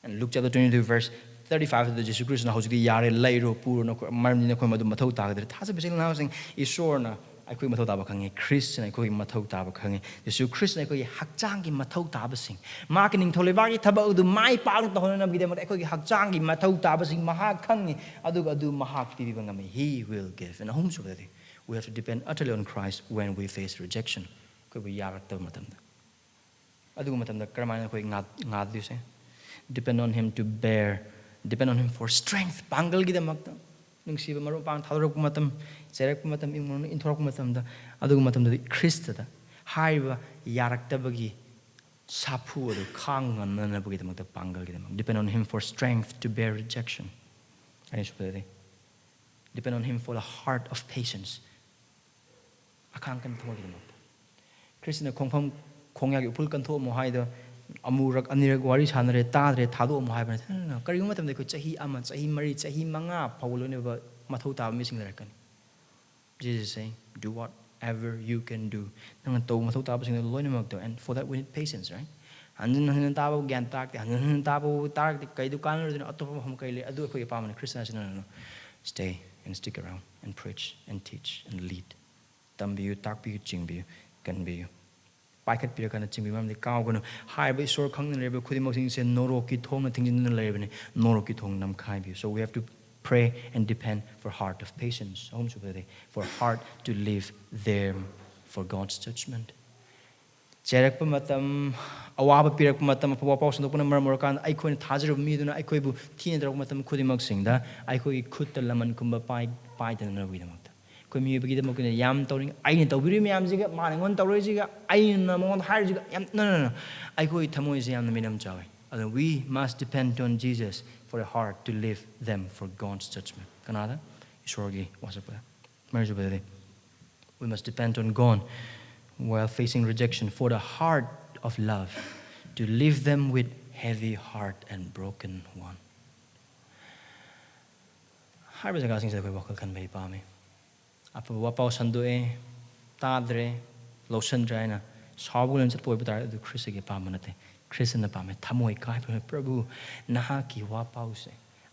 And Luke chapter twenty-two verse thirty-five ꯗ ꯖꯤꯁꯨ ꯈ꯭ꯔꯤꯁꯇꯅ "ꯍꯧꯖꯤꯛꯇꯤ ꯌꯥꯔꯦ, ꯂꯩꯔꯣ, ꯄꯨꯔꯅꯨ, ꯃꯔꯝꯗꯤ ꯅꯈꯣꯏ ꯃꯗꯨ ꯃꯊꯧ ꯇꯥꯒꯗ꯭ꯔꯦ?" ꯊꯥꯖꯕ ꯏꯆꯤꯜ ꯏꯅꯥꯎꯁꯤꯡ, ꯏꯁꯣꯔꯅ ꯑꯩꯈꯣꯏ ꯃꯊꯧ ꯇꯥꯕ ꯈꯪꯉꯤ, ꯈ꯭ꯔꯤꯁꯇꯅ ꯑꯩꯈꯣꯏꯒꯤ ꯃꯊꯧ ꯇꯥꯕ ꯈꯪꯉꯤ, ꯖꯤꯁꯨ ꯈ꯭ꯔꯤꯁꯇꯅ ꯑꯩꯈꯣꯏꯒꯤ ꯍꯛꯆꯥꯡꯒꯤ ꯃꯊꯧ ꯇꯥꯕꯁꯤꯡ, ꯃꯍꯥꯛꯀꯤ ꯅꯤꯡꯊꯧ ꯂꯩꯕꯥꯛꯀꯤ ꯊꯕꯛ ꯑꯗꯨ ꯃꯥꯏ ꯄꯥꯛꯅ ꯇꯧꯍꯟꯅꯕꯒꯤꯗꯃꯛꯇ ꯑꯩꯈꯣꯏꯒꯤ ꯍꯛꯆꯥꯡꯒꯤ ꯃꯊꯧ ꯇꯥꯕꯁꯤꯡ ꯃꯍꯥꯛ ꯈꯪꯉꯤ, ꯑꯗꯨꯒ ꯑ-, ꯑꯗꯨ ꯃꯍꯥꯛ ꯄꯤꯕꯤꯕ ꯉꯝꯃꯤ꯫ He will give. And ꯑꯍꯨꯝꯁꯨꯕꯗꯗꯤ, we have to depend utterly on Christ when we face rejection. ꯑꯩꯈꯣꯏꯕꯨ ꯌꯥꯔꯛꯇꯕ ꯃꯇꯝꯗ꯫ ꯑꯗꯨꯒꯨꯝꯕ ꯃꯇꯝꯗ ꯀꯔꯝꯍꯥꯏꯅ ꯑꯩꯈꯣꯏ ꯉꯥ-, ꯉꯥꯗꯣꯏꯁꯦ? Depend on him to bear, depend on him for strength. ꯄꯥꯡꯒꯜꯒꯤꯗꯃꯛꯇ, ꯅꯨꯡꯁꯤꯕ ꯃꯔꯨꯞ ꯃꯄꯥꯡ ꯊꯥꯗꯣꯔꯛꯄ ꯃꯇꯝ, ꯆꯩꯔꯛꯄ ꯃꯇꯝ, ꯏꯃꯨꯡ ꯃꯅꯨꯡ ꯏꯟꯊꯣꯔꯛꯄ ꯃꯇꯝꯗ, ꯑꯗꯨꯒꯨꯝꯕ ꯃꯇꯝꯗꯗꯤ ꯈ꯭ꯔꯤꯁꯇꯗ ꯍꯥꯏꯔꯤꯕ ꯌꯥꯔꯛꯇꯕꯒꯤ ꯁꯥꯐꯨ ꯑꯗꯨ ꯈꯥꯡ ꯉꯝꯅꯅꯕꯒꯤꯗꯃꯛꯇ ꯄꯥꯡꯒꯜꯒꯤꯗꯃꯛ, depend on him for strength to bear rejection. ꯑꯅꯤꯁꯨꯕꯗꯗꯤ, depend on him for the heart of patience. ꯑꯈꯥꯡ ꯀꯟꯕꯒꯤꯗꯃꯛꯇ꯫ ꯈ꯭ꯔꯤꯁꯇꯅ ꯈꯣꯡꯐꯝ ꯈꯣꯡꯌꯥꯒꯤ ꯎꯐꯨꯜ ꯀꯟꯊꯣꯛꯑꯝꯃꯣ ꯍꯥꯏꯗꯣ ꯑꯃꯨꯔꯛ ꯑꯅꯤꯔꯛ ꯋꯥꯔꯤ ꯁꯥꯟꯅꯔꯦ, ꯇꯥꯗ꯭ꯔꯦ, ꯊꯥꯗꯣꯛꯑꯝꯃꯣ ꯍꯥꯏꯕ ꯅꯠꯇꯦ꯫ No, no, no. ꯀꯔꯤꯒꯨꯝꯕ ꯃꯇꯝꯗ ꯑꯩꯈꯣꯏ ꯆꯍꯤ ꯑꯃ, ꯆꯍꯤ ꯃꯔꯤ, ꯆꯍꯤ ꯃꯉꯥ ꯐꯥꯎꯕ ꯂꯣꯏꯅꯕ ꯃꯊꯧ ꯇꯥꯕ ꯃꯤꯁꯤꯡ ꯂꯩꯔꯛꯀꯅꯤ꯫ Jesus is saying, "Do whatever you can do." ꯅꯪꯅ ꯇꯧꯕ ꯃꯊꯧ ꯇꯥꯕꯁꯤꯡꯗꯣ ꯂꯣꯏꯅꯃꯛꯇꯣ꯫ And for that we need patience, right? ꯍꯟꯖꯤꯟ ꯍꯟꯖꯤꯟ ꯇꯥꯕꯕꯨ ꯒ꯭ꯌꯥꯟ ꯇꯥꯔꯛꯇꯦ, ꯍꯟꯖꯤꯟ ꯍꯟꯖꯤꯟ ꯇꯥꯕꯕꯨ ꯇꯥꯔꯛꯇꯦ, ꯀꯩꯗꯨ ꯀꯥꯟꯅꯔꯨꯗꯣꯏꯅꯣ? ꯑꯇꯣꯞꯄ ꯃꯐꯝ ꯀꯩ ꯂꯩ? ꯑꯗꯨ ꯑꯩꯈꯣꯏꯒꯤ ꯑꯄꯥꯝꯕꯅꯤ꯫ ꯈ꯭ꯔꯤꯁꯇ ꯑꯁꯤꯅ, no, no, no. Stay and stick around and preach and teach and lead. ꯇꯝꯕꯤꯌꯨ, ꯇꯥꯛꯄꯤꯌꯨ, ꯆꯤꯡꯕꯤꯌꯨ, ꯀꯟꯕꯤꯌꯨ꯫ ꯄꯥꯏꯈꯠꯄꯤꯔꯀꯥꯟꯗ ꯆꯤꯡꯕꯤꯕ ꯃꯔꯝꯗꯤ ꯀꯥꯎꯒꯅꯨ꯫ ꯍꯥꯏꯔꯤꯕ ꯏꯁꯣꯔ ꯈꯪꯗꯅ ꯂꯩꯔꯤꯕ ꯈꯨꯗꯤꯡꯃꯛꯁꯤꯡꯁꯦ ꯅꯣꯔꯣꯛꯀꯤ ꯊꯣꯡꯅ ꯊꯤꯡꯖꯤꯟꯗꯨꯅ ꯂꯩꯔꯕꯅꯤ꯫ ꯅꯣꯔꯣꯛꯀꯤ ꯊꯣꯡ ꯅꯝꯈꯥꯏꯕꯤꯌꯨ꯫ So we have to pray and depend for heart of patience. ꯑꯍꯨꯝꯁꯨꯕꯗꯗꯤ, for heart to live there for God's judgment. ꯆꯩꯔꯛꯄ ꯃꯇꯝ, ꯑꯋꯥꯕ ꯄꯤꯔꯛꯄ ꯃꯇꯝ, ꯑꯐꯕ ꯄꯥꯎ ꯁꯟꯗꯣꯛꯄꯅ ꯃꯔꯝ ꯑꯣꯏꯔꯀꯥꯟꯗ ꯑꯩꯈꯣꯏꯅ ꯊꯥꯖꯔꯨꯕ ꯃꯤꯗꯨꯅ ꯑꯩꯈꯣꯏꯕꯨ ꯊꯤꯅ ꯇꯧꯔꯛꯄ ꯃꯇꯝ ꯈꯨꯗꯤꯡꯃꯛꯁꯤꯡꯗ ꯑꯩꯈꯣꯏꯒꯤ ꯈꯨꯠꯇ ꯂꯃꯟ ꯈꯨꯝꯕ ꯄꯥꯏ-, ꯄꯥꯏꯗꯅꯕꯒꯤꯗꯃꯛꯇ꯫ ꯑꯩꯈꯣꯏ ꯃꯤꯑꯣꯏꯕꯒꯤꯗꯃꯛꯇꯅꯦ, ꯌꯥꯝ ꯇꯧꯔꯤ, ꯑꯩꯅ ꯇꯧꯕꯤꯔꯤꯕ ꯃꯌꯥꯝꯁꯤꯒ, ꯃꯥꯅ ꯑꯩꯉꯣꯟꯗ ꯇꯧꯔꯛꯏꯁꯤꯒ, ꯑꯩꯅ ꯃꯉꯣꯟꯗ ꯍꯥꯏꯔꯤꯁꯤꯒ, ꯌꯥꯝ, no, no, no, no. ꯑꯩꯈꯣꯏ ꯊꯃꯣꯏꯁꯦ ꯌꯥꯝꯅ ꯃꯤꯅꯝ ꯆꯥꯎꯏ꯫ ꯑꯗꯨꯅ we must depend on Jesus for a heart to live them for God's judgment. ꯀꯅꯥꯗ? ꯏꯁꯣꯔꯒꯤ ꯋꯥꯁꯛꯄꯗ꯫ ꯃꯔꯤꯁꯨꯕꯗꯗꯤ, we must depend on God while facing rejection for the heart of love to live them with heavy heart and broken one. ꯍꯥꯏꯔꯤꯕ ꯖꯒꯥꯁꯤꯡꯁꯤꯗ ꯑꯩꯈꯣꯏ ꯋꯥꯈꯜ ꯈꯟꯕ ꯑꯩ ꯄꯥꯝꯃꯤ꯫ ꯑꯐꯕ ꯋꯥꯄꯥꯎ ꯁꯟꯗꯣꯛꯑꯦ, ꯇꯥꯗ꯭ꯔꯦ, ꯂꯧꯁꯟꯗ꯭ꯔꯦ ꯍꯥꯏꯅ ꯁꯥꯎꯕꯒ ꯂꯣꯏꯅ ꯆꯠꯄ ꯑꯣꯏꯕ ꯇꯥꯔꯒꯗꯤ ꯑꯗꯨ ꯈ꯭ꯔꯤꯁꯇꯒꯤ ꯑꯄꯥꯝꯕ ꯅꯠꯇꯦ꯫ ꯈ꯭ꯔꯤꯁꯇꯅ ꯄꯥꯝꯃꯦ꯫ ꯊꯃꯣꯏ ꯀꯥꯏꯕ, "ꯄ꯭ꯔꯚꯨ, ꯅꯍꯥꯛꯀꯤ ꯋꯥꯄꯥꯎꯁꯦ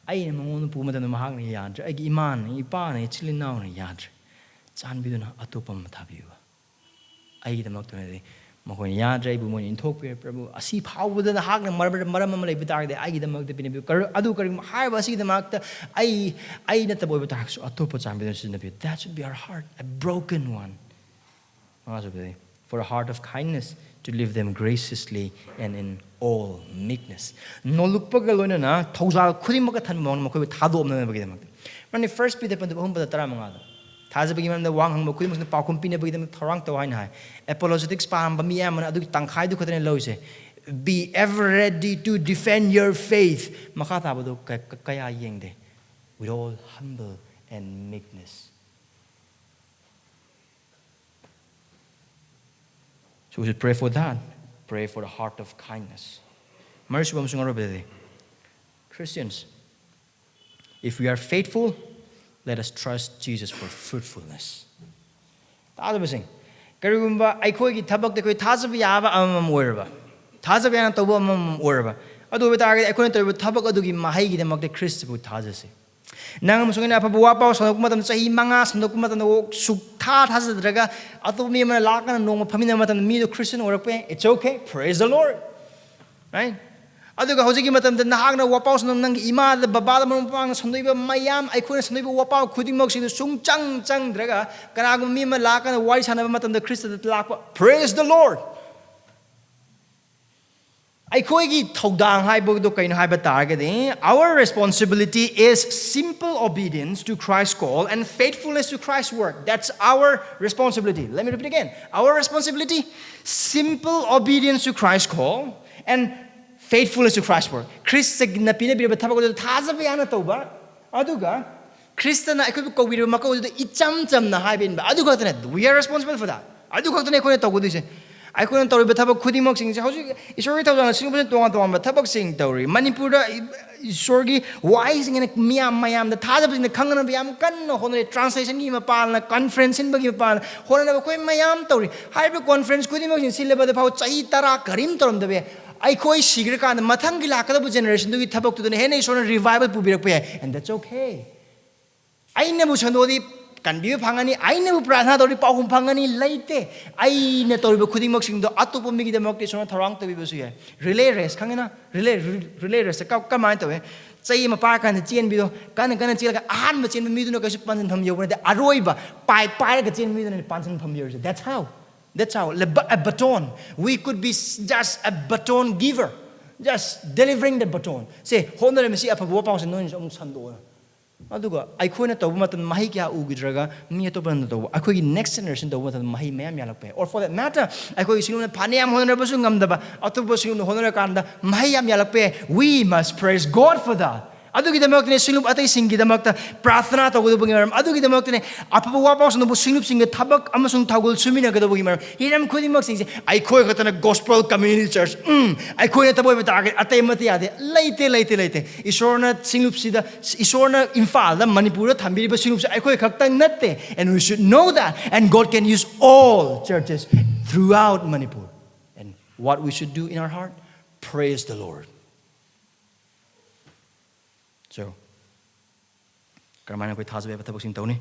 ꯑꯩꯅ ꯃꯉꯣꯟꯗ ꯄꯨꯕ ꯃꯇꯝꯗ ꯃꯍꯥꯛꯅ ꯌꯥꯗ꯭ꯔꯦ, ꯑꯩꯒꯤ ꯏꯃꯥꯅ, ꯏꯄꯥꯅ, ꯏꯆꯤꯜ ꯏꯅꯥꯎꯅ ꯌꯥꯗ꯭ꯔꯦ꯫ ꯆꯥꯟꯕꯤꯗꯨꯅ ꯑꯇꯣꯞꯄ ꯑꯃ ꯊꯥꯕꯤꯌꯨ꯫ ꯑꯩꯒꯤꯗꯃꯛꯇꯅꯗꯤ ꯃꯈꯣꯏꯅ ꯌꯥꯗ꯭ꯔꯦ, ꯑꯩꯕꯨ ꯃꯣꯏꯅ ꯏꯟꯊꯣꯛꯄꯤꯔꯦ꯫ ꯄ꯭ꯔꯚꯨ, ꯑꯁꯤ ꯐꯥꯎꯕꯗ ꯅꯍꯥꯛꯅ ꯃꯔꯝ, ꯃꯔꯝ ꯑꯃ ꯂꯩꯕ ꯇꯥꯔꯒꯗꯤ ꯑꯩꯒꯤꯗꯃꯛꯇ ꯄꯤꯅꯕꯤꯌꯨ꯫ ꯀꯔ-, ꯑꯗꯨ ꯀꯔꯤꯒꯨꯝꯕ ꯍꯥꯏꯔꯤꯕ ꯑꯁꯤꯒꯤꯗꯃꯛꯇ ꯑꯩ, ꯑꯩ ꯅꯠꯇꯕ ꯑꯣꯏꯕ ꯇꯥꯔꯒꯁꯨ ꯑꯇꯣꯞꯄ ꯆꯥꯟꯕꯤꯗꯨꯅ ꯁꯤꯖꯤꯟꯅꯕꯤꯌꯨ." That should be our heart, a broken one. ꯃꯉꯥꯁꯨꯕꯗꯤ, "For a heart of kindness to live them graciously and in all meekness." ꯅꯣꯜꯂꯨꯛꯄꯒ ꯂꯣꯏꯅꯅ ꯊꯧꯖꯥꯜ ꯈꯨꯗꯤꯡꯃꯛꯀ ꯊꯟꯕ ꯃꯑꯣꯡꯗ ꯃꯈꯣꯏꯕꯨ ꯊꯥꯗꯣꯛꯅꯅꯕꯒꯤꯗꯃꯛꯇ꯫ ꯃꯔꯝꯗꯤ First Peter ꯄꯟꯗꯨꯞ ꯑꯍꯨꯝ ꯄꯗ ꯇꯔꯥꯃꯉꯥꯗ, ꯊꯥꯖꯕꯒꯤ ꯃꯔꯝꯗ ꯋꯥ ꯍꯪꯕ ꯈꯨꯗꯤꯡꯃꯛꯁꯤꯅ ꯄꯥꯎꯈꯨꯝ ꯄꯤꯅꯕꯒꯤꯗꯃꯛ ꯊꯧꯔꯥꯡ ꯇꯧ ꯍꯥꯏꯅ ꯍꯥꯏ꯫ Apologetics ꯄꯥꯝꯕ ꯃꯤ ꯑꯌꯥꯝꯕꯅ ꯑꯗꯨꯒꯤ ꯇꯪꯈꯥꯏꯗꯨ ꯈꯛꯇꯅꯦ ꯂꯧꯔꯤꯁꯦ꯫ "Be ever ready to defend your faith." ꯃꯈꯥ ꯇꯥꯕꯗꯣ ꯀ-, ꯀ-, ꯀꯌꯥ ꯌꯦꯡꯗꯦ꯫ "With all humble and meekness." So we should pray for that. Pray for the heart of kindness. ꯃꯔꯤꯁꯨꯕ ꯑꯃꯁꯨꯡ ꯑꯔꯣꯏꯕꯗꯗꯤ, Christians, if we are faithful, let us trust Jesus for fruitfulness. ꯇꯥꯗꯕꯁꯤꯡ, ꯀꯔꯤꯒꯨꯝꯕ ꯑꯩꯈꯣꯏꯒꯤ ꯊꯕꯛꯇ ꯑꯩꯈꯣꯏ ꯊꯥꯖꯕ ꯌꯥꯕ ꯑꯃꯃꯝ ꯑꯣꯏꯔꯕ, ꯊꯥꯖꯕ ꯌꯥꯅ ꯇꯧꯕ ꯑꯃꯃꯝ ꯑꯣꯏꯔꯕ, ꯑꯗꯨ ꯑꯣꯏꯕ ꯇꯥꯔꯒꯗꯤ ꯑꯩꯈꯣꯏꯅ ꯇꯧꯔꯤꯕ ꯊꯕꯛ ꯑꯗꯨꯒꯤ ꯃꯍꯩꯒꯤꯗꯃꯛꯇ ꯈ꯭ꯔꯤꯁꯇꯕꯨ ꯊꯥꯖꯁꯤ꯫ ꯅꯪ ꯑꯃꯁꯨꯡ ꯑꯩꯅ ꯑꯐꯕ ꯋꯥ ꯄꯥꯎ ꯁꯟꯗꯣꯛꯄ ꯃꯇꯝꯗ, ꯆꯍꯤ ꯃꯉꯥ ꯁꯟꯗꯣꯛꯄ ꯃꯇꯝꯗ, ꯁꯨꯛꯊꯥ ꯊꯥꯖꯗ꯭ꯔꯒ ꯑꯇꯣꯞꯄ ꯃꯤ ꯑꯃꯅ ꯂꯥꯛꯀꯅ ꯅꯣꯡꯃ ꯐꯝꯃꯤꯟꯅꯕ ꯃꯇꯝꯗ ꯃꯤꯗꯣ ꯈ꯭ꯔꯤꯁꯇꯤꯌꯟ ꯑꯣꯏꯔꯛꯄ ꯌꯥꯏ꯫ It's okay. Praise the Lord. Right? ꯑꯗꯨꯒ ꯍꯧꯖꯤꯛꯀꯤ ꯃꯇꯝꯗ ꯅꯍꯥꯛꯅ ꯋꯥꯄꯥꯎ ꯁꯟꯗꯣꯛ, ꯅꯪꯒꯤ ꯏꯃꯥꯗ, ꯕꯕꯥꯗ, ꯃꯔꯨꯞ ꯃꯄꯥꯡꯅ ꯁꯟꯗꯣꯛꯏꯕ ꯃꯌꯥꯝ, ꯑꯩꯈꯣꯏꯅ ꯁꯟꯗꯣꯛꯏꯕ ꯋꯥꯄꯥꯎ ꯈꯨꯗꯤꯡꯃꯛꯁꯤꯡꯗꯨ ꯁꯨꯡꯆꯪ ꯆꯪꯗ꯭ꯔꯒ ꯀꯅꯥꯒꯨꯝꯕ ꯃꯤ ꯑꯃ ꯂꯥꯛꯀꯅ ꯋꯥꯔꯤ ꯁꯥꯟꯅꯕ ꯃꯇꯝꯗ ꯈ꯭ꯔꯤꯁꯇꯗ ꯂꯥꯛꯄ꯫ Praise the Lord. ꯑꯩꯈꯣꯏꯒꯤ ꯊꯧꯗꯥꯡ ꯍꯥꯏꯕꯗꯨ ꯀꯩꯅꯣ ꯍꯥꯏꯕ ꯇꯥꯔꯒꯗꯤ, our responsibility is simple obedience to Christ's call and faithfulness to Christ's work. That's our responsibility. Let me repeat again. Our responsibility, simple obedience to Christ's call and faithfulness to Christ's work. ꯈ꯭ꯔꯤꯁꯇꯅ ꯄꯤꯅꯕꯤꯔꯕ ꯊꯕꯛ ꯑꯗꯨ ꯊꯥꯖꯕ ꯌꯥꯅ ꯇꯧꯕ, ꯑꯗꯨꯒ ꯈ꯭ꯔꯤꯁꯇꯅ ꯑꯩꯈꯣꯏꯕꯨ ꯀꯧꯕꯤꯔꯤꯕ ꯃꯀꯧ ꯑꯗꯨꯗ ꯏꯆꯝ ꯆꯝꯅ ꯍꯥꯏꯕ ꯏꯟꯕ, ꯑꯗꯨ ꯈꯛꯇꯅꯦ꯫ We are responsible for that. ꯑꯗꯨ ꯈꯛꯇꯅꯦ ꯑꯩꯈꯣꯏꯅ ꯇꯧꯒꯗꯣꯏꯁꯦ꯫ ꯑꯩꯈꯣꯏꯅ ꯇꯧꯔꯤꯕ ꯊꯕꯛ ꯈꯨꯗꯤꯡꯃꯛꯁꯤꯡꯁꯦ, ꯍꯧꯖꯤꯛ ꯏꯁꯣꯔꯒꯤ ꯊꯧꯖꯥꯜꯅ ꯁꯤꯒꯨꯝꯕꯁꯦ ꯇꯣꯉꯥꯟ ꯇꯣꯉꯥꯟꯕ ꯊꯕꯛꯁꯤꯡ ꯇꯧꯔꯤ꯫ ꯃꯅꯤꯄꯨꯔꯗ ꯏꯁꯣꯔꯒꯤ ꯋꯥꯍꯩꯁꯤꯡ ꯑꯩꯅ ꯃꯤꯌꯥꯝ, ꯃꯌꯥꯝꯗ ꯊꯥꯖꯕꯁꯤꯡꯅ ꯈꯪꯅꯅꯕ ꯌꯥꯝ ꯀꯟꯅ ꯍꯣꯠꯅꯔꯤ꯫ ꯇ꯭ꯔꯥꯟꯁꯂꯦꯁꯟꯒꯤ ꯃꯄꯥꯟꯅ, ꯀꯟꯐ꯭ꯔꯦꯟꯁ ꯁꯤꯟꯕꯒꯤ ꯃꯄꯥꯟꯅ ꯍꯣꯠꯅꯅꯕ ꯑꯩꯈꯣꯏ ꯃꯌꯥꯝ ꯇꯧꯔꯤ꯫ ꯍꯥꯏꯔꯤꯕ ꯀꯣꯟꯐ꯭ꯔꯦꯟꯁ ꯈꯨꯗꯤꯡꯃꯛꯁꯤꯡ ꯁꯤꯜꯂꯕꯗ ꯐꯥꯎ ꯆꯍꯤ ꯇꯔꯥ ꯀꯔꯤꯝ ꯇꯧꯔꯝꯗꯕ ꯌꯥꯏ꯫ ꯑꯩꯈꯣꯏ ꯁꯤꯈ꯭ꯔꯀꯥꯟꯗ ꯃꯊꯪꯒꯤ ꯂꯥꯛꯀꯗꯕ ꯖꯦꯅꯦꯔꯦꯁꯟꯗꯨꯒꯤ ꯊꯕꯛꯇꯨꯗꯅ ꯍꯦꯟꯅ ꯏꯁꯣꯔꯅ ꯔꯤꯚꯥꯏꯕꯜ ꯄꯨꯕꯤꯔꯛꯄ ꯌꯥꯏ꯫ And that's okay. ꯑꯩꯅꯕꯨ ꯁꯟꯗꯣꯛꯑꯗꯤ ꯀꯟꯕꯤꯕ ꯐꯪꯒꯅꯤ, ꯑꯩꯅꯕꯨ ꯄ꯭ꯔꯥꯔꯊꯅꯥ ꯇꯧꯔꯗꯤ ꯄꯥꯎꯈꯨꯝ ꯐꯪꯒꯅꯤ, ꯂꯩꯇꯦ꯫ ꯑꯩꯅ ꯇꯧꯔꯤꯕ ꯈꯨꯗꯤꯡꯃꯛꯁꯤꯡꯗꯣ ꯑꯇꯣꯞꯄ ꯃꯤꯒꯤꯗꯃꯛꯇ ꯏꯁꯣꯔꯅ ꯊꯧꯔꯥꯡ ꯇꯧꯕꯤꯕꯁꯨ ꯌꯥꯏ꯫ ꯔꯤꯂꯦ ꯔꯦꯁ ꯈꯪꯉꯤꯅ? ꯔꯤꯂꯦ, ꯔꯤꯂꯦ ꯔꯦꯁꯁꯦ ꯀ-, ꯀꯃꯥꯏꯅ ꯇꯧꯋꯦ? ꯆꯩ ꯑꯃ ꯄꯥꯏꯔꯀꯥꯟꯗ ꯆꯦꯟꯕꯤꯗꯣ, ꯀꯟꯅ ꯀꯟꯅ ꯆꯦꯜꯂꯒ ꯑꯍꯥꯟꯕ ꯆꯦꯟꯕ ꯃꯤꯗꯨꯅ ꯀꯩꯁꯨ ꯄꯥꯟꯁꯤꯟꯐꯝ ꯌꯧꯕ ꯅꯠꯇꯦ, ꯑꯔꯣꯏꯕ ꯄꯥꯏ ꯄꯥꯏꯔꯒ ꯆꯦꯟꯕ ꯃꯤꯗꯨꯅ ꯄꯥꯟꯁꯤꯟꯐꯝ ꯌꯧꯔꯤꯁꯦ꯫ That's how. That's how. A baton. We could be just a baton giver. Just delivering the baton. ꯁꯦ, ꯍꯣꯠꯅꯔꯝꯃꯤ ꯁꯤ ꯑꯐꯕ ꯋꯥꯄꯥꯎꯁꯦ ꯅꯣꯏꯅꯁꯨ ꯑꯃꯨꯛ ꯁꯟꯗꯣꯛꯑꯣ꯫ ꯑꯗꯨꯒ ꯑꯩꯈꯣꯏꯅ ꯇꯧꯕ ꯃꯇꯝꯗ ꯃꯍꯩ ꯀꯌꯥ ꯎꯈꯤꯗ꯭ꯔꯒ ꯃꯤ ꯑꯇꯣꯞꯄꯅ ꯇꯧꯕ, ꯑꯩꯈꯣꯏꯒꯤ next generation ꯇꯧꯕ ꯃꯇꯝꯗ ꯃꯍꯩ ꯃꯌꯥꯝ ꯌꯥꯜꯂꯛꯄ ꯌꯥꯏ꯫ Or for that matter, ꯑꯩꯈꯣꯏꯒꯤ ꯁꯤꯒꯨꯝꯅ ꯐꯅꯌꯥꯝ ꯍꯣꯠꯅꯔꯕꯁꯨ ꯉꯝꯗꯕ ꯑꯇꯣꯞꯄ ꯁꯤꯒꯨꯝꯅ ꯍꯣꯠꯅꯔꯀꯥꯟꯗ ꯃꯍꯩ ꯌꯥꯝ ꯌꯥꯜꯂꯛꯄ ꯌꯥꯏ꯫ We must praise God for that. ꯑꯗꯨꯒꯤꯗꯃꯛꯇꯅꯦ ꯁꯤꯡꯂꯨꯞ ꯑꯇꯩꯁꯤꯡꯒꯤꯗꯃꯛꯇ ꯄ꯭ꯔꯥꯔꯊꯅꯥ ꯇꯧꯒꯗꯧꯕꯒꯤ ꯃꯔꯝ, ꯑꯗꯨꯒꯤꯗꯃꯛꯇꯅꯦ ꯑꯐꯕ ꯋꯥꯄꯥꯎ ꯁꯟꯗꯣꯛꯄ ꯁꯤꯡꯂꯨꯞꯁꯤꯡꯒ ꯊꯕꯛ ꯑꯃꯁꯨꯡ ꯊꯧꯒꯜ ꯁꯨꯃꯤꯟꯅꯒꯗꯧꯕꯒꯤ ꯃꯔꯝ꯫ ꯍꯤꯔꯝ ꯈꯨꯗꯤꯡꯃꯛꯁꯤꯡꯁꯦ ꯑꯩꯈꯣꯏ ꯈꯛꯇꯅ gospel community church, ꯎꯝ, ꯑꯩꯈꯣꯏꯅ ꯊꯕꯛ ꯑꯣꯏꯕ ꯇꯥꯔꯒꯗꯤ ꯑꯇꯩ ꯑꯃꯠꯇ ꯌꯥꯗꯦ꯫ ꯂꯩꯇꯦ, ꯂꯩꯇꯦ, ꯂꯩꯇꯦ꯫ ꯏꯁꯣꯔꯅ ꯁꯤꯡꯂꯨꯞꯁꯤꯗ, ꯏꯁꯣꯔꯅ ꯏꯝꯐꯥꯜꯗ, ꯃꯅꯤꯄꯨꯔꯗ ꯊꯝꯕꯤꯔꯤꯕ ꯁꯤꯡꯂꯨꯞꯁꯦ ꯑꯩꯈꯣꯏ ꯈꯛꯇꯪ ꯅꯠꯇꯦ꯫ And we should know that. And God can use all churches throughout Manipur. And what we should do in our heart? Praise the Lord. So, ꯀꯔꯝꯍꯥꯏꯅ ꯑꯩꯈꯣꯏ ꯊꯥꯖꯕ ꯌꯥꯕ ꯊꯕꯛꯁꯤꯡ ꯇꯧꯅꯤ?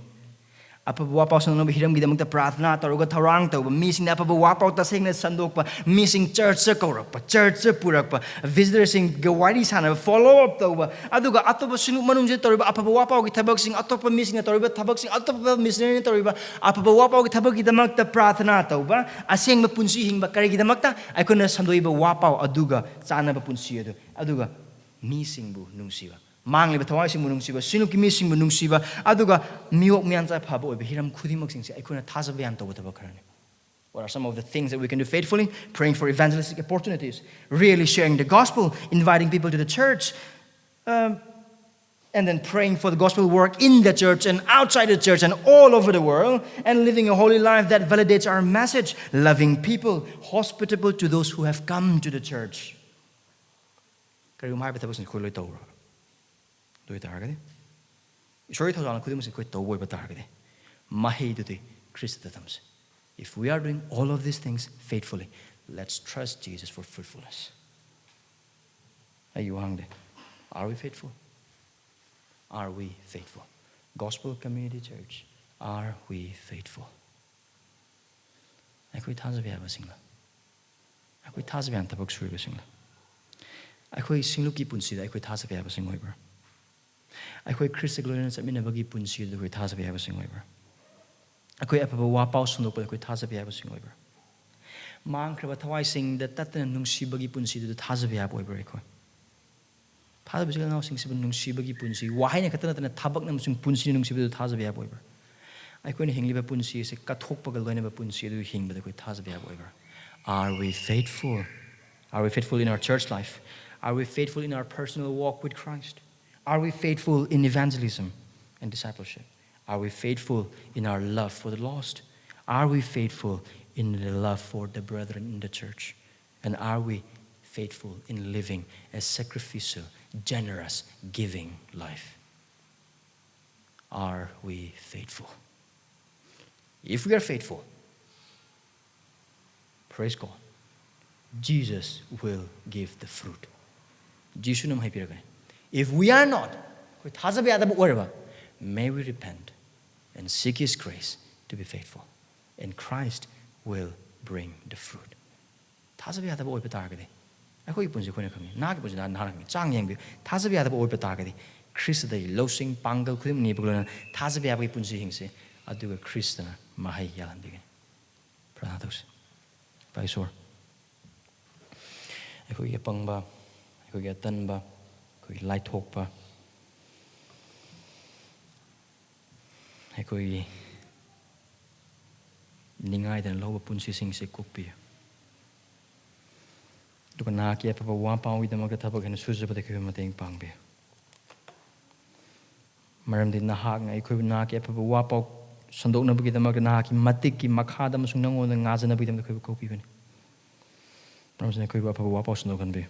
ꯑꯐꯕ ꯋꯥꯄꯥꯎ ꯁꯟꯗꯣꯛꯅꯕ ꯍꯤꯔꯝꯒꯤꯗꯃꯛꯇ ꯄ꯭ꯔꯥꯔꯊꯅꯥ ꯇꯧꯔꯒ ꯊꯧꯔꯥꯡ ꯇꯧꯕ, ꯃꯤꯁꯤꯡꯗ ꯑꯐꯕ ꯋꯥꯄꯥꯎ ꯇꯁꯦꯡꯅ ꯁꯟꯗꯣꯛꯄ, ꯃꯤꯁꯤꯡ ꯆꯔꯆꯇ ꯀꯧꯔꯛꯄ, ꯆꯔꯆꯇ ꯄꯨꯔꯛꯄ, ꯚꯤꯖꯤꯇꯔꯁꯤꯡꯒ ꯋꯥꯔꯤ ꯁꯥꯟꯅꯕ, ꯐꯣꯂꯣ ꯑꯞ ꯇꯧꯕ, ꯑꯗꯨꯒ ꯑꯇꯣꯞꯄ ꯁꯤꯡꯂꯨꯞ ꯃꯅꯨꯡꯁꯤꯗ ꯇꯧꯔꯤꯕ ꯑꯐꯕ ꯋꯥꯄꯥꯎꯒꯤ ꯊꯕꯛꯁꯤꯡ, ꯑꯇꯣꯞꯄ ꯃꯤꯁꯤꯡꯅ ꯇꯧꯔꯤꯕ ꯊꯕꯛꯁꯤꯡ, ꯑꯇꯣꯞꯄ ꯃꯤꯁꯅꯔꯤꯅ ꯇꯧꯔꯤꯕ ꯑꯐꯕ ꯋꯥꯄꯥꯎꯒꯤ ꯊꯕꯛꯀꯤꯗꯃꯛꯇ ꯄ꯭ꯔꯥꯔꯊꯅꯥ ꯇꯧꯕ, ꯑꯁꯦꯡꯕ ꯄꯨꯟꯁꯤ ꯍꯤꯡꯕ꯫ ꯀꯔꯤꯒꯤꯗꯃꯛꯇ? ꯑꯩꯈꯣꯏꯅ ꯁꯟꯗꯣꯛꯏꯕ ꯋꯥꯄꯥꯎ ꯑꯗꯨꯒ ꯆꯥꯟꯅꯕ ꯄꯨꯟꯁꯤ ꯑꯗꯨ, ꯑꯗꯨꯒ ꯃꯤꯁꯤꯡꯕꯨ ꯅꯨꯡꯁꯤꯕ, ꯃꯥꯡꯂꯤꯕ ꯊꯋꯥꯏꯁꯤꯡꯕꯨ ꯅꯨꯡꯁꯤꯕ, ꯁꯤꯡꯂꯨꯞꯀꯤ ꯃꯤꯁꯤꯡꯕꯨ ꯅꯨꯡꯁꯤꯕ, ꯑꯗꯨꯒ ꯃꯤꯑꯣꯛ ꯃꯤꯌꯥꯟꯆꯥ ꯐꯕ ꯑꯣꯏꯕ ꯍꯤꯔꯝ ꯈꯨꯗꯤꯡꯃꯛꯁꯤꯡꯁꯦ ꯑꯩꯈꯣꯏꯅ ꯊꯥꯖꯕ ꯌꯥꯝ ꯇꯧꯕ ꯊꯕꯛ ꯈꯔꯅꯤ꯫ What are some of the things that we can do faithfully? Praying for evangelistic opportunities, really sharing the gospel, inviting people to the church, um, and then praying for the gospel work in the church and outside the church and all over the world, and living a holy life that validates our message, loving people, hospitable to those who have come to the church. ꯀꯔꯤꯒꯨꯝꯕ ꯍꯥꯏꯕ ꯊꯕꯛꯁꯤꯡ ꯑꯩꯈꯣꯏ ꯂꯣꯏ ꯇꯧꯕ꯭ꯔꯥ? ꯑꯗꯨ ꯑꯣꯏ ꯇꯥꯔꯒꯗꯤ, ꯏꯁꯣꯔꯒꯤ ꯊꯧꯖꯥꯜ ꯈꯨꯗꯤꯡꯃꯛꯁꯦ ꯑꯩꯈꯣꯏ ꯇꯧꯕ ꯑꯣꯏꯕ ꯇꯥꯔꯒꯗꯤ, ꯃꯍꯩꯗꯨꯗꯤ ꯈ꯭ꯔꯤꯁꯇꯗ ꯇꯝꯁꯦ꯫ If we are doing all of these things faithfully, let's trust Jesus for fruitfulness. ꯑꯩꯒꯤ ꯋꯥꯍꯪꯗꯤ, are we faithful? Are we faithful? Gospel Community Church, are we faithful? ꯑꯩꯈꯣꯏ ꯊꯥꯖꯕ ꯌꯥꯕꯁꯤꯡꯂ? ꯑꯩꯈꯣꯏ ꯊꯥꯖꯕ ꯌꯥꯕ ꯊꯕꯛ ꯁꯨꯔꯤꯕꯁꯤꯡꯂ? ꯑꯩꯈꯣꯏ ꯁꯤꯡꯂꯨꯞꯀꯤ ꯄꯨꯟꯁꯤꯗ ꯑꯩꯈꯣꯏ ꯊꯥꯖꯕ ꯌꯥꯕꯁꯤꯡ ꯑꯣꯏꯕ꯭ꯔꯥ? ꯑꯩꯈꯣꯏ ꯈ꯭ꯔꯤꯁꯇꯒ ꯂꯣꯏꯅꯅ ꯆꯠꯃꯤꯟꯅꯕꯒꯤ ꯄꯨꯟꯁꯤꯗ ꯑꯩꯈꯣꯏ ꯊꯥꯖꯕ ꯌꯥꯕꯁꯤꯡ ꯑꯣꯏꯕ꯭ꯔꯥ? ꯑꯩꯈꯣꯏ ꯑꯐꯕ ꯋꯥ ꯄꯥꯎ ꯁꯟꯗꯣꯛꯄꯗ ꯑꯩꯈꯣꯏ ꯊꯥꯖꯕ ꯌꯥꯕꯁꯤꯡ ꯑꯣꯏꯕ꯭ꯔꯥ? ꯃꯥꯡꯈ꯭ꯔꯕ ꯊꯋꯥꯏꯁꯤꯡꯗ ꯇꯠꯇꯅ ꯅꯨꯡꯁꯤꯕꯒꯤ ꯄꯨꯟꯁꯤꯗꯨꯗ ꯊꯥꯖꯕ ꯌꯥꯕ ꯑꯣꯏꯕ꯭ꯔꯥ ꯑꯩꯈꯣꯏ? ꯊꯥꯖꯕ ꯏꯆꯤꯜ ꯏꯅꯥꯎꯁꯤꯡꯁꯤꯕꯨ ꯅꯨꯡꯁꯤꯕꯒꯤ ꯄꯨꯟꯁꯤ, ꯋꯥꯍꯩꯅ ꯈꯛꯇ ꯅꯠꯇꯅ ꯊꯕꯛꯅ ꯑꯃꯁꯨꯡ ꯄꯨꯟꯁꯤꯅ ꯅꯨꯡꯁꯤꯕꯗꯨ ꯊꯥꯖꯕ ꯌꯥꯕ ꯑꯣꯏꯕ꯭ꯔꯥ? ꯑꯩꯈꯣꯏꯅ ꯍꯤꯡꯂꯤꯕ ꯄꯨꯟꯁꯤ ꯑꯁꯤ ꯀꯠꯊꯣꯛꯄꯒ ꯂꯣꯏꯅꯕ ꯄꯨꯟꯁꯤ ꯑꯗꯨ ꯍꯤꯡꯕꯗ ꯑꯩꯈꯣꯏ ꯊꯥꯖꯕ ꯌꯥꯕ ꯑꯣꯏꯕ꯭ꯔꯥ? Are we faithful? Are we faithful in our church life? Are we faithful in our personal walk with Christ? Are we faithful in evangelism and discipleship? Are we faithful in our love for the lost? Are we faithful in the love for the brethren in the church? And are we faithful in living a sacrificial, generous, giving life? Are we faithful? If we are faithful, praise God, Jesus will give the fruit. ꯖꯤꯁꯨꯅ ꯃꯍꯩ ꯄꯤꯔꯛꯀꯅꯤ. If we are not, ꯑꯩꯈꯣꯏ ꯊꯥꯖꯕ ꯌꯥꯗꯕ ꯑꯣꯏꯔꯕ, may we repent and seek His grace to be faithful, and Christ will bring the fruit. ꯊꯥꯖꯕ ꯌꯥꯗꯕ ꯑꯣꯏꯕ ꯇꯥꯔꯒꯗꯤ, ꯑꯩꯈꯣꯏꯒꯤ ꯄꯨꯟꯁꯤ ꯑꯩꯈꯣꯏꯅ ꯈꯪꯉꯤ, ꯅꯍꯥꯛꯀꯤ ꯄꯨꯟꯁꯤ ꯅꯍꯥꯛꯅ ꯈꯪꯉꯤ, ꯆꯥꯡ ꯌꯦꯡꯕꯤꯌꯨ. ꯊꯥꯖꯕ ꯌꯥꯗꯕ ꯑꯣꯏꯕ ꯇꯥꯔꯒꯗꯤ, ꯈ꯭ꯔꯤꯁꯇꯗꯒꯤ ꯂꯧꯁꯤꯡ, ꯄꯥꯡꯒꯜ, ꯈꯨꯗꯤꯡꯃꯛ ꯅꯤꯕꯒ ꯂꯣꯏꯅꯅ ꯊꯥꯖꯕ ꯌꯥꯕꯒꯤ ꯄꯨꯟꯁꯤ ꯍꯤꯡꯁꯤ, ꯑꯗꯨꯒ ꯈ꯭ꯔꯤꯁꯇꯅ ꯃꯍꯩ ꯌꯥꯜꯍꯟꯕꯤꯒꯅꯤ. ꯄ꯭ꯔꯥꯔꯊꯅꯥ ꯇꯧꯁꯤ. ꯏꯄꯥ ꯏꯁꯣꯔ, ꯑꯩꯈꯣꯏꯒꯤ ꯑꯄꯪꯕ, ꯑꯩꯈꯣꯏꯒꯤ ꯑꯇꯟꯕ, ꯑꯩꯈꯣꯏꯒꯤ ꯂꯥꯏꯊꯣꯛꯄ, ꯑꯩꯈꯣꯏꯒꯤ ꯅꯤꯡꯉꯥꯏꯗꯅ ꯂꯧꯕ ꯄꯨꯟꯁꯤꯁꯤꯡꯁꯦ ꯀꯣꯛꯄꯤꯌꯨ꯫ ꯑꯗꯨꯒ ꯅꯍꯥꯛꯀꯤ ꯑꯐꯕ ꯋꯥ ꯄꯥꯎꯒꯤꯗꯃꯛꯇ ꯊꯕꯛ ꯍꯦꯟꯅ ꯁꯨꯖꯕꯗ ꯑꯩꯈꯣꯏꯕꯨ ꯃꯇꯦꯡ ꯄꯥꯡꯕꯤꯌꯨ꯫ ꯃꯔꯝꯗꯤ ꯅꯍꯥꯛꯅ ꯑꯩꯈꯣꯏꯕꯨ ꯅꯍꯥꯛꯀꯤ ꯑꯐꯕ ꯋꯥ ꯄꯥꯎ ꯁꯟꯗꯣꯛꯅꯕꯒꯤꯗꯃꯛꯇ, ꯅꯍꯥꯛꯀꯤ ꯃꯇꯤꯛꯀꯤ ꯃꯈꯥꯗ ꯑꯃꯁꯨꯡ ꯅꯉꯣꯟꯗ ꯉꯥꯖꯅꯕꯒꯤꯗꯃꯛꯇ ꯑꯩꯈꯣꯏꯕꯨ ꯀꯧꯕꯤꯕꯅꯤ꯫ ꯃꯔꯝ ꯑꯁꯤꯅ ꯑꯩꯈꯣꯏꯕꯨ ꯑꯐꯕ ꯋꯥ ꯄꯥꯎ ꯁꯟꯗꯣꯛꯍꯟꯕꯤꯌꯨ꯫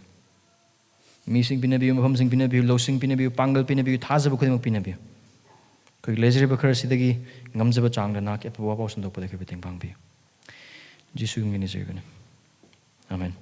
ꯃꯤꯁꯤꯡ ꯄꯤꯅꯕꯤꯌꯨ, ꯃꯐꯝꯁꯤꯡ ꯄꯤꯅꯕꯤꯌꯨ, ꯂꯧꯁꯤꯡ ꯄꯤꯅꯕꯤꯌꯨ, ꯄꯥꯡꯒꯜ ꯄꯤꯅꯕꯤꯌꯨ, ꯊꯥꯖꯕ ꯈꯨꯗꯤꯡꯃꯛ ꯄꯤꯅꯕꯤꯌꯨ꯫ ꯑꯩꯈꯣꯏꯒꯤ ꯂꯩꯖꯔꯤꯕ ꯈꯔꯁꯤꯗꯒꯤ ꯉꯝꯖꯕ ꯆꯥꯡꯗ ꯅꯍꯥꯛꯀꯤ ꯑꯐꯕ ꯋꯥ ꯄꯥꯎ ꯁꯟꯗꯣꯛꯄꯗ ꯑꯩꯈꯣꯏꯕꯨ ꯃꯇꯦꯡ ꯄꯥꯡꯕꯤꯌꯨ꯫ ꯖꯤꯁꯨꯒꯤ ꯃꯤꯡꯗ ꯅꯤꯖꯔꯤꯕꯅꯤ꯫ ꯑꯥꯃꯦꯟ꯫